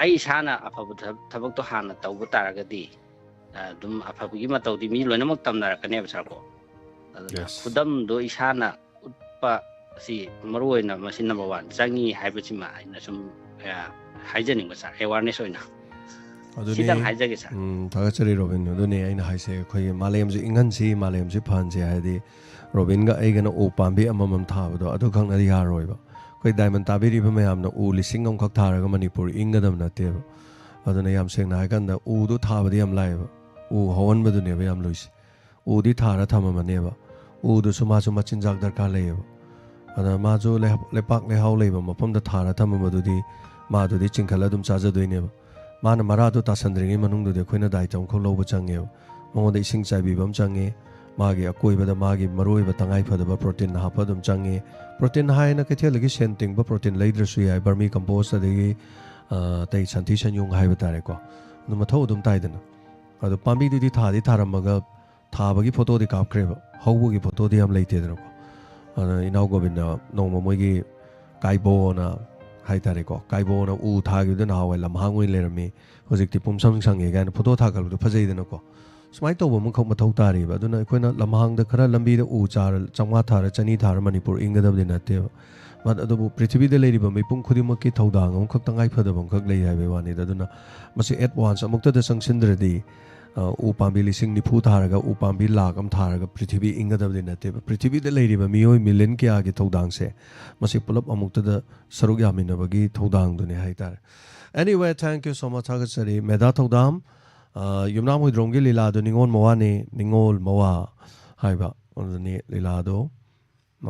ꯑꯩ ꯏꯁꯥꯅ ꯑꯐꯕ ꯊꯕ-, ꯊꯕꯛꯇꯣ ꯍꯥꯟꯅ ꯇꯧꯕ ꯇꯥꯔꯒꯗꯤ, ꯑ, ꯑꯗꯨꯝ ꯑꯐꯕꯒꯤ ꯃꯇꯧꯗꯤ ꯃꯤ ꯂꯣꯏꯅꯃꯛ ꯇꯝꯅꯔꯛꯀꯅꯦꯕ, sirꯀꯣ꯫ ꯑꯗꯨꯅ Yes. ꯈꯨꯗꯝꯗꯣ ꯏꯁꯥꯅ ꯎꯠꯄ ꯑꯁꯤ ꯃꯔꯨ ꯑꯣꯏꯅ ꯃꯁꯤ number one ꯆꯪꯉꯤ ꯍꯥꯏꯕꯁꯤꯃ ꯑꯩꯅ ꯁꯨꯝ, ꯑ, ꯍꯥꯏꯖꯅꯤꯡꯕ, sir, awareness ꯑꯣꯏꯅ꯫ ꯑꯗꯨꯅꯤ꯫ ꯁꯤꯗꯪ ꯍꯥꯏꯖꯒꯦ, sir꯫ ꯎꯝ, ꯊꯥꯒꯠꯆꯔꯤ, ꯔꯣꯕꯤꯟ꯫ ꯑꯗꯨꯅꯤ ꯑꯩꯅ ꯍꯥꯏꯁꯦ, ꯑꯩꯈꯣꯏꯒꯤ ꯃꯥꯂꯦꯝꯁꯦ ꯏꯪꯍꯟꯁꯤ, ꯃꯥꯂꯦꯝꯁꯦ ꯐꯍꯟꯁꯤ ꯍꯥꯏꯗꯤ, ꯔꯣꯕꯤꯟꯒ ꯑꯩꯒꯅ ꯎ ꯄꯥꯝꯕꯤ ꯑꯃꯃꯝ ꯊꯥꯕꯗꯣ ꯑꯗꯨꯈꯛꯅꯗꯤ ꯌꯥꯔꯣꯏꯕ꯫ ꯑꯩꯈꯣꯏ Diamond ꯇꯥꯕꯤꯔꯤꯕ ꯃꯌꯥꯝꯅ ꯎ ꯂꯤꯁꯤꯡ ꯑꯃꯈꯛ ꯊꯥꯔꯒ ꯃꯅꯤꯄꯨꯔ ꯏꯪꯒꯗꯕ ꯅꯠꯇꯦꯕ꯫ ꯑꯗꯨꯅ ꯌꯥꯝ ꯁꯦꯡꯅ ꯍꯥꯏꯀꯥꯟꯗ ꯎꯗꯣ ꯊꯥꯕꯗꯤ ꯌꯥꯝ ꯂꯥꯏꯌꯦꯕ, ꯎ ꯍꯧꯍꯟꯕꯗꯨꯅꯦꯕ ꯌꯥꯝ ꯂꯨꯏꯁꯦ꯫ ꯎꯗꯤ ꯊꯥꯔ ꯊꯝꯃꯝꯃꯅꯦꯕ, ꯎꯗꯨꯁꯨ ꯃꯥꯁꯨ ꯃꯆꯤꯟꯖꯥꯛ ꯗꯔꯀꯥꯔ ꯂꯩꯌꯦꯕ꯫ ꯑꯗ ꯃꯥꯁꯨ ꯂꯩꯍ-, ꯂꯩꯄꯥꯛ ꯂꯩꯍꯥꯎ ꯂꯩꯕ ꯃꯐꯝꯗ ꯊꯥꯔ ꯊꯝꯃꯝꯕꯗꯨꯗꯤ ꯃꯥꯗꯨꯗꯤ ꯆꯤꯡꯈꯠꯂ ꯑꯗꯨꯝ ꯆꯥꯖꯗꯣꯏꯅꯦꯕ꯫ ꯃꯥꯅ ꯃꯔꯥꯗꯣ ꯇꯥꯁꯟꯗ꯭ꯔꯤꯉꯩ ꯃꯅꯨꯡꯗꯨꯗꯤ ꯑꯩꯈꯣꯏꯅ ꯗꯥꯏꯇ ꯑꯃꯈꯛ ꯂꯧꯕ ꯆꯪꯉꯦꯕ꯫ ꯃꯉꯣꯟꯗ ꯏꯁꯤꯡ ꯆꯥꯏꯕꯤꯕ ꯑꯃ ꯆꯪꯉꯦ꯫ ꯃꯥꯒꯤ ꯑꯀꯣꯏꯕꯗ ꯃꯥꯒꯤ ꯃꯔꯨꯑꯣꯏꯕ ꯇꯉꯥꯏ ꯐꯗꯕ protein ꯍꯥꯞꯄ ꯑꯗꯨꯝ ꯆꯪꯉꯦ꯫ Protein ꯍꯥꯏꯅ ꯀꯩꯊꯦꯜꯗꯒꯤ ꯁꯦꯟ ꯇꯤꯡꯕ protein ꯂꯩꯗ꯭ꯔꯁꯨ ꯌꯥꯏ, vermi compost ꯑꯗꯒꯤ, ꯑ, ꯑꯇꯩ ꯁꯟꯊꯤ ꯁꯟꯌꯨꯡ ꯍꯥꯏꯕ ꯇꯥꯔꯦꯀꯣ, ꯑꯗꯨ ꯃꯊꯧ ꯑꯗꯨꯝ ꯇꯥꯏꯗꯅ꯫ ꯑꯗꯣ ꯄꯥꯝꯕꯤꯗꯨꯗꯤ ꯊꯥꯗꯤ ꯊꯥꯔꯝꯃꯒ ꯊꯥꯕꯒꯤ ꯐꯣꯇꯣꯗꯤ ꯀꯥꯞꯈ꯭ꯔꯦꯕ, ꯍꯧꯕꯒꯤ ꯐꯣꯇꯣꯗꯤ ꯌꯥꯝ ꯂꯩꯇꯦꯗꯅꯀꯣ꯫ ꯑꯗꯨꯅ ꯏꯅꯥꯎ ꯒꯣꯕꯤꯟꯗ ꯅꯣꯡꯃ ꯃꯣꯏꯒꯤ ꯀꯥꯏꯕꯣꯅ ꯍꯥꯏꯇꯥꯔꯦꯀꯣ, ꯀꯥꯏꯕꯣꯅ ꯎ ꯊꯥꯈꯤꯕꯗꯣ ꯅꯍꯥꯟꯋꯥꯏ ꯂꯝꯍꯥꯡ ꯑꯣꯏꯅ ꯂꯩꯔꯝꯃꯤ, ꯍꯧꯖꯤꯛꯇꯤ ꯄꯨꯝꯁꯪ ꯁꯪꯉꯦ ꯀꯥꯏꯅ ꯐꯣꯇꯣ ꯊꯥꯒꯠꯂꯛꯄꯗꯣ ꯐꯖꯩꯗꯅꯀꯣ꯫ ꯁꯨꯃꯥꯏꯅ ꯇꯧꯕ ꯑꯃꯈꯛ ꯃꯊꯧ ꯇꯥꯔꯤꯕ꯫ ꯑꯗꯨꯅ ꯑꯩꯈꯣꯏꯅ ꯂꯝꯍꯥꯡꯗ ꯈꯔ ꯂꯝꯕꯤꯗ ꯎ ꯆꯥꯔ ꯆꯥꯝꯃꯉꯥ ꯊꯥꯔ, ꯆꯅꯤ ꯊꯥꯔ ꯃꯅꯤꯄꯨꯔ ꯏꯪꯒꯗꯕꯗꯤ ꯅꯠꯇꯦꯕ꯫ ꯃ-, ꯑꯗꯨꯕꯨ ꯄ꯭ꯔꯤꯊꯤꯕꯤꯗ ꯂꯩꯔꯤꯕ ꯃꯤꯄꯨꯝ ꯈꯨꯗꯤꯡꯃꯛꯀꯤ ꯊꯧꯗꯥꯡ ꯑꯃꯈꯛ, ꯇꯉꯥꯏ ꯐꯗꯕ ꯑꯃꯈꯛ ꯂꯩ ꯍꯥꯏꯕꯒꯤ ꯋꯥꯅꯤꯗ꯫ ꯑꯗꯨꯅ ꯃꯁꯤ at once ꯑꯃꯨꯛꯇꯗ ꯆꯪꯁꯤꯟꯗ꯭ꯔꯗꯤ, ꯑ, ꯎ ꯄꯥꯝꯕꯤ ꯂꯤꯁꯤꯡ ꯅꯤꯐꯨ ꯊꯥꯔꯒ, ꯎ ꯄꯥꯝꯕꯤ ꯂꯥꯈ ꯑꯃ ꯊꯥꯔꯒ ꯄ꯭ꯔꯤꯊꯤꯕꯤ ꯏꯪꯒꯗꯕꯗꯤ ꯅꯠꯇꯦꯕ꯫ ꯄ꯭ꯔꯤꯊꯤꯕꯤꯗ ꯂꯩꯔꯤꯕ ꯃꯤꯑꯣꯏ ꯃꯤꯂꯤꯌꯟ ꯀꯌꯥꯒꯤ ꯊꯧꯗꯥꯡꯁꯦ ꯃꯁꯤ ꯄꯨꯂꯞ ꯑꯃꯨꯛꯇꯗ ꯁꯔꯨꯛ ꯌꯥꯃꯤꯟꯅꯕꯒꯤ ꯊꯧꯗꯥꯡꯗꯨꯅꯤ ꯍꯥꯏꯇꯥꯔꯦ꯫ Anyway, thank you so much꯫ ꯊꯥꯒꯠꯆꯔꯤ꯫ ꯃꯦꯙꯥ ꯊꯧꯗꯥꯝ, ꯑ, ꯌꯨꯝꯅꯥꯝ ꯍꯨꯏꯗ꯭ꯔꯣꯝꯒꯤ ꯂꯤꯂꯥꯗꯨ ꯅꯤꯉꯣꯜ ꯃꯋꯥꯅꯤ, ꯅꯤꯉꯣꯜ ꯃꯋꯥ ꯍꯥꯏꯕ ꯑꯗꯨꯅꯤ ꯂꯤꯂꯥꯗꯣ꯫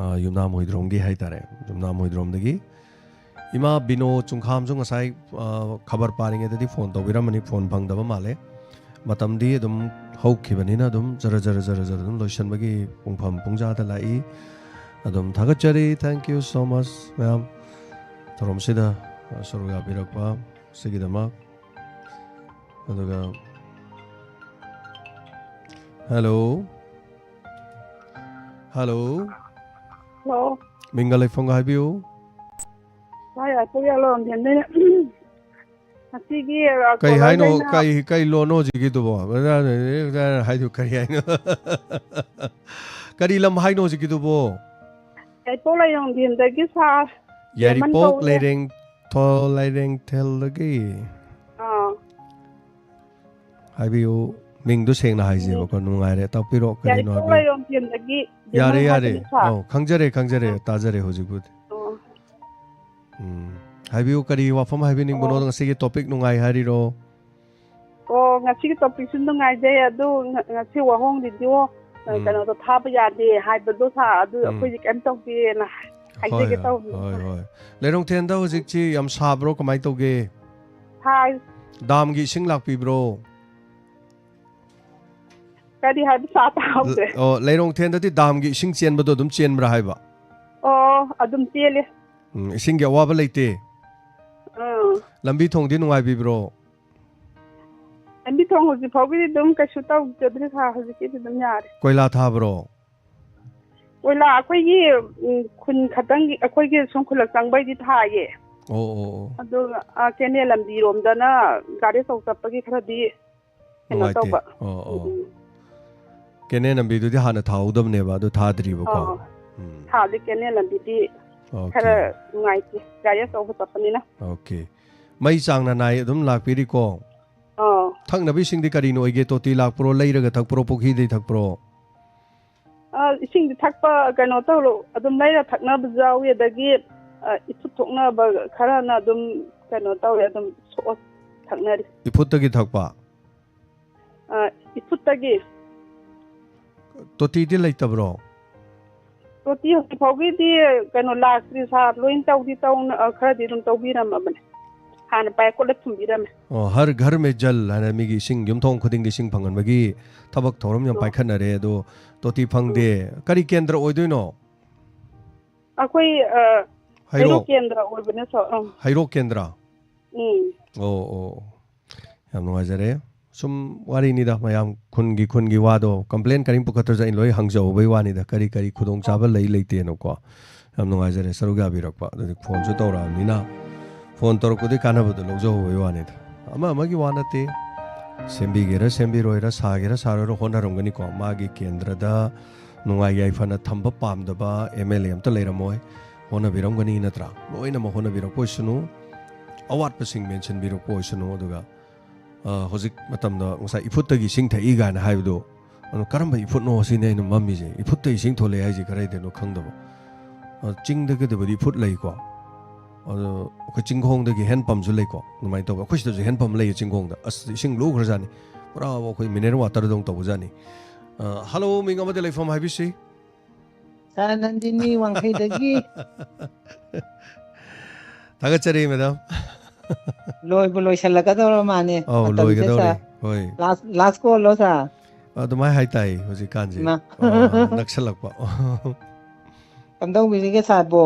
ꯑ, ꯌꯨꯝꯅꯥꯝ ꯍꯨꯏꯗ꯭ꯔꯣꯝꯒꯤ ꯍꯥꯏꯇꯥꯔꯦ, ꯌꯨꯝꯅꯥꯝ ꯍꯨꯏꯗ꯭ꯔꯣꯝꯗꯒꯤ꯫ ꯏꯃꯥ ꯕꯤꯅꯣ ꯆꯨꯡꯈꯥꯝꯁꯨ ꯉꯁꯥꯏ, ꯑ, ꯈꯕꯔ ꯄꯥꯔꯤꯉꯩꯗꯗꯤ ꯐꯣꯟ ꯇꯧꯕꯤꯔꯝꯕꯅꯤ, ꯐꯣꯟ ꯐꯪꯗꯕ ꯃꯥꯜꯂꯦ꯫ ꯃꯇꯝꯗꯤ ꯑꯗꯨꯝ ꯍꯧꯈꯤꯕꯅꯤꯅ ꯑꯗꯨꯝ ꯖꯔ ꯖꯔ ꯖꯔ ꯖꯔ ꯑꯗꯨꯝ ꯂꯣꯏꯁꯤꯟꯕꯒꯤ ꯄꯨꯡꯐꯝ ꯄꯨꯡꯖꯥꯗ ꯂꯥꯛꯏ꯫ ꯑꯗꯨꯝ ꯊꯥꯒꯠꯆꯔꯤ꯫ Thank you so much, ꯃꯌꯥꯝ꯫ ꯊꯧꯔꯝꯁꯤꯗ, ꯑ, ꯁꯔꯨꯛ ꯌꯥꯕꯤꯔꯛꯄ ꯁꯤꯒꯤꯗꯃꯛ꯫ ꯑꯗꯨꯒ, hello꯫ Hello꯫ Hello꯫ ꯃꯤꯡꯒ ꯂꯩꯐꯝꯒ ꯍꯥꯏꯕꯤꯌꯨ꯫ ꯍꯣꯏ, ꯑꯩꯈꯣꯏ ꯌꯥꯂꯣꯝꯊꯦꯝꯗꯩꯅ꯫ ꯉꯁꯤꯒꯤ, ꯑ, ꯀꯩ ꯍꯥꯏꯅꯣ? ꯀꯣꯂꯔꯗꯩꯅ ꯀꯩ, ꯀꯩ ꯂꯣꯟꯅꯣ ꯍꯧꯖꯤꯛꯀꯤꯗꯨꯕꯣ? ꯍꯥꯏꯗꯨ ꯀꯔꯤ ꯍꯥꯏꯅꯣ? ꯀꯔꯤ ꯂꯝ ꯍꯥꯏꯅꯣ ꯍꯧꯖꯤꯛꯀꯤꯗꯨꯕꯣ? ꯌꯥꯏꯔꯤꯄꯣꯛ ꯂꯩꯔꯣꯡꯊꯦꯝꯗꯒꯤ ꯁꯥꯔ꯫ ꯌꯥꯏꯔꯤꯄꯣꯛ ꯀꯧꯋꯦ꯫ ꯂꯩꯔꯦꯡ-, ꯊꯣ-, ꯂꯩꯔꯦꯡꯊꯦꯜꯗꯒꯤ꯫ ꯑꯥ꯫ ꯍꯥꯏꯕꯤꯌꯨ, ꯃꯤꯡꯗꯣ ꯁꯦꯡꯅ ꯍꯥꯏꯖꯦꯕꯀꯣ, ꯅꯨꯡꯉꯥꯏꯔꯦ, ꯇꯥꯛꯄꯤꯔꯛꯑꯣ, ꯀꯔꯤꯅꯣ ꯌꯥꯏꯔꯤꯄꯣꯛ ꯍꯥꯏꯕꯤꯌꯨ꯫ ꯂꯩꯔꯣꯡꯊꯦꯝꯗꯒꯤ ꯌꯥꯔꯦ, ꯗꯦꯃꯟ ꯌꯥꯔꯦ꯫ ꯍꯥꯏꯕꯅꯤ ꯁꯥꯔ꯫ ꯑꯧ, ꯈꯪꯖꯔꯦ, ꯈꯪꯖꯔꯦ, ꯑꯥ꯫ ꯇꯥꯖꯔꯦ ꯍꯧꯖꯤꯛꯄꯨꯗꯤ꯫ ꯑꯣ꯫ ꯎꯝ꯫ ꯍꯥꯏꯕꯤꯌꯨ, ꯀꯔꯤ ꯋꯥꯐꯝ ꯍꯥꯏꯕꯤꯅꯤꯡꯕꯅꯣ? ꯑꯣ꯫ ꯉꯁꯤꯒꯤ topic ꯅꯨꯡꯉꯥꯏ ꯍꯥꯏꯔꯤꯔꯣ? ꯑꯣ, ꯉꯁꯤꯒꯤ topicꯁꯨ ꯅꯨꯡꯉꯥꯏꯖꯩ, ꯑꯗꯨ ꯉ-, ꯉꯁꯤ ꯋꯥꯍꯣꯡ video, ꯑ, ꯎꯝ꯫ ꯀꯩꯅꯣꯗꯣ ꯊꯥꯕ ꯌꯥꯗꯦ ꯍꯥꯏꯕꯗꯣ ꯁꯥꯔ, ꯑꯗꯨ ꯎꯝ꯫ ꯑꯩꯈꯣꯏꯗꯤ ꯀꯩꯝ ꯇꯧꯗꯦꯅ ꯍꯣꯏ, ꯍꯥꯏꯖꯒꯦ ꯍꯣꯏ, ꯇꯧꯕꯅꯤ꯫ ꯍꯣꯏ, ꯍꯣꯏ꯫ ꯂꯩꯔꯣꯡꯊꯦꯟꯗ ꯍꯧꯖꯤꯛꯁꯤ ꯌꯥꯝ ꯁꯥꯕ꯭ꯔꯣ? ꯀꯃꯥꯏ ꯇꯧꯒꯦ? ꯁꯥꯏ꯫ ꯗꯥꯝꯒꯤ ꯏꯁꯤꯡ ꯂꯥꯛꯄꯤꯕ꯭ꯔꯣ? ꯀꯔꯤ ꯍꯥꯏꯕ ꯁꯥꯔ? ꯇꯥꯍꯧꯗ꯭ꯔꯦ꯫ ꯑꯣ, ꯂꯩꯔꯣꯡꯊꯦꯟꯗꯗꯤ ꯗꯥꯝꯒꯤ ꯏꯁꯤꯡ ꯆꯦꯟꯕꯗꯣ ꯑꯗꯨꯝ ꯆꯦꯟꯕ꯭ꯔꯥ ꯍꯥꯏꯕ? ꯑꯣ, ꯑꯗꯨꯝ ꯆꯦꯜꯂꯤ꯫ ꯎꯝ, ꯏꯁꯤꯡꯒꯤ ꯑꯋꯥꯕ ꯂꯩꯇꯦ? ꯑꯥ꯫ ꯂꯝꯕꯤ ꯊꯣꯡꯗꯤ ꯅꯨꯡꯉꯥꯏꯕꯤꯕ꯭ꯔꯣ? ꯂꯝꯕꯤ ꯊꯣꯡ ꯍꯧꯖꯤꯛ ꯐꯥꯎꯒꯤꯗꯤ ꯑꯗꯨꯝ ꯀꯩꯁꯨ ꯇꯧꯖꯗ꯭ꯔꯤ ꯁꯥꯔ, ꯍꯧꯖꯤꯛꯀꯤꯗꯤ ꯑꯗꯨꯝ ꯌꯥꯔꯦ꯫ ꯀꯣꯏꯂꯥ ꯊꯥꯕ꯭ꯔꯣ? ꯀꯣꯏꯂꯥ ꯑꯩꯈꯣꯏꯒꯤ ꯎꯝ, ꯈꯨꯟ ꯈꯛꯇꯪꯒꯤ, ꯑꯩꯈꯣꯏꯒꯤ ꯁꯨꯝ ꯈꯨꯜꯂꯛ ꯆꯪꯕꯩꯗꯤ ꯊꯥꯏꯌꯦ꯫ ꯑꯣ ꯑꯣ ꯑꯣ꯫ ꯑꯗꯨꯒ ꯑꯥ, ꯀꯦꯅꯦꯜ ꯂꯝꯕꯤꯔꯣꯝꯗꯅ ꯒꯥꯔꯤ ꯑꯆꯧ ꯆꯠꯄꯒꯤ ꯈꯔꯗꯤ ꯀꯩꯅꯣ ꯅꯨꯡꯉꯥꯏꯇꯦ꯫ ꯇꯧꯕ꯫ ꯑꯣ ꯑꯣ꯫ ꯎꯝ, ꯀꯦꯅꯦꯜ ꯂꯝꯕꯤꯗꯨꯗꯤ ꯍꯥꯟꯅ ꯊꯥꯍꯧꯗꯕꯅꯦꯕ, ꯑꯗꯨ ꯊꯥꯗ꯭ꯔꯤꯕꯀꯣ꯫ ꯑꯥ꯫ ꯎꯝ꯫ ꯊꯥꯗꯤ ꯀꯦꯅꯦꯜ ꯂꯝꯕꯤꯗꯤ ꯑꯣꯀꯦ꯫ ꯈꯔ ꯅꯨꯡꯉꯥꯏꯇꯦ, ꯒꯥꯔꯤ ꯑꯆꯧꯕ ꯆꯠꯄꯅꯤꯅ꯫ ꯑꯣꯀꯦ꯫ ꯃꯩ ꯆꯥꯡ ꯅꯥꯏ ꯑꯗꯨꯝ ꯂꯥꯛꯄꯤꯔꯤꯀꯣ? ꯑꯥ꯫ ꯊꯛꯅꯕ ꯏꯁꯤꯡꯗꯤ ꯀꯔꯤꯅ ꯑꯣꯏꯒꯦ? ꯇꯣꯇꯤ ꯂꯥꯛꯄ꯭ꯔꯣ, ꯂꯩꯔꯒ ꯊꯛꯄ꯭ꯔꯣ, ꯄꯨꯈ꯭ꯔꯤꯗꯩ ꯊꯛꯄ꯭ꯔꯣ? ꯑꯥ, ꯏꯁꯤꯡꯗꯤ ꯊꯛꯄ ꯀꯩꯅꯣ ꯇꯧꯔꯣ, ꯑꯗꯨꯝ ꯂꯩꯔ ꯊꯛꯅꯕꯁꯨ ꯌꯥꯎꯏ, ꯑꯗꯒꯤ ꯑꯥ, ꯏꯐꯨꯠ ꯊꯣꯛꯅꯕ ꯈꯔꯅ ꯑꯗꯨꯝ ꯀꯩꯅꯣ ꯇꯧꯋꯦ, ꯑꯗꯨꯝ ꯁꯣꯛꯑ ꯊꯛꯅꯔꯤ꯫ ꯏꯐꯨꯠꯇꯒꯤ ꯊꯛꯄ? ꯑꯥ, ꯏꯐꯨꯠꯇꯒꯤ꯫ ꯇꯣꯇꯤꯗꯤ ꯂꯩꯇꯕ꯭ꯔꯣ? ꯇꯣꯇꯤ ꯍꯧꯖꯤꯛ ꯐꯥꯎꯒꯤꯗꯤ ꯀꯩꯅꯣ ꯂꯥꯛꯇ꯭ꯔꯤ ꯁꯥꯔ, ꯂꯣꯏ ꯇꯧꯗꯤ ꯇꯧꯅ-, ꯑꯥ, ꯈꯔꯗꯤ ꯑꯗꯨꯝ ꯇꯧꯕꯤꯔꯝꯃꯕꯅꯦ꯫ ꯍꯥꯟꯅ ꯄꯥꯏꯞ ꯀꯣꯠꯂ ꯊꯝꯕꯤꯔꯝꯃꯦ꯫ ꯑꯣ, ꯍꯔ ꯘꯔ ꯃꯦ ꯖꯜ ꯍꯥꯏꯅ ꯃꯤꯒꯤ ꯏꯁꯤꯡ ꯌꯨꯝꯊꯣꯡ ꯈꯨꯗꯤꯡꯒꯤ ꯏꯁꯤꯡ ꯐꯪꯍꯟꯕꯒꯤ ꯊꯕꯛ ꯊꯧꯔꯝ ꯌꯥꯝ ꯑꯣ꯫ ꯄꯥꯏꯈꯠꯅꯔꯦ, ꯑꯗꯣ ꯇꯣꯇꯤ ꯐꯪꯗꯦ꯫ ꯀꯔꯤ ꯀꯦꯟꯗ꯭ꯔ ꯑꯣꯏꯗꯣꯏꯅꯣ? ꯑꯩꯈꯣꯏ ꯑꯥ, ꯍꯩꯔꯣꯛ ꯍꯩꯔꯣꯛ? ꯀꯦꯟꯗ꯭ꯔ ꯑꯣꯏꯕꯅꯦ ꯁꯥꯔ꯫ ꯑꯥ꯫ ꯍꯩꯔꯣꯛ ꯀꯦꯟꯗ꯭ꯔ? ꯎꯝ꯫ ꯑꯣ ꯑꯣ꯫ ꯌꯥꯝ ꯅꯨꯡꯉꯥꯏꯖꯔꯦ꯫ ꯁꯨꯝ ꯋꯥꯔꯤꯅꯤꯗ, ꯃꯌꯥꯝ ꯈꯨꯟꯒꯤ ꯈꯨꯟꯒꯤ ꯋꯥꯗꯣ, ꯀꯝꯄ꯭ꯂꯦꯟ ꯀꯔꯤꯝ ꯄꯨꯈꯠꯇ꯭ꯔꯁꯨ ꯑꯩ ꯂꯣꯏ ꯍꯪꯖꯍꯧꯕꯩ ꯋꯥꯅꯤꯗ, ꯀꯔꯤ ꯀꯔꯤ ꯈꯨꯗꯣꯡꯆꯥꯕ ꯂꯩ ꯂꯩꯇꯦꯅꯀꯣ꯫ ꯌꯥꯝ ꯅꯨꯡꯉꯥꯏꯖꯔꯦ ꯁꯔꯨꯛ ꯌꯥꯕꯤꯔꯛꯄ꯫ ꯑꯗꯨꯗꯤ ꯐꯣꯟꯁꯨ ꯇꯧꯔꯛꯑꯕꯅꯤꯅ, ꯐꯣꯟ ꯇꯧꯔꯛꯄꯗꯨꯒꯤ ꯀꯥꯟꯅꯕꯗꯣ ꯂꯧꯖꯍꯧꯕꯩ ꯋꯥꯅꯤꯗ꯫ ꯑꯃ ꯑꯃꯒꯤ ꯋꯥ ꯅꯠꯇꯦ꯫ ꯁꯦꯝꯕꯤꯒꯦꯔꯥ ꯁꯦꯝꯕꯤꯔꯣꯏꯔꯥ, ꯁꯥꯒꯦꯔꯥ ꯁꯥꯔꯣꯏꯔꯥ, ꯍꯣꯠꯅꯔꯝꯒꯅꯤꯀꯣ꯫ ꯃꯥꯒꯤ ꯀꯦꯟꯗ꯭ꯔꯗ ꯅꯨꯡꯉꯥꯏ ꯌꯥꯏꯐꯅ ꯊꯝꯕ ꯄꯥꯝꯗꯕ ꯑꯦꯝ ꯑꯦꯜ ꯑꯦ ꯑꯝꯇ ꯂꯩꯔꯝꯃꯣꯏ꯫ ꯍꯣꯠꯅꯕꯤꯔꯝꯒꯅꯤ ꯅꯠꯇ꯭ꯔꯥ? ꯂꯣꯏꯅꯃꯛ ꯍꯣꯠꯅꯕꯤꯔꯛꯄ ꯑꯣꯏꯁꯅꯨ, ꯑꯋꯥꯠꯄꯁꯤꯡ ꯃꯦꯟꯁꯤꯟꯕꯤꯔꯛꯄ ꯑꯣꯏꯁꯅꯨ꯫ ꯑꯗꯨꯒ ꯑ, ꯍꯧꯖꯤꯛ ꯃꯇꯝꯗ ꯉꯁꯥꯏ ꯏꯐꯨꯠꯇꯒꯤ ꯏꯁꯤꯡ ꯊꯛꯏ ꯀꯥꯏꯅ ꯍꯥꯏꯕꯗꯣ, ꯑꯗꯣ ꯀꯔꯝꯕ ꯏꯐꯨꯠꯅꯣ ꯁꯤꯅꯦ ꯑꯩꯅ ꯃꯝꯃꯤꯁꯦ꯫ ꯏꯐꯨꯠꯇ ꯏꯁꯤꯡ ꯊꯣꯛꯂꯛꯑꯦ ꯍꯥꯏꯁꯦ ꯀꯗꯥꯏꯗꯩꯅꯣ ꯈꯪꯗꯕ꯫ ꯑ, ꯆꯤꯡꯗꯒꯤꯗꯕꯨꯗꯤ ꯏꯐꯨꯠ ꯂꯩꯀꯣ, ꯑꯗꯣ ꯑꯩꯈꯣꯏ ꯆꯤꯡꯈꯣꯡꯗꯒꯤ ꯍꯦꯟ ꯄꯝꯁꯨ ꯂꯩꯀꯣ, ꯑꯗꯨꯃꯥꯏꯅ ꯇꯧꯕ꯫ ꯑꯩꯈꯣꯏ ꯁꯤꯗꯁꯨ ꯍꯦꯟ ꯄꯝ ꯂꯩꯌꯦ ꯆꯤꯡꯈꯣꯡꯗ꯫ ꯑꯁ, ꯏꯁꯤꯡ ꯂꯨꯈ꯭ꯔꯖꯥꯠꯅꯤ, ꯄꯨꯔꯥ ꯑꯩꯈꯣꯏ ꯃꯤꯅꯔꯦꯜ ꯋꯥꯇꯔꯗꯧꯅ ꯇꯧꯕꯖꯥꯠꯅꯤ꯫ ꯑ, ꯍꯜꯂꯣ, ꯃꯤꯡ ꯑꯃꯗꯤ ꯂꯩꯐꯝ ꯍꯥꯏꯕꯤꯁꯤ꯫ ꯁꯥꯔ ꯅꯟꯗꯤꯅꯤ ꯋꯥꯡꯈꯩꯗꯒꯤ꯫ ꯊꯥꯒꯠꯆꯔꯤ, ꯃꯦꯗꯥꯝ꯫ ꯂꯣꯏꯕꯨ ꯂꯣꯏꯁꯤꯜꯂꯛꯀꯗꯧꯔ ꯃꯥꯅꯦ ꯑꯧ, ꯃꯇꯝꯁꯦ, ꯂꯣꯏꯒꯗꯧꯔꯦ꯫ ꯁꯥꯔ꯫ ꯍꯣꯏ꯫ ꯂꯥꯁ, ꯂꯥꯁ ꯀꯣꯜꯂꯣ, ꯁꯥꯔ? ꯑꯗꯨꯃꯥꯏꯅ ꯍꯥꯏꯇꯥꯏ ꯍꯧꯖꯤꯛꯀꯥꯟꯁꯦ꯫ ꯃꯥ꯫ ꯑ, ꯅꯛꯁꯜꯂꯛꯄ꯫ ꯀꯝꯗꯧꯕꯤꯔꯤꯒꯦ, ꯁꯥꯔꯕꯣ?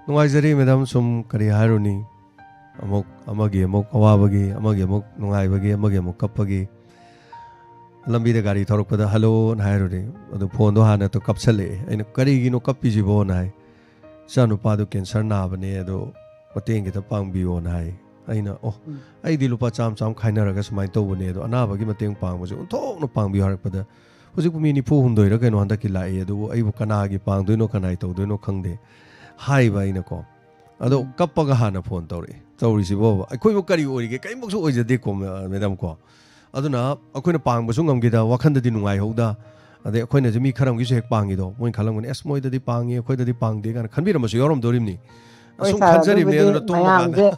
ꯅꯨꯡꯉꯥꯏꯖꯔꯤ, ꯃꯦꯗꯥꯝ, ꯁꯨꯝ ꯀꯔꯤ ꯍꯥꯏꯔꯨꯅꯤ? ꯑꯃꯨꯛ ꯑꯃꯒꯤ ꯑꯃꯨꯛ ꯑꯋꯥꯕꯒꯤ, ꯑꯃꯒꯤ ꯑꯃꯨꯛ ꯅꯨꯡꯉꯥꯏꯕꯒꯤ, ꯑꯃꯒꯤ ꯑꯃꯨꯛ ꯀꯞꯄꯒꯤ꯫ ꯂꯝꯕꯤꯗ ꯒꯥꯔꯤ ꯊꯧꯔꯛꯄꯗ "ꯍꯜꯂꯣꯅ" ꯍꯥꯏꯔꯨꯔꯦ꯫ ꯑꯗꯨ ꯐꯣꯟꯗꯣ ꯍꯥꯟꯅ ꯇꯣ ꯀꯞꯁꯜꯂꯛꯑꯦ꯫ ꯑꯩꯅ, "ꯀꯔꯤꯒꯤꯅꯣ ꯀꯞꯄꯤꯁꯤꯕꯣꯅ?" ꯍꯥꯏ꯫ "ꯏꯆꯥꯅꯨꯄꯥꯗꯨ ꯀꯦꯟꯁꯔ ꯅꯥꯕꯅꯦ, ꯑꯗꯣ ꯃꯇꯦꯡ ꯈꯤꯇ ꯄꯥꯡꯕꯤꯌꯣꯅ" ꯍꯥꯏ꯫ ꯑꯩꯅ, "ꯑꯣ, ꯎꯝ꯫ ꯑꯩꯗꯤ ꯂꯨꯄꯥ ꯆꯥꯝꯃ ꯆꯥꯝꯃ ꯈꯥꯏꯅꯔꯒ ꯁꯨꯃꯥꯏꯅ ꯇꯧꯕꯅꯦ, ꯑꯗꯣ ꯑꯅꯥꯕꯒꯤ ꯃꯇꯦꯡ ꯄꯥꯡꯕꯁꯦ ꯑꯣꯟꯊꯣꯛꯅ ꯄꯥꯡꯕꯤꯌꯨ" ꯍꯥꯏꯔꯛꯄꯗ, "ꯍꯧꯖꯤꯛꯄꯨ ꯃꯤ ꯅꯤꯐꯨ ꯍꯨꯝꯗꯣꯏꯔ ꯀꯩꯅꯣ ꯍꯟꯗꯛꯀꯤ ꯂꯥꯛꯏ, ꯑꯗꯨꯕꯨ ꯑꯩꯕꯨ ꯀꯅꯥꯒꯤ ꯄꯥꯡꯗꯣꯏꯅꯣ, ꯀꯅꯥꯏ ꯇꯧꯗꯣꯏꯅꯣ ꯈꯪꯗꯦ" ꯍꯥꯏꯕ ꯑꯩꯅꯀꯣ꯫ ꯑꯗꯣ ꯎꯝ꯫ ꯀꯞꯄꯒ ꯍꯥꯟꯅ ꯐꯣꯟ ꯇꯧꯔꯛꯑꯦ꯫ ꯇꯧꯔꯤꯁꯤꯕꯣꯕ? ꯑꯩꯈꯣꯏꯕꯨ ꯀꯔꯤ ꯑꯣꯏꯔꯤꯒꯦ? ꯀꯔꯤꯝꯐꯥꯎꯁꯨ ꯑꯣꯏꯖꯗꯦꯀꯣ, ꯃꯦ-, ꯃꯦꯗꯥꯝ ꯀꯣ꯫ ꯑꯗꯨꯅ ꯑꯩꯈꯣꯏꯅ ꯄꯥꯡꯕꯁꯨ ꯉꯝꯈꯤꯗ, ꯋꯥꯈꯟꯗꯗꯤ ꯅꯨꯡꯉꯥꯏꯍꯧꯗ꯫ ꯑꯗꯩ ꯑꯩꯈꯣꯏꯅꯁꯨ ꯃꯤ ꯈꯔ ꯑꯃꯒꯤꯁꯨ ꯍꯦꯛ ꯄꯥꯡꯉꯤꯗꯣ, ꯃꯣꯏꯅ ꯈꯜꯂꯝꯒꯅꯤ, "ꯑꯁ, ꯃꯣꯏꯗꯗꯤ ꯄꯥꯡꯉꯤ, ꯑꯩꯈꯣꯏꯗꯗꯤ ꯄꯥꯡꯗꯦ" ꯀꯥꯏꯅ ꯈꯟꯕꯤꯔꯝꯕꯁꯨ ꯌꯥꯎꯔꯝꯗꯣꯔꯤꯕꯅꯤ꯫ ꯍꯣꯏ ꯑꯁꯨꯝ ꯁꯥꯔ, ꯈꯟꯖꯔꯤꯕꯅꯤ, ꯑꯗꯨꯕꯨꯗꯤ ꯑꯗꯨꯅ ꯇꯨꯝꯕ ꯀꯥꯟꯗ꯫ ꯃꯌꯥꯝꯁꯦ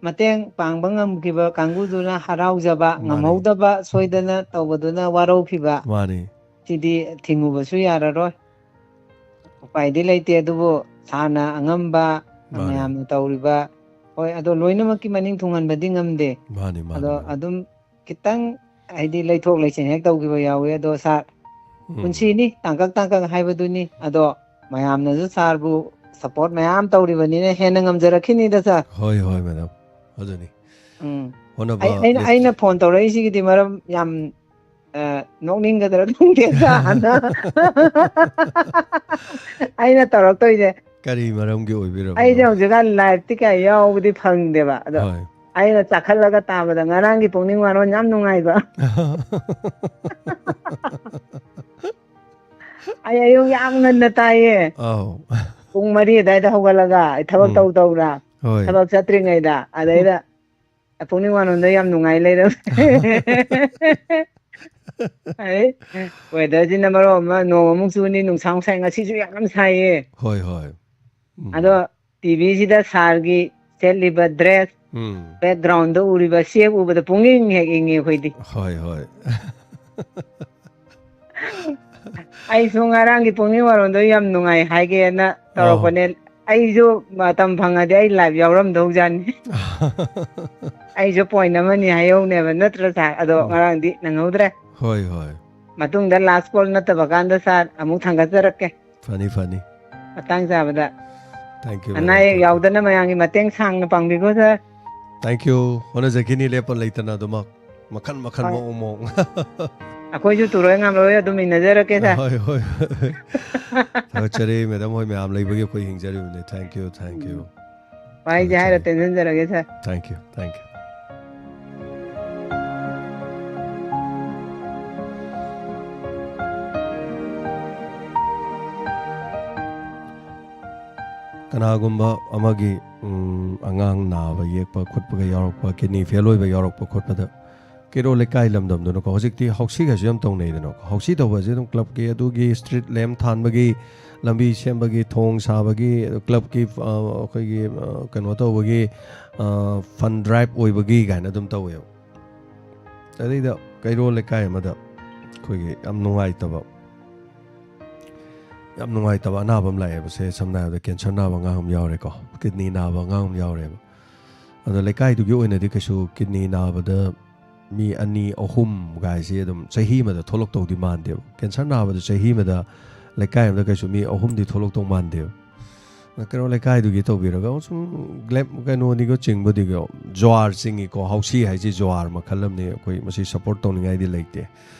ꯃꯇꯦꯡ ꯄꯥꯡꯕ ꯉꯝꯈꯤꯕ ꯀꯥꯡꯕꯨꯗꯨꯅ ꯍꯔꯥꯎꯖꯕ, ꯃꯥꯅꯤ꯫ ꯉꯝꯍꯧꯗꯕ ꯁꯣꯏꯗꯅ ꯇꯧꯕꯗꯨꯅ ꯋꯥꯔꯧꯈꯤꯕ꯫ ꯃꯥꯅꯤ꯫ ꯁꯤꯗꯤ ꯊꯤꯡꯉꯨꯕꯁꯨ ꯌꯥꯔꯔꯣꯏ꯫ ꯎꯄꯥꯏꯗꯤ ꯂꯩꯇꯦ, ꯑꯗꯨꯕꯨ ꯁꯥꯔꯅ ꯑꯉꯝꯕ, ꯃꯥꯅꯤ꯫ ꯃꯌꯥꯝꯅ ꯇꯧꯔꯤꯕ, ꯍꯣꯏ, ꯑꯗꯣ ꯂꯣꯏꯅꯃꯛꯀꯤ ꯃꯅꯤꯡ ꯊꯨꯡꯍꯟꯕꯗꯤ ꯉꯝꯗꯦ꯫ ꯃꯥꯅꯤ, ꯃꯥꯅꯤ, ꯑꯗꯣ ꯃꯥꯅꯤ꯫ ꯑꯗꯨꯝ ꯈꯤꯇꯪ, ꯍꯥꯏꯗꯤ, ꯂꯩꯊꯣꯛ ꯂꯩꯁꯤꯟ ꯍꯦꯛ ꯇꯧꯈꯤꯕ ꯌꯥꯎꯋꯤ꯫ ꯑꯗꯣ ꯁꯥꯔ, ꯎꯝ꯫ ꯄꯨꯟꯁꯤꯅꯤ, ꯇꯥꯡꯀꯛ ꯇꯥꯡꯀꯛ ꯍꯥꯏꯕꯗꯨꯅꯤ꯫ ꯑꯗꯣ ꯃꯌꯥꯝꯅꯁꯨ ꯁꯥꯔꯕꯨ ꯁꯄꯣꯔꯠ ꯃꯌꯥꯝ ꯇꯧꯔꯤꯕꯅꯤꯅ ꯍꯦꯟꯅ ꯉꯝꯖꯔꯛꯈꯤꯅꯤꯗ, ꯁꯥꯔ꯫ ꯍꯣꯏ, ꯍꯣꯏ, ꯃꯦꯗꯥꯝ꯫ ꯑꯗꯨꯅꯤ꯫ ꯎꯝ꯫ ꯍꯣꯠꯅꯕ ꯑꯩ, ꯑꯩꯅ, ꯂꯦꯞ- ꯑꯩꯅ ꯐꯣꯟ ꯇꯧꯔꯛꯏꯁꯤꯒꯤꯗꯤ ꯃꯔꯝ ꯌꯥꯝ, ꯑ, ꯅꯣꯛꯅꯤꯡꯒꯗ꯭ꯔꯥ ꯈꯪꯗꯦ, ꯁꯥꯔꯅ꯫ ꯑꯩꯅ ꯇꯧꯔꯛꯇꯣꯏꯁꯦ꯫ ꯀꯔꯤ ꯃꯔꯝꯒꯤ ꯑꯣꯏꯕꯤꯔꯕꯅꯣ? ꯑꯩꯁꯦ ꯍꯧꯖꯤꯛꯀꯥꯟ ꯂꯥꯏꯐꯇꯤ ꯀꯌꯥ ꯌꯥꯎꯕꯗꯤ ꯐꯪꯗꯦꯕ꯫ ꯑꯗꯣ ꯍꯣꯏ꯫ ꯑꯩꯅ ꯆꯥꯈꯠꯂꯒ ꯇꯥꯕꯗ ꯉꯔꯥꯡꯒꯤ ꯄꯨꯛꯅꯤꯡ ꯋꯥꯔꯣꯟ ꯌꯥꯝ ꯅꯨꯡꯉꯥꯏꯕ꯫ ꯑꯩ ꯑꯌꯨꯛ ꯌꯥꯝ ꯉꯟꯅ ꯇꯥꯏꯌꯦ꯫ ꯑꯧ꯫ ꯄꯨꯡ ꯃꯔꯤ ꯑꯗꯨꯋꯥꯏꯗ ꯍꯧꯒꯠꯂꯒ ꯑꯩ ꯊꯕꯛ ꯎꯝ꯫ ꯇꯧ ꯇꯧꯅ, ꯍꯣꯏ꯫ ꯊꯕꯛ ꯆꯠꯇ꯭ꯔꯤꯉꯩꯗ꯫ ꯑꯗꯩꯗ ꯄꯨꯛꯅꯤꯡ ꯋꯥꯔꯣꯟꯗ ꯌꯥꯝ ꯅꯨꯡꯉꯥꯏ ꯂꯩꯔꯝꯃꯦ꯫ ꯑꯩ ꯋꯦꯗꯔꯁꯤꯅ ꯃꯔꯣꯜ ꯑꯃ ꯅꯣꯡ ꯑꯃꯨꯛ ꯆꯨꯅꯤ, ꯅꯨꯡꯁꯥ ꯑꯃꯨꯛ ꯁꯥꯏ, ꯉꯁꯤꯁꯨ ꯌꯥꯝ ꯁꯥꯏꯌꯦ꯫ ꯍꯣꯏ, ꯍꯣꯏ꯫ ꯎꯝ꯫ ꯑꯗꯣ ꯇꯤꯚꯤꯁꯤꯗ ꯁꯥꯔꯒꯤ ꯁꯦꯠꯂꯤꯕ ꯗ꯭ꯔꯦꯁ, ꯎꯝ꯫ ꯕꯦꯛꯒ꯭ꯔꯥꯎꯟꯗ ꯎꯔꯤꯕ ꯁꯦꯞ ꯎꯕꯗ ꯄꯨꯛꯅꯤꯡ ꯍꯦꯛ ꯏꯪꯉꯤ ꯑꯩꯈꯣꯏꯗꯤ꯫ ꯍꯣꯏ, ꯍꯣꯏ꯫ ꯑꯩꯁꯨ ꯉꯔꯥꯡꯒꯤ ꯄꯨꯛꯅꯤꯡ ꯋꯥꯔꯣꯟꯗꯣ ꯌꯥꯝ ꯅꯨꯡꯉꯥꯏ ꯍꯥꯏꯒꯦꯅ ꯑꯣ꯫ ꯇꯧꯔꯛꯄꯅꯦ꯫ ꯑꯩꯁꯨ ꯃꯇꯝ ꯐꯪꯉꯗꯤ ꯑꯩ ꯂꯥꯏꯚ ꯌꯥꯎꯔꯝꯗꯧꯖꯥꯠꯅꯤ꯫ ꯑꯩꯁꯨ ꯄꯣꯏꯟ ꯑꯃꯅꯤ ꯍꯥꯏꯍꯧꯅꯦꯕ, ꯅꯠꯇ꯭ꯔ ꯁꯥꯔ? ꯑꯗꯣ ꯎꯝ꯫ ꯉꯔꯥꯡꯗꯤ ꯅꯪꯍꯧꯗ꯭ꯔꯦ꯫ ꯍꯣꯏ, ꯍꯣꯏ꯫ ꯃꯇꯨꯡꯗ ꯂꯥꯁ ꯀꯣꯜ ꯅꯠꯇꯕ ꯀꯥꯟꯗ ꯁꯥꯔ ꯑꯃꯨꯛ ꯊꯥꯡꯒꯠꯆꯔꯛꯀꯦ꯫ ꯐꯅꯤ, ꯐꯅꯤ꯫ ꯃꯇꯥꯡ ꯆꯥꯕꯗ꯫ Thank you, ꯑꯅꯥ ꯑꯌꯦꯛ ꯌꯥꯎꯗꯅ ꯃꯌꯥꯝꯒꯤ ꯃꯇꯦꯡ ꯁꯥꯡꯅ ꯄꯥꯡꯕꯤꯀꯣ ꯁꯥꯔ꯫ Thank you. ꯍꯣꯠꯅꯖꯈꯤꯅꯤ ꯂꯦꯞꯄ ꯂꯩꯇꯅ ꯑꯗꯨꯃꯛ, ꯃꯈꯟ ꯃꯈꯟ, ꯍꯣꯏ꯫ ꯃꯑꯣꯡ ꯃꯑꯣꯡ. ꯑꯩꯈꯣꯏꯁꯨ ꯇꯨꯔꯣꯏ ꯉꯝꯂꯣꯏ ꯑꯗꯨꯝ ꯏꯟꯅꯖꯔꯛꯀꯦ ꯁꯥꯔ꯫ ꯍꯣꯏ, ꯍꯣꯏ, ꯍꯣꯏ. ꯊꯥꯒꯠꯆꯔꯤ ꯃꯦꯗꯥꯝ ꯍꯣꯏ ꯃꯌꯥꯝ ꯂꯩꯕꯒꯤ ꯑꯩꯈꯣꯏ ꯍꯤꯡꯖꯔꯤꯕꯅꯤ. Thank you, thank you. ꯋꯥꯍꯩꯁꯦ ꯍꯥꯏꯔ ꯇꯦꯟꯁꯤꯟꯖꯔꯒꯦ ꯁꯥꯔ꯫ Thank you, thank you. ꯀꯅꯥꯒꯨꯝꯕ ꯑꯃꯒꯤ ꯎꯝ, ꯑꯉꯥꯡ ꯅꯥꯕ ꯌꯦꯛꯄ ꯈꯣꯠꯄꯒ ꯌꯥꯎꯔꯛꯄ, ꯀꯤꯗꯅꯤ ꯐꯦꯜ ꯑꯣꯏꯕ ꯌꯥꯎꯔꯛꯄ ꯈꯣꯠꯄꯗ ꯀꯩꯔꯣꯜ ꯂꯩꯀꯥꯏ ꯂꯝꯗꯝꯗꯨꯅꯀꯣ, ꯍꯧꯖꯤꯛꯇꯤ ꯍꯥꯎꯁꯤꯒꯁꯨ ꯌꯥꯝ ꯇꯧꯅꯩꯗꯅꯀꯣ. ꯍꯥꯎꯁꯤ ꯇꯧꯕꯁꯦ ꯑꯗꯨꯝ ꯀ꯭ꯂꯕꯀꯤ ꯑꯗꯨꯒꯤ ꯁ꯭ꯇ꯭ꯔꯤꯠ ꯂꯦꯝꯞ ꯊꯥꯟꯕꯒꯤ, ꯂꯝꯕꯤ ꯁꯦꯝꯕꯒꯤ, ꯊꯣꯡ ꯁꯥꯕꯒꯤ, ꯀ꯭ꯂꯕꯀꯤ ꯑ, ꯑꯩꯈꯣꯏꯒꯤ ꯑ, ꯀꯩꯅꯣ ꯇꯧꯕꯒꯤ, ꯐꯟ ꯗ꯭ꯔꯥꯏꯚ ꯑꯣꯏꯕꯒꯤ ꯀꯥꯏꯅ ꯑꯗꯨꯝ ꯇꯧꯋꯦꯕ. ꯑꯗꯩꯗ ꯀꯩꯔꯣꯜ ꯂꯩꯀꯥꯏ ꯑꯃꯗ ꯑꯩꯈꯣꯏꯒꯤ ꯌꯥꯝ ꯅꯨꯡꯉꯥꯏꯇꯕ ꯌꯥꯝ ꯅꯨꯡꯉꯥꯏꯇꯕ ꯑꯅꯥꯕ ꯑꯃ ꯂꯥꯛꯑꯦꯕ. ꯁꯦ ꯁꯝꯅ ꯍꯥꯏꯔꯕꯗ ꯀꯦꯟꯁꯔ ꯅꯥꯕ ꯑꯉꯥꯡ ꯑꯃ ꯌꯥꯎꯔꯦꯀꯣ, ꯀꯤꯗꯅꯤ ꯅꯥꯕ ꯑꯉꯥꯡ ꯑꯃ ꯌꯥꯎꯔꯦꯕ. ꯑꯗꯣ ꯂꯩꯀꯥꯏꯗꯨꯒꯤ ꯑꯣꯏꯅꯗꯤ ꯀꯩꯁꯨ ꯀꯤꯗꯅꯤ ꯅꯥꯕꯗ ꯃꯤ ꯑꯅꯤ ꯑꯍꯨꯝ ꯒꯥꯏꯁꯦ ꯑꯗꯨꯝ ꯆꯍꯤ ꯑꯃꯗ ꯊꯣꯛꯂꯛꯇꯧꯗꯤ ꯃꯥꯟꯗꯦꯕ. ꯀꯦꯟꯁꯔ ꯅꯥꯕꯗ ꯆꯍꯤ ꯑꯃꯗ ꯂꯩꯀꯥꯏ ꯑꯃꯗ ꯀꯩꯁꯨ ꯃꯤ ꯑꯍꯨꯝꯗꯤ ꯊꯣꯛꯂꯛꯇꯧ ꯃꯥꯟꯗꯦꯕ. ꯀꯩꯅꯣ ꯂꯩꯀꯥꯏꯗꯨꯒꯤ ꯇꯧꯕꯤꯔꯒ ꯁꯨꯝ ꯒ꯭ꯂꯦꯝ ꯀꯩꯅꯣꯅꯤꯒ ꯆꯤꯡꯕꯗꯤꯒ ꯖ꯭ꯋꯥꯔ ꯆꯤꯡꯉꯤꯀꯣ, ꯍꯥꯎꯁꯤ ꯍꯥꯏꯁꯤ ꯖ꯭ꯋꯥꯔ ꯃꯈꯜ ꯑꯃꯅꯤ. ꯑꯩꯈꯣꯏ ꯃꯁꯤ ꯁꯞꯄꯣꯔꯠ ꯇꯧꯅꯤꯡꯉꯥꯏꯗꯤ ꯂꯩꯇꯦ.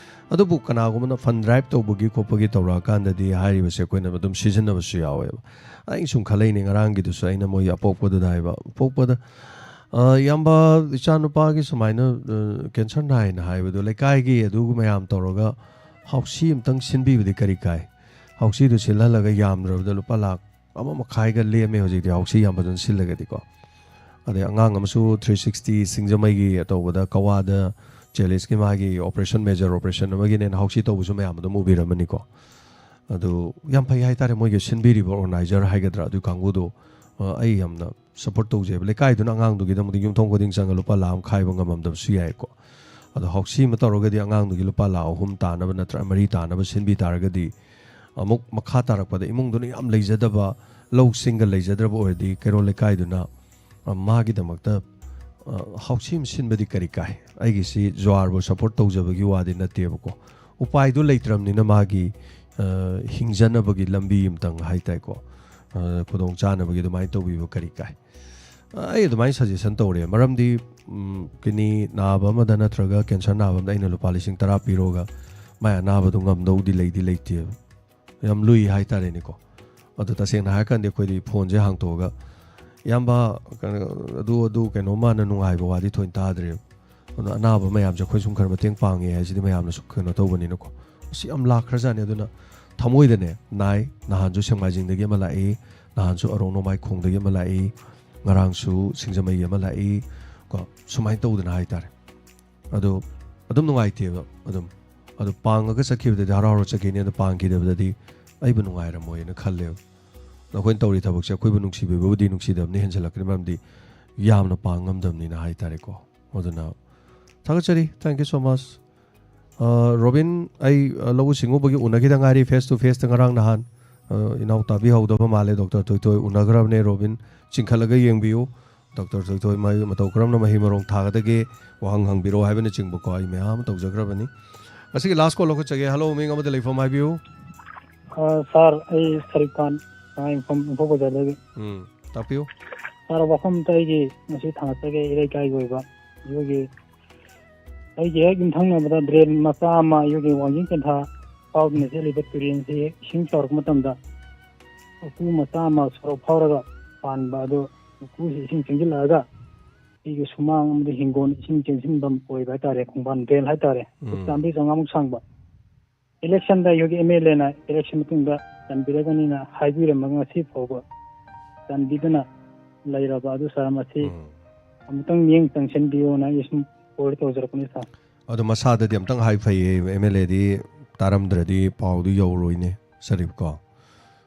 ꯑꯗꯨꯕꯨ ꯀꯅꯥꯒꯨꯝꯕꯅ ꯐꯟ ꯗ꯭ꯔꯥꯏꯚ ꯇꯧꯕꯒꯤ ꯈꯣꯠꯄꯒꯤ ꯇꯧꯔꯛꯑꯀꯥꯟꯗꯗꯤ ꯍꯥꯏꯔꯤꯕꯁꯦ ꯑꯩꯈꯣꯏꯅ ꯑꯗꯨꯝ ꯁꯤꯖꯤꯟꯅꯕꯁꯨ ꯌꯥꯎꯋꯦꯕ. ꯑꯩ ꯁꯨꯝ ꯈꯜꯂꯛꯏꯅꯦ, ꯉꯔꯥꯡꯒꯤꯗꯨꯁꯨ ꯑꯩꯅ ꯃꯣꯏ ꯑꯄꯣꯛꯄꯗꯨꯗ ꯍꯥꯏꯕ, ꯑꯄꯣꯛꯄꯗ ꯑ, ꯏꯌꯥꯝꯕ, ꯏꯆꯥꯅꯨꯄꯥꯒꯤ ꯁꯨꯃꯥꯏꯅ ꯑ, ꯀꯦꯟꯁꯔ ꯅꯥꯏꯅ ꯍꯥꯏꯕꯗꯣ, ꯂꯩꯀꯥꯏꯒꯤ ꯑꯗꯨ ꯃꯌꯥꯝ ꯇꯧꯔꯒ ꯍꯥꯎꯁꯤ ꯑꯃꯇꯪ ꯁꯤꯟꯕꯤꯕꯗꯤ ꯀꯔꯤ ꯀꯥꯏ? ꯍꯥꯎꯁꯤꯗꯨ ꯁꯤꯜꯍꯜꯂꯒ ꯌꯥꯝꯗ꯭ꯔꯕꯗ ꯂꯨꯄꯥ ꯂꯥꯈ ꯑꯃ ꯃꯈꯥꯏꯒ ꯂꯦꯝꯃꯦ ꯍꯧꯖꯤꯛꯇꯤ, ꯍꯥꯎꯁꯤ ꯌꯥꯝ ꯐꯖꯅ ꯁꯤꯜꯂꯒꯗꯤꯀꯣ. ꯑꯗꯩ ꯑꯉꯥꯡ ꯑꯃꯁꯨ ꯊ꯭ꯔꯤ ꯁꯤꯛꯁꯇꯤ ꯁꯤꯡꯖꯃꯩꯒꯤ ꯇꯧꯕꯗ ꯀꯋꯥꯗ ꯆꯦꯂꯤꯁꯀꯤ ꯃꯥꯒꯤ ꯑꯣꯄꯔꯦꯁꯟ, ꯃꯦꯖꯔ ꯑꯣꯄꯔꯦꯁꯟ ꯑꯃꯒꯤꯅꯦꯅ ꯍꯥꯎꯁꯤ ꯇꯧꯕꯁꯨ ꯃꯌꯥꯝ ꯑꯗꯨꯝ ꯎꯕꯤꯔꯝꯃꯅꯤꯀꯣ. ꯑꯗꯨ ꯌꯥꯝ ꯐꯩ ꯍꯥꯏꯇꯥꯔꯦ, ꯃꯣꯏꯒꯤ ꯁꯤꯟꯕꯤꯔꯤꯕ ꯑꯣꯔꯒꯅꯥꯏꯖꯔ ꯍꯥꯏꯒꯗ꯭ꯔꯥ, ꯑꯗꯨ ꯀꯥꯡꯕꯨꯗꯣ ꯑ, ꯑꯩ ꯌꯥꯝꯅ ꯁꯞꯄꯣꯔꯠ ꯇꯧꯖꯩꯕ. ꯂꯩꯀꯥꯏꯗꯨꯅ ꯑꯉꯥꯡꯗꯨꯒꯤꯗꯃꯛꯇ ꯌꯨꯝꯊꯣꯡ ꯈꯨꯗꯤꯡ ꯆꯪꯉ ꯂꯨꯄꯥ ꯂꯥꯈ ꯑꯃ ꯈꯥꯏꯕ ꯉꯝꯃꯝꯗꯕꯁꯨ ꯌꯥꯏꯀꯣ. ꯑꯗꯣ ꯍꯥꯎꯁꯤ ꯑꯃ ꯇꯧꯔꯒꯗꯤ ꯑꯉꯥꯡꯗꯨꯒꯤ ꯂꯨꯄꯥ ꯂꯥꯈ ꯑꯍꯨꯝ ꯇꯥꯅꯕ ꯅꯠꯇ꯭ꯔꯒ ꯃꯔꯤ ꯇꯥꯅꯕ ꯁꯤꯟꯕꯤ ꯇꯥꯔꯒꯗꯤ, ꯑꯃꯨꯛ ꯃꯈꯥ ꯇꯥꯔꯛꯄꯗ ꯏꯃꯨꯡꯗꯨꯅ ꯌꯥꯝ ꯂꯩꯖꯗꯕ, ꯂꯧꯁꯤꯡꯒ ꯂꯩꯖꯗ꯭ꯔꯕ ꯑꯣꯏꯔꯗꯤ ꯀꯩꯔꯣꯜ ꯂꯩꯀꯥꯏꯗꯨꯅ ꯑ, ꯃꯥꯒꯤꯗꯃꯛꯇ ꯑ, ꯍꯥꯎꯁꯤ ꯑꯃ ꯁꯤꯟꯕꯗꯤ ꯀꯔꯤ ꯀꯥꯏ? ꯑꯩꯒꯤꯁꯤ ꯖ꯭ꯋꯥꯔꯕꯨ ꯁꯞꯄꯣꯔꯠ ꯇꯧꯖꯕꯒꯤ ꯋꯥꯗꯤ ꯅꯠꯇꯦꯕꯀꯣ. ꯎꯄꯥꯏꯗꯨ ꯂꯩꯇ꯭ꯔꯕꯅꯤꯅ ꯃꯥꯒꯤ ꯑ, ꯍꯤꯡꯖꯅꯕꯒꯤ ꯂꯝꯕꯤ ꯑꯃꯇꯪ ꯍꯥꯏꯇꯥꯔꯦꯀꯣ. ꯑ, ꯈꯨꯗꯣꯡ ꯆꯥꯅꯕꯒꯤ ꯑꯗꯨꯃꯥꯏꯅ ꯇꯧꯕꯤꯕ ꯀꯔꯤ ꯀꯥꯏ? ꯑ, ꯑꯩ ꯑꯗꯨꯃꯥꯏꯅ suggestion ꯇꯧꯔꯦ꯫ ꯃꯔꯝꯗꯤ, ꯎꯝ, kidney ꯅꯥꯕ ꯑꯃꯗ ꯅꯠꯇ꯭ꯔꯒ cancer ꯅꯥꯕ ꯑꯃꯗ ꯑꯩꯅ ꯂꯨꯄꯥ ꯂꯤꯁꯤꯡ ꯇꯔꯥ ꯄꯤꯔꯣꯒ ꯃꯥꯏ ꯑꯅꯥꯕꯗꯣ ꯉꯝꯗꯧꯗꯤ ꯂꯩꯗꯤ ꯂꯩꯇꯦꯕ꯫ ꯌꯥꯝ ꯂꯨꯏ ꯍꯥꯏꯇꯥꯔꯦꯅꯦꯀꯣ꯫ ꯑꯗꯣ ꯇꯁꯦꯡꯅ ꯍꯥꯏꯔꯀꯥꯟꯗ ꯑꯩꯈꯣꯏꯗꯤ phoneꯁꯦ ꯍꯥꯡꯇꯣꯛꯑꯒ, "ꯏꯌꯥꯝꯕ, ꯀꯩꯅꯣ, ꯑꯗꯨ, ꯑꯗꯨ ꯀꯩꯅꯣꯝꯃ ꯅꯨꯡꯉꯥꯏꯕ ꯋꯥꯗꯤ ꯊꯣꯏꯅ ꯇꯥꯗ꯭ꯔꯦꯕ꯫ ꯑꯗꯨꯅ ꯑꯅꯥꯕ ꯃꯌꯥꯝꯁꯦ ꯑꯩꯈꯣꯏ ꯁꯨꯝ ꯈꯔ ꯃꯇꯦꯡ ꯄꯥꯡꯉꯦ ꯍꯥꯏꯁꯤꯗꯤ ꯃꯌꯥꯝꯅꯁꯨ ꯀꯩꯅꯣ ꯇꯧꯕꯅꯤꯅꯀꯣ꯫ ꯑꯁꯤ ꯌꯥꯝ ꯂꯥꯛꯈ꯭ꯔꯖꯥꯠꯅꯤ꯫ ꯑꯗꯨꯅ ꯊꯃꯣꯏꯗꯅꯦ ꯅꯥꯏ꯫ ꯅꯍꯥꯟꯁꯨ ꯁꯦꯛꯃꯥꯏꯖꯤꯡꯗꯒꯤ ꯑꯃ ꯂꯥꯛꯏ, ꯅꯍꯥꯟꯁꯨ ꯑꯔꯣꯛ ꯅꯣꯡꯃꯥꯏꯈꯣꯡꯗꯒꯤ ꯑꯃ ꯂꯥꯛꯏ, ꯉꯔꯥꯡꯁꯨ ꯁꯤꯡꯖꯃꯩꯒꯤ ꯑꯃ ꯂꯥꯛꯏ ꯀꯣ꯫ ꯁꯨꯃꯥꯏꯅ ꯇꯧꯗꯅ ꯍꯥꯏꯇꯥꯔꯦ꯫ ꯑꯗꯣ ꯑꯗꯨꯝ ꯅꯨꯡꯉꯥꯏꯇꯦꯕ꯫ ꯑꯗꯨꯝ ꯑꯗꯨ ꯄꯥꯡꯉꯒ ꯆꯠꯈꯤꯕꯗꯗꯤ ꯍꯔꯥꯎ ꯍꯔꯥꯎ ꯆꯠꯈꯤꯅꯤ, ꯑꯗꯣ ꯄꯥꯡꯈꯤꯗꯕꯗꯗꯤ ꯑꯩꯕꯨ ꯅꯨꯡꯉꯥꯏꯔꯝꯃꯣꯏꯅ ꯈꯜꯂꯦꯕ꯫ ꯑꯗꯣ ꯑꯩꯈꯣꯏꯅ ꯇꯧꯔꯤ ꯊꯕꯛꯁꯦ ꯑꯩꯈꯣꯏꯕꯨ ꯅꯨꯡꯁꯤꯕꯤꯕꯕꯨꯗꯤ ꯅꯨꯡꯁꯤꯗꯕꯅꯤ ꯍꯦꯟꯖꯜꯂꯛꯀꯅꯤ, ꯃꯔꯝꯗꯤ ꯌꯥꯝꯅ ꯄꯥꯡ ꯉꯝꯗꯕꯅꯤꯅ ꯍꯥꯏꯇꯥꯔꯦꯀꯣ꯫ ꯑꯗꯨꯅ ꯊꯥꯒꯠꯆꯔꯤ꯫ Thank you so much꯫ ꯑ, ꯔꯣꯕꯤꯟ, ꯑꯩ, ꯑ, ꯂꯧꯎ ꯁꯤꯡꯎꯕꯒꯤ ꯎꯅꯈꯤꯗ ꯉꯥꯏꯔꯤ, face to faceꯇ ꯉꯔꯥꯡ ꯅꯍꯥꯟ꯫ ꯑ, ꯏꯅꯥꯎ ꯇꯥꯕꯤꯍꯧꯗꯕ ꯃꯥꯜꯂꯦ, ꯗꯣꯛꯇꯔ ꯊꯣꯏꯊꯣꯏ ꯎꯅꯈ꯭ꯔꯕꯅꯦ꯫ ꯔꯣꯕꯤꯟ, ꯆꯤꯡꯈꯠꯂꯒ ꯌꯦꯡꯕꯤꯌꯨ꯫ ꯗꯣꯛꯇꯔ ꯊꯣꯏꯊꯣꯏ ꯃꯥꯒꯤ ꯃꯇꯧ ꯀꯔꯝꯅ ꯃꯍꯩ ꯃꯔꯣꯡ ꯊꯥꯒꯗꯒꯦ, ꯋꯥꯍꯪ ꯍꯪꯕꯤꯔꯛꯑꯣ ꯍꯥꯏꯕꯅꯆꯤꯡꯕꯀꯣ, ꯑꯩ ꯃꯌꯥꯝ ꯑꯃ ꯇꯧꯖꯈ꯭ꯔꯕꯅꯤ꯫ ꯉꯁꯤꯒꯤ last call ꯂꯧꯈꯠꯆꯒꯦ꯫ Hello, ꯃꯤꯡ ꯑꯃꯗ ꯂꯩꯐꯝ ꯍꯥꯏꯕꯤꯌꯨ꯫ ꯑ, ꯁꯥꯔ, ꯑꯩ ꯁꯔꯤꯐ ꯈꯥꯟ, ꯁꯉꯥꯏꯌꯨꯝꯐꯝ, ꯏꯝꯐꯥꯜ ꯕꯖꯥꯔꯗꯒꯤ꯫ ꯎꯝ, ꯇꯥꯛꯄꯤꯌꯨ꯫ ꯁꯥꯔ, ꯋꯥꯐꯝ ꯑꯝꯇ ꯑꯩꯒꯤ ꯉꯁꯤ ꯊꯥꯡꯒꯠꯆꯒꯦ, ꯏꯔꯩꯀꯥꯏꯒꯤ ꯑꯣꯏꯕ꯫ ꯑꯩꯈꯣꯏꯒꯤ, ꯑꯩꯒꯤ ꯍꯦꯛ ꯌꯨꯝꯊꯪꯅꯕꯗ drain ꯃꯆꯥ ꯑꯃ, ꯑꯩꯈꯣꯏꯒꯤ ꯋꯥꯡꯖꯤꯡ ꯄꯟꯊꯥ ꯐꯥꯎꯗꯨꯅ ꯆꯦꯜꯂꯤꯕ ꯇꯨꯔꯦꯟꯁꯤ ꯏꯁꯤꯡ ꯆꯥꯎꯔꯛꯄ ꯃꯇꯝꯗ ꯎꯀꯨ ꯃꯆꯥ ꯑꯃ ꯁꯣꯔꯣꯛ ꯐꯥꯎꯔꯒ ꯄꯥꯟꯕ ꯑꯗꯨ, ꯎꯀꯨꯁꯤ ꯏꯁꯤꯡ ꯆꯦꯟꯁꯤꯜꯂꯛꯑꯒ ꯑꯩꯒꯤ ꯁꯨꯃꯥꯡ ꯑꯃꯗꯤ ꯍꯤꯡꯒꯣꯜ ꯏꯁꯤꯡ ꯆꯦꯟꯁꯤꯟꯐꯝ ꯑꯣꯏꯕ ꯍꯥꯏꯇꯥꯔꯦ, ꯈꯣꯡꯕꯥꯟ drain ꯍꯥꯏꯇꯥꯔꯦ꯫ ꯐꯨꯠ ꯎꯝ꯫ ꯆꯥꯝꯃꯔꯤ ꯆꯥꯝꯃꯉꯥꯃꯨꯛ ꯁꯥꯡꯕ꯫ Electionꯗ ꯑꯩꯈꯣꯏꯒꯤ MLAꯅ election ꯃꯇꯨꯡꯗ ꯆꯟꯕꯤꯔꯒꯅꯤꯅ ꯍꯥꯏꯕꯤꯔꯝꯃꯒ ꯉꯁꯤ ꯐꯥꯎꯕ ꯆꯟꯕꯤꯗꯅ ꯂꯩꯔꯕ ꯑꯗꯨ, ꯁꯥꯔ, ꯃꯁꯤ ꯎꯝ꯫ ꯑꯃꯨꯛꯇꯪ ꯃꯤꯠꯌꯦꯡ ꯆꯪꯁꯤꯟꯕꯤꯌꯣꯅ ꯑꯩ ꯁꯨꯝ call ꯇꯧꯖꯔꯛꯄꯅꯤ, ꯁꯥꯔ꯫ ꯑꯗꯨ ꯃꯁꯥꯗꯗꯤ ꯑꯝꯇꯪ ꯍꯥꯏ ꯐꯩꯌꯦ, MLAꯗꯤ ꯇꯥꯔꯝꯗ꯭ꯔꯗꯤ ꯄꯥꯎꯗꯨ ꯌꯧꯔꯣꯏꯅꯦ, ꯁꯔꯤꯐ ꯀꯣ꯫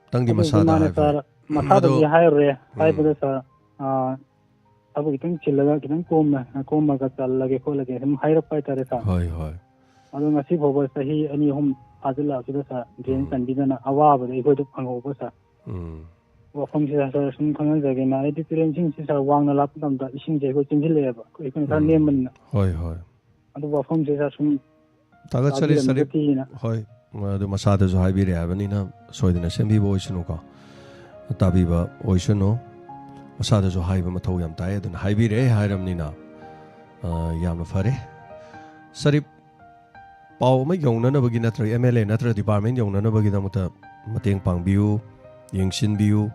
ꯑꯝꯇꯪꯗꯤ ꯑꯗꯨꯕꯨꯗꯤ ꯃꯁꯥꯗ ꯃꯥꯅꯦ, ꯍꯥꯏ ꯐꯩ꯫ ꯁꯥꯔ, ꯃꯁꯥꯗꯗꯤ ꯑꯗꯣ, ꯍꯥꯏꯔꯨꯔꯦ, ꯎꯝ꯫ ꯍꯥꯏꯕꯗ, ꯁꯥꯔ, ꯑ, ꯊꯕꯛ ꯈꯤꯇꯪ ꯆꯤꯜꯂꯒ ꯈꯤꯇꯪ ꯀꯣꯝꯅ, ꯀꯣꯝꯃꯒ ꯆꯜꯂꯒꯦ ꯈꯣꯠꯂꯒꯦ ꯑꯗꯨꯝ ꯍꯥꯏꯔꯛꯄ ꯍꯥꯏꯇꯥꯔꯦ, ꯁꯥꯔ꯫ ꯍꯣꯏ, ꯍꯣꯏ꯫ ꯑꯗꯣ ꯉꯁꯤ ꯐꯥꯎꯕ ꯆꯍꯤ ꯑꯅꯤ ꯑꯍꯨꯝ ꯐꯥꯖꯤꯜꯂꯛꯑꯁꯤꯗ, ꯁꯥꯔ, drain ꯎꯝ꯫ ꯆꯟꯕꯤꯗꯅ ꯑꯋꯥꯕꯗ ꯑꯩꯈꯣꯏꯗ ꯐꯪꯍꯧꯕ, ꯁꯥꯔ꯫ ꯎꯝ꯫ ꯋꯥꯐꯝꯁꯤꯗ, ꯁꯥꯔ, ꯁꯨꯝ ꯈꯪꯍꯟꯖꯒꯦꯅ, ꯍꯥꯏꯗꯤ ꯇꯨꯔꯦꯟꯁꯤꯡꯁꯤ, ꯁꯥꯔ, ꯋꯥꯡꯅ ꯂꯥꯛꯄ ꯃꯇꯝꯗ ꯏꯁꯤꯡꯁꯦ ꯑꯩꯈꯣꯏ ꯆꯦꯟꯁꯤꯜꯂꯛꯑꯦꯕ, ꯑꯩꯈꯣꯏꯅ ꯈꯔ ꯎꯝ꯫ ꯅꯦꯝꯕꯅꯤꯅ꯫ ꯍꯣꯏ, ꯍꯣꯏ꯫ ꯑꯗꯨ ꯋꯥꯐꯝꯁꯦ, ꯁꯥꯔ, ꯁꯨꯝ ꯊꯥꯒꯠꯆꯔꯤ, ꯁꯔꯤꯐ꯫ ꯇꯥꯕꯤꯔꯝꯃꯒꯗꯤꯅ꯫ ꯍꯣꯏ, ꯑꯗꯨ ꯃꯁꯥꯗꯁꯨ ꯍꯥꯏꯕꯤꯔꯦ ꯍꯥꯏꯕꯅꯤꯅ ꯁꯣꯏꯗꯅ ꯁꯦꯝꯕꯤꯕ ꯑꯣꯏꯁꯅꯨꯀꯣ꯫ ꯇꯥꯕꯤꯕ ꯑꯣꯏꯁꯅꯨ꯫ ꯃꯁꯥꯗꯁꯨ ꯍꯥꯏꯕ ꯃꯊꯧ ꯌꯥꯝ ꯇꯥꯏ, ꯑꯗꯨꯅ ꯍꯥꯏꯕꯤꯔꯦ ꯍꯥꯏꯔꯕꯅꯤꯅ, ꯑ, ꯌꯥꯝꯅ ꯐꯔꯦ꯫ ꯁꯔꯤꯞ, ꯄꯥꯎ ꯑꯃ ꯌꯧꯅꯅꯕꯒꯤ ꯅꯠꯇ꯭ꯔꯒ ꯑꯦꯝ ꯑꯦꯜ ꯑꯦ ꯅꯠꯇ꯭ꯔꯒ ꯗꯤꯄꯥꯔꯠꯃꯦꯟ ꯌꯧꯅꯅꯕꯒꯤꯗꯃꯛꯇ ꯃꯇꯦꯡ ꯄꯥꯡꯕꯤꯌꯨ, ꯌꯦꯡꯁꯤꯟꯕꯤꯌꯨ,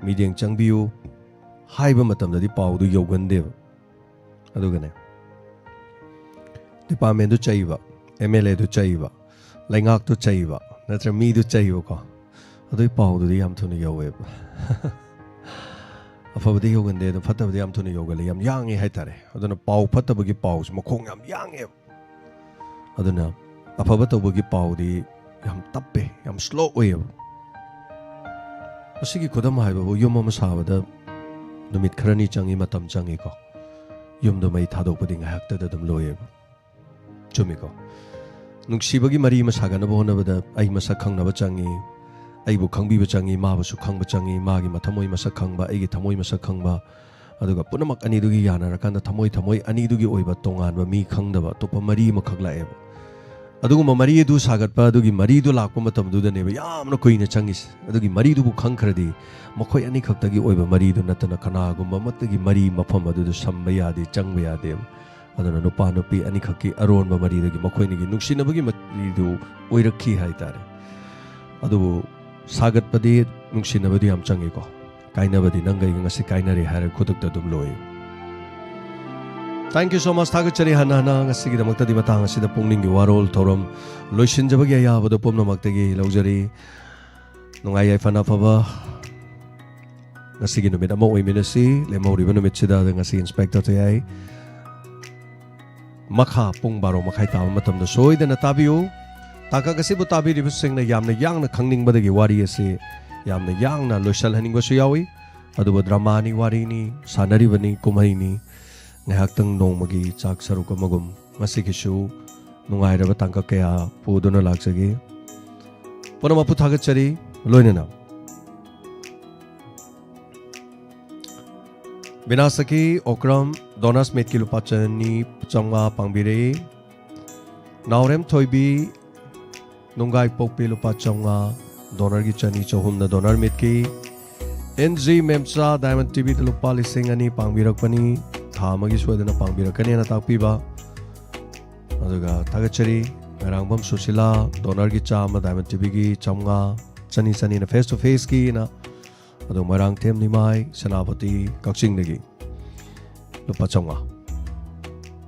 ꯃꯤꯠꯌꯦꯡ ꯆꯪꯕꯤꯌꯨ ꯍꯥꯏꯕ ꯃꯇꯝꯗꯗꯤ ꯄꯥꯎꯗꯨ ꯌꯧꯒꯟꯗꯦꯕ꯫ ꯑꯗꯨꯒꯅꯦ, ꯗꯤꯄꯥꯔꯠꯃꯦꯟꯗꯨ ꯆꯩꯕ, ꯑꯦꯝ ꯑꯦꯜ ꯑꯦꯗꯨ ꯆꯩꯕ, ꯂꯩꯉꯥꯛꯇꯨ ꯆꯩꯕ, ꯅꯠꯇ꯭ꯔꯒ ꯃꯤꯗꯨ ꯆꯩꯕꯀꯣ, ꯑꯗꯨꯒꯤ ꯄꯥꯎꯗꯨꯗꯤ ꯌꯥꯝ ꯊꯨꯅ ꯌꯧꯋꯦꯕ꯫ ꯑꯐꯕꯗꯤ ꯌꯧꯒꯟꯗꯦ, ꯑꯗꯣ ꯐꯠꯇꯕꯗꯤ ꯌꯥꯝ ꯊꯨꯅ ꯌꯧꯒꯜꯂꯦ, ꯌꯥꯝ ꯌꯥꯡꯉꯦ ꯍꯥꯏꯇꯥꯔꯦ꯫ ꯑꯗꯨꯅ ꯄꯥꯎ ꯐꯠꯇꯕꯒꯤ ꯄꯥꯎꯁꯦ ꯃꯈꯣꯡ ꯌꯥꯝ ꯌꯥꯡꯉꯦꯕ꯫ ꯑꯗꯨꯅ ꯑꯐꯕ ꯇꯧꯕꯒꯤ ꯄꯥꯎꯗꯤ ꯌꯥꯝ ꯇꯞꯄꯦ, ꯌꯥꯝ ꯁ꯭ꯂꯣ ꯑꯣꯏꯌꯦꯕ꯫ ꯃꯁꯤꯒꯤ ꯈꯨꯗꯝ ꯍꯥꯏꯕꯕꯨ, ꯌꯨꯝ ꯑꯃ ꯁꯥꯕꯗ ꯅꯨꯃꯤꯠ ꯈꯔꯅꯤ ꯆꯪꯉꯤ, ꯃꯇꯝ ꯆꯪꯉꯤꯀꯣ꯫ ꯌꯨꯝꯗꯣ ꯃꯩ ꯊꯥꯗꯣꯛꯄꯗꯤ ꯉꯥꯏꯍꯥꯛꯇꯗ ꯑꯗꯨꯝ ꯂꯣꯏꯌꯦꯕ꯫ ꯆꯨꯝꯃꯤꯀꯣ? ꯅꯨꯡꯁꯤꯕꯒꯤ ꯃꯔꯤ ꯑꯃ ꯁꯥꯒꯠꯅꯕ ꯍꯣꯠꯅꯕꯗ ꯑꯩ ꯃꯁꯛ ꯈꯪꯅꯕ ꯆꯪꯉꯤ, ꯑꯩꯕꯨ ꯈꯪꯕꯤꯕ ꯆꯪꯉꯤ, ꯃꯥꯕꯨꯁꯨ ꯈꯪꯕ ꯆꯪꯉꯤ, ꯃꯥꯒꯤ ꯃꯊꯃꯣꯏ ꯃꯁꯛ ꯈꯪꯕ, ꯑꯩꯒꯤ ꯊꯃꯣꯏ ꯃꯁꯛ ꯈꯪꯕ, ꯑꯗꯨꯒ ꯄꯨꯝꯅꯃꯛ ꯑꯅꯤꯗꯨꯒꯤ ꯌꯥꯅꯔꯀꯥꯟꯗ ꯊꯃꯣꯏ, ꯊꯃꯣꯏ ꯑꯅꯤꯗꯨꯒꯤ ꯑꯣꯏꯕ ꯇꯣꯉꯥꯟꯕ ꯃꯤ ꯈꯪꯗꯕ ꯑꯇꯣꯞꯄ ꯃꯔꯤ ꯑꯃꯈꯛ ꯂꯥꯛꯑꯦꯕ꯫ ꯑꯗꯨꯒꯨꯝꯕ ꯃꯔꯤ ꯑꯗꯨ ꯁꯥꯒꯠꯄ, ꯑꯗꯨꯒꯤ ꯃꯔꯤꯗꯨ ꯂꯥꯛꯄ ꯃꯇꯝꯗꯨꯗꯅꯦꯕ ꯌꯥꯝꯅ ꯀꯨꯏꯅ ꯆꯪꯉꯤꯁꯦ꯫ ꯑꯗꯨꯒꯤ ꯃꯔꯤꯗꯨꯕꯨ ꯈꯪꯈ꯭ꯔꯗꯤ, ꯃꯈꯣꯏ ꯑꯅꯤꯈꯛꯇꯒꯤ ꯑꯣꯏꯕ ꯃꯔꯤꯗꯨ ꯅꯠꯇꯅ ꯀꯅꯥꯒꯨꯝꯕ ꯑꯃꯠꯇꯒꯤ ꯃꯔꯤ ꯃꯐꯝ ꯑꯗꯨꯗ ꯁꯝꯕ ꯌꯥꯗꯦ, ꯆꯪꯕ ꯌꯥꯗꯦꯕ꯫ ꯑꯗꯨꯅ ꯅꯨꯄꯥ ꯅꯨꯄꯤ ꯑꯅꯤꯈꯛꯀꯤ ꯑꯔꯣꯟꯕ ꯃꯔꯤꯗꯒꯤ ꯃꯈꯣꯏ ꯑꯅꯤꯒꯤ ꯅꯨꯡꯁꯤꯅꯕꯒꯤ ꯃꯔꯤꯗꯨ ꯑꯣꯏꯔꯛꯈꯤ ꯍꯥꯏꯇꯥꯔꯦ꯫ ꯑꯗꯨꯕꯨ ꯁꯥꯒꯠꯄꯗꯤ ꯅꯨꯡꯁꯤꯅꯕꯗꯤ ꯌꯥꯝ ꯆꯪꯉꯤꯀꯣ꯫ ꯀꯥꯏꯅꯕꯗꯤ ꯅꯪꯒ ꯑꯩꯒ ꯉꯁꯤ ꯀꯥꯏꯅꯔꯦ ꯍꯥꯏꯔꯒ ꯈꯨꯗꯛꯇ ꯑꯗꯨꯝ ꯂꯣꯏ꯫ Thank you so much꯫ ꯊꯥꯒꯠꯆꯔꯤ ꯍꯟꯅ ꯍꯟꯅ꯫ ꯉꯁꯤꯒꯤꯗꯃꯛꯇꯗꯤ ꯃꯇꯥꯡ ꯑꯁꯤꯗ ꯄꯨꯛꯅꯤꯡꯒꯤ ꯋꯥꯔꯣꯜ ꯊꯧꯔꯝ ꯂꯣꯏꯁꯤꯟꯖꯕꯒꯤ ꯑꯌꯥꯕꯗꯣ ꯄꯨꯝꯅꯃꯛꯇꯒꯤ ꯂꯧꯖꯔꯤ꯫ ꯅꯨꯡꯉꯥꯏ ꯌꯥꯏꯐꯅ ꯑꯐꯕ ꯉꯁꯤꯒꯤ ꯅꯨꯃꯤꯠ ꯑꯃ ꯑꯣꯏꯃꯤꯟꯅꯁꯤ꯫ ꯂꯦꯝꯍꯧꯔꯤꯕ ꯅꯨꯃꯤꯠꯁꯤꯗ ꯉꯁꯤ ꯏꯟꯁꯄꯦꯛꯇꯔ ꯇꯌꯥꯏ ꯃꯈꯥ ꯄꯨꯡ ꯕꯥꯔꯣ ꯃꯈꯥꯏ ꯇꯥꯕ ꯃꯇꯝꯗ ꯁꯣꯏꯗꯅ ꯇꯥꯕꯤꯌꯨ꯫ ꯇꯥꯡꯀꯛ ꯑꯁꯤꯕꯨ ꯇꯥꯕꯤꯔꯤꯕꯁꯤꯡꯅ ꯌꯥꯝꯅ ꯌꯥꯡꯅ ꯈꯪꯅꯤꯡꯕꯗꯒꯤ ꯋꯥꯔꯤ ꯑꯁꯤ ꯌꯥꯝꯅ ꯌꯥꯡꯅ ꯂꯣꯏꯁꯤꯜꯍꯟꯅꯤꯡꯕꯁꯨ ꯌꯥꯎꯏ꯫ ꯑꯗꯨꯕꯨ ꯗ꯭ꯔꯃꯥꯅꯤ, ꯋꯥꯔꯤꯅꯤ, ꯁꯥꯟꯅꯔꯤꯕꯅꯤ, ꯀꯨꯝꯍꯩꯅꯤ꯫ ꯉꯥꯏꯍꯥꯛꯇꯪ ꯅꯣꯡꯃꯒꯤ ꯆꯥꯛ ꯁꯔꯨꯛ ꯑꯃꯒꯨꯝ ꯉꯁꯤꯒꯤꯁꯨ ꯅꯨꯡꯉꯥꯏꯔꯕ ꯇꯥꯡꯀꯛ ꯀꯌꯥ ꯄꯨꯗꯨꯅ ꯂꯥꯛꯆꯒꯦ꯫ ꯄꯨꯝꯅꯃꯛꯄꯨ ꯊꯥꯒꯠꯆꯔꯤ꯫ ꯂꯣꯏꯅꯅ ꯕꯤꯅꯥꯁꯀꯤ ꯑꯣꯀ꯭ꯔꯝ ꯗꯣꯅꯔꯁ ꯃꯤꯠꯀꯤ ꯂꯨꯄꯥ ꯆꯅꯤ ꯆꯥꯝꯃꯉꯥ ꯄꯥꯡꯕꯤꯔꯛꯏ꯫ ꯅꯥꯎꯔꯦꯝ ꯊꯣꯏꯕꯤ ꯅꯨꯡꯒꯥꯏ ꯄꯣꯛꯄꯤ ꯂꯨꯄꯥ ꯆꯥꯝꯃꯉꯥ, ꯗꯣꯅꯔꯒꯤ ꯆꯅꯤ ꯆꯍꯨꯝꯅ ꯗꯣꯅꯔ ꯃꯤꯠꯀꯤ꯫ ꯑꯦꯟ ꯖꯤ ꯃꯦꯝꯆꯥ ꯗꯥꯏꯃꯟ ꯇꯤꯚꯤꯗ ꯂꯨꯄꯥ ꯂꯤꯁꯤꯡ ꯑꯅꯤ ꯄꯥꯡꯕꯤꯔꯛꯄꯅꯤ꯫ ꯊꯥ ꯑꯃꯒꯤ ꯁꯣꯏꯗꯅ ꯄꯥꯡꯕꯤꯔꯛꯀꯅꯦꯅ ꯇꯥꯛꯄꯤꯕ꯫ ꯑꯗꯨꯒ ꯊꯥꯒꯠꯆꯔꯤ ꯃꯣꯏꯔꯥꯡꯕꯝ ꯁꯨꯁꯤꯂꯥ, ꯗꯣꯅꯔꯒꯤ ꯆꯥꯝꯃ, ꯗꯥꯏꯃꯟ ꯇꯤꯚꯤꯒꯤ ꯆꯥꯝꯃꯉꯥ, ꯆꯅꯤ ꯆꯅꯤꯅ ꯐꯦꯁ ꯇꯨ ꯐꯦꯁꯀꯤꯅ꯫ ꯑꯗꯣ ꯃꯣꯏꯔꯥꯡꯊꯦꯝ ꯅꯤꯃꯥꯏ, ꯁꯦꯅꯥꯄꯇꯤ, ꯀꯛꯆꯤꯡꯗꯒꯤ ꯂꯨꯄꯥ ꯆꯥꯝꯃꯉꯥ꯫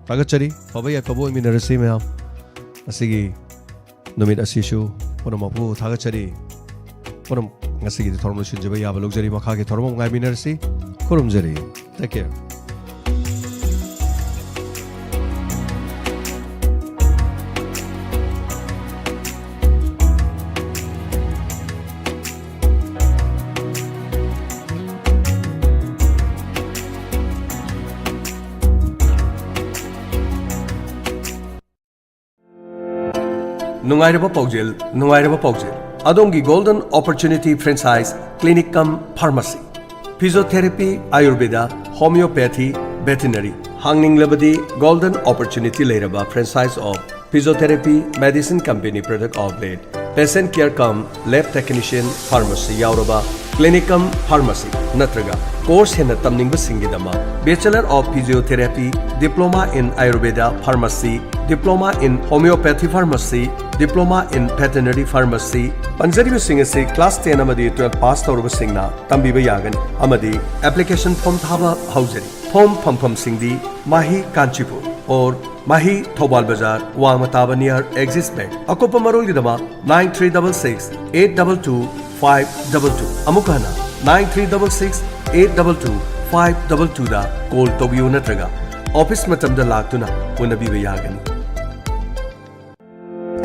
ꯊꯥꯒꯠꯆꯔꯤ꯫ ꯐꯕ ꯌꯥꯏꯐꯕ ꯑꯣꯏꯃꯤꯟꯅꯔꯁꯤ ꯃꯌꯥꯝ꯫ ꯉꯁꯤꯒꯤ ꯅꯨꯃꯤꯠ ꯑꯁꯤꯁꯨ ꯄꯨꯝꯅꯃꯛꯄꯨ ꯊꯥꯒꯠꯆꯔꯤ꯫ ꯄꯨꯝꯅꯃꯛ ꯉꯁꯤꯒꯤꯗꯤ ꯊꯧꯔꯝ ꯂꯣꯏꯁꯤꯟꯖꯕ ꯌꯥꯕ ꯂꯧꯖꯔꯤ꯫ ꯃꯈꯥꯒꯤ ꯊꯧꯔꯝ ꯑꯃ ꯉꯥꯏꯃꯤꯟꯅꯔꯁꯤ꯫ ꯈꯨꯔꯨꯝꯖꯔꯤ꯫ Take care. ꯅꯨꯡꯉꯥꯏꯔꯕ ꯄꯥꯎꯖꯦꯜ, ꯅꯨꯡꯉꯥꯏꯔꯕ ꯄꯥꯎꯖꯦꯜ꯫ ꯑꯗꯣꯝꯒꯤ Golden Opportunity Franchise Clinic cum Pharmacy, Physiotherapy, Ayurveda, Homeopathy, Veterinary꯫ ꯍꯥꯡꯅꯤꯡꯂꯕꯗꯤ Golden Opportunity ꯂꯩꯔꯕ franchise of Physiotherapy, Medicine Company Product Outlet, Patient Care cum Lab Technician, Pharmacy ꯌꯥꯎꯔꯕ Clinic cum Pharmacy ꯅꯠꯇ꯭ꯔꯒ course ꯍꯦꯟꯅ ꯇꯝꯅꯤꯡꯕꯁꯤꯡꯒꯤꯗꯃꯛ Bachelor of Physiotherapy, Diploma in Ayurveda Pharmacy, Diploma in Homeopathy Pharmacy, Diploma in Veterinary Pharmacy꯫ ꯄꯟꯖꯔꯤꯕꯁꯤꯡ ꯑꯁꯤ class ten ꯑꯃꯗꯤ twelve pass ꯇꯧꯔꯕꯁꯤꯡꯅ ꯇꯝꯕꯤꯕ ꯌꯥꯒꯅꯤ ꯑꯃꯗꯤ application form ꯊꯥꯕ ꯍꯧꯖꯔꯤ꯫ Form ꯐꯪꯐꯝꯁꯤꯡꯗꯤ ꯃꯍꯤ ꯀꯥꯟꯆꯤꯄꯨꯔ or ꯃꯍꯤ ꯊꯧꯕꯥꯜ ꯕꯖꯥꯔ, ꯋꯥꯡꯃ ꯇꯥꯕ near Axis Bank꯫ ꯑꯀꯨꯞꯄ ꯃꯔꯣꯜꯒꯤꯗꯃꯛ nine three double six eight double two five double two꯫ ꯑꯃꯨꯛ ꯍꯟꯅ nine three double six eight double two five double two ꯗ call ꯇꯧꯕꯤꯌꯨ ꯅꯠꯇ꯭ꯔꯒ office ꯃꯇꯝꯗ ꯂꯥꯛꯇꯨꯅ ꯎꯅꯕꯤꯕ ꯌꯥꯒꯅꯤ꯫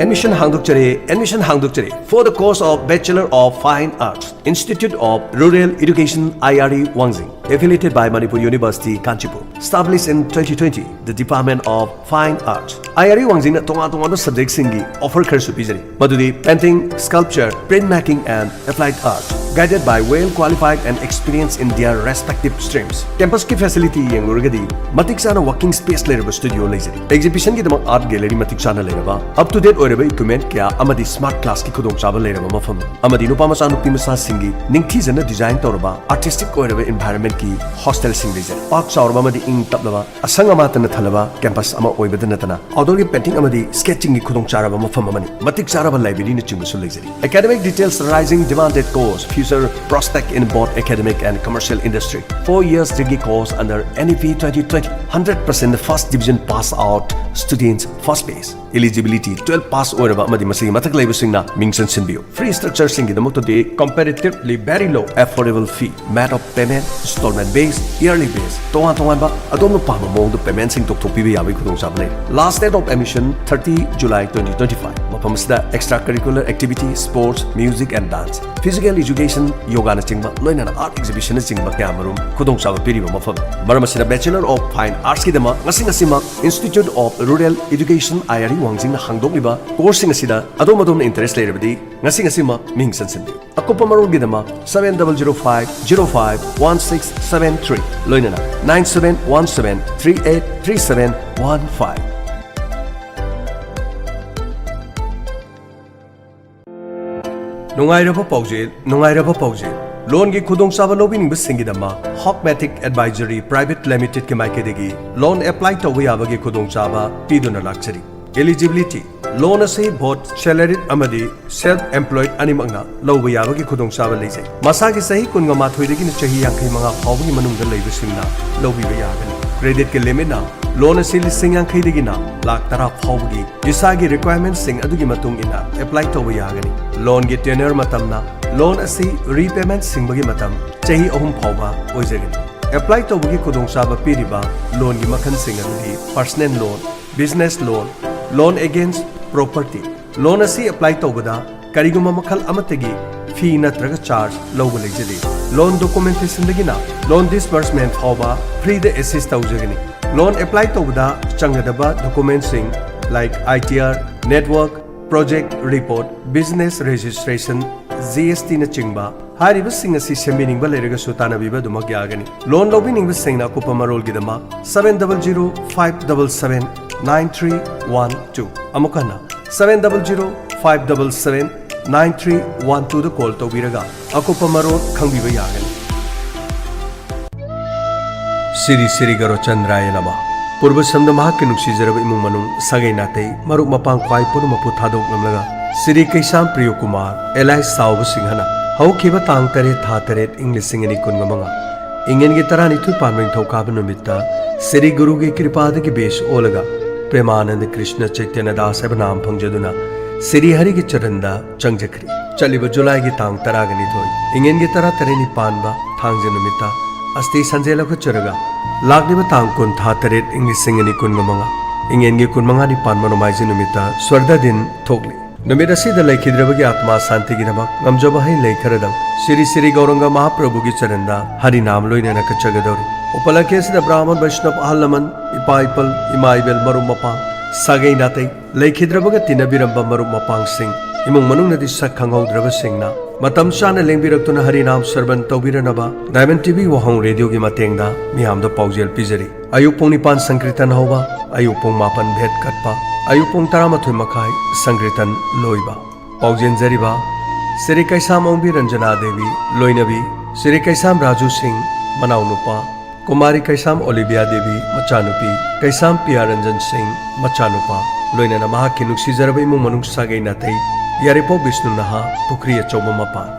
Admission ꯍꯥꯡꯗꯣꯛꯆꯔꯦ, admission ꯍꯥꯡꯗꯣꯛꯆꯔꯦ for the course of Bachelor of Fine Arts, Institute of Rural Education, I R E Wangjing, affiliated by Manipur University, Kanchipur, established in twenty twenty, the Department of Fine Arts꯫ I R E Wangjing ꯅ ꯇꯣꯉꯥꯟ ꯇꯣꯉꯥꯟꯕ subject ꯁꯤꯡꯒꯤ offer ꯈꯔꯁꯨ ꯄꯤꯖꯔꯤ, ꯃꯗꯨꯗꯤ Painting, Sculpture, Print Making and Applied Art꯫ guided by well qualified and experienced in their respective streams. Campus ꯀꯤ facility ꯌꯦꯡꯂꯨꯔꯒꯗꯤ ꯃꯇꯤꯛ ꯆꯥꯅ working space ꯂꯩꯔꯕ studio ꯂꯩꯖꯔꯤ꯫ Exhibition ꯒꯤꯗꯃꯛ art gallery ꯃꯇꯤꯛ ꯆꯥꯅ ꯂꯩꯔꯕ, up to date ꯑꯣꯏꯔꯕ equipment ꯀꯌꯥ ꯑꯃꯗꯤ smart class ꯀꯤ ꯈꯨꯗꯣꯡꯆꯥꯕ ꯂꯩꯔꯕ ꯃꯐꯝ ꯑꯃꯗꯤ ꯅꯨꯄꯥ ꯃꯆꯥ ꯅꯨꯄꯤ ꯃꯆꯥꯁꯤꯡꯒꯤ ꯅꯤꯡꯊꯤꯖꯅ design ꯇꯧꯔꯕ artistic ꯑꯣꯏꯔꯕ environment ꯀꯤ hostel ꯁꯤꯡ ꯂꯩꯖꯔꯤ꯫ ꯄꯥꯛ ꯆꯥꯎꯔꯕ ꯑꯃꯗꯤ ꯏꯪ ꯇꯞꯂꯕ, ꯑꯁꯪ ꯑꯃꯥꯟꯇꯅ ꯊꯜꯂꯕ campus ꯑꯃ ꯑꯣꯏꯕꯗ ꯅꯠꯇꯅ outdoor ꯒꯤ painting ꯑꯃꯗꯤ sketching ꯒꯤ ꯈꯨꯗꯣꯡꯆꯥꯔꯕ ꯃꯐꯝ ꯑꯃꯅꯤ꯫ ꯃꯇꯤꯛ ꯆꯥꯔꯕ library ꯅꯆꯤꯡꯕꯁꯨ ꯂꯩꯖꯔꯤ꯫ Academic details: rising demanded course, future prospect in both academic and commercial industry. Four years degree course under N E P twenty twenty, hundred percent first division pass out students first phase. Eligibility: twelve pass ꯑꯣꯏꯔꯕ ꯑꯃꯗꯤ ꯃꯁꯤꯒꯤ ꯃꯊꯛ ꯂꯩꯕꯁꯤꯡꯅ ꯃꯤꯡ ꯆꯟꯁꯤꯟꯕꯤꯌꯨ꯫ Fee structure ꯁꯤꯡꯒꯤꯗꯃꯛꯇꯗꯤ comparatively very low, affordable fee, method of payment, installment based, yearly based, ꯇꯣꯉꯥꯟ ꯇꯣꯉꯥꯟꯕ ꯑꯗꯣꯝꯅ ꯄꯥꯝꯕ ꯃꯑꯣꯡꯗ payment ꯁꯤꯡ ꯇꯧꯊꯣꯛꯄꯤꯕ ꯌꯥꯕꯒꯤ ꯈꯨꯗꯣꯡꯆꯥꯕ ꯂꯩ꯫ Last date of admission: thirty July twenty twenty-five꯫ ꯃꯐꯝ ꯑꯁꯤꯗ extra curricular activity, sports, music and dance, physical education, yoga ꯅꯆꯤꯡꯕ, ꯂꯣꯏꯅꯅ art exhibition ꯅꯆꯤꯡꯕ ꯀꯌꯥ ꯃꯔꯨꯝ ꯈꯨꯗꯣꯡꯆꯥꯕ ꯄꯤꯔꯤꯕ ꯃꯐꯝ꯫ ꯃꯔꯝ ꯑꯁꯤꯅ Bachelor of Fine Arts ꯀꯤꯗꯃꯛ ꯉꯁꯤ ꯉꯁꯤꯃꯛ Institute of Rural Education, I R E ꯋꯥꯡꯖꯤꯡꯅ ꯍꯥꯡꯗꯣꯛꯂꯤꯕ course ꯁꯤꯡ ꯑꯁꯤꯗ ꯑꯗꯣꯝ ꯑꯗꯣꯝꯅ interest ꯂꯩꯔꯕꯗꯤ ꯉꯁꯤ ꯉꯁꯤꯃꯛ ꯃꯤꯡ ꯆꯟꯁꯤꯟꯕꯤꯌꯨ꯫ ꯑꯀꯨꯞꯄ ꯃꯔꯣꯜꯒꯤꯗꯃꯛ seven double zero five zero five one six seven three, ꯂꯣꯏꯅꯅ nine seven one seven three eight three seven one five꯫ ꯅꯨꯡꯉꯥꯏꯔꯕ ꯄꯥꯎꯖꯦꯜ, ꯅꯨꯡꯉꯥꯏꯔꯕ ꯄꯥꯎꯖꯦꯜ꯫ Loan ꯒꯤ ꯈꯨꯗꯣꯡꯆꯥꯕ ꯂꯧꯕꯤꯅꯤꯡꯕꯁꯤꯡꯒꯤꯗꯃꯛ Hawkmatic Advisory Private Limited ꯀꯤ ꯃꯥꯏꯀꯩꯗꯒꯤ loan apply ꯇꯧꯕ ꯌꯥꯕꯒꯤ ꯈꯨꯗꯣꯡꯆꯥꯕ ꯄꯤꯗꯨꯅ ꯂꯥꯛꯆꯔꯤ꯫ Eligibility: loan ꯑꯁꯤ both salaried ꯑꯃꯗꯤ self employed ꯑꯅꯤꯃꯛꯅ ꯂꯧꯕ ꯌꯥꯕꯒꯤ ꯈꯨꯗꯣꯡꯆꯥꯕ ꯂꯩꯖꯩ꯫ ꯃꯁꯥꯒꯤ ꯆꯍꯤ ꯀꯨꯟꯃꯥꯊꯣꯏꯗꯒꯤꯅ ꯆꯍꯤ ꯌꯥꯡꯈꯩ ꯃꯉꯥ ꯐꯥꯎꯕꯒꯤ ꯃꯅꯨꯡꯗ ꯂꯩꯕꯁꯤꯡꯅ ꯂꯧꯕꯤꯕ ꯌꯥꯒꯅꯤ꯫ Credit ꯀꯤ limit ꯅ loan ꯑꯁꯤ ꯂꯤꯁꯤꯡ ꯌꯥꯡꯈꯩꯗꯒꯤꯅ ꯂꯥꯈ ꯇꯔꯥ ꯐꯥꯎꯕꯒꯤ ꯏꯁꯥꯒꯤ requirement ꯁꯤꯡ ꯑꯗꯨꯒꯤ ꯃꯇꯨꯡ ꯏꯟꯅ apply ꯇꯧꯕ ꯌꯥꯒꯅꯤ꯫ Loan ꯒꯤ tenure ꯃꯇꯝꯅ loan ꯑꯁꯤ repayment ꯁꯤꯡꯕꯒꯤ ꯃꯇꯝ ꯆꯍꯤ ꯑꯍꯨꯝ ꯐꯥꯎꯕ ꯑꯣꯏꯖꯒꯅꯤ꯫ Apply ꯇꯧꯕꯒꯤ ꯈꯨꯗꯣꯡꯆꯥꯕ ꯄꯤꯔꯤꯕ loan ꯒꯤ ꯃꯈꯜꯁꯤꯡ ꯑꯗꯨꯗꯤ personal loan, business loan, loan against property꯫ Loan ꯑꯁꯤ apply ꯇꯧꯕꯗ ꯀꯔꯤꯒꯨꯝꯕ ꯃꯈꯜ ꯑꯃꯠꯇꯒꯤ fee ꯅꯠꯇ꯭ꯔꯒ charge ꯂꯧꯕ ꯂꯩꯖꯗꯦ꯫ Loan documentation ꯗꯒꯤꯅ loan disbursement ꯐꯥꯎꯕ free ꯗ assist ꯇꯧꯖꯒꯅꯤ꯫ Loan apply ꯇꯧꯕꯗ ꯆꯪꯒꯗꯕ document ꯁꯤꯡ like I T R, network, project report, business registration, G S T ꯅꯆꯤꯡꯕ ꯍꯥꯏꯔꯤꯕꯁꯤꯡ ꯑꯁꯤ ꯁꯦꯝꯕꯤꯅꯤꯡꯕ ꯂꯩꯔꯒꯁꯨ ꯇꯥꯟꯅꯕꯤꯕ ꯑꯗꯨꯃꯛ ꯌꯥꯒꯅꯤ꯫ ꯂꯣꯟ ꯂꯧꯕꯤꯅꯤꯡꯕꯁꯤꯡꯅ ꯑꯀꯨꯞꯄ ꯃꯔꯣꯜꯒꯤꯗꯃꯛ seven double zero five double seven nine three one two, ꯑꯃꯨꯛ ꯍꯟꯅ seven double zero five double seven nine three one twoꯗ call ꯇꯧꯕꯤꯔꯒ ꯑꯀꯨꯞꯄ ꯃꯔꯣꯜ ꯈꯪꯕꯤꯕ ꯌꯥꯒꯅꯤ꯫ ꯁꯤꯔꯤ ꯁꯤꯔꯤ ꯒꯔꯣꯆꯟꯗ꯭ꯔꯥꯌ ꯅꯃ꯫ ꯄꯨꯔꯕꯁꯝꯗ ꯃꯍꯥꯛꯀꯤ ꯅꯨꯡꯁꯤꯖꯔꯕ ꯏꯃꯨꯡ ꯃꯅꯨꯡ, ꯁꯥꯒꯩ ꯅꯥꯇꯩ, ꯃꯔꯨꯞ ꯃꯄꯥꯡ ꯈ꯭ꯋꯥꯏ ꯄꯨꯝꯅꯃꯛꯄꯨ ꯊꯥꯗꯣꯛꯂꯝꯂꯒ ꯁꯤꯔꯤ ꯀꯩꯁꯥꯝ ꯄ꯭ꯔꯤꯌꯣ ꯀꯨꯃꯥꯔ alias ꯁꯥꯎꯕ ꯁꯤꯡꯍꯅ ꯍꯧꯈꯤꯕ ꯇꯥꯡ ꯇꯔꯦꯠ ꯊꯥ ꯇꯔꯦꯠ ꯏꯪ ꯂꯤꯁꯤꯡ ꯑꯅꯤ ꯀꯨꯟꯒ ꯃꯉꯥ, ꯏꯪꯉꯦꯟꯒꯤ ꯇꯔꯥꯅꯤꯊꯣꯏ ꯄꯥꯟꯕ ꯅꯤꯡꯊꯧꯀꯥꯕ ꯅꯨꯃꯤꯠꯇ ꯁꯤꯔꯤ ꯒꯨꯔꯨꯒꯤ ꯀ꯭ꯔꯤꯄꯥꯗꯒꯤ ꯕꯦꯁ ꯑꯣꯜꯂꯒ ꯄ꯭ꯔꯦꯃꯥꯅꯟꯗ ꯀ꯭ꯔꯤꯁꯅ ꯆꯩꯇꯟꯌ ꯗꯥꯁ ꯍꯥꯏꯕ ꯅꯥꯝ ꯐꯪꯖꯗꯨꯅ ꯁꯤꯔꯤ ꯍꯔꯤꯒꯤ ꯆꯔꯟꯗ ꯆꯪꯖꯈ꯭ꯔꯤ꯫ ꯆꯠꯂꯤꯕ ꯖꯨꯂꯥꯏꯒꯤ ꯇꯥꯡ ꯇꯔꯥꯒ ꯅꯤꯊꯣꯏ, ꯏꯪꯉꯦꯟꯒꯤ ꯇꯔꯥ ꯇꯔꯦꯠꯅꯤ ꯄꯥꯟꯕ ꯊꯥꯡꯖ ꯅꯨꯃꯤꯠꯇ ꯑꯁꯇꯤ ꯁꯟꯖꯦ ꯂꯧꯈꯠꯆꯔꯒ ꯂꯥꯛꯂꯤꯕ ꯇꯥꯡ ꯀꯨꯟ ꯊꯥ ꯇꯔꯦꯠ ꯏꯪ ꯂꯤꯁꯤꯡ ꯑꯅꯤ ꯀꯨꯟꯒ ꯃꯉꯥ, ꯏꯪꯉꯦꯟꯒꯤ ꯀꯨꯟꯃꯉꯥꯅꯤ ꯄꯥꯟꯕ ꯅꯣꯡꯃꯥꯏꯖꯤꯡ ꯅꯨꯃꯤꯠꯇ ꯁ꯭ꯋꯔꯗ ꯗꯤꯟ ꯊꯣꯛꯂꯤ꯫ ꯅꯨꯃꯤꯠ ꯑꯁꯤꯗ ꯂꯩꯈꯤꯗ꯭ꯔꯕꯒꯤ ꯑꯥꯠꯃꯥ ꯁꯥꯟꯇꯤꯒꯤꯗꯃꯛ ꯉꯝꯖꯕ ꯍꯩ ꯂꯩ ꯈꯔꯗꯪ ꯁꯤꯔꯤ ꯁꯤꯔꯤ ꯒꯧꯔꯪꯒ ꯃꯍꯥꯄ꯭ꯔꯚꯨꯒꯤ ꯆꯔꯟꯗ ꯍꯔꯤꯅꯥꯝ ꯂꯣꯏꯅꯅ ꯀꯠꯆꯒꯗꯧꯔꯤ꯫ ꯎꯄꯂꯛꯈꯤ ꯑꯁꯤꯗ ꯕ꯭ꯔꯥꯍꯃꯟ ꯕꯩꯁꯅꯕ ꯑꯍꯜ ꯂꯃꯟ, ꯏꯄꯥ ꯏꯄꯜ, ꯏꯃꯥ ꯏꯕꯦꯜ, ꯃꯔꯨꯞ ꯃꯄꯥꯡ, ꯁꯥꯒꯩ ꯅꯥꯇꯩ, ꯂꯩꯈꯤꯗ꯭ꯔꯕꯒ ꯇꯤꯟꯅꯕꯤꯔꯝꯕ ꯃꯔꯨꯞ ꯃꯄꯥꯡꯁꯤꯡ, ꯏꯃꯨꯡ ꯃꯅꯨꯡꯅꯗꯤ ꯁꯛ ꯈꯪꯍꯧꯗ꯭ꯔꯕꯁꯤꯡꯅ ꯃꯇꯝ ꯆꯥꯅ ꯂꯦꯡꯕꯤꯔꯛꯇꯨꯅ ꯍꯔꯤꯅꯥꯝ ꯁ꯭ꯔꯕꯟ ꯇꯧꯕꯤꯔꯅꯕ Diamond TV ꯋꯥꯍꯣꯡ ꯔꯦꯗꯤꯑꯣꯒꯤ ꯃꯇꯦꯡꯗ ꯃꯤꯌꯥꯝꯗ ꯄꯥꯎꯖꯦꯜ ꯄꯤꯖꯔꯤ꯫ ꯑꯌꯨꯛ ꯄꯨꯡ ꯅꯤꯄꯥꯟ ꯁꯪꯀ꯭ꯔꯤꯇꯟ ꯍꯧꯕ, ꯑꯌꯨꯛ ꯄꯨꯡ ꯃꯥꯄꯟ ꯚꯦꯠ ꯀꯠꯄ, ꯑꯌꯨꯛ ꯄꯨꯡ ꯇꯔꯥꯃꯥꯊꯣꯏ ꯃꯈꯥꯏ ꯁꯪꯀ꯭ꯔꯤꯇꯟ ꯂꯣꯏꯕ꯫ ꯄꯥꯎꯖꯦꯟꯖꯔꯤꯕ ꯁ꯭ꯔꯤ ꯀꯩꯁꯥꯝ ꯑꯣꯡꯕꯤ ꯔꯟꯖꯅꯥ ꯗꯦꯕꯤ, ꯂꯣꯏꯅꯕꯤ ꯁ꯭ꯔꯤ ꯀꯩꯁꯥꯝ ꯔꯥꯖꯨ ꯁꯤꯡ, ꯃꯅꯥꯎꯅꯨꯄꯥ, ꯀꯨꯃꯥꯔꯤ ꯀꯩꯁꯥꯝ ꯑꯣꯂꯤꯕꯤꯌꯥ ꯗꯦꯕꯤ, ꯃꯆꯥꯅꯨꯄꯤ ꯀꯩꯁꯥꯝ ꯄꯤꯌꯥ ꯔꯟꯖꯟ ꯁꯤꯡ, ꯃꯆꯥꯅꯨꯄꯥ, ꯂꯣꯏꯅꯅ ꯃꯍꯥꯛꯀꯤ ꯅꯨꯡꯁꯤꯖꯔꯕ ꯏꯃꯨꯡ ꯃꯅꯨꯡ, ꯁꯥꯒꯩ ꯅꯥꯇꯩ, ꯌꯥꯏꯔꯤꯄꯣꯛ ꯕꯤꯁꯅꯨ ꯅꯍꯥ, ꯄꯨꯈ꯭ꯔꯤ ꯑꯆꯧꯕ ꯃꯄꯥꯟ꯫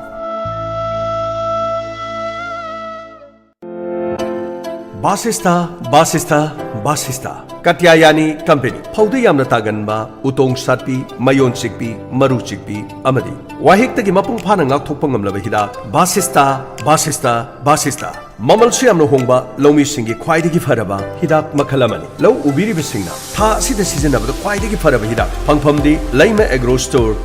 ꯕꯥꯁꯤꯁꯇꯥ, ꯕꯥꯁꯤꯁꯇꯥ, ꯕꯥꯁꯤꯁꯇꯥ꯫ ꯀꯥꯇ꯭ꯌꯥꯌꯥꯅꯤ ꯀꯝꯄꯦꯅꯤ꯫ ꯐꯧꯗ ꯌꯥꯝꯅ ꯇꯥꯒꯟꯕ, ꯎꯇꯣꯡ ꯁꯥꯠꯄꯤ, ꯃꯌꯣꯟ ꯆꯤꯛꯄꯤ, ꯃꯔꯨ ꯆꯤꯛꯄꯤ ꯑꯃꯗꯤ ꯋꯥꯍꯤꯛꯇꯒꯤ ꯃꯄꯨꯡ ꯐꯥꯅ ꯉꯥꯛꯊꯣꯛꯄ ꯉꯝꯂꯕ ꯍꯤꯗꯥꯛ ꯕꯥꯁꯤꯁꯇꯥ, ꯕꯥꯁꯤꯁꯇꯥ, ꯕꯥꯁꯤꯁꯇꯥ꯫ ꯃꯃꯜꯁꯨ ꯌꯥꯝꯅ ꯍꯣꯡꯕ, ꯂꯧꯃꯤꯁꯤꯡꯒꯤ ꯈ꯭ꯋꯥꯏꯗꯒꯤ ꯐꯔꯕ ꯍꯤꯗꯥꯛ ꯃꯈꯜ ꯑꯃꯅꯤ꯫ ꯂꯧ ꯎꯕꯤꯔꯤꯕꯁꯤꯡꯅ ꯊꯥ ꯑꯁꯤꯗ ꯁꯤꯖꯤꯟꯅꯕꯗ ꯈ꯭ꯋꯥꯏꯗꯒꯤ ꯐꯔꯕ ꯍꯤꯗꯥꯛ꯫ ꯐꯪꯐꯝꯗꯤ ꯂꯩꯃ ꯑꯦꯒ꯭ꯔꯣ ꯁ꯭ꯇꯣꯔ,